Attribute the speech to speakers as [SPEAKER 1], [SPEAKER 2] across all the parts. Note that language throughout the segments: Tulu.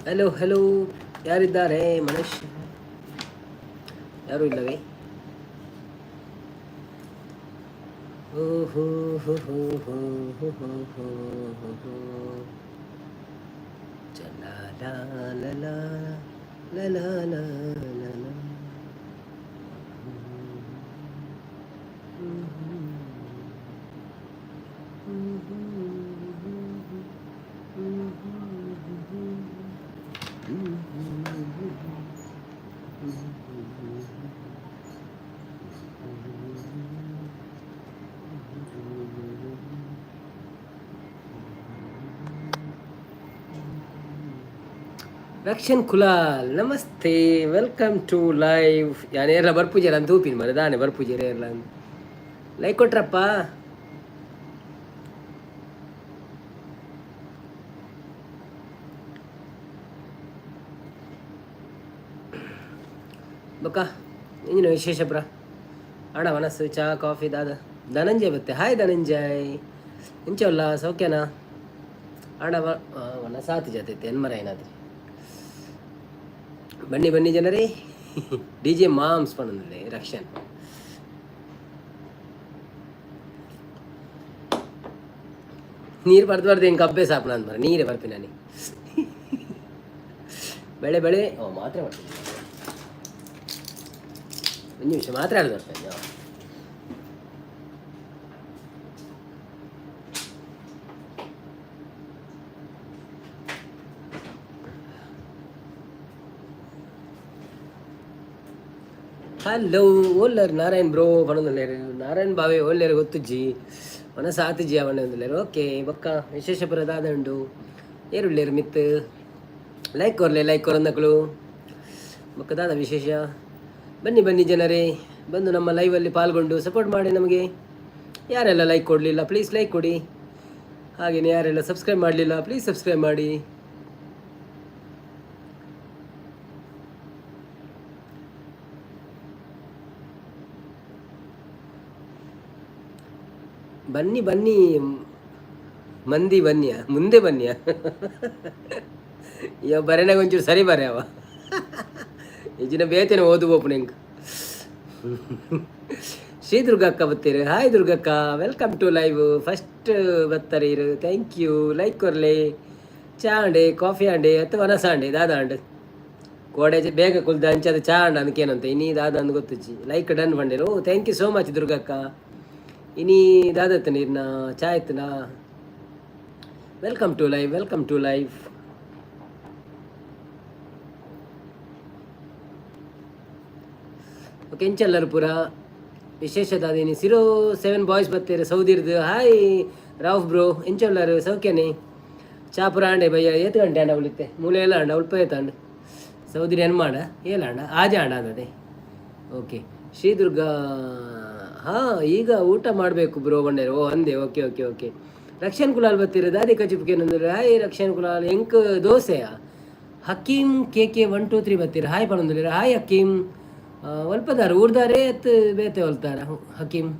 [SPEAKER 1] ಹಲೋ ಹಲೋ, ಯಾರಿದ್ದಾರೆ? ಮನುಷ್ಯ ಯಾರೂ ಇಲ್ಲವೇ? ಓ ಹೋ ಹೋ ಹೋ ಹೋ ಹೋ ಹೋ ಹೋ ಹೋ ಹೋ. ಚಲ ಲಾ ಲ ಲಾ ಲ ಲಾ ಲಾ ಲ ಲಾ. Rakshan Kulal, namaste, welcome to live. ಯಾನ್ ಏರ್ಲ ಬರ್ಪುಜೆರ್ ಅಂತ ತೂಪಿನ ಮರೆ, ದಾನೆ ಬರ್ಪುಜೆರ್ ಏರ್ಲ? ಲೈಕ್ ಕೊಟ್ರಪ್ಪ. ಬೊಕ್ಕ ಇಂಜಿನ ವಿಶೇಷ ಬ್ರ ಅಣ್ಣ? ಮನಸ್ಸು, ಚಹಾ, ಕಾಫಿ ದಾದ? ಧನಂಜಯ್ ಬತ್ತೆ. ಹಾಯ್ ಧನಂಜಯ್, ಇಂಚೊಲ್ಲ, ಸೌಖ್ಯನಾ ಅಣ್ಣ? ವನಸಾತಿ ಜೊತೆ ಎನ್ಮರ ಏನಾದ್ರಿ. ಬನ್ನಿ ಬನ್ನಿ ಜನರೇ. ಡಿಜೆ ಮಾಮ್ಸ್ ಪಣಂದಿಲ್ಲ ರಕ್ಷನ್. ನೀರು ಬರ್ದು ಬರ್ದು ಹೆಂಗೆ ಅಭ್ಯಾಸ ಆಪಣ ಅಂದ್ ನೀರೇ ಬರ್ತೀನಿ ನಾನು. ಬೆಳೆ ಬೆಳೆ ಓ ಮಾತ್ರೆ ಬರ್ತೀನಿ. ಒಂದು ನಿಮಿಷ, ಮಾತ್ರೆ ಆಡ್ದು ಬರ್ತೇನೆ. ಹಲೋ, ಓಲ್ಲರ್ ನಾರಾಯಣ್ ಬ್ರೋ ಪಣೊಂದುಲ್ಲೆರ್. ನಾರಾಯಣ್ ಬಾವೆ ಓಲ್ಲೆರ್ ಗೊತ್ತುಜ್ಜಿ, ಮನಸ್ಸು ಆತುಜ್ಜಿ ಅವಣ್ಣೊಂದುಲ್ಲೆರ್. ಓಕೆ, ಬೊಕ್ಕ ವಿಶೇಷ ಪುರ ದಾದ ಉಂಡು? ಏರುಲ್ಲೆರ್ ಮಿತ್ತ್? ಲೈಕ್ ಕೊರ್ಲೆ, ಲೈಕ್ ಕೊರಂದಕ್ಲು. ಬೊಕ್ಕ ದಾದ ವಿಶೇಷ? ಬನ್ನಿ ಬನ್ನಿ ಜನರೇ, ಬಂದು ನಮ್ಮ ಲೈವಲ್ಲಿ ಪಾಲ್ಗೊಂಡು ಸಪೋರ್ಟ್ ಮಾಡಿ ನಮಗೆ. ಯಾರೆಲ್ಲ ಲೈಕ್ ಕೊಡಲಿಲ್ಲ, ಪ್ಲೀಸ್ ಲೈಕ್ ಕೊಡಿ. ಹಾಗೆಯೇ ಯಾರೆಲ್ಲ ಸಬ್ಸ್ಕ್ರೈಬ್ ಮಾಡಲಿಲ್ಲ, ಪ್ಲೀಸ್ ಸಬ್ಸ್ಕ್ರೈಬ್ ಮಾಡಿ. ಬನ್ನಿ ಬನ್ನಿ ಮಂದಿ, ಬನ್ನಿಯ ಮುಂದೆ ಬನ್ನಿಯ. ಇವ ಬರೆನಾಗ ಒಂಚೂರು ಸರಿ ಬರೆ ಅವ. ಇಜಿನ ಬೇತೇನೆ ಓದು ಓಪನಿಂಗ್. ಶ್ರೀ ದುರ್ಗಕ್ಕ ಬತ್ತೀರಿ. ಹಾಯ್ ದುರ್ಗಕ್ಕ, welcome to live. First ಬತ್ತಾರೆ ಇರು, thank you. Like ಕೊರ್ಲೆ. ಚಾ ಅಂಡೆ, ಕಾಫಿ ಅಂಡೆ, ಅಥವಾ ವನಸ ಅಂಡೆ, ದಾದ ಅಂಡ್? ಕೋಡೆ ಬೇಗ ಕುಲ್ದ ಅಂಚದ ಚಾ ಅಂಡ ಅಂದ್ಕೇನಂತ ಇನಿ ದಾದ ಅಂದ್ ಗೊತ್ತುಜ್ಜಿ. ಲೈಕ್ ಡನ್ ಬಂಡೇರು. Oh, thank you so much ದುರ್ಗಕ್ಕ. ಇನಿ ದಾದತ್ತ ನೀರ್ನ ಚಾ ಆಯ್ತನಾ? Welcome to live, welcome to live. Okay, ಎಂಚಲ್ಲರು ಪೂರ? ವಿಶೇಷ ದಾದಿನಿ ಸಿರೋ ಸೆವೆನ್ ಬಾಯ್ಸ್ ಬತ್ತೀರಿ ಸೌದಿರ್ದು. ಹಾಯ್ ರಾವ್ ಬ್ರೋ, ಎಂಚೊಲ್ಲರು, ಸೌಖ್ಯನೇ? ಚಾ ಪುರ ಆಂಡೆ ಬಯ್ಯ? ಏತ್ ಗಂಟೆ ಅಂಡ ಉಳಿತೆ? ಮೂಲೆ ಎಲ್ಲ ಅಂಡ ಉಲ್ಪ ಏತಾಂಡ್? ಸೌದಿರಿ ಎನ್ಮಾಡ ಏಲಾಂಡ ಆಜ ಆಂಡ ಅದೇ. ಓಕೆ, ಶ್ರೀ ದುರ್ಗಾ. ಹಾಂ, ಈಗ ಊಟ ಮಾಡಬೇಕು ಬ್ರೋ ಬಂಡೇರು. ಓ ಅಂದೆ. Okay okay okay. Rakshan Kulal ಬತ್ತೀರಿ. ದಾದಿ ಕಚಿಪ್ಕೇನಂದ್ರೆ. ಹಾಯ್ ರಕ್ಷನ್ ಕುಲಾಲ್. ಎಂಕ್ ದೋಸೆಯಾ? ಹಕೀಮ್ ಕೆ ಕೆ 123 ಬತ್ತೀರಿ. ಹಾಯ್ ಪಣಂದುಲ್ಲೆರ್. ಹಾಯ್ ಹಕೀಮ್. ಒಲ್ಪದಾರ, ಊರ್ದಾರೆ ಅತ್ ಬೇತೆ ಒಲ್ತಾರ ಹಕೀಮ್?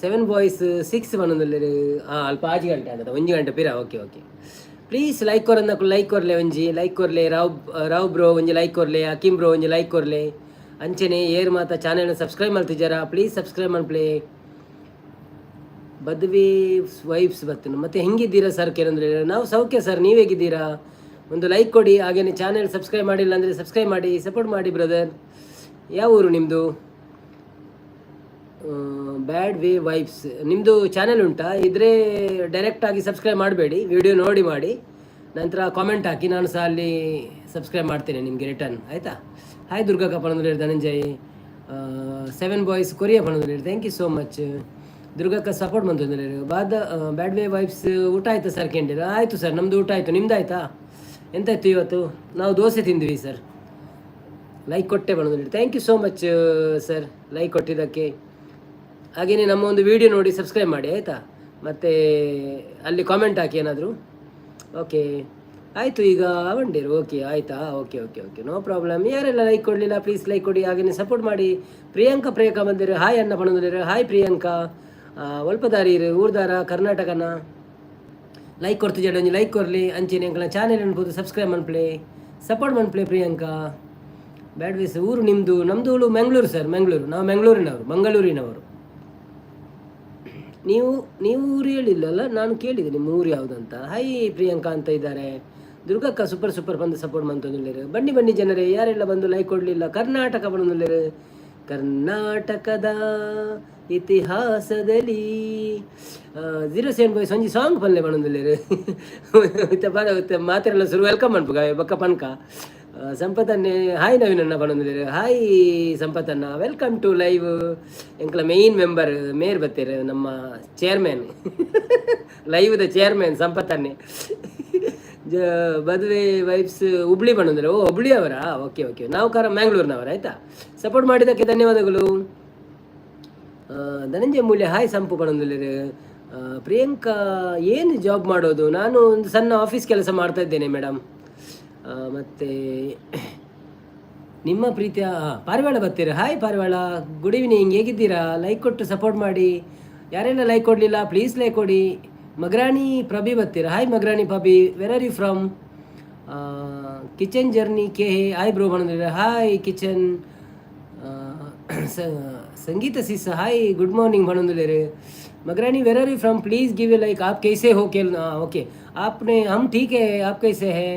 [SPEAKER 1] ಸೆವೆನ್ ಬಾಯ್ಸ್ ಸಿಕ್ಸ್ ಪನೊಂದುಲ್ಲೆರ್. ಹಾಂ, ಅಲ್ಪ 6 ಗಂಟೆ ಆನದ, 1 ಗಂಟೆ ಪಿರ. Okay okay. ಪ್ಲೀಸ್ ಲೈಕ್ ಕೊರಂದಕುಲು ಲೈಕ್ ಕೊರ್ಲೆ, ಒಂಜಿ ಲೈಕ್ ಕೊರ್ಲೆ. ರಾವ್ ರಾವ್ ಬ್ರೋ, ಒಂಜಿ ಲೈಕ್ ಕೊರ್ಲೆ. ಹಕೀಮ್ ಬ್ರೋ, ಒಂಜಿ ಲೈಕ್ ಕೊರ್ಲೆ. ಅಂಚನೆ ಏರ್ ಮಾತ ಚಾನೆಲ್ ಸಬ್ಸ್ಕ್ರೈಬ್ ಮಲ್ತಿಜಾರ, ಪ್ಲೀಸ್ ಸಬ್ಸ್ಕ್ರೈಬ್ ಮನ್ಪ್ಲೆ. ಬದ್ವಿ ವೈಬ್ಸ್ ಬರ್ತೇನೆ. ಮತ್ತೆ ಹೆಂಗಿದ್ದೀರಾ ಸರ್ ಕೇಳಂದ್ರೆ, ನಾವು ಸೌಖ್ಯ ಸರ್, ನೀವು ಹೇಗಿದ್ದೀರಾ? ಒಂದು ಲೈಕ್ ಕೊಡಿ. ಹಾಗೇನೆ ಚಾನೆಲ್ ಸಬ್ಸ್ಕ್ರೈಬ್ ಮಾಡಿಲ್ಲ ಅಂದರೆ ಸಬ್ಸ್ಕ್ರೈಬ್ ಮಾಡಿ, ಸಪೋರ್ಟ್ ಮಾಡಿ ಬ್ರದರ್. ಯಾವ ಊರು ನಿಮ್ಮದು? ಬ್ಯಾಡ್ ವೇ ವೈಬ್ಸ್, ನಿಮ್ಮದು ಚಾನೆಲ್ ಉಂಟಾ? ಇದ್ರೆ ಡೈರೆಕ್ಟಾಗಿ ಸಬ್ಸ್ಕ್ರೈಬ್ ಮಾಡಬೇಡಿ, ವಿಡಿಯೋ ನೋಡಿ ಮಾಡಿ, ನಂತರ ಕಾಮೆಂಟ್ ಹಾಕಿ. ನಾನು ಸಹ ಅಲ್ಲಿ ಸಬ್ಸ್ಕ್ರೈಬ್ ಮಾಡ್ತೇನೆ ನಿಮಗೆ ರಿಟರ್ನ್, ಆಯಿತಾ? ಹಾಯ್ ದುರ್ಗಕ್ಕ ಪಣಂದ್ರೆ. ಧನಂಜಯ್ ಸೆವೆನ್ ಬಾಯ್ಸ್ ಕೊರಿಯಾ ಪಣಂದ್ರೆ. Thank you so much ದುರ್ಗಕ್ಕ, support ಮಂತಂದ್ರೆ. ಬಾದ ಬ್ಯಾಡ್ ವೇ ವೈಬ್ಸ್, ಊಟ ಆಯ್ತಾ ಸರ್ ಕೇಂದ್ರ? ಆಯಿತು ಸರ್, ನಮ್ಮದು ಊಟ ಆಯಿತು. ನಿಮ್ದು ಆಯಿತಾ? ಎಂತಾಯ್ತು ಇವತ್ತು? ನಾವು ದೋಸೆ ತಿಂದ್ವಿ ಸರ್. ಲೈಕ್ ಕೊಟ್ಟೆ ಬಂದ್ರೆ. Thank you so much sir, like ಕೊಟ್ಟಿದ್ದಕ್ಕೆ. ಹಾಗೆಯೇ ನಮ್ಮ ಒಂದು ವಿಡಿಯೋ ನೋಡಿ ಸಬ್ಸ್ಕ್ರೈಬ್ ಮಾಡಿ, ಆಯಿತಾ? ಮತ್ತು ಅಲ್ಲಿ ಕಾಮೆಂಟ್ ಹಾಕಿ ಏನಾದರೂ. ಓಕೆ, ಆಯಿತು. ಈಗ ಬಂಡೇರು. ಓಕೆ, ಆಯಿತಾ? Okay okay okay, no problem. ಯಾರೆಲ್ಲ ಲೈಕ್ ಕೊಡಲಿಲ್ಲ, ಪ್ಲೀಸ್ ಲೈಕ್ ಕೊಡಿ, ಹಾಗೆಯೇ ಸಪೋರ್ಟ್ ಮಾಡಿ. ಪ್ರಿಯಾಂಕಾ ಪ್ರಿಯಾಂಕಾ ಬಂದಿರು. ಹಾಯ್ ಅನ್ನ ಪಣಂದಿರು. ಹಾಯ್ ಪ್ರಿಯಾಂಕಾ. ಒಲ್ಪದಾರಿ ಊರ್ದಾರ, ಕರ್ನಾಟಕನ? ಲೈಕ್ ಕೊಡ್ತಿದ್ದಾಳೆ, ಒಂಜಿ ಲೈಕ್ ಕೊರ್ಲಿ. ಅಂಚೆನೆ ಎಂಕಲ್ನ ಚಾನೆಲ್ ಅನ್ಬೋದು, ಸಬ್ಸ್ಕ್ರೈಬ್ ಮನ್ಪ್ಲೆ, ಸಪೋರ್ಟ್ ಮನ್ಪ್ಲೆ. ಪ್ರಿಯಾಂಕಾ ಬ್ಯಾಡ್ ವೇಸ್. ಊರು ನಿಮ್ಮದು? ನಮ್ಮದು ಊರು ಮ್ಯಾಂಗ್ಳೂರು ಸರ್, ಮ್ಯಾಂಗ್ಳೂರು. ನಾವು ಮ್ಯಾಂಗ್ಳೂರಿನವರು, ಮಂಗಳೂರಿನವರು. ನೀವು ನೀವು ಊರು ಹೇಳಿಲ್ಲಲ್ಲ, ನಾನು ಕೇಳಿದೆ ನಿಮ್ಮ ಊರು ಯಾವುದಂತ. ಹಾಯ್ ಪ್ರಿಯಾಂಕಾ ಅಂತ ಇದ್ದಾರೆ. ದುರ್ಗಕ್ಕ ಸೂಪರ್ ಸೂಪರ್ ಬಂದು ಸಪೋರ್ಟ್ ಮಂತೊಂದುಲ್ಲೇರು. ಬನ್ನಿ ಬನ್ನಿ ಜನರೇ, ಯಾರೆಲ್ಲ ಬಂದು ಲೈಕ್ ಕೊಡಲಿಲ್ಲ? ಕರ್ನಾಟಕ ಬಂದುಲ್ಲೇರು. ಕರ್ನಾಟಕದ ಇತಿಹಾಸದಲ್ಲಿ 07 ಬಾಯ್ಸ್ ಒಂಜಿ ಸಾಂಗ್ ಪನ್ಲೆ ಪನೊಂದುಲ್ಲೇರು. ಮಾತೆರೆಲ್ಲ ಸುರು welcome ಮನ್ಪುಗ ಬೊಕ್ಕ ಪನ್ಕ. ಸಂಪತ್ತನ್ನೇ ಹಾಯ್ ನವೀನಣ್ಣ ಪನೊಂದುಲ್ಲೇರು. ಹಾಯ್ ಸಂಪತ್ತಣ್ಣ, welcome to live. ಎಂಕ್ಲ main member ಮೇರ್ ಬತ್ತೇರು, ನಮ್ಮ ಚೇರ್ಮನ್, ಲೈವ್ದ ಚೇರ್ಮನ್ ಸಂಪತ್ತನ್ನೇ. ಜ ಬದುವೆ ವೈಬ್ಸ್ ಹುಬ್ಳಿ ಬಂದ್ರೆ. ಓ, ಹುಬ್ಳಿ ಅವರಾ? ಓಕೆ ಓಕೆ, ನಾವು ಮ್ಯಾಂಗ್ಳೂರ್ನವರ. ಆಯಿತಾ, ಸಪೋರ್ಟ್ ಮಾಡಿದ್ದಕ್ಕೆ ಧನ್ಯವಾದಗಳು. ಧನಂಜಯ ಮೂಲ್ಯ ಹಾಯ್ ಸಂಪು ಪನೊಂದುಲ್ಲೇರು. ಪ್ರಿಯಾಂಕಾ ಏನು ಜಾಬ್ ಮಾಡೋದು? ನಾನು ಒಂದು ಸಣ್ಣ ಆಫೀಸ್ ಕೆಲಸ ಮಾಡ್ತಾ ಇದ್ದೇನೆ ಮೇಡಮ್. ಮತ್ತು ನಿಮ್ಮ ಪ್ರೀತಿಯ ಪಾರಿವಾಳ ಬರ್ತೀರಾ? ಹಾಯ್ ಪಾರಿವಾಳ, ಗುಡ್ ಈವ್ನಿಂಗ್. ಹೇಗಿದ್ದೀರಾ? ಲೈಕ್ ಕೊಟ್ಟು ಸಪೋರ್ಟ್ ಮಾಡಿ. ಯಾರೆಲ್ಲ ಲೈಕ್ ಕೊಡಲಿಲ್ಲ, ಪ್ಲೀಸ್ ಲೈಕ್ ಕೊಡಿ. ಮಗ್ರಾಣಿ ಪ್ರಭಿ ಬರ್ತೀರಾ? ಹಾಯ್ ಮಗ್ರಾಣಿ ಪಬಿ, where are you from? Kitchen journey K hi bro ಬಂದಿದ್ದಾರೆ. ಹಾಯ್ ಕಿಚನ್ ಸಂಗೀತ ಸಿಸ್, ಹಾಯ್, ಗುಡ್ ಮಾರ್ನಿಂಗ್ ಬಂದಿದ್ದಾರೆ. Magrani, where are you from? Please give a like. आप कैसे हो? केल ओके आपने, हम ठीक है, आप कैसे हैं?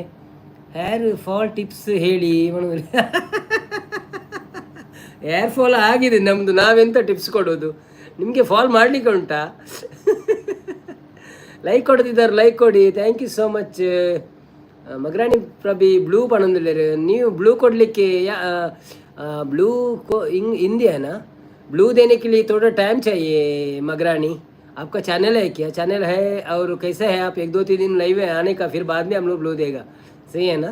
[SPEAKER 1] ಹೇರ್ ಫಾಲ್ ಟಿಪ್ಸ್ ಹೇಳಿ. ಹೇರ್ ಫಾಲ್ ಆಗಿದೆ ನಮ್ಮದು, ನಾವೆಂತ ಟಿಪ್ಸ್ ಕೊಡೋದು ನಿಮಗೆ? ಫಾಲ್ ಮಾಡಲಿಕ್ಕೆ ಉಂಟಾ? ಲೈಕ್ ಕೊಡ್ತಿದ್ದಾರೆ, ಲೈಕ್ ಕೊಡಿ. Thank you so much. Magrani ಪ್ರಭಿ ಬ್ಲೂ ಪನೊಂದುಲ್ಲೇರು. ನೀವು ಬ್ಲೂ ಕೊಡಲಿಕ್ಕೆ ಬ್ಲೂ को इंडिया ब्लू देने के लिए थोड़ा टाइम चाहिए। मगरानी, आपका चैनल है क्या? चैनल है और कैसे है आप? एक दो तीन दिन लाइव है आने का, फिर बाद में हम लोग ब्लू देगा, सही है ना?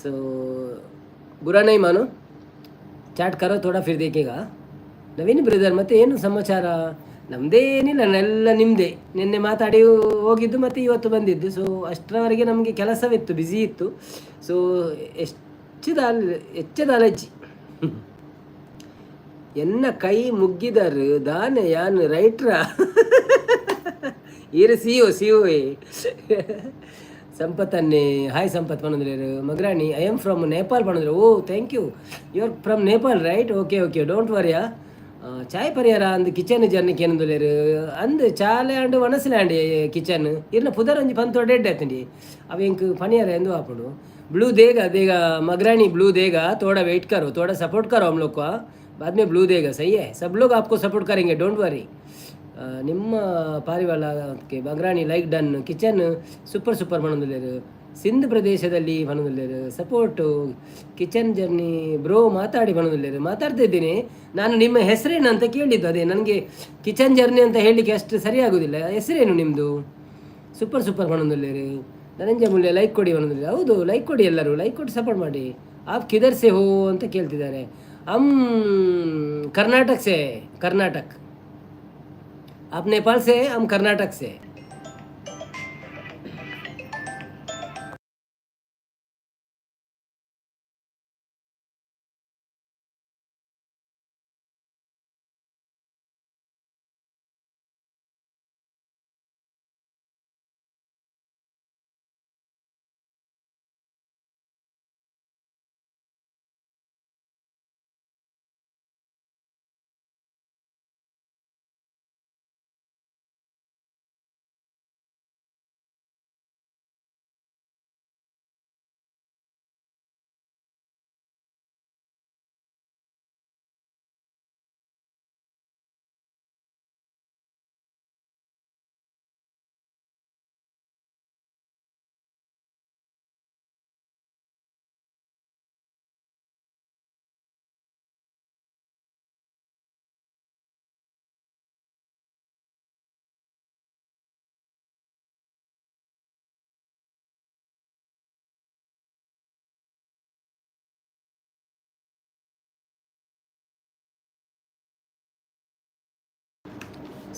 [SPEAKER 1] सो बुरा नहीं मानो, ಚಾಟ್ करो थोड़ा, फिर देखेगा. ನವೀನ್ ಬ್ರದರ್, ಮತ್ತೆ ಏನು ಸಮಾಚಾರ? ನಮ್ಮದೇ ಏನಿಲ್ಲ, ಎಲ್ಲ ನಿಮ್ಮದೇ. ನಿನ್ನೆ ಮಾತಾಡಿ ಹೋಗಿದ್ದು ಮತ್ತು ಇವತ್ತು ಬಂದಿದ್ದು. ಸೊ ಅಷ್ಟರವರೆಗೆ ನಮಗೆ ಕೆಲಸವಿತ್ತು, ಬ್ಯುಸಿ ಇತ್ತು. ಸೊ ಹೆಚ್ಚಿದ ಹೆಚ್ಚದ ಅಲರ್ಜಿ. ಎನ್ನ ಕೈ ಮುಗ್ಗಿದರು ದಾನೆ ಯಾನ್ ರೈಟ್ರ ಈರು C O C O A. Sampath ಅನ್ನೆ ಹಾಯ್ ಸಂಪತ್ ಪನೊಂದುಲ್ಲೇರು. Magrani, I am from Nepal ಪನೊಂದುಲ್ಲೇರು. Oh, thank you. You are from Nepal, right? Okay okay, don't worry. ಚಾಯ್ ಪರಿಹಾರ ಅಂದ್ ಕಿಚನ್ ಜರ್ನಿ ಕೇನೊಂದುಲ್ಲೇರು. ಅಂದ್ ಚಾಲೆ ಅಂಡ್ ವನಸ್ಲೆ ಅಂಡ್ ಕಿಚನ್ ಇರ್ನ ಪುದರ್ ಒಂಜಿ ಪಂತೊಡೆ ಎಡ್ಡೆ ಆತುಂಡಿ. ಅವು ಎಂಕ್ ಪನಿಯಾರ ಎಂದು ಆಪುಂಡು. ब्लू देगा देगा मगरानी, ब्लू देगा। थोड़ा वेट करो, थोड़ा सपोर्ट करो हम लोग को, बाद में ब्लू देगा। सही है, सब लोग आपको सपोर्ट करेंगे, don't worry. ನಿಮ್ಮ ಪಾರಿವಾಳಕ್ಕೆ ಮಗ್ರಾಣಿ like done. Kitchen super super ಪನೊಂದುಲ್ಲೇರು. Sindh ಪ್ರದೇಶದಲ್ಲಿ ಪನೊಂದುಲ್ಲೇರು. ಸಪೋರ್ಟು ಕಿಚನ್ ಜರ್ನಿ ಬ್ರೋ ಮಾತಾಡಿ ಪನೊಂದುಲ್ಲೇರು. ಮಾತಾಡ್ತಾ ಇದ್ದೀನಿ ನಾನು. ನಿಮ್ಮ ಹೆಸರೇನು ಅಂತ ಕೇಳಿದ್ದು. ಅದೇ ನನಗೆ ಕಿಚನ್ ಜರ್ನಿ ಅಂತ ಹೇಳಲಿಕ್ಕೆ ಅಷ್ಟು ಸರಿಯಾಗೋದಿಲ್ಲ. ಹೆಸರೇನು ನಿಮ್ಮದು? ಸೂಪರ್ ಸೂಪರ್ ಪನೊಂದುಲ್ಲೇರು. ಧನಂಜಯ ಮೂಲ್ಯ ಲೈಕ್ ಕೊಡಿ ಪನೊಂದುಲ್ಲೇರು. ಹೌದು, ಲೈಕ್ ಕೊಡಿ, ಎಲ್ಲರೂ ಲೈಕ್ ಕೊಟ್ಟು ಸಪೋರ್ಟ್ ಮಾಡಿ. आप किधर से हो ಅಂತ ಕೇಳ್ತಿದ್ದಾರೆ. हम कर्नाटक से, कर्नाटक. आप नेपाल से, हम कर्नाटक से.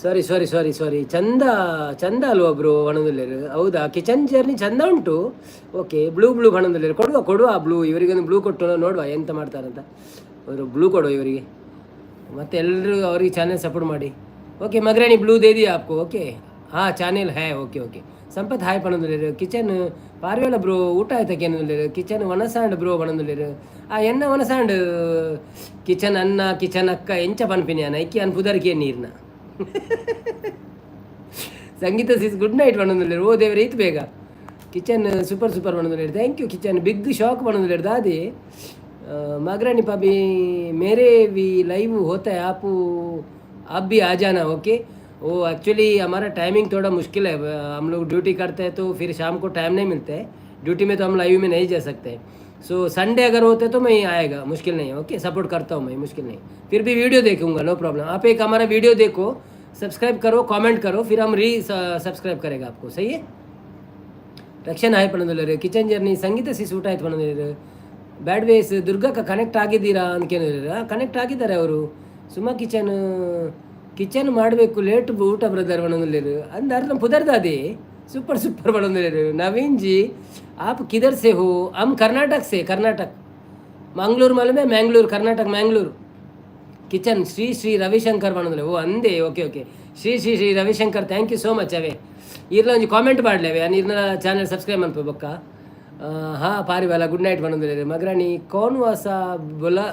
[SPEAKER 1] ಸಾರಿ ಸಾರಿ ಸಾರಿ ಸಾರಿ. ಚಂದ ಚಂದ ಅಲ್ವಾ ಬ್ರೋ ಪನೊಂದುಲ್ಲೇರು. ಹೌದಾ? ಕಿಚನ್ ಜರ್ನಿ ಚಂದ ಉಂಟು. ಓಕೆ, ಬ್ಲೂ ಬ್ಲೂ ಪನೊಂದುಲ್ಲೇರು. ಕೊಡುವ ಕೊಡುವ ಬ್ಲೂ. ಇವರಿಗೊಂದು ಬ್ಲೂ ಕೊಟ್ಟು ನೋಡುವ ಎಂತ ಮಾಡ್ತಾರಂತ ಅವರು. ಬ್ಲೂ ಕೊಡುವ ಇವರಿಗೆ. ಮತ್ತು ಎಲ್ಲರೂ ಅವರಿಗೆ ಚಾನೆಲ್ ಸಪೋರ್ಟ್ ಮಾಡಿ. ಓಕೆ ಮಗರಾಣಿ, ಬ್ಲೂ दे दिया आपको. ಓಕೆ. ಹಾಂ, ಚಾನೆಲ್ ಹೇ. ಓಕೆ ಓಕೆ, ಸಂಪತ್ ಹಾಯ್ ಪಣಂದುಲ್ಲೇರು. ಕಿಚನ್ ಪಾರ್ವೇಲ ಬ್ರೋ, ಊಟ ಆಯ್ತಾ ಕೇನಂದುಲ್ಲೇರು. Kitchen ವನಸಾಂಡ್ bro ಪಣಂದುಲ್ಲೇರು. ಆ ಎನ್ನ ವನಸಾಂಡ್ ಕಿಚನ್ ಅನ್ನ, ಕಿಚನ್ ಅಕ್ಕ ಎಂಚ ಪನ್ಪಿನಿ ಅನ್ನ ಇಕ್ಕಿ ಅನ್ ಪುದರ್ಕೆ ನೀರ್ನ. ಸಂಗೀತ ಸಿಸ್ ಗುಡ್ ನೈಟ್ ಪಣಂದುಲ್ಲೇರು. ಓ ದೇವರೇ, ಇತ್ತು ಬೇಗ. ಕಿಚನ್ ಸೂಪರ್ ಸೂಪರ್ ಪಣಂದುಲ್ಲೇರು. Thank you kitchen. Big shock ಪಣಂದುಲ್ಲೇರು. ದಾದಿ मागरानी भाभी, मेरे भी लाइव होता है, आप भी आ जाना. ओके, वो एक्चुअली हमारा टाइमिंग थोड़ा मुश्किल है. हम लोग ड्यूटी करते हैं तो फिर शाम को टाइम नहीं मिलता है. ड्यूटी में तो हम लाइव में नहीं जा सकते. सो संडे अगर होते तो मैं आएगा, मुश्किल नहीं है. ओके, सपोर्ट करता हूँ मैं, मुश्किल नहीं. फिर भी वीडियो देखूंगा, नो प्रॉब्लम. आप एक हमारा वीडियो देखो, सब्सक्राइब करो, कमेंट करो, फिर हम री सब्सक्राइब करेगा आपको. सही है. ರಕ್ಷಣಾ ಹಾಯ್ ಪಣಂದುಲ್ಲೇರು. ಕಿಚನ್ ಜರ್ನಿ ಸಂಗೀತ ಸಿಸ್ ಊಟ ಆಯ್ತು ಪಣಂದುಲ್ಲೇರು. ಬ್ಯಾಡ್ ವೇಸ್ ದುರ್ಗಕ್ಕ ಕನೆಕ್ಟ್ ಆಗಿದ್ದೀರಾ ಅಂತ ಕೇಳಿದ್ರೆ ಕನೆಕ್ಟ್ ಆಗಿದ್ದಾರೆ ಅವರು. ಸುಮಾ ಕಿಚನ್ ಕಿಚನ್ ಮಾಡಬೇಕು ಲೇಟ್ ಊಟ ಬ್ರದರ್ ಪಣಂದುಲ್ಲೇರು. ಅಂದ ಅರ್ಧ ಪುದರ್ದಾದಿ. Super super ಪಣಂದುಲ್ಲೇರು. नवीन जी, आप किधर से हो? हम कर्नाटक से. कर्नाटक मंगलूर मालूम है? मैंगलूर, कर्नाटक मैंगलूर. ಕಿಚನ್ ಶ್ರೀ ಶ್ರೀ ರವಿಶಂಕರ್ ಪಣಂದುಲ್ಲೆ. ಓ ಅಂದೇ. Okay okay, Shri Shri Shri Ravishankar, thank you so much. ಅವೇ ಈರ್ಲ ಒಂಜಿ ಕಾಮೆಂಟ್ ಮಾಡಲೇವೆ, ಇರ್ನ ಚಾನಲ್ ಸಬ್ಸ್ಕ್ರೈಬ್ ಮನ್ಪು ಬೊಕ್ಕ. ಹಾಂ, ಪಾರಿವಾಲ ಗುಡ್ ನೈಟ್ ಪಣಂದುಲ್ಲೇರು. ಮಗರಾಣಿ कौन वासा बोला,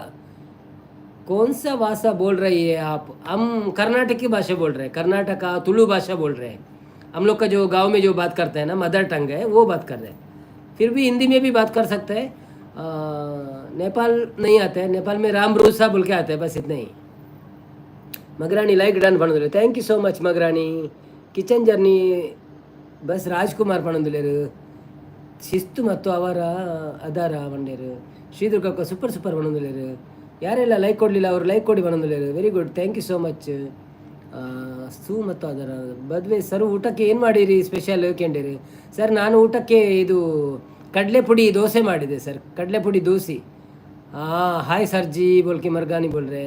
[SPEAKER 1] कौन सा भाषा बोल रही है आप? हम कर्नाटक की भाषा बोल रहे हैं. कर्नाटका तुलु भाषा बोल रहे हैं. हम लोग का जो गांव में जो बात करते हैं ना, मदर टंग है, वो बात कर रहे हैं. फिर भी हिंदी में भी बात कर सकते हैं. नेपाल नहीं आते हैं. नेपाल में राम रोसा बोल के आते हैं, बस इतना ही. मगरानी लाइक डन पणंदुले. Thank you so much Magrani. Kitchen journey bus Rajkumar ಪಣಂದುಲೇರು. ಶಿಸ್ತು ಮತ್ತು ಅವರ ಅದಾರ ಬಂಡೇರು. ಶ್ರೀದುರ್ಗಕ್ಕ ಸೂಪರ್ ಸೂಪರ್ ಪಣಂದುಲೇರು. ಯಾರೆಲ್ಲ ಲೈಕ್ ಕೊಡಲಿಲ್ಲ ಅವರು ಲೈಕ್ ಕೊಡಿ ಪಣಂದುಲೇರು. Very good, thank you so much. ಸು ಮತ್ತು ಅದರ ಬದ್ವೆ ಸರ್, ಊಟಕ್ಕೆ ಏನು ಮಾಡಿರಿ ಸ್ಪೆಷಲ್ ಕೇಂಡಿರಿ. ಸರ್, ನಾನು ಊಟಕ್ಕೆ ಇದು ಕಡಲೆ ಪುಡಿ ದೋಸೆ ಮಾಡಿದೆ ಸರ್, ಕಡಲೆ ಪುಡಿ ದೋಸೆ. ಹಾಂ, ಹಾಯ್ ಸರ್ಜಿ ಬೋಲ್ಕೆ ಮರ್ಗಾನಿ ಬೋಲ್ರೆ.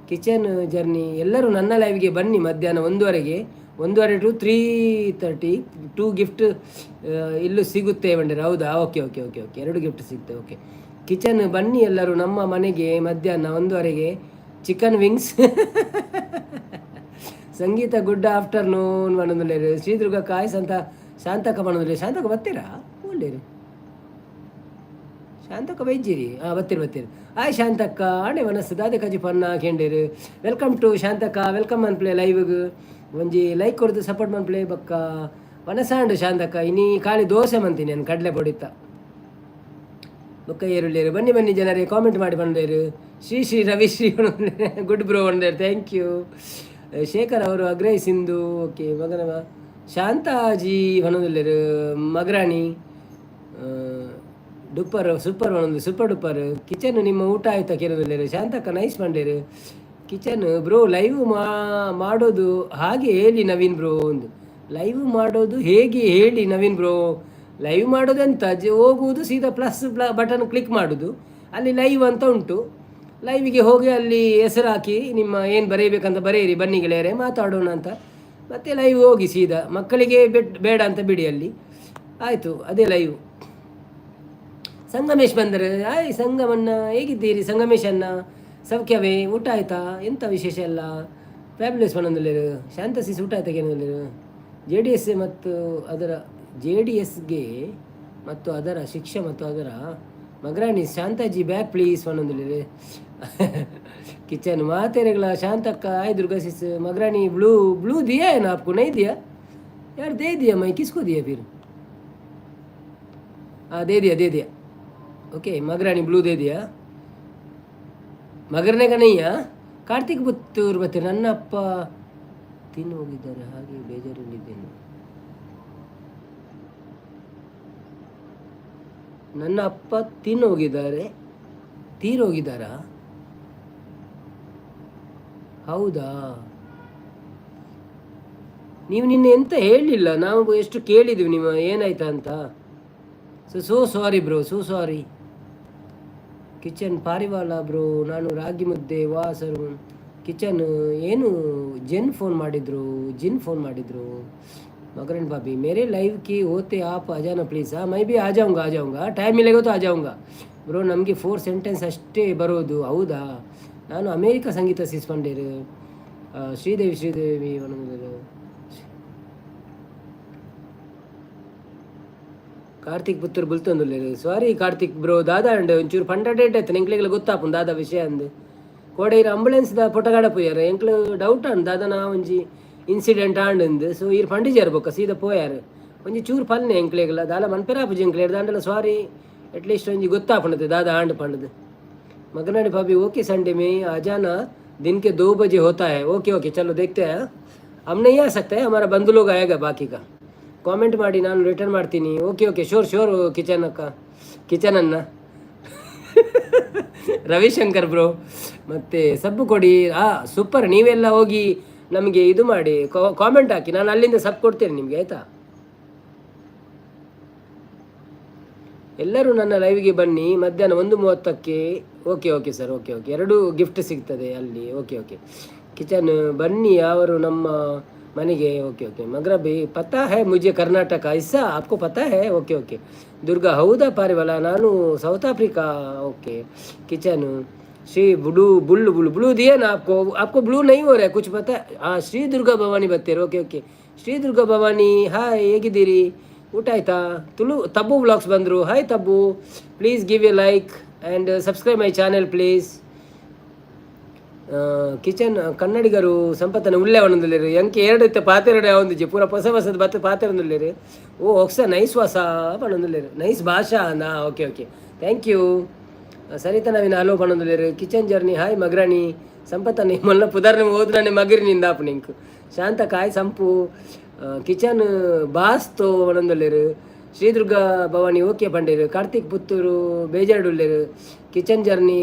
[SPEAKER 1] ಕಿಚನ್ ಜರ್ನಿ ಎಲ್ಲರೂ ನನ್ನ ಲೈವ್ಗೆ ಬನ್ನಿ ಮಧ್ಯಾಹ್ನ 1:30ಗೆ, 1:30 ಟು 3:30. ಟೂ ಗಿಫ್ಟ್ ಇಲ್ಲೂ ಸಿಗುತ್ತೆ ಬಂಡಿರ. ಹೌದಾ? ಓಕೆ ಓಕೆ ಓಕೆ ಓಕೆ, ಎರಡು ಗಿಫ್ಟ್ ಸಿಗುತ್ತೆ. ಓಕೆ ಕಿಚನ್, ಬನ್ನಿ ಎಲ್ಲರೂ ನಮ್ಮ ಮನೆಗೆ ಮಧ್ಯಾಹ್ನ 1:30ಗೆ. Chicken wings. Sangeetha good afternoon ಪಣಂದುಲ್ಲೇರು. ಶ್ರೀದುರ್ಗ ಕಾಯ್ ಸಂತ ಶಾಂತಕ ಪಣಂದುಲ್ಲೇರು. ಶಾಂತಕ ಬರ್ತೀರಾ? ಒಳ್ಳೇರು ಶಾಂತಕ್ಕ ಬೈಜಿರಿ. ಹಾಂ, ಬತ್ತೀರಿ ಬತ್ತೀರಿ. ಆಯ್ ಶಾಂತಕ್ಕ, ಆಣೆ ಮನಸ್ಸು ದಾದೆ ಕಜಿ ಪನ್ನ ಕೇಂಡೇರು. Welcome to Shantakka, welcome ಮನ್ಪ್ಲೆ. ಲೈವ್ಗ್ ಒಂಜಿ ಲೈಕ್ ಕೊಡ್ದು ಸಪೋರ್ಟ್ ಮನ್ಪ್ಲೆ. ಬಕ್ಕ ವನಸಾಂಡು ಶಾಂತಕ್ಕ, ಇನಿ ಖಾಲಿ ದೋಸೆ ಮಂತೀನಿ ನಾನು ಕಡಲೆ ಪೊಡಿತ. ಬೊಕ್ಕ ಏರುಳ್ಳೇರು? ಬನ್ನಿ ಬನ್ನಿ ಜನರೇ, ಕಾಮೆಂಟ್ ಮಾಡಿ ಬಂದೇರು. ಶ್ರೀ ಶ್ರೀ ರವಿ ಶ್ರೀ ಗುಡ್ ಬ್ರೋ ಬಂದೇರು. Thank you. Shekhar ಅವರು ಅಗ್ರೈ ಸಿಂಧು. ಓಕೆ, ಮಗನ ಶಾಂತಾಜಿ ಪನೊಂದುಲ್ಲೆರ್. ಮಗರಾಣಿ ಡೂಪರ್ ಸೂಪರ್ ಒಂದು ಸೂಪರ್ ಡೂಪರ್. ಕಿಚನ್ ನಿಮ್ಮ ಊಟ ಆಯ್ತಾ ಕೇಳೋದಿಲ್ಲ. ಶಾಂತಕ್ಕ ನೈಸ್ ಮಂಡೇರು. ಕಿಚನ್ ಬ್ರೋ, ಲೈವ್ ಮಾಡೋದು ಹಾಗೆ ಹೇಳಿ ನವೀನ್ ಬ್ರೋ. ಒಂದು ಲೈವ್ ಮಾಡೋದು ಹೇಗೆ ಹೇಳಿ ನವೀನ್ ಬ್ರೋ. ಲೈವ್ ಮಾಡೋದೆಂತ? ಹೋಗುವುದು ಸೀದಾ, ಪ್ಲಸ್ ಬಟನ್ ಕ್ಲಿಕ್ ಮಾಡೋದು, ಅಲ್ಲಿ ಲೈವ್ ಅಂತ ಉಂಟು. ಲೈವಿಗೆ ಹೋಗಿ ಅಲ್ಲಿ ಹೆಸರು ಹಾಕಿ ನಿಮ್ಮ ಏನು ಬರೆಯಬೇಕಂತ ಬರೆಯಿರಿ. ಬನ್ನಿ ಗೆಳೆಯರೇ, ಮಾತಾಡೋಣ ಅಂತ. ಮತ್ತೆ ಲೈವ್ ಹೋಗಿ ಸೀದಾ ಮಕ್ಕಳಿಗೆ ಬೆಟ್ ಬೇಡ ಅಂತ ಬಿಡಿ ಅಲ್ಲಿ, ಆಯಿತು, ಅದೇ ಲೈವ್. ಸಂಗಮೇಶ್ ಬಂದರೆ. ಆಯ್ ಸಂಗಮಣ್ಣ, ಹೇಗಿದ್ದೀರಿ ಸಂಗಮೇಶ್ ಅಣ್ಣ? ಸೌಖ್ಯವೇ? ಊಟ ಆಯ್ತಾ? ಎಂತ ವಿಶೇಷ ಎಲ್ಲ? ಫ್ಯಾಬ್ಯುಲಸ್ ಪಣಂದುಲ್ಲೇರು. ಶಾಂತಸಿಸ್ ಊಟ ಆಯ್ತಾ ಏನಂದಿರು. ಜೆ ಡಿ ಎಸ್ ಮತ್ತು ಅದರ ಜೆ ಡಿ ಎಸ್ಗೆ ಮತ್ತು ಅದರ ಶಿಕ್ಷೆ ಮತ್ತು ಅದರ ಮಗರಾಣಿ ಶಾಂತಾಜಿ ಬ್ಯಾಕ್ ಪ್ಲೀಸ್ ಪಣಂದುಲ್ಲೇರು. ಕಿಚನ್ ಮಾತೆರೆಗಳ ಶಾಂತಕ್ಕ ಆಯ್ Durga sis. Magrani blue blue दिया है ना आपको? नहीं दिया यार, दे दिया मैं. किसको दिया फिर? हाँ, दे दिया, दे दिया. ओके, मगरानी ब्लू दे दिया. ಮಗರ್ನೆಗ ನಯ್ಯ ಕಾರ್ತಿಕ್ ಪುತ್ತೂರು ಬರ್ತೀರಿ. ನನ್ನ ಅಪ್ಪ ತಿನ್ನು ಹೋಗಿದ್ದಾರೆ, ಹಾಗೆ ಬೇಜಾರಲ್ಲಿದ್ದೇನೆ. ನನ್ನ ಅಪ್ಪ ತಿನ್ನು ಹೋಗಿದ್ದಾರೆ, ತೀರೋಗಿದ್ದಾರಾ? ಹೌದಾ? ನೀವು ನಿನ್ನೆ ಎಂತ ಹೇಳಲಿಲ್ಲ? ನಾವು ಎಷ್ಟು ಕೇಳಿದ್ವಿ ನಿಮ್ಮ ಏನಾಯ್ತಾ ಅಂತ. So so sorry bro, so sorry. Kitchen ಪಾರಿವಾಳ ಬ್ರೋ, ನಾನು ರಾಗಿ ಮುದ್ದೆ ವಾ ಸರ್. ಕಿಚನ್ ಏನು ಜೆನ್ ಫೋನ್ ಮಾಡಿದ್ರು, ಜಿನ್ ಫೋನ್ ಮಾಡಿದ್ರು. मकरन भाभी, मेरे लाइव की होते आप आ जाना प्लीज़. हाँ, मैं भी आ जाऊँगा, आ जाऊँगा. टाइम मिलेगा तो आ जाऊँगा. ಬ್ರೋ, ನಮಗೆ ಫೋರ್ ಸೆಂಟೆನ್ಸ್ ಅಷ್ಟೇ ಬರೋದು. ಹೌದಾ? ನಾನು ಅಮೇರಿಕಾ ಸಂಗೀತ ಸಿಸ್ಪಂಡೇರು. ಶ್ರೀದೇವಿ ಶ್ರೀದೇವಿ. ಕಾರ್ತಿಕ್ ಪುತ್ತೂರು ಬುಲ್ತೊಂದುಲ್ಲೆರ್. ಸಾರಿ ಕಾರ್ತಿಕ್ ಬ್ರೋ, ದಾದ ಅಂಡ್ ಒಂಚೂರು ಪಂಡ ಡೇಟ್ ಆಯ್ತು, ಎಂಕ್ಲೆಗ್ಲ ಗೊತ್ತಾಪುಂಡು ದಾದ ವಿಷಯ ಅಂದ್. ಕೋಡೆ ಇರ್ ಆಂಬುಲೆನ್ಸ್ ದ ಪೊಟಗಾಡ ಪೋಯಾರ, ಎಂಕ್ಲು ಡೌಟ್ ಅಂಡ್ ದಾದನ ಒಂಜಿ ಇನ್ಸಿಡೆಂಟ್ ಆಂಡ್. ಸೊ ಈರ್ ಪಂಡಿಜಾರ್, ಬೊಕ್ಕ ಸೀದಾ ಪೋಯಾರ್. ಒಂಜಿ ಚೂರು ಪಲ್ನೆ ಎಂಕ್ಲೆಗ್ಲ ದಾಲ ಮನ್ಪೆರಾಪುಜಿ ಎಂಕ್ಲೆಗ್ ದಾಂಡಲ ಸಾರಿ, ಅಟ್ಲೀಸ್ಟ್ ಒಂಜಿ ಗೊತ್ತಾಪುಂಡತೆ ದಾದ ಆಂಡ್ ಪಂಡದು. मगनाड़ी भाभी, ओके, संडे में आ जाना, दिन के 2 बजे होता है। ओके ओके, चलो देखते हैं। हम नहीं आ सकते, हमारा बंधु लोग आएगा बाकी का। ಕಾಮೆಂಟ್ ಮಾಡಿ, ನಾನು ರಿಟರ್ನ್ ಮಾಡ್ತೀನಿ। Okay okay, sure sure kitchen ಅಕ್ಕ, ಕಿಚನ್ ಅನ್ನ, ರವಿಶಂಕರ್ ಬ್ರೋ. ಮತ್ತು ಸಬ್ಬು ಕೊಡಿ। ಸೂಪರ್। ನೀವೆಲ್ಲ ಹೋಗಿ ನಮಗೆ ಇದು ಮಾಡಿ, ಕಾಮೆಂಟ್ ಹಾಕಿ, ನಾನು ಅಲ್ಲಿಂದ ಸಬ್ ಕೊಡ್ತೇನೆ ನಿಮಗೆ, ಆಯಿತಾ? ಎಲ್ಲರೂ ನನ್ನ ಲೈವ್ಗೆ ಬನ್ನಿ ಮಧ್ಯಾಹ್ನ 1:30ಕ್ಕೆ। Okay okay sir, okay okay. ಎರಡು ಗಿಫ್ಟ್ ಸಿಗ್ತದೆ ಅಲ್ಲಿ। ಓಕೆ ಓಕೆ ಕಿಚನ್, ಬನ್ನಿ ಅವರು ನಮ್ಮ ಮನೆಗೆ। ಓಕೆ ಓಕೆ ಮಗ್ರಬಿ, पता है मुझे, कर्नाटक ऐसा आपको पता है। ಓಕೆ ಓಕೆ ದುರ್ಗಾ, ಹೌದಾ ಪಾರಿವಾಳ? ನಾನು South Africa. Okay kitchen, Shri blue blue blue blue दिया ना आपको? आपको ब्लू नहीं हो रहा है कुछ पता। हाँ, ಶ್ರೀ ದುರ್ಗಾ ಭವಾನಿ ಬರ್ತೀರ। Okay okay Shri Durga Bhavani, hi, ಹೇಗಿದ್ದೀರಿ? ಊಟ ಆಯ್ತಾ? ತುಳು ತಬ್ಬು ವ್ಲಾಗ್ಸ್ ಬಂದರು। Hi Tabbu, please give a like and subscribe my channel, please. Kitchen, ಕನ್ನಡಿಗರು ಸಂಪತ್ತನ ಉಳ್ಳೆ ಒಂದೊಂದುಲ್ಲೇರು. ಎಂಕೆ ಎರಡು ಇತ್ತೆ ಪಾತೆರಡು ಯಾವೊಂದಿಜ್ಜಿ, ಪೂರ ಹೊಸ ಹೊಸದ ಬತ್ತ ಪಾತೆರೊಂದುಲ್ಲೇರು. ಓ ಒಕ್ಸ ನೈಸ್ ವಾಸ ಪಣೊಂದುಲ್ಲೇರು, ನೈಸ್ ಭಾಷಾ ನಾ। Okay okay, thank you. Sarita Naveen hello ಪಣೊಂದುಲ್ಲೇರು. Kitchen journey hi. ಮಗ್ರಾಣಿ ಸಂಪತ್ತನ ಮೊಲ್ಲ ಪುದರ್ನ ಓದುನಾನೆ ಮಗಿರಿ ನಿಂದಾಪು ನಿಂಕು. ಶಾಂತ ಕಾಯ್ ಸಂಪು. ಕಿಚನ್ ಬಾಸ್ ತೋ ಪಣೊಂದುಲ್ಲೇರು. ಶ್ರೀದುರ್ಗಾ ಭವಾನಿ ಓಕೆ ಪಂಡೇರು. ಕಾರ್ತಿಕ್ ಪುತ್ತೂರು ಬೇಜಾರುಡುಲ್ಲೇರು. Kitchen journey,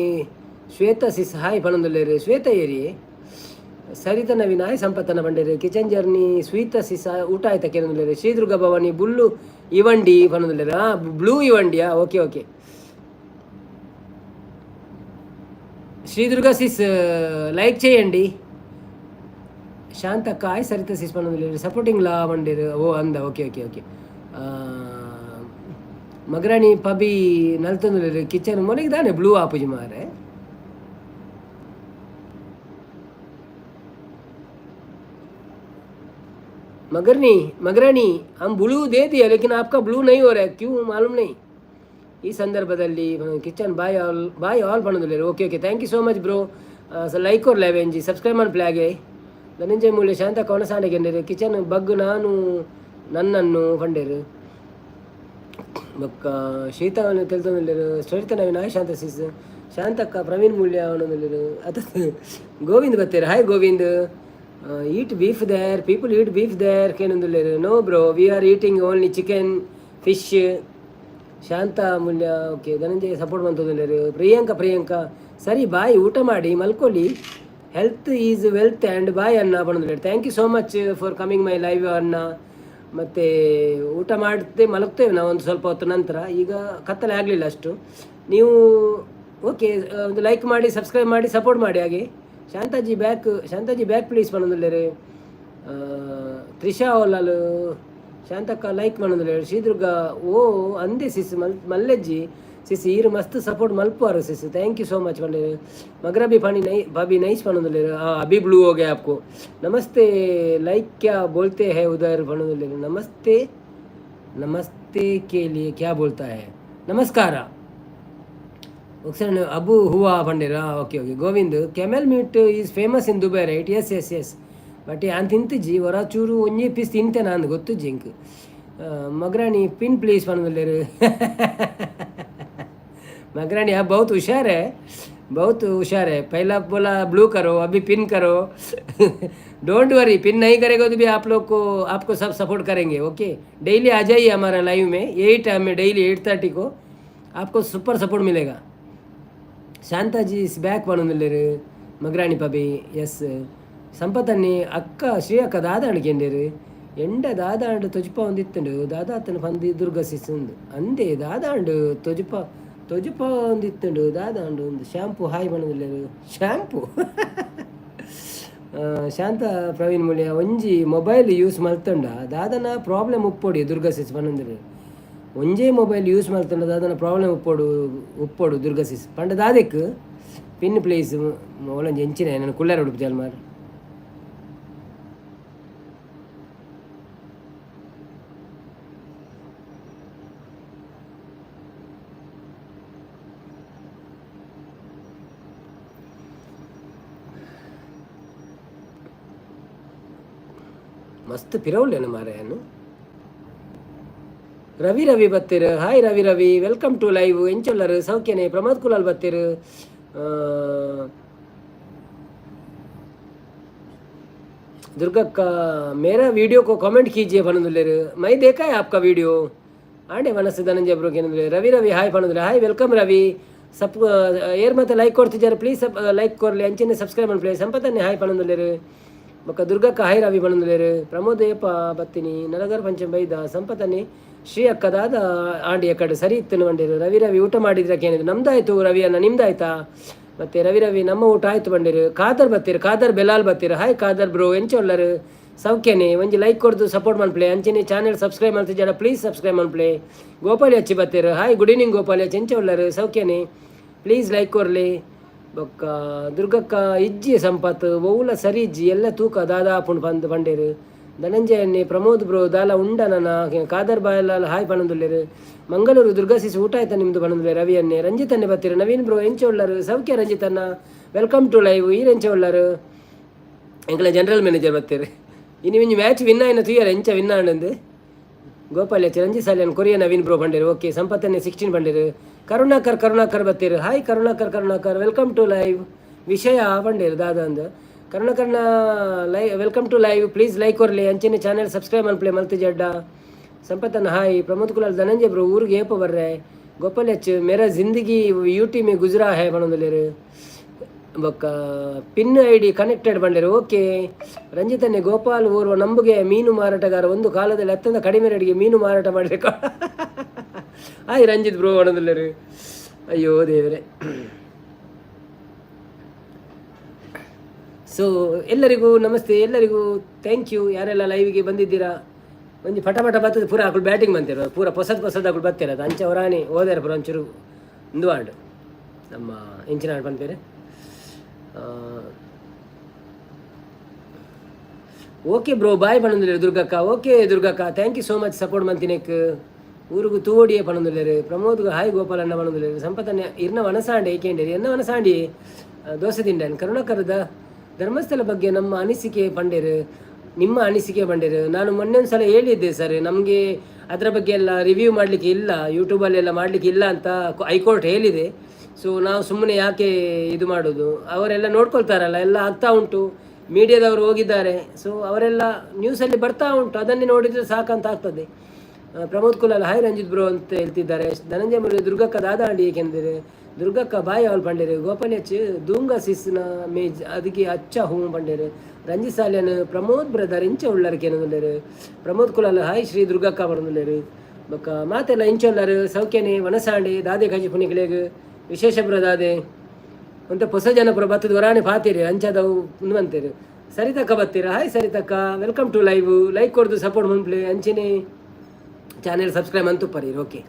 [SPEAKER 1] Shweta sis hi ಪಣೊಂದುಲ್ಲೇರು. ಶ್ವೇತಾ ಏರಿ. ಸರಿತ ನವೀನ್ ಹಾಯ್ ಸಂಪತ್ತನ ಪಂಡೇರು. ಕಿಚನ್ ಜರ್ನಿ, ಸ್ವೀತ ಸಿಸ್ ಊಟ ಆಯ್ತಾ ಕೇಳೊಂದುಲ್ಲೇರು. ಶ್ರೀದುರ್ಗಾ ಭವಾನಿ ಬುಲ್ಲು ಇವಂಡಿ ಪಣೊಂದುಲ್ಲೇರು. ಹಾಂ, ಬ್ಲೂ ಇವಂಡಿಯಾ? Okay okay Shri sis like చేయండి. ಶಾಂತಕ್ಕ ಆಯ್. ಸರಿತಾ ಸಿಸ್ ಪನ್ನೊಂದುಲ್ಲೇರು. ಸಪೋರ್ಟಿಂಗ್ ಲಾ ಪಂಡೇರು. ಓ ಅಂದ, okay okay okay Maharani ಪಬಿ ನಲ್ತೊಂದುಲ್ಲೇರು. Kitchen ಮೊನೆಗೆ ದಾನೆ ಬ್ಲೂ ಆಪುಜಿ ಮಾರೆ. मगरनी, मगरानी, हम ब्लू दे दिया लेकिन आपका ब्लू नहीं हो रहा है, क्यों मालूम नहीं। ಈ ಸಂದರ್ಭದಲ್ಲಿ kitchen bye all, bye all ಪಣೊಂದುಲ್ಲೇರು. Okay okay, thank you so much bro. Like ಕೊರ್ಲೆ ಒಂಜಿ, ಸಬ್ಸ್ಕ್ರೈಬ್ ಮನ್ಪುಲೆ. ಧನಂಜಯ ಮೂಲ್ಯ ಶಾಂತ ಕೊನಸಾಂಡೆ ಗೆಂಡೇರು. ಕಿಚನ್ ಬಗ್ಗು ನಾನು ನನ್ನನ್ನು ಪಂಡೇರು. ಬೊಕ್ಕ ಶೀತವನ್ನು ತೆಲ್ತೊಂದುಲ್ಲೇರು. ಸರಿತ ನವೀನ್ ಹಾಯ್. ಶಾಂತ ಸಿಸ್, ಶಾಂತಕ್ಕ, ಪ್ರವೀಣ್ ಮೂಲ್ಯ ಅವನೊಂದುಲ್ಲೇರು. ಅತ Govind ಬತ್ತೇರು. Hi Govind. Eat beef there, people eat beef there ಕೇನೊಂದುಲ್ಲೇರು. No bro, we are eating only chicken, fish. Shanta Mulya okay. Dhananjaya support ಮಂತೊಂದುಲ್ಲೇರು. Priyanka, Priyanka ಸರಿ, ಬಾಯ್, ಊಟ ಮಾಡಿ ಮಲ್ಕೊಳ್ಳಿ. Health is wealth and bye ಅಣ್ಣ ಪಣೊಂದುಲ್ಲೇರು. Thank you so much for coming my live ಅಣ್ಣ. ಮತ್ತು ಊಟ ಮಾಡದೆ ಮಲಗ್ತೇವೆ ನಾವು ಒಂದು ಸ್ವಲ್ಪ ಹೊತ್ತು ನಂತರ. ಈಗ ಕತ್ತಲೆ ಆಗಲಿಲ್ಲ ಅಷ್ಟು. ನೀವು ಓಕೆ, ಒಂದು ಲೈಕ್ ಮಾಡಿ, ಸಬ್ಸ್ಕ್ರೈಬ್ ಮಾಡಿ, ಸಪೋರ್ಟ್ ಮಾಡಿ. ಹಾಗೆ Shantaji back, Shantaji back please ಪಣೊಂದುಲ್ಲೇರು. ತ್ರಿಷಾ ಓಲಾಲು, ಶಾಂತಕ್ಕ ಲೈಕ್ ಪಣೊಂದುಲ್ಲೇರು. ಶ್ರೀದುರ್ಗ ಓ ಅಂದೆ ಸಿಸ್ ಮಲ್ ಮಲ್ಲೆಜ್ಜಿ ಸಿಸ್, ಈರು ಮಸ್ತ್ ಸಪೋರ್ಟ್ ಮಲ್ಪುವಾರು sis, thank you so much ಪಂಡೇರು. ಮಗರಬಿ ಪಾಣಿ ನೈ भाभी ನೈಸ್ ಪಣೊಂದುಲ್ಲೇರು. हाँ, अभी ब्लू हो गया आपको। नमस्ते लाइक क्या बोलते हैं उधर पणೊಂದುಲ್ಲೇರು. नमस्ते, नमस्ते के लिए क्या बोलता है? ನಮಸ್ಕಾರ. ఒకసారి Abu హువా పండేరా. Okay okay Govind, camel meat is famous in Dubai, right? Yes, but ಯಾನ್ ತಿಂತಿಜ್ಜಿ, ಒರ ಚೂರು ಒಂಜಿ ಪೀಸ್ ತಿಂತೆ ನಾನು, ಗೊತ್ತುಜ್ಜಿ ಎಂಕ್. Maharani pin please ಪನೊಂದುಲ್ಲೇರು. मगरानी, आप बहुत होशियार है, बहुत होशियार है। पहला बोला ब्लू करो, अभी पिन करो। Don't worry, pin नहीं करेगा तो भी आप लोग को, आपको सब सपोर्ट करेंगे। ओके, डेली आ जाइए हमारा लाइव में, यही टाइम में, डेली 8:30 को आपको सुपर सपोर्ट मिलेगा। ಶಾಂತಾಜಿ is back ಪಣೊಂದುಲ್ಲೇರು. ಮಗ್ರಾಣಿ ಪಬಿ ಎಸ್. ಸಂಪತನ್ನಿ ಅಕ್ಕ, ಶ್ರೀ ಅಕ್ಕ ದಾದಾಂಡ್ ಕೆಂಡೇರು. ಎಂಡ ದಾದಾಂಡ್ ತೊಜುಪ ಒಂದಿತ್ತುಂಡು ದಾದಾತನ ಪಂದಿ ದುರ್ಗ ಸಿಸುಂದು ಅಂದೆ. ದಾದಾಂಡ್ ತೊಜುಪ ತೊಜುಪ ಒಂದಿತ್ತುಂಡು ದಾದಾಂಡ್ ಒಂದು. ಶಾಂಪು ಹಾಯ್ ಪಣೊಂದುಲ್ಲೇರು. ಶಾಂಪು. ಶಾಂತ ಪ್ರವೀಣ್ ಮೂಲ್ಯ, ಒಂಜಿ ಮೊಬೈಲ್ ಯೂಸ್ ಮಲ್ತುಂಡ ದಾದನ ಪ್ರಾಬ್ಲಮ್ ಉಪ್ಪೊಡಿ ದುರ್ಗಾ ಸಿಸ್ ಪನೊಂದುಲ್ಲೇರು. ಒಂಜೇ ಮೊಬೈಲ್ ಯೂಸ್ ಮಲ್ತುಂಡ ದಾದನ ಪ್ರಾಬ್ಲಮ್ ಉಪ್ಪೊಡು ಉಪ್ಪೊಡು ದುರ್ಗಾ ಸಿಸ್ ಪಂಡ ದಾದೆಕ್. ಪಿನ್ ಪ್ಲೇಸ್ ಓಲೊಂಜಿ ಎಂಚಿನ ನಾನು ಕುಳ್ಳಾರ ಉಡುಪು ಜಾಲ್ಮಾರ್. ಮಸ್ತ್ ಪಿರವುಲ್ಲೇನು ಮಾರಾಯನು. ರವಿ ರವಿ ಬತ್ತೀರು. Hi Ravi Ravi, welcome to live. ಎಂಚೊಲ್ಲರು, ಸೌಖ್ಯನೆ? Pramod Kulal ಬತ್ತೀರು. दुर्गक्का, मेरा वीडियो को कमेंट कीजिए पनोंदुल्लेर. मैं देखा है आपका वीडियो. ಆಂಡೆ ಮನಸ್ಸು ಧನಂಜಯ ಬ್ರೋ ಏನಂದ್ರೆ. ರವಿ ರವಿ ಹಾಯ್ ಪನೊಂದುಲ್ಲೆ. Hi, welcome Ravi. ಸಪ್ ಏರ್ ಮತ್ತೆ ಲೈಕ್ ಕೊಡ್ತಿದ್ದಾರೆ, ಪ್ಲೀಸ್ ಸಪ್ ಲೈಕ್ ಕೊರ್ಲಿ, ಅಂಚನೆ ಸಬ್ಸ್ಕ್ರೈಬ್ ಮನ್ಪುಲೆ. ಸಂಪತ್ತನ್ನೇ ಹಾಯ್ ಪನೊಂದುಲ್ಲೆರ್. ಬೊಕ್ಕ ದುರ್ಗಕ್ಕ ಹಾಯ್ ರವಿ ಪನೊಂದುಲ್ಲೆರ್. ಪ್ರಮೋದ್ ಏಪ ಬತ್ತಿನಿ ನಲಗರ್ ಪಂಚಮ್ ಬೈದ. ಸಂಪತ್ತನ್ನೇ ಶ್ರೀ ಅಕ್ಕ ದಾದ ಆಂಡಿ ಎಕ್ಕಡೆ ಸರಿ ಇತ್ತು ಬಂಡಿರು. ರವಿ ರವಿ ಊಟ ಮಾಡಿದ್ರೆ ಏನಿದ್ರು? ನಮ್ದಾಯ್ತು ರವಿ ಅಣ್ಣ, ನಿಮ್ದಾಯ್ತಾ? ಮತ್ತೆ ರವಿ ರವಿ ನಮ್ಮ ಊಟ ಆಯ್ತು ಬಂಡಿರು. ಖಾದರ್ ಬತ್ತೀರು, ಖಾದರ್ ಬೆಲಾಲ್ ಬತ್ತೀರು. ಹಾಯ್ ಖಾದರ್ ಬ್ರೋ, ಎಂಚೊಲ್ಲರು, ಸೌಖ್ಯನೆ? ಒಂಜಿ ಲೈಕ್ ಕೊಡ್ದು ಸಪೋರ್ಟ್ ಮನ್ಪುಲೆ. ಅಂಚನೆ ಚಾನೆಲ್ ಸಬ್ಸ್ಕ್ರೈಬ್ ಮಲ್ತಿಜಡ ಪ್ಲೀಸ್ ಸಬ್ಸ್ಕ್ರೈಬ್ ಮನ್ಪುಲೆ. ಗೋಪಾಲಿ ಅಚ್ಚಿ ಬತ್ತೀರು. ಹಾಯ್, ಗುಡ್ ಈವ್ನಿಂಗ್ ಗೋಪಾಲಿ ಅಚ್ಚಿ, ಎಂಚ ಉಲ್ಲರು, ಸೌಖ್ಯನೆ? ಪ್ಲೀಸ್ ಲೈಕ್ ಕೊರ್ಲಿ. ಬೊಕ್ಕ ದುರ್ಗಕ್ಕ ಇಜ್ಜಿ ಸಂಪತ್ ಒವ್ಲ ಸರಿ ಇಜ್ಜಿ ಎಲ್ಲ ತೂಕ ದಾದಾ ಪುಂಡು ಪಂದ್ ಪಂಡೇರು. ಧನಂಜಯನ್ನೇ ಪ್ರಮೋದ್ ಬ್ರೋ ದಾಲ ಉಂಡ ನನ. ಖಾದರ್ ಬಾಯಲ್ಲಾಲ್ ಹಾಯ್ ಪನೊಂದುಲ್ಲೆರ್. ಮಂಗಳೂರು ದುರ್ಗಾಸಿಸ್ ಊಟ ಆಯ್ತಾ ನಿಮ್ದು ಪನೊಂದುಲ್ಲೆ ರವಿ ಅನ್ನೆ. ರಂಜಿತ್ ಅನ್ನೆ ಬತ್ತೀರು. ನವೀನ್ ಬ್ರೋ ಎಂಚ ಉಳ್ಳರು, ಸೌಖ್ಯ? ರಂಜಿತ್ ಅನ್ನ, welcome to live. ಈರ್ ಎಂಚ ಉಳ್ಳರು? ಎಂಕಲ ಜನರಲ್ ಮ್ಯಾನೇಜರ್ ಬತ್ತೀರು. ಇನಿ ಒಂಜಿ ಮ್ಯಾಚ್ ವಿನ್ ಆಯಿನ ತೂಯರ ಎಂಚ ವಿನ್ ಆಂಡಂದು. ಗೋಪಾಲ್ ಎಚ್ ರಂಜಿತ್ ಸಾಲಿಯನ್ ಕೊರಿಯ ನವೀನ್ ಬ್ರೋ ಬಂಡೇರು. ಓಕೆ, ಸಂಪತ್ತನ್ನೇ 16 ಬಂಡೇರು. ಕರುಣಾಕರ್ ಕರುಣಾಕರ್ ಬತ್ತೀರು. Hi Karunakar Karunakar, welcome to live. ವಿಷಯ ಬಂಡೇರು ದಾದ ಅಂದ್ ಕರುಣಾಕರ್ನ ಲೈ welcome to live. Please like ಕೊರ್ಲಿ, ಅಂಚನೆ ಚಾನೆಲ್ ಸಬ್ಸ್ಕ್ರೈಬ್ ಮನ್ಪ್ಲೆ ಮಲ್ತಿ ಜಡ್ಡ. ಸಂಪತ್ತನ್ನ ಹಾಯ್. ಪ್ರಮೋದ್ ಕುಲಾಲ್ ಧನಂಜಯ ಬ್ರೋ ಊರಿಗೆ ಏಪ ಬರ್ರೆ? ಗೋಪಾಲ್ ಎಚ್ ಮೇರಾ ಜಿಂದಗಿ ಯೂಟಿ ಮೇ ಗುಜ್ರಾ ಹೈ ಪನೊಂದುಲ್ಲೆರ್. ಬೊಕ್ಕ ಪಿನ್ I D connected ಬಂಡೇರು. ಓಕೆ ರಂಜಿತನ್ನೇ ಗೋಪಾಲ್ ಓರ್ವ ನಂಬುಗೆ ಮೀನು ಮಾರಾಟಗಾರ. ಒಂದು ಕಾಲದಲ್ಲಿ ಅತ್ಯಂತ ಕಡಿಮೆ ರೇಟ್ಗೆ ಮೀನು ಮಾರಾಟ ಮಾಡಬೇಕು. ಹಾಯ್ ರಂಜಿತ್ ಬ್ರೋ ಪನೊಂದುಲ್ಲೆರ್. ಅಯ್ಯೋ ದೇವರೇ. ಸೊ ಎಲ್ಲರಿಗೂ ನಮಸ್ತೆ, ಎಲ್ಲರಿಗೂ thank you. ಯಾರೆಲ್ಲ ಲೈವ್ಗೆ ಬಂದಿದ್ದೀರಾ. ಒಂಜಿ ಪಟ ಪಟ ಬತ್ತದ ಪೂರ ಅಕುಲು ಬ್ಯಾಟಿಂಗ್ ಬಂತಿರೋ ಪೂರ ಪೊಸದ್ ಪೊಸದ್ ಅಕುಲು ಬತ್ತಿರೋದು. ಅಂಚ ಹೊರಾನಿ ಓದಾರ ಪೂರ ಒಂಚೂರು ಇಂದು ಆಂಡ್ ನಮ್ಮ ಇಂಚಿನ ಪನ್ಪೇರೆ. ಓಕೆ ಬ್ರೋ ಬಾಯ್ ಪನೊಂದುಲ್ಲೆರ್ ದುರ್ಗಕ್ಕ. ಓಕೆ ದುರ್ಗಕ್ಕ, thank you so much support ಮಂತಿನೆಕ್. ಊರುಗು ತೂವಡಿಯೇ ಪನೊಂದುಲ್ಲೆರ್. ಪ್ರಮೋದ್ ಹಾಯ್ ಗೋಪಾಲಣ್ಣ ಪನೊಂದುಲ್ಲೆರ್. ಸಂಪತನ್ಯ ಇರ್ನ ವನಸಾಂಡೆ ಏಕೆಂಡೇರಿ ಎನ್ನ ವನಸಾಂಡಿ ದೋಸೆ ತಿಂಡನ್. ಕರುಣಾಕರದ ಧರ್ಮಸ್ಥಳ ಬಗ್ಗೆ ನಮ್ಮ ಅನಿಸಿಕೆ ಪಂಡೇರು, ನಿಮ್ಮ ಅನಿಸಿಕೆ ಪಂಡೇರು. ನಾನು ಮೊನ್ನೆ ಒಂದು ಸಲ ಹೇಳಿದ್ದೆ ಸರ್, ನಮಗೆ ಅದರ ಬಗ್ಗೆ ಎಲ್ಲ ರಿವ್ಯೂ ಮಾಡಲಿಕ್ಕೆ ಇಲ್ಲ, ಯೂಟ್ಯೂಬಲ್ಲೆಲ್ಲ ಮಾಡಲಿಕ್ಕೆ ಇಲ್ಲ ಅಂತ ಹೈಕೋರ್ಟ್ ಹೇಳಿದೆ. ಸೊ ನಾವು ಸುಮ್ಮನೆ ಯಾಕೆ ಇದು ಮಾಡೋದು? ಅವರೆಲ್ಲ ನೋಡ್ಕೊಳ್ತಾರಲ್ಲ, ಎಲ್ಲ ಆಗ್ತಾ ಉಂಟು. ಮೀಡಿಯಾದವರು ಹೋಗಿದ್ದಾರೆ, ಸೊ ಅವರೆಲ್ಲ ನ್ಯೂಸಲ್ಲಿ ಬರ್ತಾ ಉಂಟು, ಅದನ್ನೇ ನೋಡಿದರೆ ಸಾಕಂತ ಆಗ್ತದೆ. ಪ್ರಮೋದ್ ಕುಲಾಲ್ ಹಾಯ್ ರಂಜಿತ್ ಬ್ರೋ ಅಂತ ಹೇಳ್ತಿದ್ದಾರೆ. ಧನಂಜಯ ಮುರಳಿ ದುರ್ಗಕ್ಕ ದಾದಾಂಡಿ ಏಕೆಂದರೆ ದುರ್ಗಕ್ಕ ಬಾಯ್ ಅವಳು ಪಂಡೇರು. ಗೋಪಾಲ್ ಎಚ್ ದೂಂಗ ಸಿಸ್ನ ಮೇಜ್ ಅದಕ್ಕೆ ಅಚ್ಚ ಹೂ ಪಂಡೇರು. ರಂಜಿತ್ ಸಾಲ್ಯನ್ ಪ್ರಮೋದ್ ಬ್ರದರ್ ಇಂಚ ಉಳ್ಳರ್ಕೆ ಏನಂದುಲ್ಲೆರ್. ಪ್ರಮೋದ್ ಕುಲಾಲ್ ಹಾಯ್ ಶ್ರೀ ದುರ್ಗಕ್ಕ ಬರಂದುಲ್ಲೆರ್. ಬೊಕ್ಕ ಮಾತೆಲ್ಲ ಇಂಚ ಉಲ್ಲರು, ಸೌಖ್ಯನೆ? ವನಸಾಂಡಿ ದಾದೆ ಕಜಿ ಪುನಿಕ್ಲೆಗ್ ವಿಶೇಷ ಬ್ರೋ ದಾದೆ ಒಂತೆ ಹೊಸ ಜನ ಪುರ ಬತ್ತದ ವರಾಣೆ ಪಾತೀರಿ ಅಂಚದವು ಉಂದು. ಸರಿತಕ್ಕ ಬತ್ತೀರ. ಹಾಯ್ ಸರಿತಕ್ಕ, welcome to live. Like ಕೊಡ್ದು ಸಪೋರ್ಟ್ ಮನ್ಪ್ಲೆ, ಅಂಚನೆ ಚಾನೆಲ್ ಸಬ್ಸ್ಕ್ರೈಬ್ ಅಂತೂ ಪರೀರ್. ಓಕೆ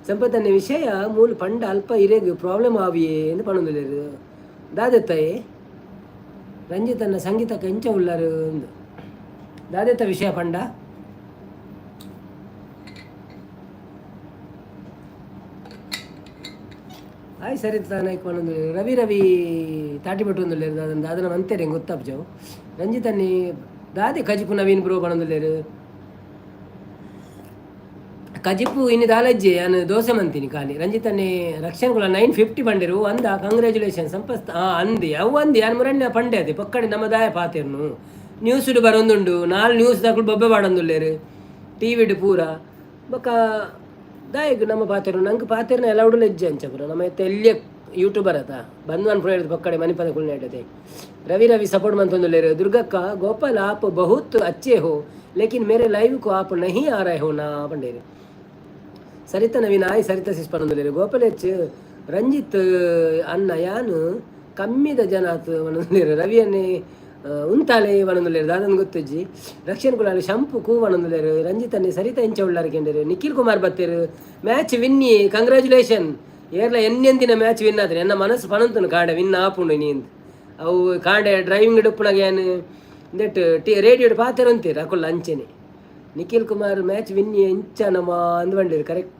[SPEAKER 1] ಸಂಪತ್ತನ್ನೇ ವಿಷಯ ಮೂಲ ಪಂಡ ಅಲ್ಪ ಇರೆಗ್ ಪ್ರಾಬ್ಲಮ್ ಆವಿಯೇ ಎಂದು ಪಣೊಂದುಲ್ಲೆರ್. ದಾದೆತ್ತಾಯೆ ರಂಜಿತನ್ನ ಸಂಗೀತಕ್ಕೆ ಎಂಚ ಉಳ್ಳರು ಅಂದು ದಾದೆತ್ತ ವಿಷಯ ಪಂಡ. ಹಾಯ್ ಸರಿತಾ ನಾಯ್ಕ ಪಣೊಂದುಲ್ಲೆರ್. ರವಿ ರವಿ ತಾಟಿ ಪಟ್ಟೊಂದುಲ್ಲೆರ್. ದಾದನ ದಾದನ ಮಂತೇರೆ ಗೊತ್ತಾಪ್ಜವು. ರಂಜಿತನ್ನಿ ದಾದೆ ಕಜಿಪು ನವೀನ್ ಬ್ರೋ ಪಣೊಂದುಲ್ಲೆರ್. ಕಜಿಪು ಇನ್ನು ದಾಲಜ್ಜೆ ಯಾನ್ ದೋಸೆ ಮಂತೀನಿ ಖಾಲಿ. ರಂಜಿತನ್ನೇ ರಕ್ಷಣ್ ಕುಲ 950 ಪಂಡೆರು ಅಂದ. ಕಂಗ್ರ್ಯಾಚುಲೇಷನ್ ಸಂಪಸ್ತ. ಅಂದಿ ಅವು ಅಂದಿ ಯಾನ್ ಮುರಣ್ಯ ಪಂಡೆ ಅದೇ ಪಕ್ಕಡೆ ನಮ್ಮ ದಾಯ ಪಾತೆರ್ನು. ನ್ಯೂಸ್ ಬರೊಂದುಂಡು, ನಾಲ್ ನ್ಯೂಸ್ ದಾಕುಲು ಬೊಬ್ಬೆ ಪಾಡೊಂದುಲ್ಲೆರ್ ಟಿವಿಡ್ ಪೂರ. ಬೊಕ್ಕ ದಾಯೆಗ್ ನಮ್ಮ ಪಾತೆರು ನಂಗೆ ಪಾತೆರ್ನ ಎಲ್ಲ ಹೆಜ್ಜೆ ಅಂಚ ಪೂರ ನಮ್ಮ ಎಲ್ಯ ಯೂಟ್ಯೂಬರ್ ಅತ ಬಂದು ಅನ್ಪುಣ ಹೇಳಿದ್ ಪಕ್ಕಡೆ ಮಣಿಪದ ಕುಲ್ನೇಟತೆ. ರವಿ ರವಿ ಸಪೋರ್ಟ್ ಮಂತೊಂದುಲ್ಲೆರ್. ದುರ್ಗಕ್ಕ ಗೋಪಾಲ್ आप बहुत अच्छे हो लेकिन मेरे लाइव को आप नहीं आ रहे हो ना ಪಂಡೇರು. ಸರಿತಾ ನವೀನ್ ಆಯ್ ಸರಿತಾ ಸಿಸ್ ಪನೊಂದುಲ್ಲೆರ್. ಗೋಪಾಲ್ ಎಚ್ ರಂಜಿತ್ ಅಣ್ಣ ಯಾನು ಕಮ್ಮಿದ ಜನ ಆತ್ ಪನೊಂದುಲ್ಲೆರ್. ರವಿ ಅನ್ನೆ ಉಂತಾಲೆ ಪನೊಂದುಲ್ಲೆರ್. ದಾದನ್ ಗೊತ್ತುಜ್ಜಿ. ರಕ್ಷಣ್ ಕುಲಾಲ್ ಶಂಪು ಕೂ ಪನೊಂದುಲ್ಲೆರ್. ರಂಜಿತ್ ಅನ್ನೆ ಸರಿತಾ ಇಂಚ ಉಳ್ಳಾರ್ ಕೆಂಡೆರ್. ನಿಖಿಲ್ ಕುಮಾರ್ ಬತ್ತೆರ್. ಮ್ಯಾಚ್ ವಿನ್ನಿ, ಕಂಗ್ರ್ಯಾಚುಲೇಷನ್. ಏರ್ಲ ಎನ್ನೆಂದಿನ ಮ್ಯಾಚ್ ವಿನ್ ಆದ್ರೆ ಎನ್ನ ಮನಸ್ಸು ಪನೊಂತುನು ಕಾಂಡೆ ವಿನ್ ಆಪುಂಡು ನೀಂದ್. ಅವು ಕಾಂಡೆ ಡ್ರೈವಿಂಗ್ ಇಡುಪ್ಪುನಾಗ ಏನು ಇಂದೆಟ್ ಟಿ ರೇಡಿಯೋಡ್ ಪಾತೆರ ಅಂತೀರ ಅಕುಲ್ಲ ಅಂಚೆನೆ. ನಿಖಿಲ್ ಕುಮಾರ್ ಮ್ಯಾಚ್ ವಿನ್ ಎಂಚ ನಮ್ಮ ಅಂದ್ ಬಂಡಿರು. ಕರೆಕ್ಟ್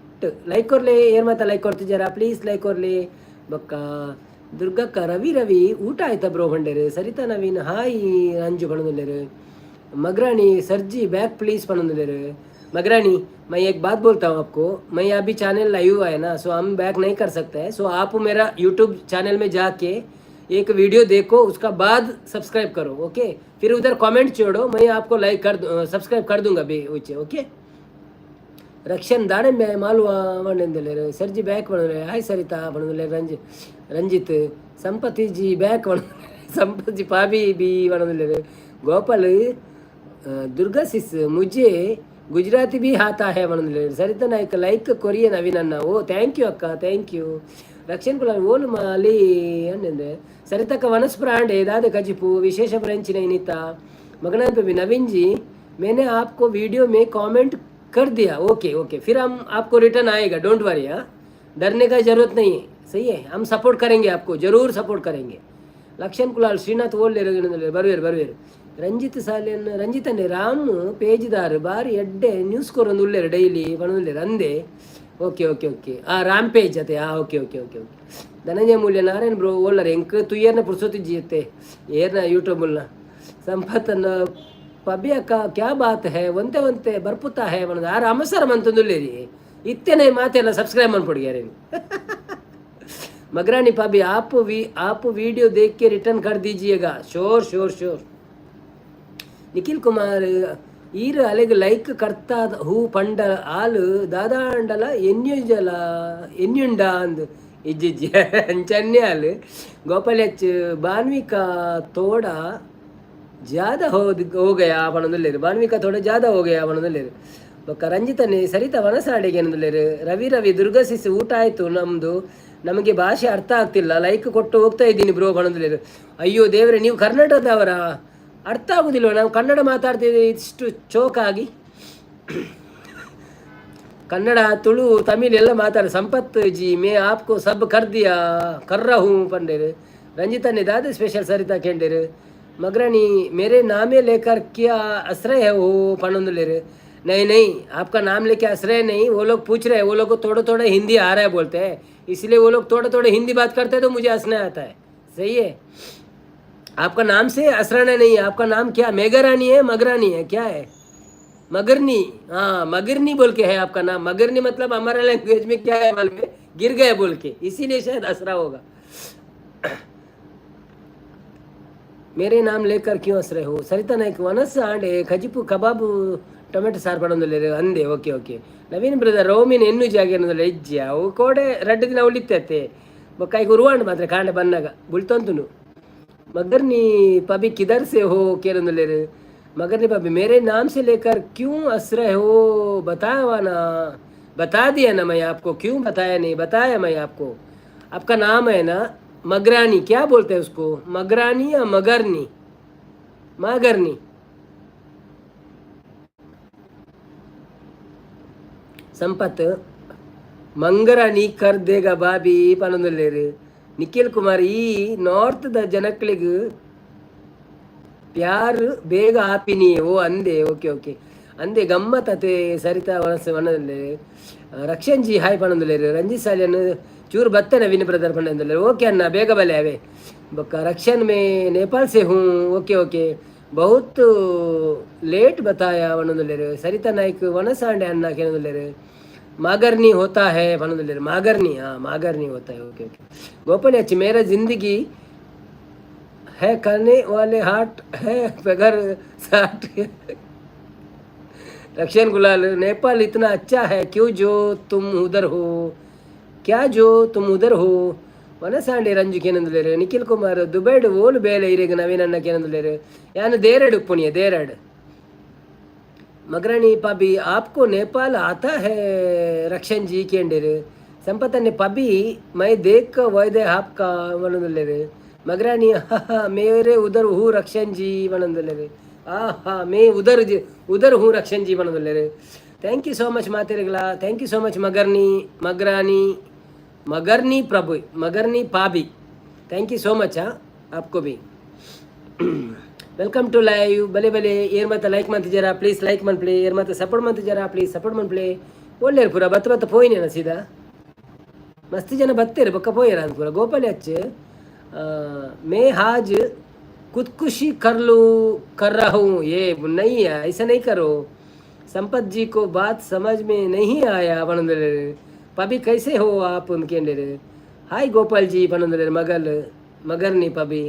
[SPEAKER 1] ಲೈಕ್ ಕೊರ್ಲಿ. ಏರ್ ಮಾತ ಲೈಕ್ ಕೊರ್ತಿದ್ದಾರಾ? ಪ್ಲೀಸ್ ಲೈಕ್ ಕೊರ್ಲಿ. ಬೊಕ್ಕ ದುರ್ಗಕ್ಕ ರವಿ ರವಿ ಊಟ ಆಯ್ತಾ ಬ್ರೋ ಬಂಡೇರು. ಸರಿತಾ ನವೀನ್ ಹಾಯ್ ಅಂಜು ಪಣೊಂದುಲ್ಲೆರ್. Magrani Sarji back please पनोंदुलेर. मगरानी, मैं एक बात बोलता हूँ आपको. मैं अभी चैनल लाइव है ना, सो हम बैक नहीं कर सकते हैं. सो आप मेरा यूट्यूब चैनल में जाके एक वीडियो देखो, उसका बाद सब्सक्राइब करो, ओके? फिर उधर कमेंट छोड़ो, मैं आपको लाइक कर, सब्सक्राइब कर दूंगा भी उचे, ओके? ರಕ್ಷನ್ ದಾಳಿಂಬೆ ಮಾಲುವ ಪಂಡೆಂದಲೇರು. ಸರ್ಜಿ ಬ್ಯಾಕ್ ಪಂಡಲೆ. ಹಾಯ್ ಸರಿತಾ ಪಂಡಲೆ. ರಂಜಿತ್ ಸಂಪತಿ ಜಿ ಬ್ಯಾಕ್ ಪಂಡ. ಸಂಪತ್ ಜಿ ಪಾಬಿ ಬಿ ಪಂಡಲೇರು. ಗೋಪಾಲ್ ದುರ್ಗಾ ಸಿಸ್, मुझे गुजराती भी आता है ಪಂಡಲೇರು. ಸರಿತಾ ನಾಯ್ಕ ಲೈಕ್ ಕೊರಿಯ ನವೀನ್ ಅಣ್ಣ. ಓ, thank you ಅಕ್ಕ, thank you. Rakshan ಕುಲ ಓಲು ಮಾಲಿ ಅಂದೆ. ಸರಿತಕ್ಕ ವನಸ್ಪುರ ಆಂಡೆ ದಾದ ಕಜಿಪು ವಿಶೇಷ ಬ್ರೆಂಚಿನ ಇನಿತಾ मगनान पे भी. नवीन जी, मैंने आपको वीडियो में कमेंट कर दिया. ओके ओके, फिर हम आपको रिटर्न आएगा, don't worry. हाँ, डरने का जरूरत नहीं है, सही है. हम सपोर्ट करेंगे आपको, जरूर सपोर्ट करेंगे. ಲಕ್ಷನ್ ಕುಲಾಲ್ ಶ್ರೀನಾಥ್ ಓಲ್ಲೇರು ಬರುವೇರು ಬರುವೇರು. ರಂಜಿತ್ ಸಾಲೆನ್ ರಂಜಿತ್ ಅನ್ನೆ ರಾಮ್ ಪೇಜ್ದಾರ್ ಬಾರಿ ಎಡ್ಡೆ ನ್ಯೂಸ್ ಕೊರೊಂದು ಉಲ್ಲೇರು ಡೈಲಿ ಪಣೊಂದುಲ್ಲೇರು ಅಂದೆ. Okay okay okay. ಆ ರಾಮ್ ಪೇಜ್ ಅತೆ. ಆ okay okay okay okay. Dhananjaya Moolya Narayan bro ಓಲ್ಲರ್. ಎಂಕ್ ತುಯ್ಯರ್ನ ಪುರ್ಸೊತ್ತಿಜ್ಜಿ ಏರ್ನ ಯೂಟ್ಯೂಬ್ ಸಂಪತ್ತನ್ನ. ಪಬಿ ಅಕ್ಕ, क्या बात है, ಒಂತೆ ಒಂತೆ ಬರ್ಪುತ್ತಾ ಹೇ ಮನದ ಆರು ಅಮಸರ ಮಂತಂದುಲ್ಲೇರಿ. ಇತ್ತೆನೆ ಮಾತೆಲ್ಲ ಸಬ್ಸ್ಕ್ರೈಬ್ ಮಾಡ್ಕೊಡಿಯಾರೇನು. मगरानी भाभी, आप वीडियो देख के रिटर्न कर दीजिएगा. Sure sure sure. Nikhil Kumar ಈರ್ ಅಲೆಗ್ ಲೈಕ್ ಕರ್ತಾ ಹೂ ಪಂಡ ಆಲ್ ದಾದಾಂಡಲ ಎನ್ಯುಜಲ ಎನ್ಯುಂಡ ಅಂದ್ ಇಜ್ಜಿಜ್ಜಿ ಅಂಚನ್ನೇ ಆಲ್. ಗೋಪಾಲ್ ಎಚ್ ಬಾನ್ವಿಕಾ थोड़ा ज़्यादा हो गया ಪಣೊಂದುಲ್ಲೆರ್. ಬಾನ್ವಿಕಾ थोड़ा ज़्यादा हो गया ಪಣೊಂದುಲ್ಲೆರ್. ಬೊಕ್ಕ ರಂಜಿತನೆ ಸರಿತಾ ವನಸಾಡಿಗೆ ಏನಂದುಲ್ಲೆರ್. ರವಿ ರವಿ ದುರ್ಗಾ ಸಿಸ್ ಊಟ ಆಯಿತು ನಮ್ಮದು. ನಮಗೆ ಭಾಷೆ ಅರ್ಥ ಆಗ್ತಿಲ್ಲ, ಲೈಕ್ ಕೊಟ್ಟು ಹೋಗ್ತಾ ಇದ್ದೀನಿ ಬ್ರೋ ಪಣೊಂದುಲ್ಲೆರ್. ಅಯ್ಯೋ ದೇವರೇ, ನೀವು ಕರ್ನಾಟಕದವರ? ಅರ್ಥ ಆಗುದಿಲ್ವ ನಾವು ಕನ್ನಡ ಮಾತಾಡ್ತಿದ್ದೀವಿ ಇಷ್ಟು ಚೋಕಾಗಿ? ಕನ್ನಡ, ತುಳು, ತಮಿಳ್ ಎಲ್ಲ ಮಾತಾಡ. ಸಂಪತ್ ಜಿ, मैं आपको सब कर दिया, कर रहा हूँ पंडेर. ರಂಜಿತನ್ನೇ ದಾದ ಸ್ಪೆಷಲ್ ಸರಿತಾ ಕೇಂಡೇರು. मगरानी, मेरे नामे लेकर क्या हंस रहे है वो पनोंदुलेर. नहीं नहीं, आपका नाम लेके हंस रहे नहीं. वो लोग पूछ रहे हैं, वो लोग को थोड़ा थोड़ा हिंदी आ रहा है बोलते हैं, इसलिए वो लोग थोड़ा थोड़ा हिंदी बात करते हैं तो मुझे हंसना आता है, सही है. आपका नाम से हंसराना नहीं है. आपका नाम क्या, मेघरानी है, मगरानी है, क्या है? मगरनी, हाँ, मगरनी बोल के है आपका नाम. मगरनी मतलब हमारे लैंग्वेज में क्या है मालूम है? गिर गए बोल के, इसीलिए शायद हंस रहा होगा. मेरे नाम लेकर क्यों हंस रहे हो? ಸರಿತಾ ನಾಯ್ಕ್ ವನಸ್ ಆಂಡೆ ಕಜಿಪು ಕಬಾಬು ಟೊಮೆಟೊ ಸಾರು ಪಡೊಂದುಲ್ಲೆರ್ ಅಂದೆ. Okay okay. Naveen brother ರೋಮಿನ್ ಎನ್ನು ಜಾಗೆ ಅನ್ನೋದಿಲ್ಲ ಇಜ್ಜಿ. ಅವು ಕೋಡೆ ರಡ್ಡು ದಿನ ಉಳಿತತ್ತೆ. ಬೊಕ್ಕ ಐಕ್ ಉರುವಾಂಡ್ ಮಾತ್ರ ಕಾಂಡೆ ಬನ್ನಾಗ ಬುಳ್ತೊಂತುನು. मगरनी पबी किधर से हो केरंदुलेर. मगरनी पबी, मेरे नाम से लेकर क्यों हंस रहे हो? बताया ना, बता दिया ना मैं आपको. क्यों बताया नहीं? बताया मैं आपको. आपका नाम है ना मगरानी, क्या बोलते हैं उसको, मगरानी या मगरनी? मगरनी. ಸಂಪತ್ ಮಂಗರಾಣಿ ಕರ್ ದೇಗ ಬಾಬಿ ಪನೊಂದುಲ್ಲೆರ್. ನಿಖಿಲ್ ಕುಮಾರ್ ಈ ನಾರ್ತ್ the ಜನಕ್ಲೆಗ್ ಪ್ಯಾರ್ ಬೇಗ ಆಪಿನಿ. ಓ ಅಂದೆ, ಓಕೆ ಓಕೆ ಅಂದೆ. ಗಮ್ಮತ್ ಅತೆ ಸರಿತಾ ವನಸ್ ವನದಲ್ಲೇರು. ರಕ್ಷನ್ ಜಿ ಹಾಯ್ ಪನೊಂದುಲ್ಲೆರ್. ರಂಜಿತ್ ಸಾಲಿಯನ್ ಚೂರು ಬತ್ತೆ ನವೀನ್ ಬ್ರದರ್ ಪಂಡೊಂದುಲ್ಲೆರ್. ಓಕೆ ಅಣ್ಣ, ಬೇಗ ಬಲೆ ಅವೇ. ಬೊಕ್ಕ ರಕ್ಷನ್, मैं नेपाल से हूँ. ओके ओके, बहुत लेट बताया ಪನೊಂದುಲ್ಲೆರ್. ಸರಿತಾ ನಾಯ್ಕ್ ವನಸಾಂಡೆ ಅಣ್ಣ ಕೇನೊಂದುಲ್ಲೆರ್. मागरनी होता है पनोंदुल्लेर. मागरनी, हाँ, मागरनी होता है. Okay okay. Gopal H मेरा जिंदगी है करने वाले हार्ट है बगैर साठ. रक्षन गुलाल नेपाल इतना अच्छा है, क्यों जो तुम उधर हो, क्या जो तुम उधर हो? ವನಸಾಂಡೆ ರಂಜು ಕೇನಂದುಲ್ಲೆರ್. ನಿಖಿಲ್ ಕುಮಾರ್ ದುಬೈಡ್ ಓಲು ಬೇಲೆ ಇರೆಗ್ ನವೀನಣ್ಣ ಕೇನಂದುಲ್ಲೆರ್. ಯಾನ್ ದೇರಡ್ ಉಪ್ಪುನಿಯ ದೇರಡ್. मगरानी पबी, आपको नेपाल आता है रक्षन जी केंडेर. संपतन्ने पबी, मैं देख वैदे आपका पनोंदुल्लेर. मगरानी, मेरे उधर हूँ रक्षन जी पनोंदुल्लेर. आहा, मैं उधर उधर हूँ रक्षन जी पनोंदुल्लेर. Thank you so much मातेरगला. Thank you so much मगरनी Magrani मगरनी प्रभु मगरनी पाबी, thank you so much. हाँ, आपको भी welcome to live. ಬಲೆ ಬಲೆ ಏರ್ ಮಾತ ಲೈಕ್ ಮಂತಿಜರಾ? ಪ್ಲೀಸ್ ಲೈಕ್ ಮನ್ಪ್ಲೆ. ಏರ್ ಮಾತ ಸಪೋರ್ಟ್ ಮಂತಿಜರಾ? ಪ್ಲೀಸ್ ಸಪೋರ್ಟ್ ಮನ್ಪ್ಲೆ. ಒಳ್ಳೆರ್ ಪೂರ ಬತ್ತ ಬತ್ತ ಪೋಯಿನೇನ ಸೀದಾ. ಮಸ್ತ್ ಜನ ಬತ್ತೇರು ಬೊಕ್ಕ ಪೋಯೆರ್ ಅಂದ್ ಪೂರ. ಗೋಪಾಲ್ ಹಚ್ मैं आज खुदकुशी कर लूँ, कर रहा हूँ। ये नहीं है, ऐसा नहीं करो। संपत जी को बात समझ में नहीं आया ಪನೊಂದುಲ್ಲೆರ್. ಪಬಿ कैसे हो आप ಉಂದ್ಕೆಂಡೆರ್. ಹಾಯ್ ಗೋಪಾಲ್ ಜಿ ಪನೊಂದುಲ್ಲೆರ್. ಮಗಲ್ ಮಗರ್ನಿ ಪಬಿ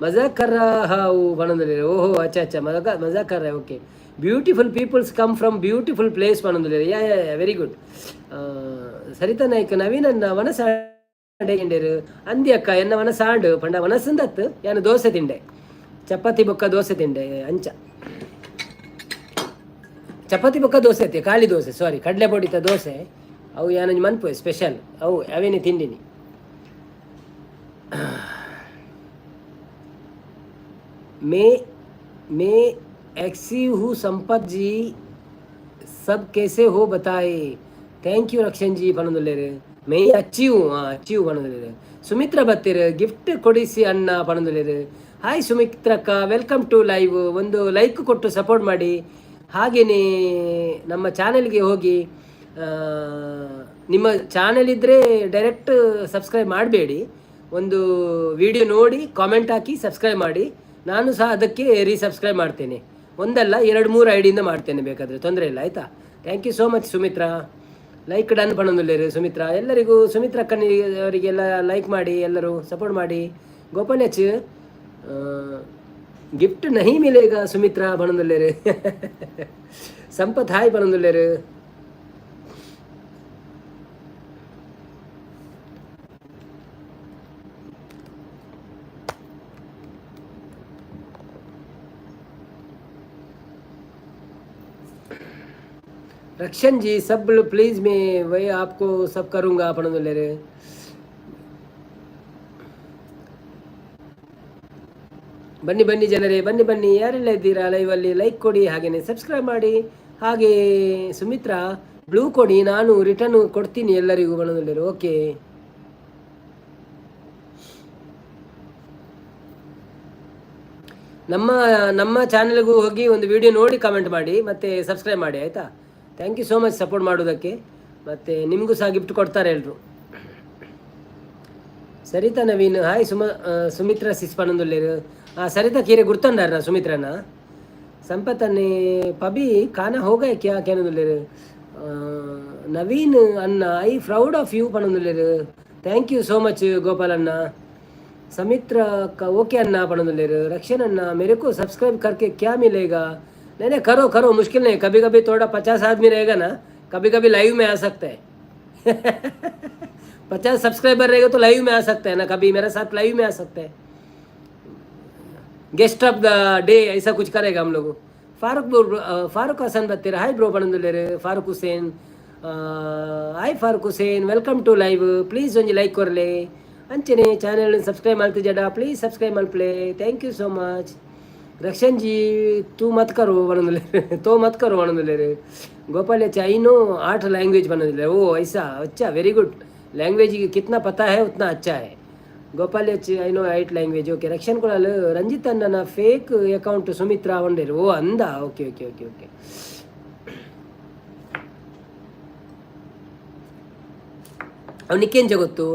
[SPEAKER 1] मजाक कर रहा हूँ ಪನೊಂದುಲ್ಲೆರ್. ಓಹೋ, ಅಚ್ಚಾ ಅಚ್ಚಾ, मजाक मजाक कर रहा. Okay, beautiful peoples come from beautiful place ಪನೊಂದುಲ್ಲೆರ್. Yeah yeah yeah, very good. Saritha Naik, ನವೀನನ್ನ ವನಸಾಂಡೆರ್. ಅಂದಿ ಅಕ್ಕ, ಎನ್ನ ವನಸಾಂಡು ಪಂಡ ವನಸಂದತ್ತು ಯಾನು ದೋಸೆ ತಿಂಡೆ, ಚಪಾತಿ ಬೊಕ್ಕ ದೋಸೆ ತಿಂಡೆ. ಅಂಚ ಚಪಾತಿ ಬೊಕ್ಕ ದೋಸೆ ಅತ್ತೆ, ಖಾಲಿ ದೋಸೆ, ಸಾರಿ, ಕಡಲೆ ಪೊಡಿತ ದೋಸೆ. ಅವು ಯಾನೊಂಜಿ ಮನ್ಪು ಸ್ಪೆಷಲ್, ಅವು ಅವೇನೆ ತಿಂಡಿನಿ. मैं एक्सी हूँ संपत जी, सब कैसे हो बताए. Thank you Rakshan G ಪನೊಂದುಲ್ಲೆರ್. मैं अच्छी हूँ, ಹಾಂ, अच्छी हूँ ಪನೊಂದುಲ್ಲೆರ್. ಸುಮಿತ್ರ ಬತ್ತೆರ್, ಗಿಫ್ಟ್ ಕೊಡಿಸಿ ಅಣ್ಣ ಪನೊಂದುಲ್ಲೆರ್. ಹಾಯ್ ಸುಮಿತ್ರಕ್ಕ, welcome to live. ಒಂದು ಲೈಕ್ ಕೊಟ್ಟು ಸಪೋರ್ಟ್ ಮಾಡಿ. ಹಾಗೆಯೇ ನಮ್ಮ ಚಾನೆಲ್ಗೆ ಹೋಗಿ, ನಿಮ್ಮ ಚಾನೆಲ್ ಇದ್ದರೆ ಡೈರೆಕ್ಟ್ ಸಬ್ಸ್ಕ್ರೈಬ್ ಮಾಡಬೇಡಿ. ಒಂದು ವಿಡಿಯೋ ನೋಡಿ, ಕಾಮೆಂಟ್ ಹಾಕಿ, ಸಬ್ಸ್ಕ್ರೈಬ್ ಮಾಡಿ. ನಾನು ಸಹ ಅದಕ್ಕೆ ರೀಸಬ್ಸ್ಕ್ರೈಬ್ ಮಾಡ್ತೇನೆ. ಒಂದಲ್ಲ, ಎರಡು ಮೂರು ಐಡಿಯಿಂದ ಮಾಡ್ತೇನೆ ಬೇಕಾದರೆ, ತೊಂದರೆ ಇಲ್ಲ, ಆಯಿತಾ? Thank you so much Sumitra. Like done ಪನೊಂದುಲ್ಲೆರ್ Sumitra. ಎಲ್ಲರಿಗೂ, ಸುಮಿತ್ರಾ ಅಕ್ಕನಿಗೆ ಅವರಿಗೆಲ್ಲ ಲೈಕ್ ಮಾಡಿ, ಎಲ್ಲರೂ ಸಪೋರ್ಟ್ ಮಾಡಿ. ಗೋಪಾಲ್ ಎಚ್, ಗಿಫ್ಟ್ नहीं मिलेगा ಸುಮಿತ್ರಾ ಪನೊಂದುಲ್ಲೆರ್. ಸಂಪತ್ ಹಾಯ್ ಪನೊಂದುಲ್ಲೆರ್. रक्षन जी, सब प्लीज़, मैं वही आपको सब करूँगा पनೊಂದುಲ್ಲೆರ್. ಬನ್ನಿ ಬನ್ನಿ ಜನರೇ, ಬನ್ನಿ ಬನ್ನಿ. ಯಾರೆಲ್ಲ ಇದ್ದೀರಾ ಲೈವಲ್ಲಿ, ಲೈಕ್ ಕೊಡಿ, ಹಾಗೆಯೇ ಸಬ್ಸ್ಕ್ರೈಬ್ ಮಾಡಿ. ಹಾಗೆ ಸುಮಿತ್ರಾ, ಬ್ಲೂ ಕೊಡಿ, ನಾನು ರಿಟರ್ನ್ ಕೊಡ್ತೀನಿ ಎಲ್ಲರಿಗೂ ಪನೊಂದುಲ್ಲೆರ್. ಓಕೆ. ನಮ್ಮ ನಮ್ಮ ಚಾನೆಲ್ಗೂ ಹೋಗಿ ಒಂದು ವಿಡಿಯೋ ನೋಡಿ, ಕಾಮೆಂಟ್ ಮಾಡಿ ಮತ್ತು ಸಬ್ಸ್ಕ್ರೈಬ್ ಮಾಡಿ, ಆಯಿತಾ? Thank you so much support ಮಾಡೋದಕ್ಕೆ. ಮತ್ತು ನಿಮಗೂ ಸಹ ಗಿಫ್ಟ್ ಕೊಡ್ತಾರೆ ಎಲ್ಲರೂ. ಸರಿತಾ ನವೀನ್ ಹಾಯ್. ಸುಮಿತ್ರಾ ಸಿಸ್ ಪನೊಂದುಲ್ಲೆರ್. ಆ ಸರಿತಾ ಕೀರೆ ಗುರ್ತಂಡಾರ ಸುಮಿತ್ರನ. ಸಂಪತ್ತನ್ನೇ ಪಬಿ ಖಾನ ಹೋಗ ಕ್ಯಾ ಕೇನೊಂದುಲ್ಲೆರ್. ನವೀನ್ ಅನ್ನ, I proud of you ಪನೊಂದುಲ್ಲೆರ್. Thank you so much Gopal ಅಣ್ಣ. समित्र का ओके अन्ना पनೊಂದುಲ್ಲೆರ್. रक्षण अन्ना, मेरे को सब्सक्राइब करके क्या मिलेगा? नहीं नहीं, करो करो, मुश्किल नहीं। कभी कभी थोड़ा 50 आदमी रहेगा ना, कभी कभी लाइव में आ सकता है। 50 सब्सक्राइबर रहेगा तो लाइव में आ सकता है ना, कभी मेरे साथ लाइव में आ सकता है। गेस्ट ऑफ the day ऐसा कुछ करेगा हम लोग। फारूक ब्रो, फारूक हसन ಬತ್ತೀರ, ಹಾಯ್ ಬ್ರೋ ಪನೊಂದುಲ್ಲೆರ್. Farooq Hussain, hi Farooq Hussain, welcome to live. Please ಒಂಜಿ ಲೈಕ್ ಕೊರ್ಲೆ. ಅಂಚನೆ ಚಾನೆಲ್ ಸಬ್ಸ್ಕ್ರೈಬ್ ಮಲ್ತಿಜಡ ಪ್ಲೀಸ್ ಸಬ್ಸ್ಕ್ರೈಬ್ ಮಲ್ಪಲೆ. Thank you so much. Rakshan G, तू मत करो पनೊಂದುಲ್ಲೆರ್, तो मत करो ಪನೊಂದುಲ್ಲೆರ್. ಗೋಪಾಲ್ ಎಚ್, I know आठ लैंग्वेज पनೊंದುಲ್ಲೆರ್. ओ ऐसा, अच्छा, वेरी गुड. लैंग्वेज कितना पता है उतना अच्छा है. Gopal H, I know eight language, okay. Rakshan Kulal, Ranjit ಅಣ್ಣನ ಫೇಕ್ ಅಕೌಂಟ್ ಸುಮಿತ್ರಾ ವಂಡೇರು. ಓ ಅಂದ, ಓಕೆ ಓಕೆ ಓಕೆ ಓಕೆ. ಅವನಿಕ್ಕೇಂಚ ಗೊತ್ತು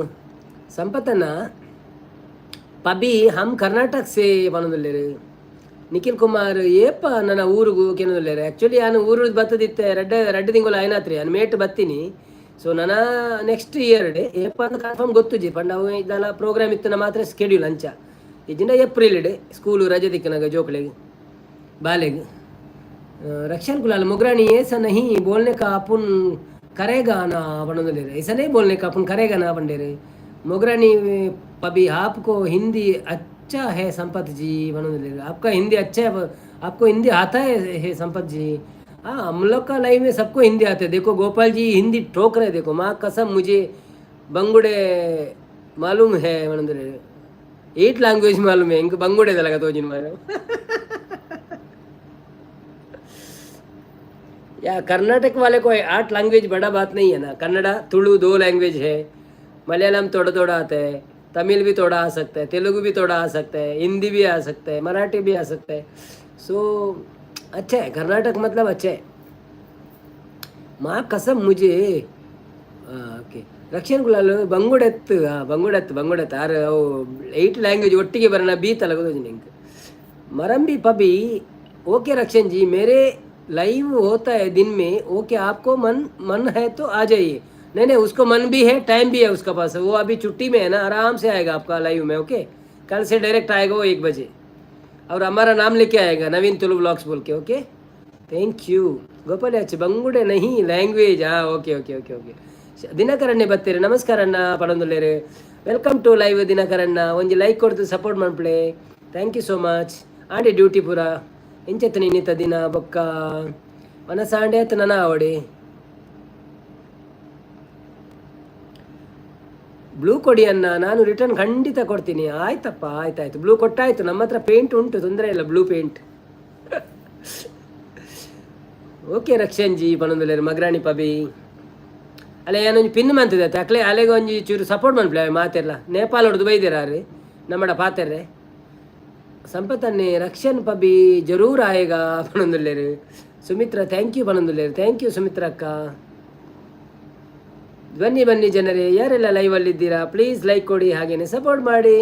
[SPEAKER 1] ಸಂಪತ್ತನ್ನ. ಪಬಿ, ಹಮ್ ಕರ್ನಾಟಕ ಸೇ ಪನೊಂದುಲ್ಲೆರ್. ನಿಖಿಲ್ ಕುಮಾರ್, ಏಪ ನನ್ನ ಊರುಗು ಕೇನೊಂದುಲ್ಲೆರ್. ಆ್ಯಕ್ಚುಲಿ ನಾನು ಊರು ಬತ್ತದಿತ್ತೆ ರಡ್ಡ ರಡ್ಡು ತಿಂಗಳು ಆಯ್ನಾತ್ರಿ, ನಾನು ಮೇಟ್ ಬತ್ತೀನಿ. ಸೊ ನನ್ನ ನೆಕ್ಸ್ಟ್ ಇಯರ್ ಡೇ ಏಪ ಅಂತ ಕನ್ಫರ್ಮ್ ಗೊತ್ತುಜಿ. ಪಂಡ ಅವು ಇದೆಲ್ಲ ಪ್ರೋಗ್ರಾಮ್ ಇತ್ತು ಮಾತ್ರ ಸ್ಕೆಡ್ಯೂಲ್ ಅಂಚ. ಇಜ್ಜಿಂಡ ಏಪ್ರಿಲ್ ಡೇ ಸ್ಕೂಲು ರಜೆ ದಿಕ್ಕನಾಗ ಜೋಕುಲೆಗ್ ಬಾಲೆಗ್. रक्षण कुलाल, मुगरानी ऐसा नहीं बोलने का, अपुन करेगा ना पनೊಂದುಲ್ಲೆರ್. ऐसा नहीं बोलने का, अपुन करेगा ना पंडेर. मोगरानी पबी, आपको हिंदी अच्छा है संपत जी पनೊंದುಲ್ಲೆರ್. आपका हिंदी अच्छा है, आपको हिंदी आता है संपत जी? हाँ, हम लोग का लाइव में सबको हिंदी आते है। देखो, गोपाल जी हिंदी ठोक रहे। देखो, माँ कसम, मुझे बंगुड़े मालूम है पनೊಂದುಲ್ಲೆರ್. एट लैंग्वेज मालूम है इंक, ಬಂಗುಡೆ ಲಗ ತೋಜಿನ ಮಾರೆ. या कर्नाटक वाले को आठ लैंग्वेज बड़ा बात नहीं है ना। कन्नड़ा, तुलु दो लैंग्वेज है, मलयालम थोड़ा थोड़ा आता है, तमिल भी थोड़ा आ सकता है, तेलुगु भी थोड़ा आ सकता है, हिंदी भी आ सकता है, मराठी भी आ सकता है। सो अच्छा है, कर्नाटक मतलब अच्छा है। माँ कसम मुझे. ಓಕೆ, ರಕ್ಷಣ್ ಕುಲಾಲ್, ಬಂಗುಡೆತ್ತು, ಬಂಗುಡೆತ್ತು ಬಂಗುಡೆತ್ತು. ಆರು ಅವು ಏಯ್ಟ್ ಲ್ಯಾಂಗ್ವೇಜ್ ಒಟ್ಟಿಗೆ ಬರೋಣ ಬೀತಲ್ಲ ಗೊತ್ತು ನಿಂಗೆ. मरम्बी पबी ओके रक्षण जी, मेरे लाइव होता है दिन में, ओके आपको मन मन है तो आ जाइए। नहीं नहीं, उसको मन भी है, टाइम भी है उसका पास, वो अभी छुट्टी में है ना, आराम से आएगा आपका लाइव में। ओके, कल से डायरेक्ट आएगा वो 1 बजे, और हमारा नाम लेके आएगा, नवीन तुलु ब्लॉग्स बोल के। Okay, thank you Gopal H ಬಂಗುಡೆ ನಹಿ ಲ್ಯಾಂಗ್ವೇಜ್. ಹಾಂ, ಓಕೆ ಓಕೆ ಓಕೆ ಓಕೆ. ದಿನಕರಣ್ಣೆ ಬತ್ತೀರಿ, ನಮಸ್ಕಾರ ಅಣ್ಣ ಪಡೊಂದುಲ್ಲೇರು. Welcome to live ದಿನಕರಣ್ಣ. ಒಂಜಿ ಲೈಕ್ ಕೊಡ್ತು support ಮನ್ಪುಲೆ. Thank you so much. Aunty duty ಪೂರ ಇಂಚೆತ್ತನ ಇನ್ನಿತ ದಿನ ಬೊಕ್ಕ ಮನಸಾಂಡೆ ಆತ ನನ ಆವಡೆ. ಬ್ಲೂ ಕೊಡಿ ಅನ್ನ, ನಾನು ರಿಟರ್ನ್ ಖಂಡಿತ ಕೊಡ್ತೀನಿ. ಆಯ್ತಪ್ಪ, ಆಯ್ತಾಯ್ತು, ಬ್ಲೂ ಕೊಟ್ಟಾಯ್ತು. ನಮ್ಮ ಹತ್ರ ಪೇಂಟ್ ಉಂಟು, ತೊಂದರೆ ಇಲ್ಲ, blue paint. Okay Rakshan G ಪನೊಂದುಲ್ಲೆರ್ ಮಗ್ರಾಣಿ ಪಬಿ. ಅಲ್ಲ ಏನೊಂಜಿ ಪಿನ್ ಮಂತದೆ ಅಕ್ಲೆ ಅಲೆಗೆ ಒಂಜಿ ಚೂರು ಸಪೋರ್ಟ್ ಮನ್ಪುಲೆ ಮಾತೆರ್ಲ. ನೇಪಾಳ ಹೊಡ್ದು ಬೈದಿರಾರು ನಮ್ಮಡ ಪಾತೆರ್ರೆ. ಸಂಪತ್ತನ್ನೇ Rakshan ಪಬಿ ಜರೂರ್ ಆಯೇಗ ಪನೊಂದುಲ್ಲೆರ್. Sumitra thank you ಪನೊಂದುಲ್ಲೆರ್. Thank you Sumitra ಅಕ್ಕ. ಬನ್ನಿ ಬನ್ನಿ ಜನರೇ, ಯಾರೆಲ್ಲ ಲೈವಲ್ಲಿದ್ದೀರಾ ಪ್ಲೀಸ್ ಲೈಕ್ ಕೊಡಿ, ಹಾಗೇನೆ ಸಪೋರ್ಟ್ ಮಾಡಿ.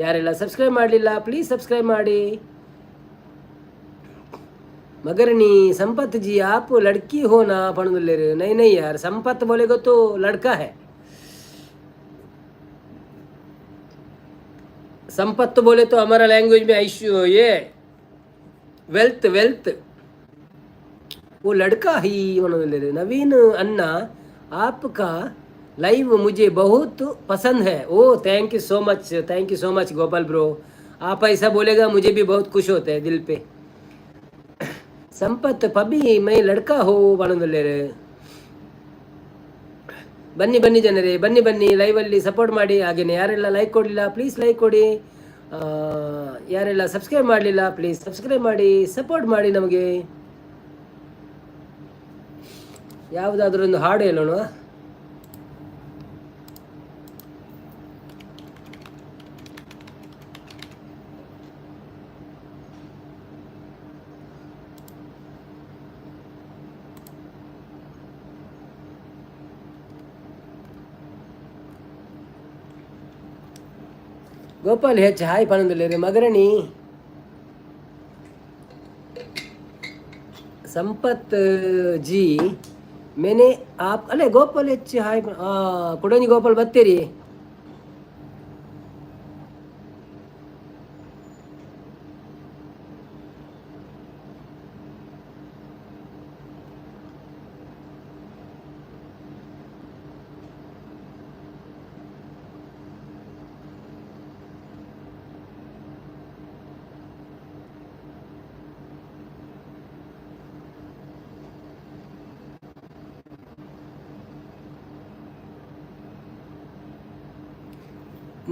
[SPEAKER 1] ಯಾರೆಲ್ಲ ಸಬ್ಸ್ಕ್ರೈಬ್ ಮಾಡಲಿಲ್ಲ ಪ್ಲೀಸ್ ಸಬ್ಸ್ಕ್ರೈಬ್ ಮಾಡಿ. मगरनी संपत जी आप लड़की हो ना पणदुल्लेर. नहीं नहीं यार, संपत बोलेगो तो लड़का है, संपत बोले तो हमारा लैंग्वेज में ऐश्वर्य, ये वेल्थ वेल्थ, वो लड़का ही पणदुल्लेर. नवीन अन्ना आपका लाइव मुझे बहुत पसंद है। ओ thank you so much, thank you so much Gopal bro. आप ऐसा बोलेगा मुझे भी बहुत खुश होते हैं दिल पे। ಸಂಪತ್ ಪಬಿ ಮೈ ಲಡ್ಕಾ ಹೋ ಪಣೊಂದುಲ್ಲೆರ್. ಬನ್ನಿ ಬನ್ನಿ ಜನರೇ, ಬನ್ನಿ ಬನ್ನಿ, ಲೈವಲ್ಲಿ ಸಪೋರ್ಟ್ ಮಾಡಿ. ಹಾಗೆಯೇ ಯಾರೆಲ್ಲ ಲೈಕ್ ಕೊಡಲಿಲ್ಲ ಪ್ಲೀಸ್ ಲೈಕ್ ಕೊಡಿ. ಯಾರೆಲ್ಲ ಸಬ್ಸ್ಕ್ರೈಬ್ ಮಾಡಲಿಲ್ಲ ಪ್ಲೀಸ್ ಸಬ್ಸ್ಕ್ರೈಬ್ ಮಾಡಿ, ಸಪೋರ್ಟ್ ಮಾಡಿ ನಮಗೆ. ಯಾವುದಾದ್ರೂ ಒಂದು ಹಾಡು ಹೇಳೋಣ. ಗೋಪಾಲ್ ಹೆಚ್ ಹಾಯ್ ಪನೊಂದುಲ್ಲೆರ್. ಮಗರಣಿ ಸಂಪತ್ ಜಿ मैंने आप ಅಲ್ಲೇ ಗೋಪಾಲ್ ಹೆಚ್ ಹಾಯ್. ಕುಡಂಜಿ ಗೋಪಾಲ್ ಬತ್ತೀರಿ.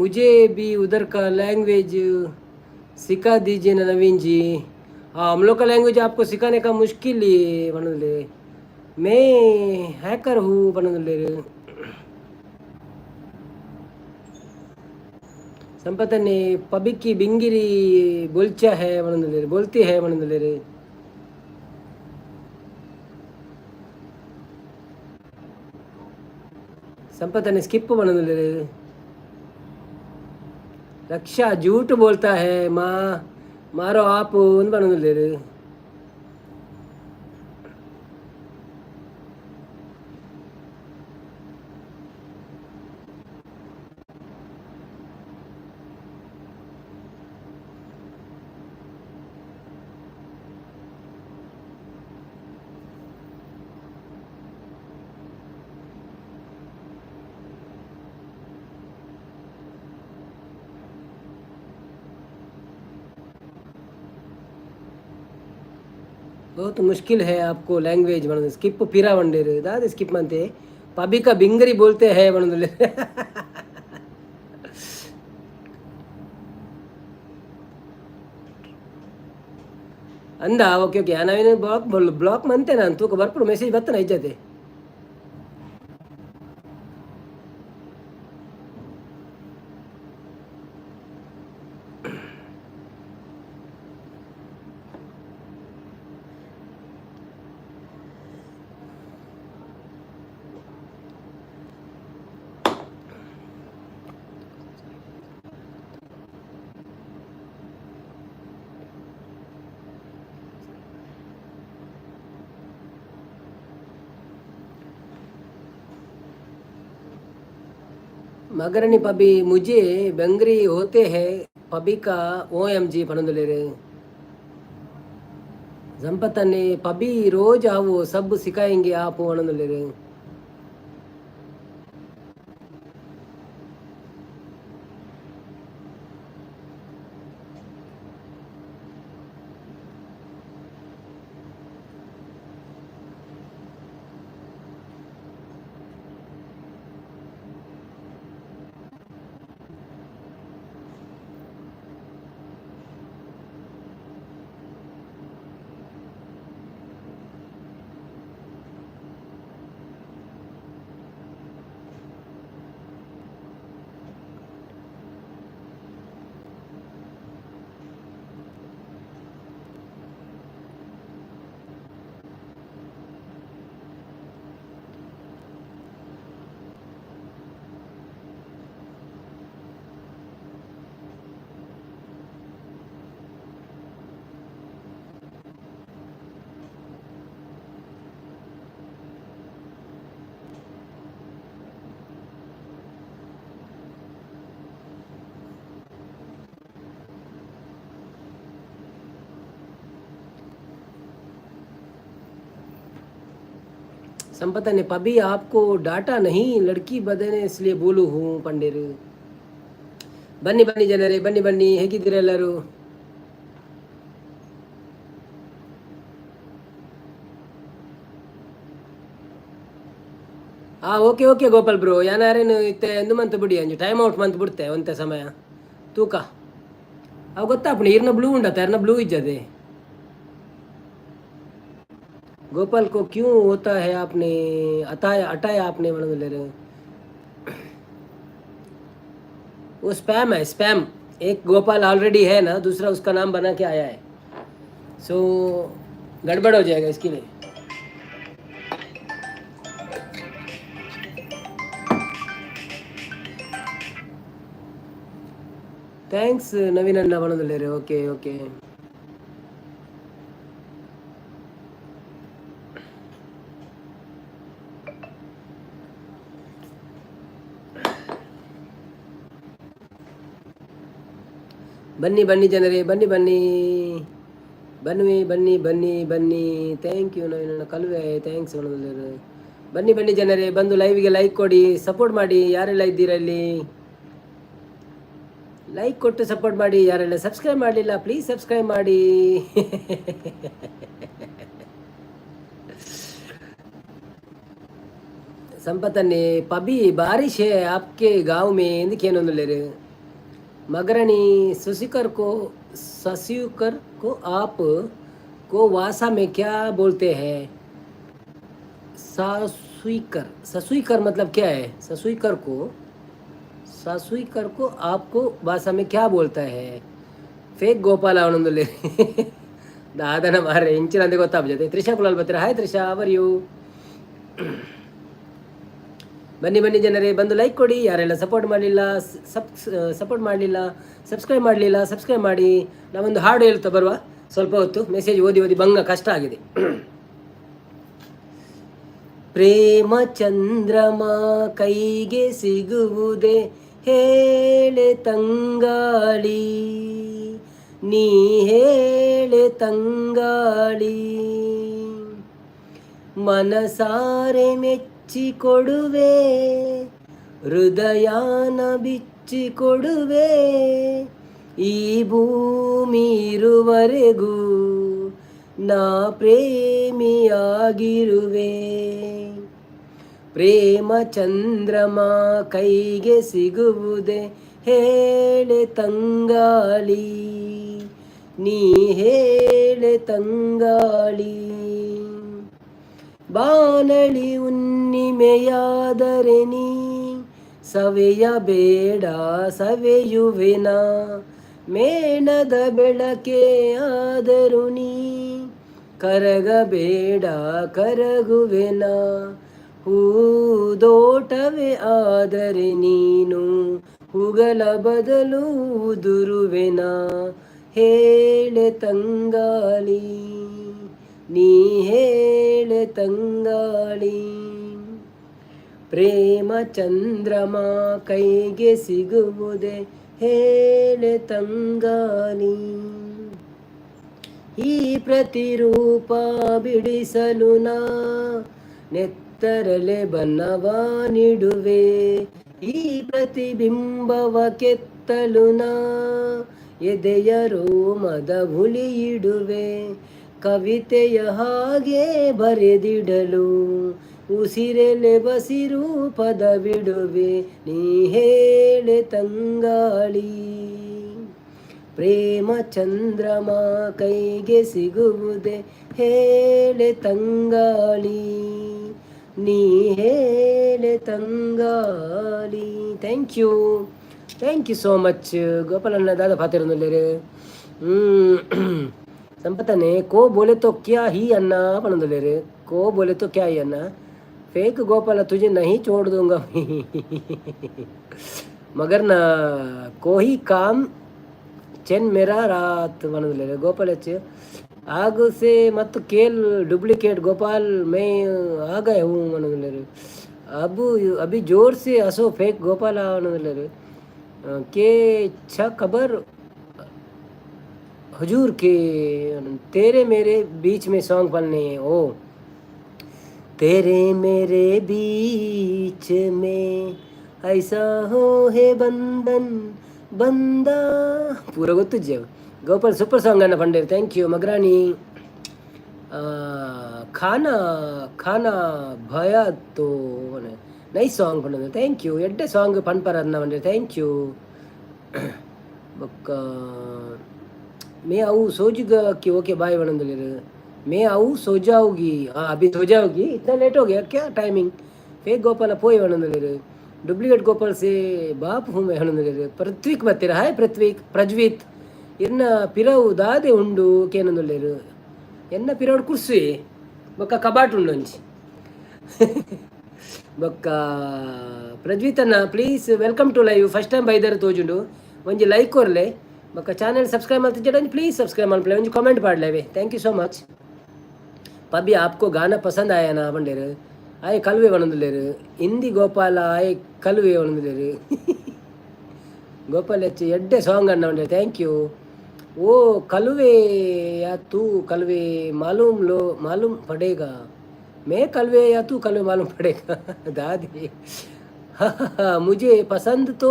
[SPEAKER 1] मुझे भी उधर का लैंग्वेज सिखा दीजिए ना नवीन जी। हाँ, हम लोग का लैंग्वेज आपको सिखाने का मुश्किल ही बनले। मैं हैकर हूँ बनले। संपतने पबिकी बिंगिरी बोलचा है बनले, बोलती है बनले। संपतने स्किप बनले। रक्षा झूठ बोलता है, माँ मारो आप पनोंदुल्लेर. बहुत मुश्किल है आपको लैंग्वेज बना। स्किप पीरा वंडेर दादा स्किप मानते पबी का बिंगरी बोलते हैं बनोंदुल्लेर. ಅಂದ ಓಕೆ ಓಕೆ ನಾವೇನು ಬ್ಲಾಕ್ ಬ್ಲಾಕ್ ಮಂತೆ ನಾನು ತೂಕ ಬರ್ಪುಡು ಮೆಸೇಜ್ ಬತ್ತನ ಇಜ್ಜತೆ. मगरनी पबी मुझे बंगरी होते हैं पबी का OMG पनंदुलेरे संपतने पबी रोज आओ सब सिखाएंगे आप पनंदुलेरे। संपता ने पबी आपको डाटा नहीं लड़की बदने इसलिए बोलू हूँ पंडिर। ಬನ್ನಿ ಬನ್ನಿ ಜನರೇ, ಬನ್ನಿ ಬನ್ನಿ. ಹೇಗಿದ್ದೀರಾ ಎಲ್ಲರೂ? ಆ ಓಕೆ ಓಕೆ ಗೋಪಾಲ್ ಬ್ರೋ, ಯಾನಾರೇನು ಇತ್ತೆ ಎಂದು ಮಂತ್ ಬಿಡಿ, ಅಂಜು ಟೈಮ್ ಔಟ್ ಮಂತ್ ಬಿಡ್ತೆ ಒಂತೆ ಸಮಯ ತೂಕ. ಅವು ಗೊತ್ತಾಪುಣಿ ಇರ್ನ ಬ್ಲೂ ಉಂಡತ್ತ, ಇರ್ನ ಬ್ಲೂ ಇಜ್ಜದೆ. गोपाल को क्यों होता है आपने अताया अटाया आपने मतलब वो स्पैम है, स्पैम। एक गोपाल ऑलरेडी है ना, दूसरा उसका नाम बना के आया है, सो गड़बड़ हो जाएगा इसके लिए। Thanks Naveen ಅಣ್ಣ ಬಣದಲ್ಲೇರು. ಓಕೆ ಓಕೆ, ಬನ್ನಿ ಬನ್ನಿ ಜನರೇ, ಬನ್ನಿ ಬನ್ನಿ ಬನ್ನಿ ಬನ್ನಿ ಬನ್ನಿ ಬನ್ನಿ. Thank you Naveen ಅಣ್ಣ ಕಲುವೆ, thanks ಬಣದಲ್ಲೇರು. ಬನ್ನಿ ಬನ್ನಿ ಜನರೇ, ಬಂದು ಲೈವ್ಗೆ ಲೈಕ್ ಕೊಡಿ, ಸಪೋರ್ಟ್ ಮಾಡಿ. ಯಾರೆಲ್ಲ ಇದ್ದೀರಾ ಇಲ್ಲಿ, ಲೈಕ್ ಕೊಟ್ಟು ಸಪೋರ್ಟ್ ಮಾಡಿ. ಯಾರೆಲ್ಲ ಸಬ್ಸ್ಕ್ರೈಬ್ ಮಾಡಲಿಲ್ಲ, ಪ್ಲೀಸ್ ಸಬ್ಸ್ಕ್ರೈಬ್ ಮಾಡಿ. संपतन्ने पबी बारिश है आपके गांव में ఎందుకేనొందులేరు. मगरनी सुसिकर को सस्यूकर को आप को वासा में क्या बोलते हैं? सासुईकर, ससुईकर मतलब क्या है? ससुईकर को, सासुईकर को आपको भाषा में क्या बोलता है? ಫೇಕ್ ಗೋಪಾಲ ಅವನೊಂದು ದಾದನ ಮಾರ್ರೆ ಇಂಚಿನ ಅಂದೆ ಗೊತ್ತಾಗ್ತದೆ. ತ್ರಿಷಾ ಕುಲಾಲ್ ಬತ್ತರ, ಹಾಯ್ ತ್ರಿಷಾ, ಅವರ್ you? ಬನ್ನಿ ಬನ್ನಿ ಜನರೇ, ಬಂದು ಲೈಕ್ ಕೊಡಿ. ಯಾರೆಲ್ಲ ಸಪೋರ್ಟ್ ಮಾಡಲಿಲ್ಲ, ಸಪೋರ್ಟ್ ಮಾಡಲಿಲ್ಲ, ಸಬ್ಸ್ಕ್ರೈಬ್ ಮಾಡಲಿಲ್ಲ, ಸಬ್ಸ್ಕ್ರೈಬ್ ಮಾಡಿ. ನಾವೊಂದು ಹಾಡು ಹೇಳ್ತಾ ಬರುವ ಸ್ವಲ್ಪ ಹೊತ್ತು. ಮೆಸೇಜ್ ಓದಿ ಓದಿ ಬಂಗ ಕಷ್ಟ ಆಗಿದೆ. ಪ್ರೇಮ ಚಂದ್ರಮ ಕೈಗೆ ಸಿಗುವುದೇ ಹೇಳೆ ತಂಗಾಳಿ, ನೀ ಹೇಳೆ ತಂಗಾಳಿ. ಮನಸಾರೆ ಮೆಚ್ಚಿಕೊಡುವೆ, ಹೃದಯಾನ ಬಿಚ್ಚಿಕೊಡುವೆ. ಈ ಭೂಮಿ ಇರುವರೆಗೂ ನಾ ಪ್ರೇಮಿಯಾಗಿರುವೆ. ಪ್ರೇಮ ಚಂದ್ರಮ ಕೈಗೆ ಸಿಗುವುದೇ ಹೇಳೆ ತಂಗಾಳಿ, ನೀ ಹೇಳೆ ತಂಗಾಳಿ. ಬಾನಳಿ ಹುಣ್ಣಿಮೆಯಾದರೆ ನೀ ಸವೆಯಬೇಡ ಸವೆಯುವೆನ. ಮೇಣದ ಬೆಳಕೆ ಆದರೂ ನೀ ಕರಗಬೇಡ ಕರಗುವೆನ. ಹೂದೋಟವೇ ಆದರೆ ನೀನು ಹುಗಲ ಬದಲು ಉದುರುವೆನ. ಹೇಳೆ ತಂಗಾಳಿ, ನೀ ಹೇಳೆ ತಂಗಾಳಿ. ಪ್ರೇಮ ಚಂದ್ರಮ ಕೈಗೆ ಸಿಗುವುದೇ ಹೇಳೆ ತಂಗಾಲಿ. ಈ ಪ್ರತಿರೂಪ ಬಿಡಿಸಲು ನಾ ನೆತ್ತರಲೆ ಬಣ್ಣವ ನೀಡುವೆ. ಈ ಪ್ರತಿಬಿಂಬವ ಕೆತ್ತಲು ನಾ ಎದೆಯ ರೋಮದ ಹುಳಿಯಿಡುವೆ. ಕವಿತೆಯ ಹಾಗೆ ಬರೆದಿಡಲು ಉಸಿರೆಲೆ ಬಸಿರು ಪದವಿಡುವೆ. ನೀ ಹೇಳೆ ತಂಗಾಳಿ. ಪ್ರೇಮ ಚಂದ್ರಮ ಕೈಗೆ ಸಿಗುವುದೇ ಹೇಳೆ ತಂಗಾಳಿ. ನೀ ಹೇಳೆ ತಂಗಾಳಿ. Thank you, thank you so much. ಗೋಪಾಲಣ್ಣ ದಾದ ಪಾತೆರೊಂದುಲ್ಲೆರ್. ಸಂಪತ್ತನೆ ಕೋ ಬೋಲೆ ತೋ ಕ್ಯಾ ಹಿ ಅನ್ನ ಪನೊಂದುಲ್ಲೆರ್. ಕೋ ಬೋಲೆ ತೋ ಕ್ಯಾ ಹಿ ಅನ್ನ. फेक गोपाल तुझे नहीं छोड़ दूंगा, मगर ना कोई काम चैन मेरा रात पनೊಂದುಲ್ಲೆರ್. ಗೋಪಾಲ್ ಎಚ್ आग से मत खेल डुप्लीकेट गोपाल, मैं आ गया हूँ पनೊಂದುಲ್ಲೆರ್. अब अभी जोर से हंसो फेक गोपाल पनೊಂದುಲ್ಲೆರ್. के छ खबर हुजूर के तेरे मेरे बीच में सॉन्ग पन्ने ओ तेरे मेरे बीच में ऐसा हो है बंधन ಬಂದ ಪೂರ ಗೊತ್ತಿಜ್ಜಿ. ಗೋಪಾಲ್ ಸೂಪರ್ ಸಾಂಗ್ ಅನ್ನ ಪಂಡೇರ್. Thank you ಮಗ್ರಾಣಿ. ಖಾನಾ ಖಾನಾ ಭಯ ತೋ ನೈಸ್ ಸಾಂಗ್ ಪಂಡದು. Thank you. ಎಡ್ಡೆ ಸಾಂಗ್ ಪನ್ಪರ ಅನ್ನ ಪಂಡೇರ್. Thank you. ಬೊಕ್ಕ मैं आऊँ सोजगा कि ओके बाय पनೊಂದುಲ್ಲೆರ್. मैं आऊँ सो जाऊगी. हाँ, अभी सो जाऊगी. इतना लेट हो गया क्या टाइमिंग? फेक गोपाल पोई पनೊಂದುಲ್ಲೆರ್. डुप्लीकेट गोपाल से बाप हूँ मैं ಪನೊಂದುಲ್ಲೆರ್. ಪೃಥ್ವಿಕ್ ಬತ್ತೀರ. ಹಾಯ್ ಪೃಥ್ವಿಕ್. ಪ್ರಜ್ವಿತ್ ಇರ್ನ ಪಿರವು ದಾದೆ ಉಂಡು ಕೇನೊಂದುಲ್ಲೆರ್. ಎನ್ನ ಪಿರವುಡು ಕುರ್ಸಿ ಬೊಕ್ಕ ಕಬಾಟ್ ಉಂಡು ಒಂಜಿ. ಬೊಕ್ಕ ಪ್ರಜ್ವಿತನ್ನ please welcome to live. First time ಬೈದರ್ ತೋಜುಂಡು. ಒಂಜಿ ಲೈಕ್ ಕೊರ್ಲೆ. ಬೊಕ್ಕ ಚಾನೆಲ್ ಸಬ್ಸ್ಕ್ರೈಬ್ ಮಲ್ತಿಜ್ಜಡ ಪ್ಲೀಸ್ ಸಬ್ಸ್ಕ್ರೈಬ್ ಮಲ್ಪಲೆ. ಒಂಜಿ ಕಾಮೆಂಟ್ ಪಾಡ್ಲೇವೆ. Thank you so much. ಪಬಿ आपको गाना पसंद आया ना ಪಂಡೇರು. ಆಯೆ ಕಲ್ವೆ ಪನೊಂದುಲ್ಲೆರ್. ಹಿಂದಿ ಗೋಪಾಲ ಆಯೆ ಕಲ್ವೆ ಪನೊಂದುಲ್ಲೆರ್. ಗೋಪಾಲ್ ಎಚ್ ಎಡ್ಡೆ ಸಾಂಗ್ ಅನ್ನ ಪಂಡೇರ್. Thank you. ಓ ಕಲುವೆ या तू कलवे मालूम लो मालूम पड़ेगा. मैं कलवे या तू कलवे मालूम पड़ेगा दादी. मुझे पसंद तो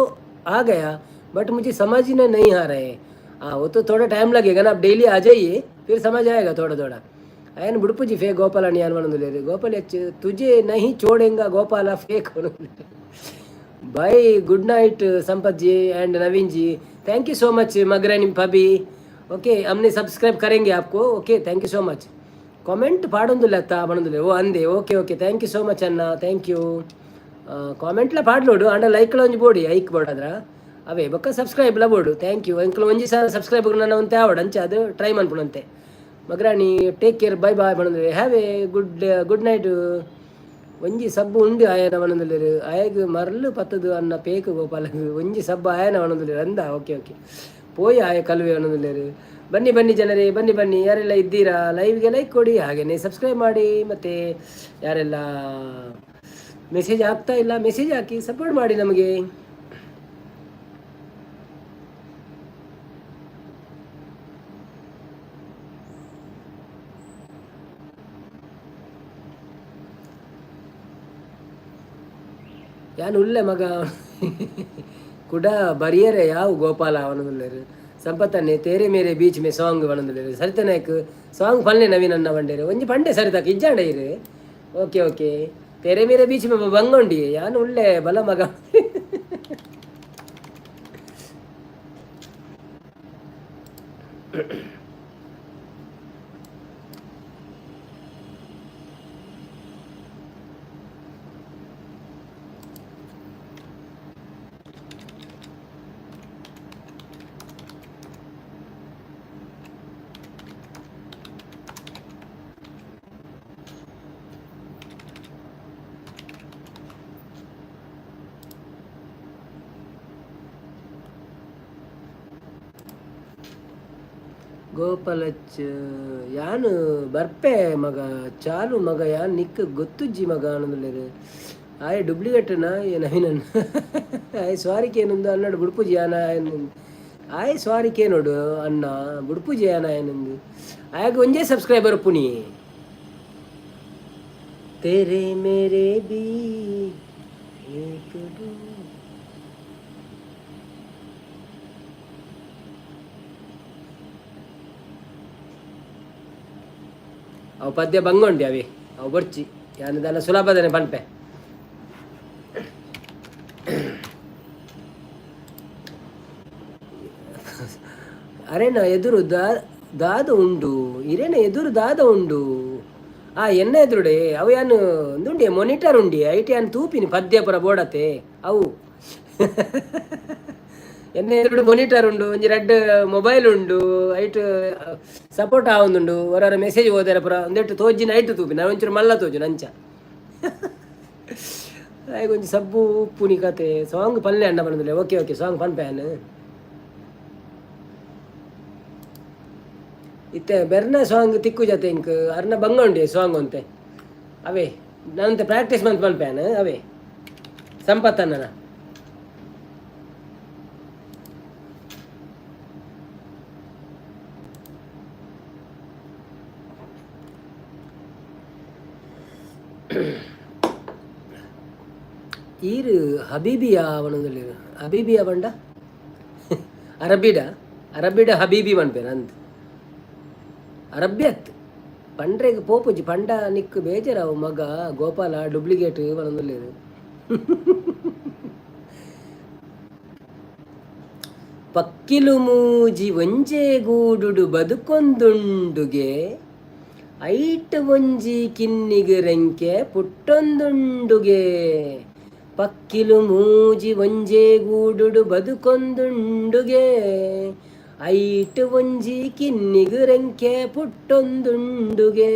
[SPEAKER 1] आ गया, बट मुझे समझने नहीं आ रहे. हाँ, वो तो थोड़ा टाइम लगेगा ना. आप डेली आ जाइए, फिर समझ आएगा थोड़ा थोड़ा. आयन बुडपुजी फे गोपाल అని ಪನೊಂದುಲ್ಲೆರ್. ಗೋಪಾಲ್ ಎಚ್ तुझे नहीं छोड़ेंगा Gopala fake. Bye, good night Sampath ji and Naveen ji. Thank you so much Magrani भाभी. ओके, हमने सब्सक्राइब करेंगे आपको. Okay, thank you so much. Comment ಪಾಡೊಂದುಲ್ಲ ಪನೊಂದುಲ್ಲೆ. ಓ ಅಂದೆ. Okay okay, thank you so much ಅಣ್ಣ. Thank you. ಕಾಮೆಂಟ್ಲ ಪಾಡ್ಲೋಡು ಅಂಡ ಲೈಕ್ಲ ಒಂಜಿ ಬೋಡಿ ಐಕ್ ಬೋಡಾದ್ರ ಅವೇ. ಬೊಕ್ಕ ಸಬ್ಸ್ಕ್ರೈಬ್ಲ ಬೋಡು. Thank you. ಎಂಕ್ಲು ಒಂಜಿ ಸಲ ಸಬ್ಸ್ಕ್ರೈಬ್ ನನ್ನ ಒಂತೆ ಆವಡ್ ಅಂಚ ಅದು ಟ್ರೈ ಮನ್ಪುನಂತೆ. Magrani take care, bye bye ಪನೊಂದುಲ್ಲೆ. Have a good night. ಒಂಜಿ ಸಬ್ಬು ಉಂಡು ಆಯನ ಪನೊಂದುಲ್ಲೆರ್. ಆಯಗ್ ಮರ್ಲು ಪತ್ತದು ಅನ್ನ ಪೇಕು ಗೋಪಾಲಗ್. ಒಂಜಿ ಸಬ್ಬು ಆಯನ ಪನೊಂದುಲ್ಲೆರ್. ಅಂದ ಓಕೆ ಓಕೆ. ಪೋಯಿ ಆಯ ಕಲ್ವೆ ಪನೊಂದುಲ್ಲೆರ್. ಬನ್ನಿ ಬನ್ನಿ ಜನರೇ, ಬನ್ನಿ ಬನ್ನಿ. ಯಾರೆಲ್ಲ ಇದ್ದೀರಾ ಲೈವ್ಗೆ ಲೈಕ್ ಕೊಡಿ, ಹಾಗೆಯೇ ಸಬ್ಸ್ಕ್ರೈಬ್ ಮಾಡಿ. ಮತ್ತು ಯಾರೆಲ್ಲ ಮೆಸೇಜ್ ಆಗ್ತಾ ಇಲ್ಲ, ಮೆಸೇಜ್ ಹಾಕಿ ಸಪೋರ್ಟ್ ಮಾಡಿ ನಮಗೆ. ಯಾನ್ ಉಲ್ಲೆ ಮಗ ಕುಡ ಬರಿಯರೆ ಯಾವ ಗೋಪಾಲ ಪನೊಂದುಲ್ಲೆರ್. ಸಂಪತ್ತನ್ನೆ ತೇರೆ ಮೇರೆ ಬೀಚ್ ಮೇ ಸಾಂಗ್ ಪನೊಂದುಲ್ಲೆರ್. ಸರಿತ ನಾಯ್ಕ್ ಸಾಂಗ್ ಪನ್ಲೆ ನವೀನ್ ಅನ್ನ ಪಂಡೇರು. ಒಂಜಿ ಪಂಡೆ ಸರಿತಾಕ್ ಇಜ್ಜಾಂಡ ಇರು. Okay okay. ತೇರೆ ಮೇರೆ ಬೀಚ್ ಮೇ ಬಂಗೊಂಡಿ ಯಾನ್ ಉಲ್ಲೆ ಬಲ ಮಗ. ಗೋಪಾಲಚ್ ಯಾನು ಬರ್ಪೆ ಮಗ ಚಾಲು ಮಗ ಯಾನ್ ನಿಕ್ ಗೊತ್ತುಜ್ಜಿ ಮಗ ಪನೊಂದುಲ್ಲೆರ್. ಆಯೆ ಡೂಪ್ಲಿಕೇಟ್ನಾ ನವೀನನ್? ಆಯೆ ಸ್ವಾರಿ ಕೇನೊಂದು ಅಣ್ಣಡು ಬುಡ್ಪುಜಿ ಆನ. ಆಯೆ ಸ್ವಾರಿ ಕೇನೋಡು ಅಣ್ಣ, ಬುಡ್ಪುಜಿ ಆನ ಏನಂದು. ಆಯಗ್ ಒಂಜೇ ಸಬ್ಸ್ಕ್ರೈಬರ್ ಪುನಿ. तेरे मेरे बीच एक डोर. ಅವು ಪದ್ಯ ಬಂಗೊಂಡಿ ಅವೆ, ಅವು ಬೊರ್ಚಿ, ಯಾನದಲ್ಲ ಸುಲಭದನೆ ಪನ್ಪೆ. ಅರೆನ ಎದುರು ದಾದ ಉಂಡು? ಇರೆನ ಎದುರು ದಾದ ಉಂಡು? ಆ ಎನ್ನ ಎದುರುಡೆ ಅವು ಯಾನು ಉಂದುಂಡಿ ಮೊನಿಟರ್ ಉಂಡಿ, ಐಟ್ ಯಾನ್ ತೂಪಿನಿ ಪದ್ಯ ಪುರ ಬೋಡತೆ. ಅವು ಎನ್ನ ಎದುರುಡು ಮೊನಿಟರ್ ಉಂಡು, ಒಂಜಿ ರಡ್ಡ್ ಮೊಬೈಲ್ ಉಂಡು, ಐಟ್ ಸಪೋರ್ಟ್ ಆವೊಂದುಂಡು. ಹೊರ ಮೆಸೇಜ್ ಓದರ ಪುರ ಒಂದೆಟ್ಟು ತೋಜಿನ ಐಟ್ ತೂಪಿನ ಒಂಚೂರು ಮಲ್ಲ ತೋಜುನ ಅಂಚ. ಆಯ್ಗ್ ಒಂಜಿ ಸಬ್ಬು ಉಪ್ಪುನಿ ಕತೆ. ಸಾಂಗ್ ಪಲ್ಲೆ ಅಣ್ಣ ಬಂದಿಲ್ಲ. ಓಕೆ ಓಕೆ, ಸಾಂಗ್ ಪನ್ಪೆ. ಇತ್ತೆ ಬೆರ್ನ ಸಾಂಗ್ ತಿಕ್ಕು ಜತೆ ಇಂಕ್ ಅರ್ನ ಬಂಗ ಉಂಡೆ ಸಾಂಗ್ ಅಂತೆ. ಅವೇ ನಾನಂತೆ ಪ್ರಾಕ್ಟೀಸ್ ಮಂತ್ ಪನ್ಪೇನು. ಅವೇ ಸಂಪತ್ತಣ್ಣನ ಈರು ಹಬೀಬಿಯಾ ಪನೊಂದುಲ್ಲೆರ್. ಹಬೀಬಿಯಾ ಪಂಡ ಅರಬಿಡ, ಅರಬಿಡ ಹಬೀಬಿ ಪನ್ಪೆರ್ ಅಂದ್. ಅರಬ್ಯತ್ ಪಂಡ್ರೆಗ್ ಪೋಪುಜಿ ಪಂಡ ನಿಕ್ ಬೇಜಾರಾವು ಮಗ. ಗೋಪಾಲ ಡೂಪ್ಲಿಕೇಟ್ ಪನೊಂದುಲ್ಲೆರ್. ಪಕ್ಕಿಲು ಮೂಜಿ ಒಂಜೇ ಗೂಡುಡು ಬದುಕೊಂದುಂಡುಗೆ, ಐಟ್ ಒಂಜಿ ಕಿನ್ನಿಗ್ ರೆಂಕೆ ಪುಟ್ಟೊಂದುಂಡುಗೆ. ಪಕ್ಕಿಲು ಮೂಜಿ ಒಂಜೇ ಗೂಡುಡು ಬದುಕೊಂದುಂಡುಗೆ, ಐಟ್ ಒಂಜಿ ಕಿನ್ನಿಗ್ ರೆಂಕೆ ಪುಟ್ಟೊಂದುಂಡುಗೆ.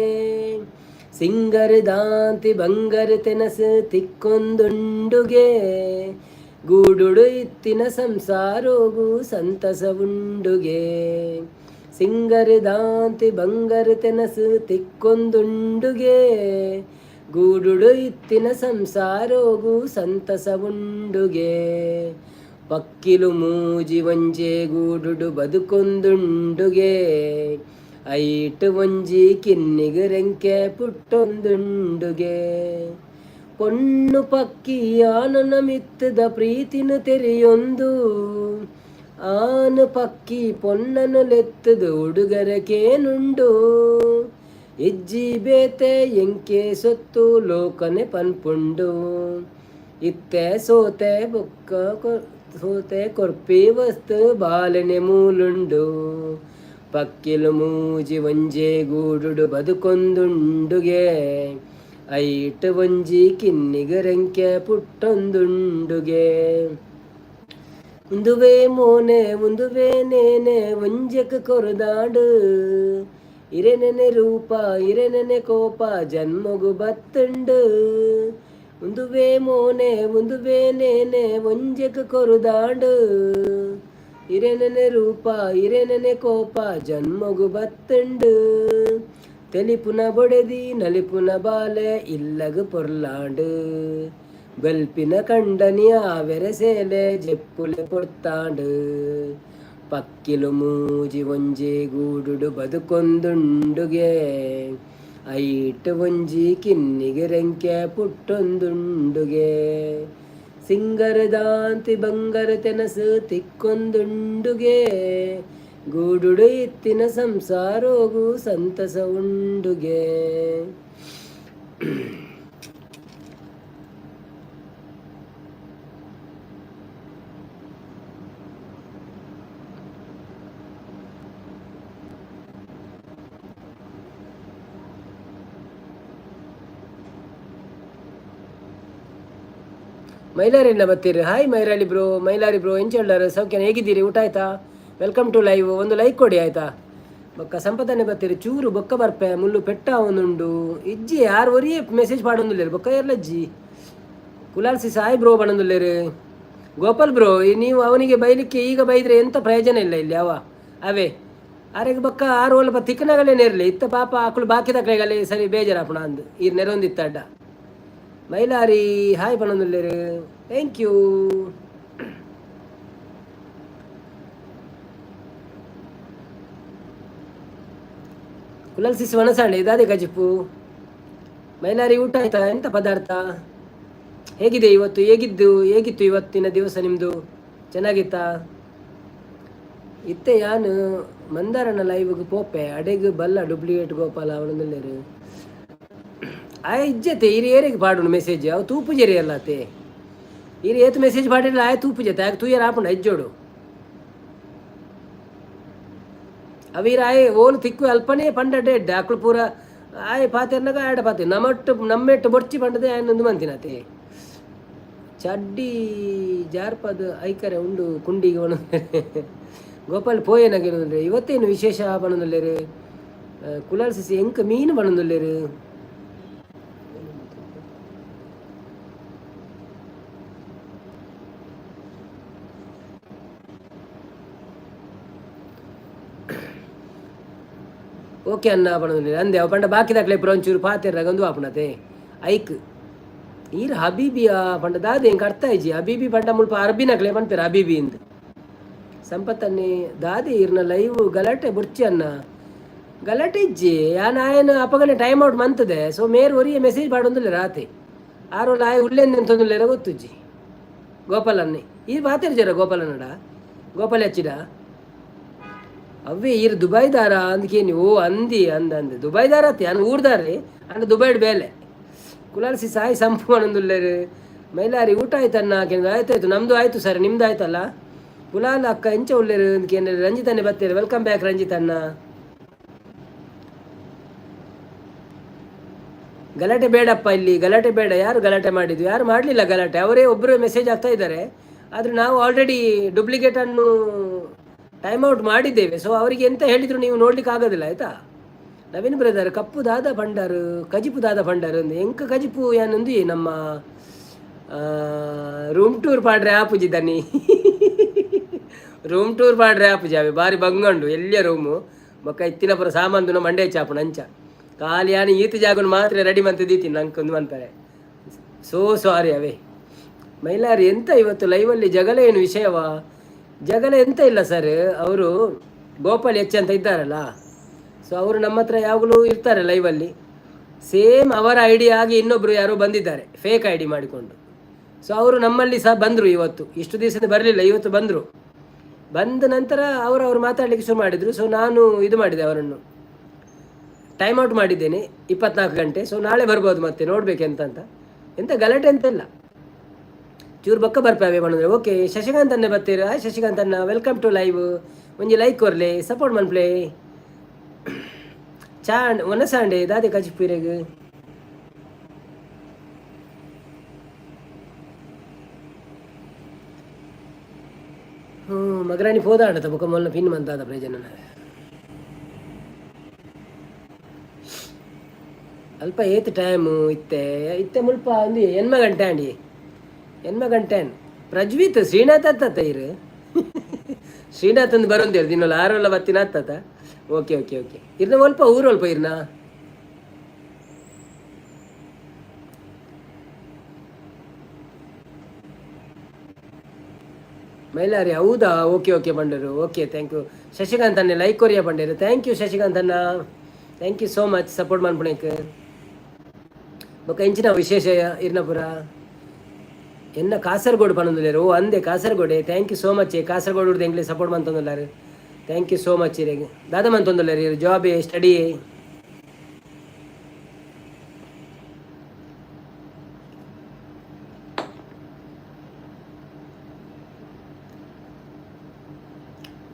[SPEAKER 1] ಸಿಂಗರ್ ದಾಂತಿ ಬಂಗರ್ ತೆನಸ್ ತಿಕ್ಕೊಂದುಂಡುಗೆ, ಗೂಡುಡು ಇತ್ತಿನ ಸಂಸಾರೋಗು ಸಂತಸ ಉಂಡುಗೆ. ಸಿಂಗರ್ ದಾಂತಿ ಬಂಗರ್ ತೆನಸ್ ತಿಕ್ಕೊಂದುಂಡುಗೆ, ಗೂಡುಡು ಇತ್ತಿನ ಸಂಸಾರೋಗು ಸಂತಸ ಉಂಡುಗೆ. ಪಕ್ಕಿಲು ಮೂಜಿ ಒಂಜೇ ಗೂಡುಡು ಬದುಕೊಂದುಂಡುಗೆ, ಐಟ್ ಒಂಜಿ ಕಿನ್ನಿಗ್ ರೆಂಕೆ ಪುಟ್ಟೊಂದುಂಡುಗೆ. ಪೊಣ್ಣು ಪಕ್ಕಿ ಆನನ ಮಿತ್ತದ ಪ್ರೀತಿನ ತೆರೆಯೊಂದು, ಆನು ಪಕ್ಕಿ ಪೊನ್ನನು ಲೆತ್ತದು ಉಡುಗರಕೇನುಂಡು. ಇಜ್ಜಿ ಬೇತೆ ಎಂಕೆ ಸೊತ್ತು ಲೋಕನೆ ಪನ್ಪುಂಡು, ಇತ್ತೆ ಸೋತೆ ಬೊಕ್ಕ ಸೋತೆ ಕೊರ್ಪಿ ವಸ್ತು ಬಾಲನೆ ಮೂಲುಂಡು. ಪಕ್ಕಿಲು ಮೂಜಿ ಒಂಜೇ ಗೂಡುಡು ಬದುಕೊಂದುಂಡುಗೆ, ಐಟ್ ಒಂಜಿ ಕಿನ್ನಿಗ್ ರೆಂಕೆ ಪುಟ್ಟೊಂದುಂಡುಗೆ. ಉಂದುವೇ ಮೋನೆ ಉಂದುವೇ ನೇನೆ ಒಂಜೆಕ್ ಕೊರುದಾಂಡು, ಇರೆನೆನೆ ರೂಪ ಇರೆನೆನೆ ಕೋಪ ಜನ್ಮಗು ಬತ್ತುಂಡು. ಉಂದುವೇ ಮೋನೆ ಉಂದುವೇ ನೇನೆ ಒಂಜೆಕ್ ಕೊರುದಾಂಡು, ಇರೆನೆನೆ ರೂಪ ಇರೆನೆನೆ ಕೋಪ ಜನ್ಮಗು ಬತ್ತುಂಡು. ತೆಲಿಪುನ ಬೊಡೆದಿ ನಲಿಪುನ ಬಾಲೆ ಇಲ್ಲಗ್ ಪೊರ್ಲಾಂಡು, ಬಲ್ಪಿನ ಕಂಡನಿ ಆವೆರೆ ಸೇಲೆ ಜೆಪ್ಪುಲೆ ಪೊರ್ತಾಂಡು. ಪಕ್ಕಿಲು ಮೂಜಿ ಒಂಜೇ ಗೂಡುಡು ಬದುಕೊಂದುಂಡುಗೆ, ಐಟ್ ಒಂಜಿ ಕಿನ್ನಿಗೆ ರೆಂಕೆ ಪುಟ್ಟೊಂದುಂಡುಗೆ. ಸಿಂಗರ ದಾಂತಿ ಬಂಗರ ತೆನಸು ತಿಕ್ಕೊಂದುಂಡುಗೆ, ಗೂಡುಡು ಇತ್ತಿನ ಸಂಸಾರೋಗು ಸಂತಸ ಉಂಡುಗೆ. ಮೈಲಾರಿನ ಬತ್ತೀರಿ. Hi Mailari bro, Mailari bro, ಎಂಚ ಉಳ್ಳಾರು? ಸೌಖ್ಯನ? ಹೇಗಿದ್ದೀರಿ? ಊಟ ಆಯ್ತಾ? Welcome to live. ಒಂದು ಲೈಕ್ ಕೊಡಿ, ಆಯ್ತಾ? ಬೊಕ್ಕ ಸಂಪದನೆ ಬತ್ತೀರಿ. ಚೂರು ಬೊಕ್ಕ ಬರ್ಪೆ, ಮುಳ್ಳು ಪೆಟ್ಟ ಒಂದುಂಡು. ಇಜ್ಜಿ, ಯಾರು ಒರಿಯೇ ಮೆಸೇಜ್ ಪಾಡೊಂದುಲ್ಲೇರು. ಬೊಕ್ಕ ಏರ್ಲಜ್ಜಿ. ಕುಲಾಲ್ಸಿ ಸಾಯಿ ಬ್ರೋ ಬಣಂದುಲ್ಲೇರು. ಗೋಪಾಲ್ ಬ್ರೋ, ನೀವು ಅವನಿಗೆ ಬೈಲಿಕ್ಕೆ ಈಗ ಬೈದ್ರೆ ಎಂತ ಪ್ರಯೋಜನ ಇಲ್ಲ ಇಲ್ಲಿ. ಅವ ಅವೇ ಆರೆಗ್ ಬೊಕ್ಕ ಆರು ಒಲ್ಪ ತಿಕ್ಕನಗಲೇ ಇರಲಿ ಇತ್ತ. ಪಾಪ ಆಕಳು ಬಾಕಿದ ಕೈಗಲ್ಲಿ ಸರಿ ಬೇಜಾರಪ್ಪಣ ಅಂದು. ಈ ನೆರೊಂದಿತ್ತ ಅಡ್ಡ. ಮೈಲಾರಿ ಹಾಯ್ ಪನೊಂದುಲ್ಲೆರ್. Thank you. ಕುಲಲ್ ಸಿಸ್ ವನಸಾಂಡೆ ಇದಾದೆ ಕಜಿಪು. ಮೈಲಾರಿ ಊಟ ಆಯ್ತಾ? ಎಂತ ಪದಾರ್ಥ? ಹೇಗಿದೆ ಇವತ್ತು? ಹೇಗಿತ್ತು ಇವತ್ತಿನ ದಿವಸ ನಿಮ್ಮದು? ಚೆನ್ನಾಗಿತ್ತಾ? ಇತ್ತೆ ಯಾನ್ ಮಂದಾರನ ಲೈವ್ಗೆ ಪೋಪೆ ಅಡೆಗ್ ಬಲ್ಲ ಡೂಪ್ಲಿಕೇಟ್ ಗೋಪಾಲ ಅವನೊಂದುಲ್ಲೆರ್. ಆಯ್ ಇಜ್ಜತೆ ಇರು ಏರೆಗ್ ಪಾಡುನು ಮೆಸೇಜ್ ಅವು ತೂಪುಜೆರಿ ಅಲ್ಲತೆ. ಇರು ಏತ್ ಮೆಸೇಜ್ ಪಾಡಿಲ್ಲ ಆಯ್ ತೂಪುಜತೆ ಆಯ್ ತೂಯರ ಆಪುಂಡು ಇಜ್ಜೋಡು. ಅವು ಆಯ್ ಓಲು ತಿಕ್ಕು ಅಲ್ಪನೇ ಪಂಡಡೆ ಎಡ್ಡೆ ಅಕ್ಲು ಪೂರ ಆಯ್ ಪಾತೆರ್ನಗ ಆಯಡ ಪಾತೆ ನಮಟ್ಟು ನಮ್ಮೆಟ್ಟು ಬೊರ್ಚಿ ಪಂಡದೆ ಆಯ್ನೊಂದು ಮಂತಿನತೆ. ಚಡ್ಡಿ ಜಾರ್ಪದ ಐಕರೆ ಉಂಡು ಕುಂಡಿಗೆ ಒಣ ಗೋಪಾಲ್ ಪೋಯೇನಾಗಿರೋದ್ರೆ ಇವತ್ತೇನು ವಿಶೇಷ ಪನೊಂದುಲ್ಲೆರ್. ಕುಲಾಲ್ ಸಿಸಿ ಎಂಕ್ ಮೀನು ಪನೊಂದುಲ್ಲೆರ್. ಓಕೆ ಅನ್ನ ಪನೊಂದುಲ್ಲೆರ್ ಅಂದೆ ಅವು ಪಂಡ ಬಾಕಿದಕ್ಲೆ ಪೂರ ಒಂಚೂರು ಪಾತೆರ್ನಗ ಒಂದು ಆಪುನತೆ ಐಕ್ ಈರ್ ಹಬೀಬಿಯಾ ಪಂಡ ದಾದ ಎಂಕ್ ಅರ್ಥ ಆಯ್ಜಿ. ಹಬೀಬಿ ಪಂಡ ಮುಲ್ಪ ಅರಬಿನಕ್ಲೆ ಪನ್ಪೆರ್ ಹಬೀಬಿ ಇಂದ್. ಸಂಪತ್ತನ್ನಿ ದಾದಿ ಇರ್ನ ಲೈವ್ ಗಲಾಟೆ ಬುರ್ಚಿ ಅನ್ನ. ಗಲಾಟೆ ಇಜ್ಜಿ ಯಾನ್ ಆಯನ ಅಪಗನೆ ಟೈಮ್ ಔಟ್ ಮಂತದೆ. ಸೊ ಮೇರ್ ಒರಿಯೆ ಮೆಸೇಜ್ ಪಾಡೊಂದುಲ್ಲೆರ್ ಆತೆ. ಆರೋಲ ಆಯೆ ಉಲ್ಲೆಂದ್ ಎಂತೊಂದುಲ್ಲೆರ ಗೊತ್ತುಜ್ಜಿ. ಗೋಪಾಲನ್ನೇ ಈರ್ ಪಾತೆರ್ಜರ ಗೋಪಾಲನ್ನಡ ಗೋಪಾಲ ಹೆಚ್ಚಿಡ ಅವ್ವೇ ಈರ್ ದುಬೈದಾರ ಅಂದ್ಕೇನಿ. ಓ ಅಂದಿ ಅಂದ ಅಂದ್ ದುಬೈದಾರ ಅತ್ತೆ ಯಾನ್ ಊರ್ದಾರೆ ಅಂಡ ದುಬೈಡ್ ಬೇಲೆ. ಕುಲಾಲ್ಸಿ ಸಾಯಿ ಸಂಪು ಪನೊಂದುಲ್ಲೆರ್. ಮೈಲಾರಿ ಊಟ ಆಯ್ತನ್ನ ಕೇಂದ್ರ ಆಯ್ತಾಯ್ತು ನಮ್ಮದು ಆಯ್ತು ಸರ್, ನಿಮ್ದು ಆಯ್ತಲ್ಲ? ಕುಲಾಲ್ ಅಕ್ಕ ಎಂಚ ಉಲ್ಲೆರ್ ಅಂದ್ಕೇಂದ್ರೆ ರಂಜಿತನ್ನೇ ಬತ್ತೇರು. Welcome back Ranjit ಅಣ್ಣ. ಗಲಾಟೆ ಬೇಡಪ್ಪ, ಇಲ್ಲಿ ಗಲಾಟೆ ಬೇಡ. ಯಾರು ಗಲಾಟೆ ಮಾಡಿದ್ದು? ಯಾರು ಮಾಡಲಿಲ್ಲ ಗಲಾಟೆ. ಅವರೇ ಒಬ್ಬರು ಮೆಸೇಜ್ ಆಗ್ತಾ ಇದ್ದಾರೆ. ಆದರೆ ನಾವು ಆಲ್ರೆಡಿ ಡೂಪ್ಲಿಕೇಟನ್ನು ಟೈಮ್ ಔಟ್ ಮಾಡಿದ್ದೇವೆ. ಸೊ ಅವರಿಗೆ ಎಂತ ಹೇಳಿದ್ರು ನೀವು ನೋಡ್ಲಿಕ್ಕೆ ಆಗೋದಿಲ್ಲ ಆಯಿತಾ? ನವೀನ್ ಬ್ರದರ್ ಕಪ್ಪು ದಾದ ಭಂಡಾರು ಕಜಿಪು ದಾದ ಭಂಡಾರು ಅಂದು ಎಂಕ ಕಜಿಪು ಏನಂದು ನಮ್ಮ ರೂಮ್ ಟೂರ್ ಪಾಡ್ರೆ ಆಪುಜಿ ದನಿ. ರೂಮ್ ಟೂರ್ ಪಾಡ್ರೆ ಆಪುಜಿ ಅವೆ ಬಾರಿ ಬಂಗಂಡು ಎಲ್ಲಿಯ ರೂಮು ಬೊಕ್ಕ ಇತ್ತಿನ ಪುರ ಸಾಮಾನ್ದುನ ಮಂಡೆ ಚಾಪುಣ ಅಂಚ ಖಾಲಿ ಯಾನ್ ಈತ ಜಾಗನ್ ಮಾತ್ರ ರೆಡಿ ಮಂತ್ ದೀತೀನಿ ನಂಕೊಂದು ಅಂತಾರೆ. ಸೋ ಸಾರಿ ಅವೇ. ಮೈಲಾರಿ ಎಂತ ಇವತ್ತು ಲೈವಲ್ಲಿ ಜಗಳ ಏನು ವಿಷಯವಾ? ಜಗಳ ಎಂತ ಇಲ್ಲ ಸರ್. ಅವರು ಗೋಪಾಲ್ ಎಚ್ ಅಂತ ಇದ್ದಾರಲ್ಲ, ಸೊ ಅವರು ನಮ್ಮ ಹತ್ರ ಯಾವಾಗಲೂ ಇರ್ತಾರೆ ಲೈವಲ್ಲಿ. ಸೇಮ್ ಅವರ I D ಆಗಿ ಇನ್ನೊಬ್ಬರು ಯಾರೋ ಬಂದಿದ್ದಾರೆ ಫೇಕ್ I D ಮಾಡಿಕೊಂಡು. ಸೊ ಅವರು ನಮ್ಮಲ್ಲಿ ಸಹ ಬಂದರು ಇವತ್ತು. ಇಷ್ಟು ದಿವಸದಿಂದ ಬರಲಿಲ್ಲ, ಇವತ್ತು ಬಂದರು. ಬಂದ ನಂತರ ಅವರು ಅವರು ಮಾತಾಡಲಿಕ್ಕೆ ಶುರು ಮಾಡಿದರು. ಸೊ ನಾನು ಇದು ಮಾಡಿದೆ, ಅವರನ್ನು ಟೈಮ್ ಔಟ್ ಮಾಡಿದ್ದೇನೆ 24 ಗಂಟೆ. ಸೊ ನಾಳೆ ಬರ್ಬೋದು ಮತ್ತೆ, ನೋಡಬೇಕು ಎಂತ ಅಂತ. ಎಂತ ಗಲಾಟೆ ಅಂತ ಇಲ್ಲ. ಚೂರು ಬೊಕ್ಕ ಬರ್ಪಾವೆ ಪಂಡ್ರೆ ಓಕೆ. ಶಶಿಕಾಂತ್ ಅಣ್ಣ ಬತ್ತೀರ? ಶಶಿಕಾಂತ್ ಅಣ್ಣ welcome to live. ಒಂಜಿ ಲೈಕ್ ಕೊರ್ಲೆ, ಸಪೋರ್ಟ್ ಮನ್ಪ್ಲೆ. ಚಾ ಒನಸಾಂಡೆ ದಾದೆ ಕಜಿಪು ಮಗರಾಣಿ ಪೋದಾಂಡ ಬೊಕ ಮೊಲ್ಲ ಪಿನ್ ಮಂತಾದ ಪ್ರಯೋಜನ. ಅಲ್ಪ ಏತ್ ಟೈಮು ಇತ್ತೆ ಇತ್ತೆ ಮುಲ್ಪ ಒಂದು ಎನ್ಮ ಗಂಟೆ ಆಂಡಿ, ಎನ್ಮ ಗಂಟೆ. ಪ್ರಜ್ವಿತ್ ಶ್ರೀನಾಥ್ ಅತ್ತ ಇರು ಶ್ರೀನಾಥ್ ಅಂದ್ ಬರೋಂದೇಳಿ ದಿನೊಲ ಆರೋಲ ಬತ್ತಿನ ಅತ್ತತ. ಓಕೆ ಓಕೆ ಓಕೆ ಇರ್ನ ಒಲ್ಪ ಊರು ಒಲ್ಪ ಇರ್ನ. ಮೈಲಾರಿ ಹೌದಾ? ಓಕೆ ಓಕೆ ಬಂಡರು. ಓಕೆ thank you Shashikant ಅಣ್ಣ. ಲೈಕ್ ಕೊರಿಯಾ ಬಂಡೇರು. Thank you Shashikant ಅಣ್ಣ, thank you so much support ಮನ್ಪುಣೆಕ್. ಬೊಕ್ಕ ಇಂಚಿನ ವಿಶೇಷ ಇರ್ನಪುರ ಎನ್ನ ಕಾಸರಗೋಡು ಪನೊಂದುಲ್ಲೆರ್. ಓ ಅಂದೆ ಕಾಸರಗೋಡೆ. Thank you so much. Kasaragod ಉರ್ದು ಎಂಕ್ಲೆ ಸಪೋರ್ಟ್ ಮಂತೊಂದುಲ್ಲಾರು. Thank you so much ಇರೆಗ್. ದಾದ ಮಂತೊಂದುಲ್ಲೆರ್ ಇರ್? Job study?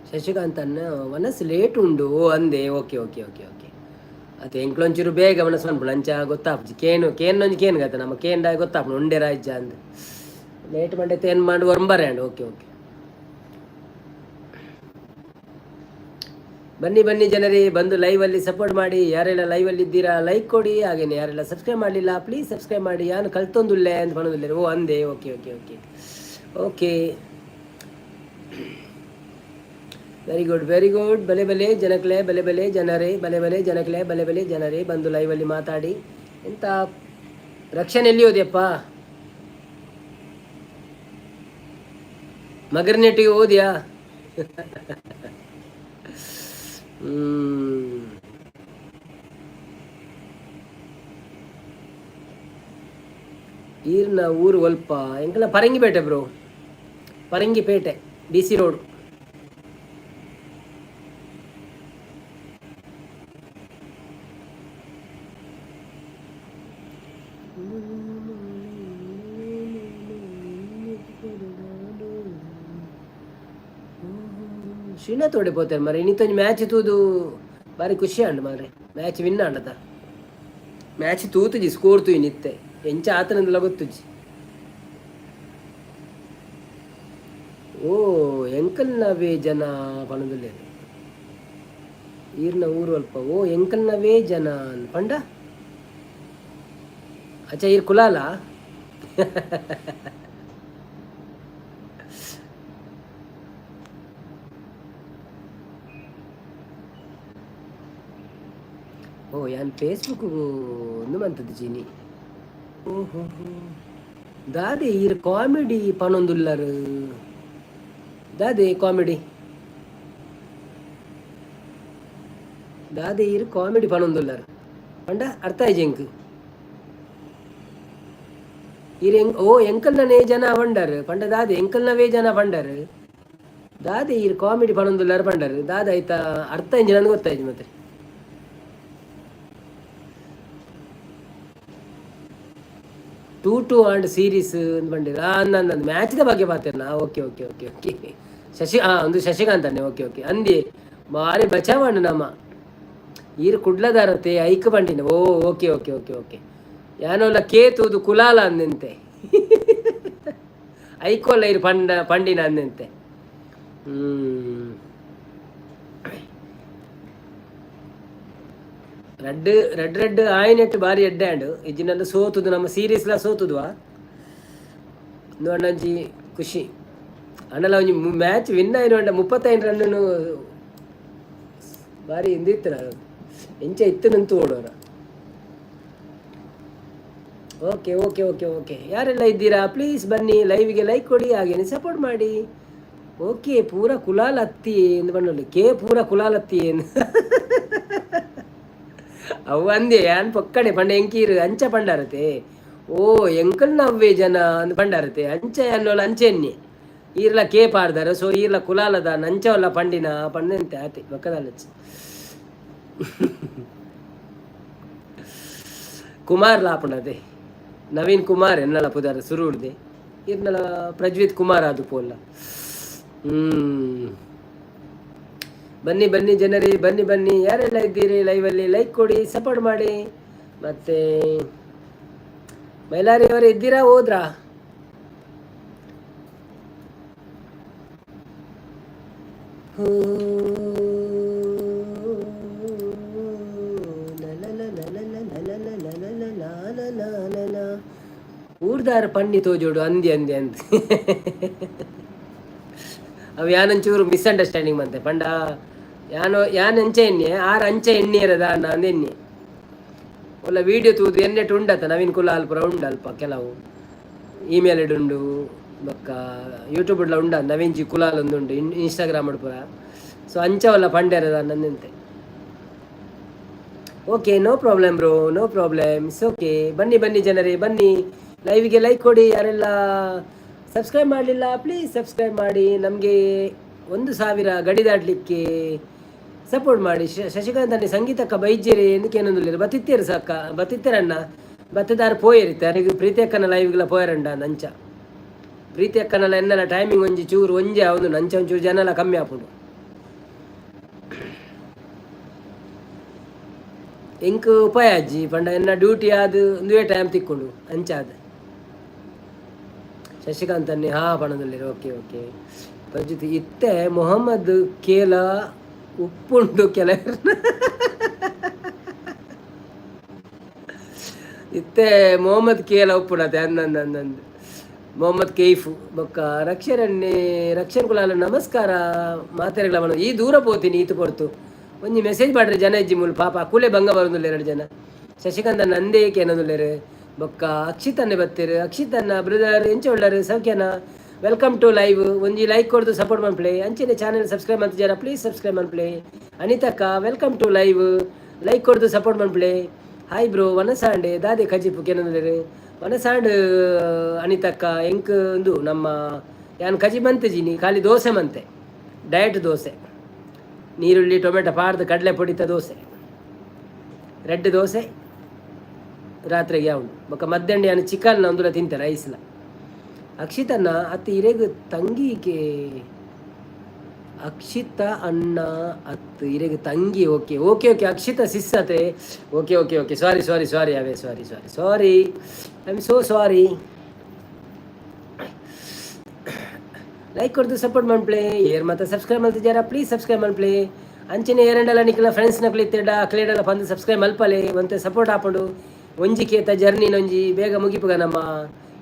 [SPEAKER 1] Shashikant ಅಣ್ಣ ಮನಸ್ಸು ಲೇಟ್ ಉಂಡು. ಓ ಅಂದೆ. ಓಕೆ ಓಕೆ ಓಕೆ ಓಕೆ ಅತ್ತೆ ಎಂಕ್ಲೊಂಚೂರು ಬೇಗ ಮನಸ್ಸು ಮನ್ಪುಂಡು ಅಂಚ ಗೊತ್ತಾಪುಜಿ. ಕೇನು ಕೇನ್ನೊಂಜಿ ಕೇನ್ ಗತ ನಮ್ಮ ಕೇಂಡ ಗೊತ್ತಾಪುಂಡು ಉಂಡೆ ರಾಜ್ಯ ಅಂದ್ ಲೇಟ್ ಮಂಡೆ ತೇನ್ ಮಾಡಿ ಒರಂಬರೆ ಅಂಡ್. ಓಕೆ ಓಕೆ ಬನ್ನಿ ಬನ್ನಿ ಜನರೇ, ಬಂದು ಲೈವಲ್ಲಿ ಸಪೋರ್ಟ್ ಮಾಡಿ. ಯಾರೆಲ್ಲ ಲೈವಲ್ಲಿ ಇದ್ದೀರಾ ಲೈಕ್ ಕೊಡಿ. ಹಾಗೇನೆ ಯಾರೆಲ್ಲ ಸಬ್ಸ್ಕ್ರೈಬ್ ಮಾಡಲಿಲ್ಲ ಪ್ಲೀಸ್ ಸಬ್ಸ್ಕ್ರೈಬ್ ಮಾಡಿ. ಯಾನು ಕಲ್ತೊಂದುಲ್ಲೆ ಅಂತ ಪಣೊಂದುಲ್ಲೆ. ಓ ಅಂದೆ. Okay okay okay okay very good very good. ಬಲೆ ಬಲೆ ಜನಕ್ಲೆ, ಬಲೆ ಬಲೆ ಜನರೇ, ಬಲೆ ಬಲೆ ಜನಕ್ಲೆ, ಬಲೆ ಬಲೆ ಜನರೇ, ಬಂದು ಲೈವಲ್ಲಿ ಮಾತಾಡಿ. ಎಂತ ರಕ್ಷಣೆ ಎಲ್ಲಿ ಓದಿಯಪ್ಪ? ಮಗರ್ನೆಟ್ಟಿಗೆ ಓದಿಯಾ? ಈರ್ನ ಊರು ಒಲ್ಪ? ಎಂಕಲ Farangipete bro, Farangipete D C road. Srinath ಓಡೆ ಪೋತಾರೆ ಮಾರೆ. ಇನ್ನಿತ್ತೊಂಜಿ ಮ್ಯಾಚ್ ತೂದು ಬಾರಿ ಖುಷಿ ಆಂಡ್ ಮಾರೆ. ಮ್ಯಾಚ್ ವಿನ್ ಆಂಡತ. ಮ್ಯಾಚ್ ತೂತುಜಿ, ಸ್ಕೋರ್ ತೂಯಿ ನಿತ್ತೆ. ಎಂಚ ಆತನಂದಲ ಗೊತ್ತುಜಿ. ಓ, ಎಂಕಲ್ನವೇ ಜನ ಪನೊಂದುಲ್ಲೆರ್. ಈರ್ನ ಊರು ಅಲ್ಪ? ಓ, ಎಂಕಲ್ನವೇ ಜನ ಪಂಡ ಅಚ್ಚ ಈರ್ ಕುಲಾಲ. ಓ, ಯಾನ್ ಫೇಸ್ಬುಕ್ ಉಂದು ಮಂತದ್ದು ಚೀನಿ. ಓಹೋ, ದಾದೆ ಈರ್ ಕಾಮಿಡಿ ಪನೊಂದುಲ್ಲರ್? ದಾದೆ ಕಾಮಿಡಿ? ದಾದೆ ಈರ್ ಕಾಮಿಡಿ ಪನೊಂದುಲ್ಲರ್ ಪಂಡ ಅರ್ಥ ಆಯ್ಜಿ ಎಂಕ್. ಈರ್ ಎಂಕ್ ಓ ಎಂಕಲ್ನನೇ ಜನ ಪಂಡರ್ ಪಂಡ ದಾದೆ? ಎಂಕಲ್ನವೇ ಜನ ಪಂಡರ್ ದಾದೆ? ಈರ್ ಕಾಮಿಡಿ ಪನೊಂದುಲ್ಲರ್ ಪಂಡರ್ ದಾದ? ಆಯ್ತಾ ಅರ್ಥ ಇಂಜಿ ನನ್ಗೆ ಗೊತ್ತಾಯ್ತು. ಮತ್ತೆ two two and series ಅಂದ್ ಆ ಅಂದ ಅಂದ ಮ್ಯಾಚ್ದ ಬಗ್ಗೆ ಪಾತೆರ್ನ? Okay okay okay okay. Shashi, ಆ ಒಂದು ಶಶಿಕಾಂತ್ ಅನ್ನೆ. ಓಕೆ ಓಕೆ ಅಂದಿ ಬಾರಿ ಬಚಾವಂಡು ನಮ್ಮ. ಈರ್ ಕುಡ್ಲದಾರತೆ ಐಕ್ ಬಂಡಿನ. ಓ okay okay okay okay. ಯಾನೋಲ ಕೇತುದು Kulala ಅಂದಂತೆ. ಐಕೋಲ ಇರು ಪಂಡ ಪಂಡಿನ ಅಂದಂತೆ. ರಡ್ಡ್ ರಡ್ಡ್ ರಡ್ಡ್ ಆಯಿನೆಟ್ ಬಾರಿ ಎಡ್ಡೆ ಆಂಡ್. ಇಜ್ಜಿನಂದ ಸೋತುದು ನಮ್ಮ ಸೀರೀಸ್ಲ ಸೋತುದ್ವಾ. ಒಂಜಿ ಖುಷಿ ಅಂಡಲ ಒಂಜಿ ಮ್ಯಾಚ್ ವಿನ್ ಆಯಿನ 35 ರನ್ನು ಬಾರಿ ಇಂದಿತ್ತಿನ ಎಂಚ ಇತ್ತು ನಿಂತು ಓಡೋರ. Okay okay okay okay. ಯಾರೆಲ್ಲ ಇದ್ದೀರಾ ಪ್ಲೀಸ್ ಬನ್ನಿ, ಲೈವ್ಗೆ ಲೈಕ್ ಕೊಡಿ, ಹಾಗೇನೆ ಸಪೋರ್ಟ್ ಮಾಡಿ. ಓಕೆ, ಪೂರ ಕುಲಾಲ್ ಅತ್ತಿ ಎಂದು ಬಂಡೋಲಿ ಕೆ ಪೂರ ಕುಲಾಲ್ ಅತ್ತಿ ಏನು ಅವು ಅಂದೆ. ಯಾನ್ ಪೊಕ್ಕಡೆ ಪಂಡ ಎಂಕೀರು ಅಂಚ ಪಂಡಾರತೆ. ಓ, ಎಂಕಲ್ ನವ್ವೇ ಜನ ಅಂದ್ ಪಂಡಾರತೆ. ಅಂಚ ಅನ್ನೋಲ ಅಂಚೆ ಎನ್ನಿ ಈರ್ಲ ಕೆ ಪಾಡ್ದಾರ. ಸೊ ಈರ್ಲ ಕುಲಾಲದ ನಂಚವಲ್ಲ ಪಂಡಿನ ಪಂಡೆಂತೆ ಆತೆ ಬೊಕ್ಕದಾಲಚ್ಚಿ. ಕುಮಾರ್ ಲಾಪುಂಡತೆ. ನವೀನ್ ಕುಮಾರ್ ಎನ್ನಲ ಪುದರ್ ಸುರುಡ್ದೆ. ಇರ್ನಲ ಪ್ರಜ್ವಿತ್ ಕುಮಾರ್ ಅದು ಪೋಲ್ಲ. ಬನ್ನಿ ಬನ್ನಿ ಜನರೇ, ಬನ್ನಿ ಬನ್ನಿ. ಯಾರೆಲ್ಲ ಇದ್ದೀರಿ ಲೈವಲ್ಲಿ ಲೈಕ್ ಕೊಡಿ, ಸಪೋರ್ಟ್ ಮಾಡಿ. ಮತ್ತೆ ಮೈಲಾರಿ ಅವರೇ ಇದ್ದೀರಾ, ಹೋದ್ರಾ? ಊರ್ದಾರ ಪಣ್ಣಿ ತೋಜೋಡು ಅಂದಿ ಅಂದಿ ಅಂದ್. ಅವು ಯಾನಂಚೂರು ಮಿಸ್ಅಂಡರ್ಸ್ಟ್ಯಾಂಡಿಂಗ್ ಮಂತೆ. ಪಂಡ ಯಾನೋ ಯಾನ್ ಅಂಚೆ ಎಣ್ಣೆ ಆರ್ ಅಂಚೆ ಎಣ್ಣೆ ಇರದ ಅಂದ್ ಎಣ್ಣೆ ಒಲ್ಲ. ವೀಡಿಯೋ ತೂದು ಎನ್ನೆಟ್ ಉಂಡತ. ನವೀನ್ ಕುಲಾಲ್ ಪೂರ ಉಂಡು ಅಲ್ಪ. ಕೆಲವು ಇಮೇಲ್ ಉಂಡು, ಬೊಕ್ಕ ಯೂಟ್ಯೂಬ್ ಉಂಡ. ನವೀನ್ ಜಿ ಕುಲಾಲ್ ಒಂದು ಉಂಡು ಇನ್ಸ್ಟಾಗ್ರಾಮ್ ಪೂರ. ಸೊ ಅಂಚವಲ್ಲ ಪಂಡ್ಯಾರದ ನಂದಂತೆ. Okay, no problem bro, no problem, it's okay. ಬನ್ನಿ ಬನ್ನಿ ಜನರೇ, ಬನ್ನಿ. ಲೈವ್ಗೆ ಲೈಕ್ ಕೊಡಿ. ಯಾರೆಲ್ಲ ಸಬ್ಸ್ಕ್ರೈಬ್ ಮಾಡಲಿಲ್ಲ ಪ್ಲೀಸ್ ಸಬ್ಸ್ಕ್ರೈಬ್ ಮಾಡಿ. ನಮಗೆ 1000 ಗಡಿ ದಾಟಲಿಕ್ಕೆ ಸಪೋರ್ಟ್ ಮಾಡಿ. ಶಶಿಕಾಂತ್ ಅಣ್ಣೆ ಸಂಗೀತಕ್ಕ ಬೈಜೇರಿ ಏನೊಂದು ಬತ್ತಿತ್ತೇರು ಸಾಕ ಬತ್ತಿತ್ತೇರಣ್ಣ. ಬತ್ತದಾರ ಪೋಯರಿತ್ತೆ ಅರೆಗ್ ಪ್ರೀತಿ ಅಕ್ಕನ ಲೈವ್ಗಳ ಪೋಯರಂಡ ನಂಚ. ಪ್ರೀತಿ ಅಕ್ಕನಲ್ಲ ಎನ್ನಲ ಟೈಮಿಂಗ್ ಒಂಜಿ ಚೂರು ಒಂಜೆ ಹೌದು. ನಂಚ ಒಂಚೂರು ಜನಲ ಕಮ್ಮಿ ಆಪುಂಡು. ಎಂಕ್ ಉಪಾಯ ಅಜ್ಜಿ ಪಂಡ ಎನ್ನ ಡ್ಯೂಟಿ ಆದ್ ಒಂದುವೇ ಟೈಮ್ ತಿಕ್ಕೊಂಡು ಅಂಚಾದ್. ಶಶಿಕಾಂತ್ ಅನ್ನಿ ಹಾ ಪಣದಲ್ಲಿ. ಓಕೆ ಓಕೆ ಪ್ರಜಿತ್ ಇತ್ತೆ ಮೊಹಮ್ಮದ್ ಕೇಲ ಉಪ್ಪುಂಡು ಕೆಲವರು. ಇತ್ತೆ ಮೊಹಮ್ಮದ್ ಕೇಲ ಉಪ್ಪುಡತೆ ಅಂದಂದು ಅಂದಂದು ಮೊಹಮ್ಮದ್ ಕೈಫ್. ಬೊಕ್ಕ ರಕ್ಷರನ್ನೇ ರಕ್ಷನ್ ಕುಲಾಲ ನಮಸ್ಕಾರ ಮಾತೆರೆಗಳ ಮನ. ಈ ದೂರ ಪೋತೀನಿ ಈತು ಪೊರ್ತು. ಒಂಜಿ ಮೆಸೇಜ್ ಮಾಡ್ರೆ ಜನ ಇಜ್ಜಿ ಮೂಲು. ಪಾಪ ಅಕುಲೆ ಬಂಗ ಬರೋದಿಲ್ಲ ಎರಡು ಜನ. ಶಶಿಕಾಂತ ನಂದೇ ಏನೊಂದುಲ್ಲೆರ್. ಬೊಕ್ಕ ಅಕ್ಷಿತನ್ನೇ ಬತ್ತೀರು. ಅಕ್ಷಿತನ್ನ ಬ್ರದರ್, ಎಂಚ ಉಳ್ಳರು? ಸೌಖ್ಯನ? Welcome to live. ಒಂಜಿ ಲೈಕ್ ಕೊಡ್ದು ಸಪೋರ್ಟ್ ಮನ್ಪ್ಲೆ. ಅಂಚನೆ ಚಾನೆಲ್ ಸಬ್ಸ್ಕ್ರೈಬ್ ಮಂತಿಜಾರ, ಪ್ಲೀಸ್ ಸಬ್ಸ್ಕ್ರೈಬ್ ಮನ್ಪ್ಲೆ. ಅನಿತಕ್ಕ, welcome to live. Like ಕೊಡ್ದು ಸಪೋರ್ಟ್ ಮನ್ಪ್ಲೆ. ಹಾಯ್ ಬ್ರೋ, ವನಸಾಂಡೆ ದಾದೆ ಕಜಿಪು ಕೆನಂದರೆ? ವನಸಾಂಡ್ ಅನಿತಕ್ಕ. ಎಂಕ್ ಉಂದು ನಮ್ಮ ಯಾನ್ ಕಜಿ ಮಂತಿಜಿನಿ, ಖಾಲಿ ದೋಸೆ ಮಂತೆ. ಡಯಟ್ ದೋಸೆ, ನೀರುಳ್ಳಿ ಟೊಮೆಟೊ ಪಾಡ್ದು ಕಡಲೆ ಪೊಡಿತ ದೋಸೆ, ರೆಡ್ ದೋಸೆ ರಾತ್ರಿಗೆ ಯಾവുಂಡು. ಬೊಕ್ಕ ಮಧ್ಯಾಹ್ನ ಯಾನ್ ಚಿಕನ್ ಅಂದುಲ ತಿಂತೆ, ರೈಸ್ಲ. ಅಕ್ಷಿತನ್ನ ಅತ್ತ ಇರೆಗ್ ತಂಗಿಗೆ? ಅಕ್ಷಿತ ಅಣ್ಣ ಅತ್ ಇರೆಗ್ ತಂಗಿ. Okay okay okay, Akshitha sis ಅತೆ. Okay okay okay, sorry sorry sorry away, sorry sorry sorry, I am so sorry. Like ಕೊಡ್ದು ಸಪೋರ್ಟ್ ಮನ್ಪ್ಲೆ. ಏರ್ ಮತ್ತೆ ಸಬ್ಸ್ಕ್ರೈಬ್ ಮಲ್ತಿಜಾರ, ಪ್ಲೀಸ್ ಸಬ್ಸ್ಕ್ರೈಬ್ ಮನ್ಪ್ಲೆ. ಅಂಚನೆ ಏರಂಡಲ ನಿಕ್ಲ ಫ್ರೆಂಡ್ಸ್ ನಕ್ಲು ಇತ್ತೆಡ ಅಕ್ಲೇಡಲ ಪಂದ್ ಸಬ್ಸ್ಕ್ರೈಬ್ ಮಲ್ಪಲೆ. ಒಂತೆ ಸಪೋರ್ಟ್ ಆಪುಂಡು. ಒಂಜಿ ಕೇತ ಜರ್ನಿನೊಂಜಿ ಬೇಗ ಮುಗಿಪುಗ ನಮ್ಮ.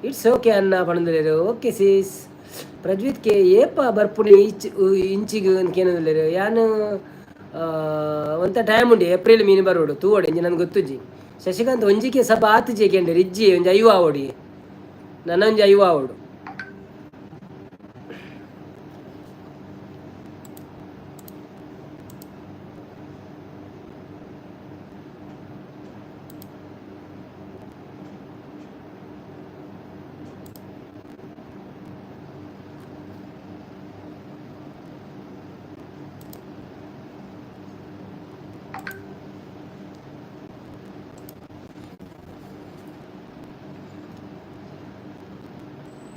[SPEAKER 1] It's okay ಅನ್ನ ಪಣಂದುಲೇರು. Okay sis. ಪ್ರಜ್ವಿತ್ ಕೆ ಏಪ ಬರ್ಪುನಿ ಈಚ್ ಇಂಚಿಗ್ ಕೇನೊಂದುಲ್ಲೆರ್. ಯಾನ್ ಒಂತ ಟೈಮ್ ಉಂಡು, ಏಪ್ರಿಲ್ ಮೀನು ಬರೋಡು ತೂವೊಡು, ಇಂಚ ನನ್ಗೆ ಗೊತ್ತುಜ್ಜಿ. ಶಶಿಕಾಂತ್ ಒಂಜಿಕೆ ಸಬ ಆತುಜಿ ಕೇಂಡೆರ್. ಇಜ್ಜಿ, ಒಂಜಿ ಐವ ಆವೊಡಿ, ನನೊಂಜಿ 50 ಆವೊಡು.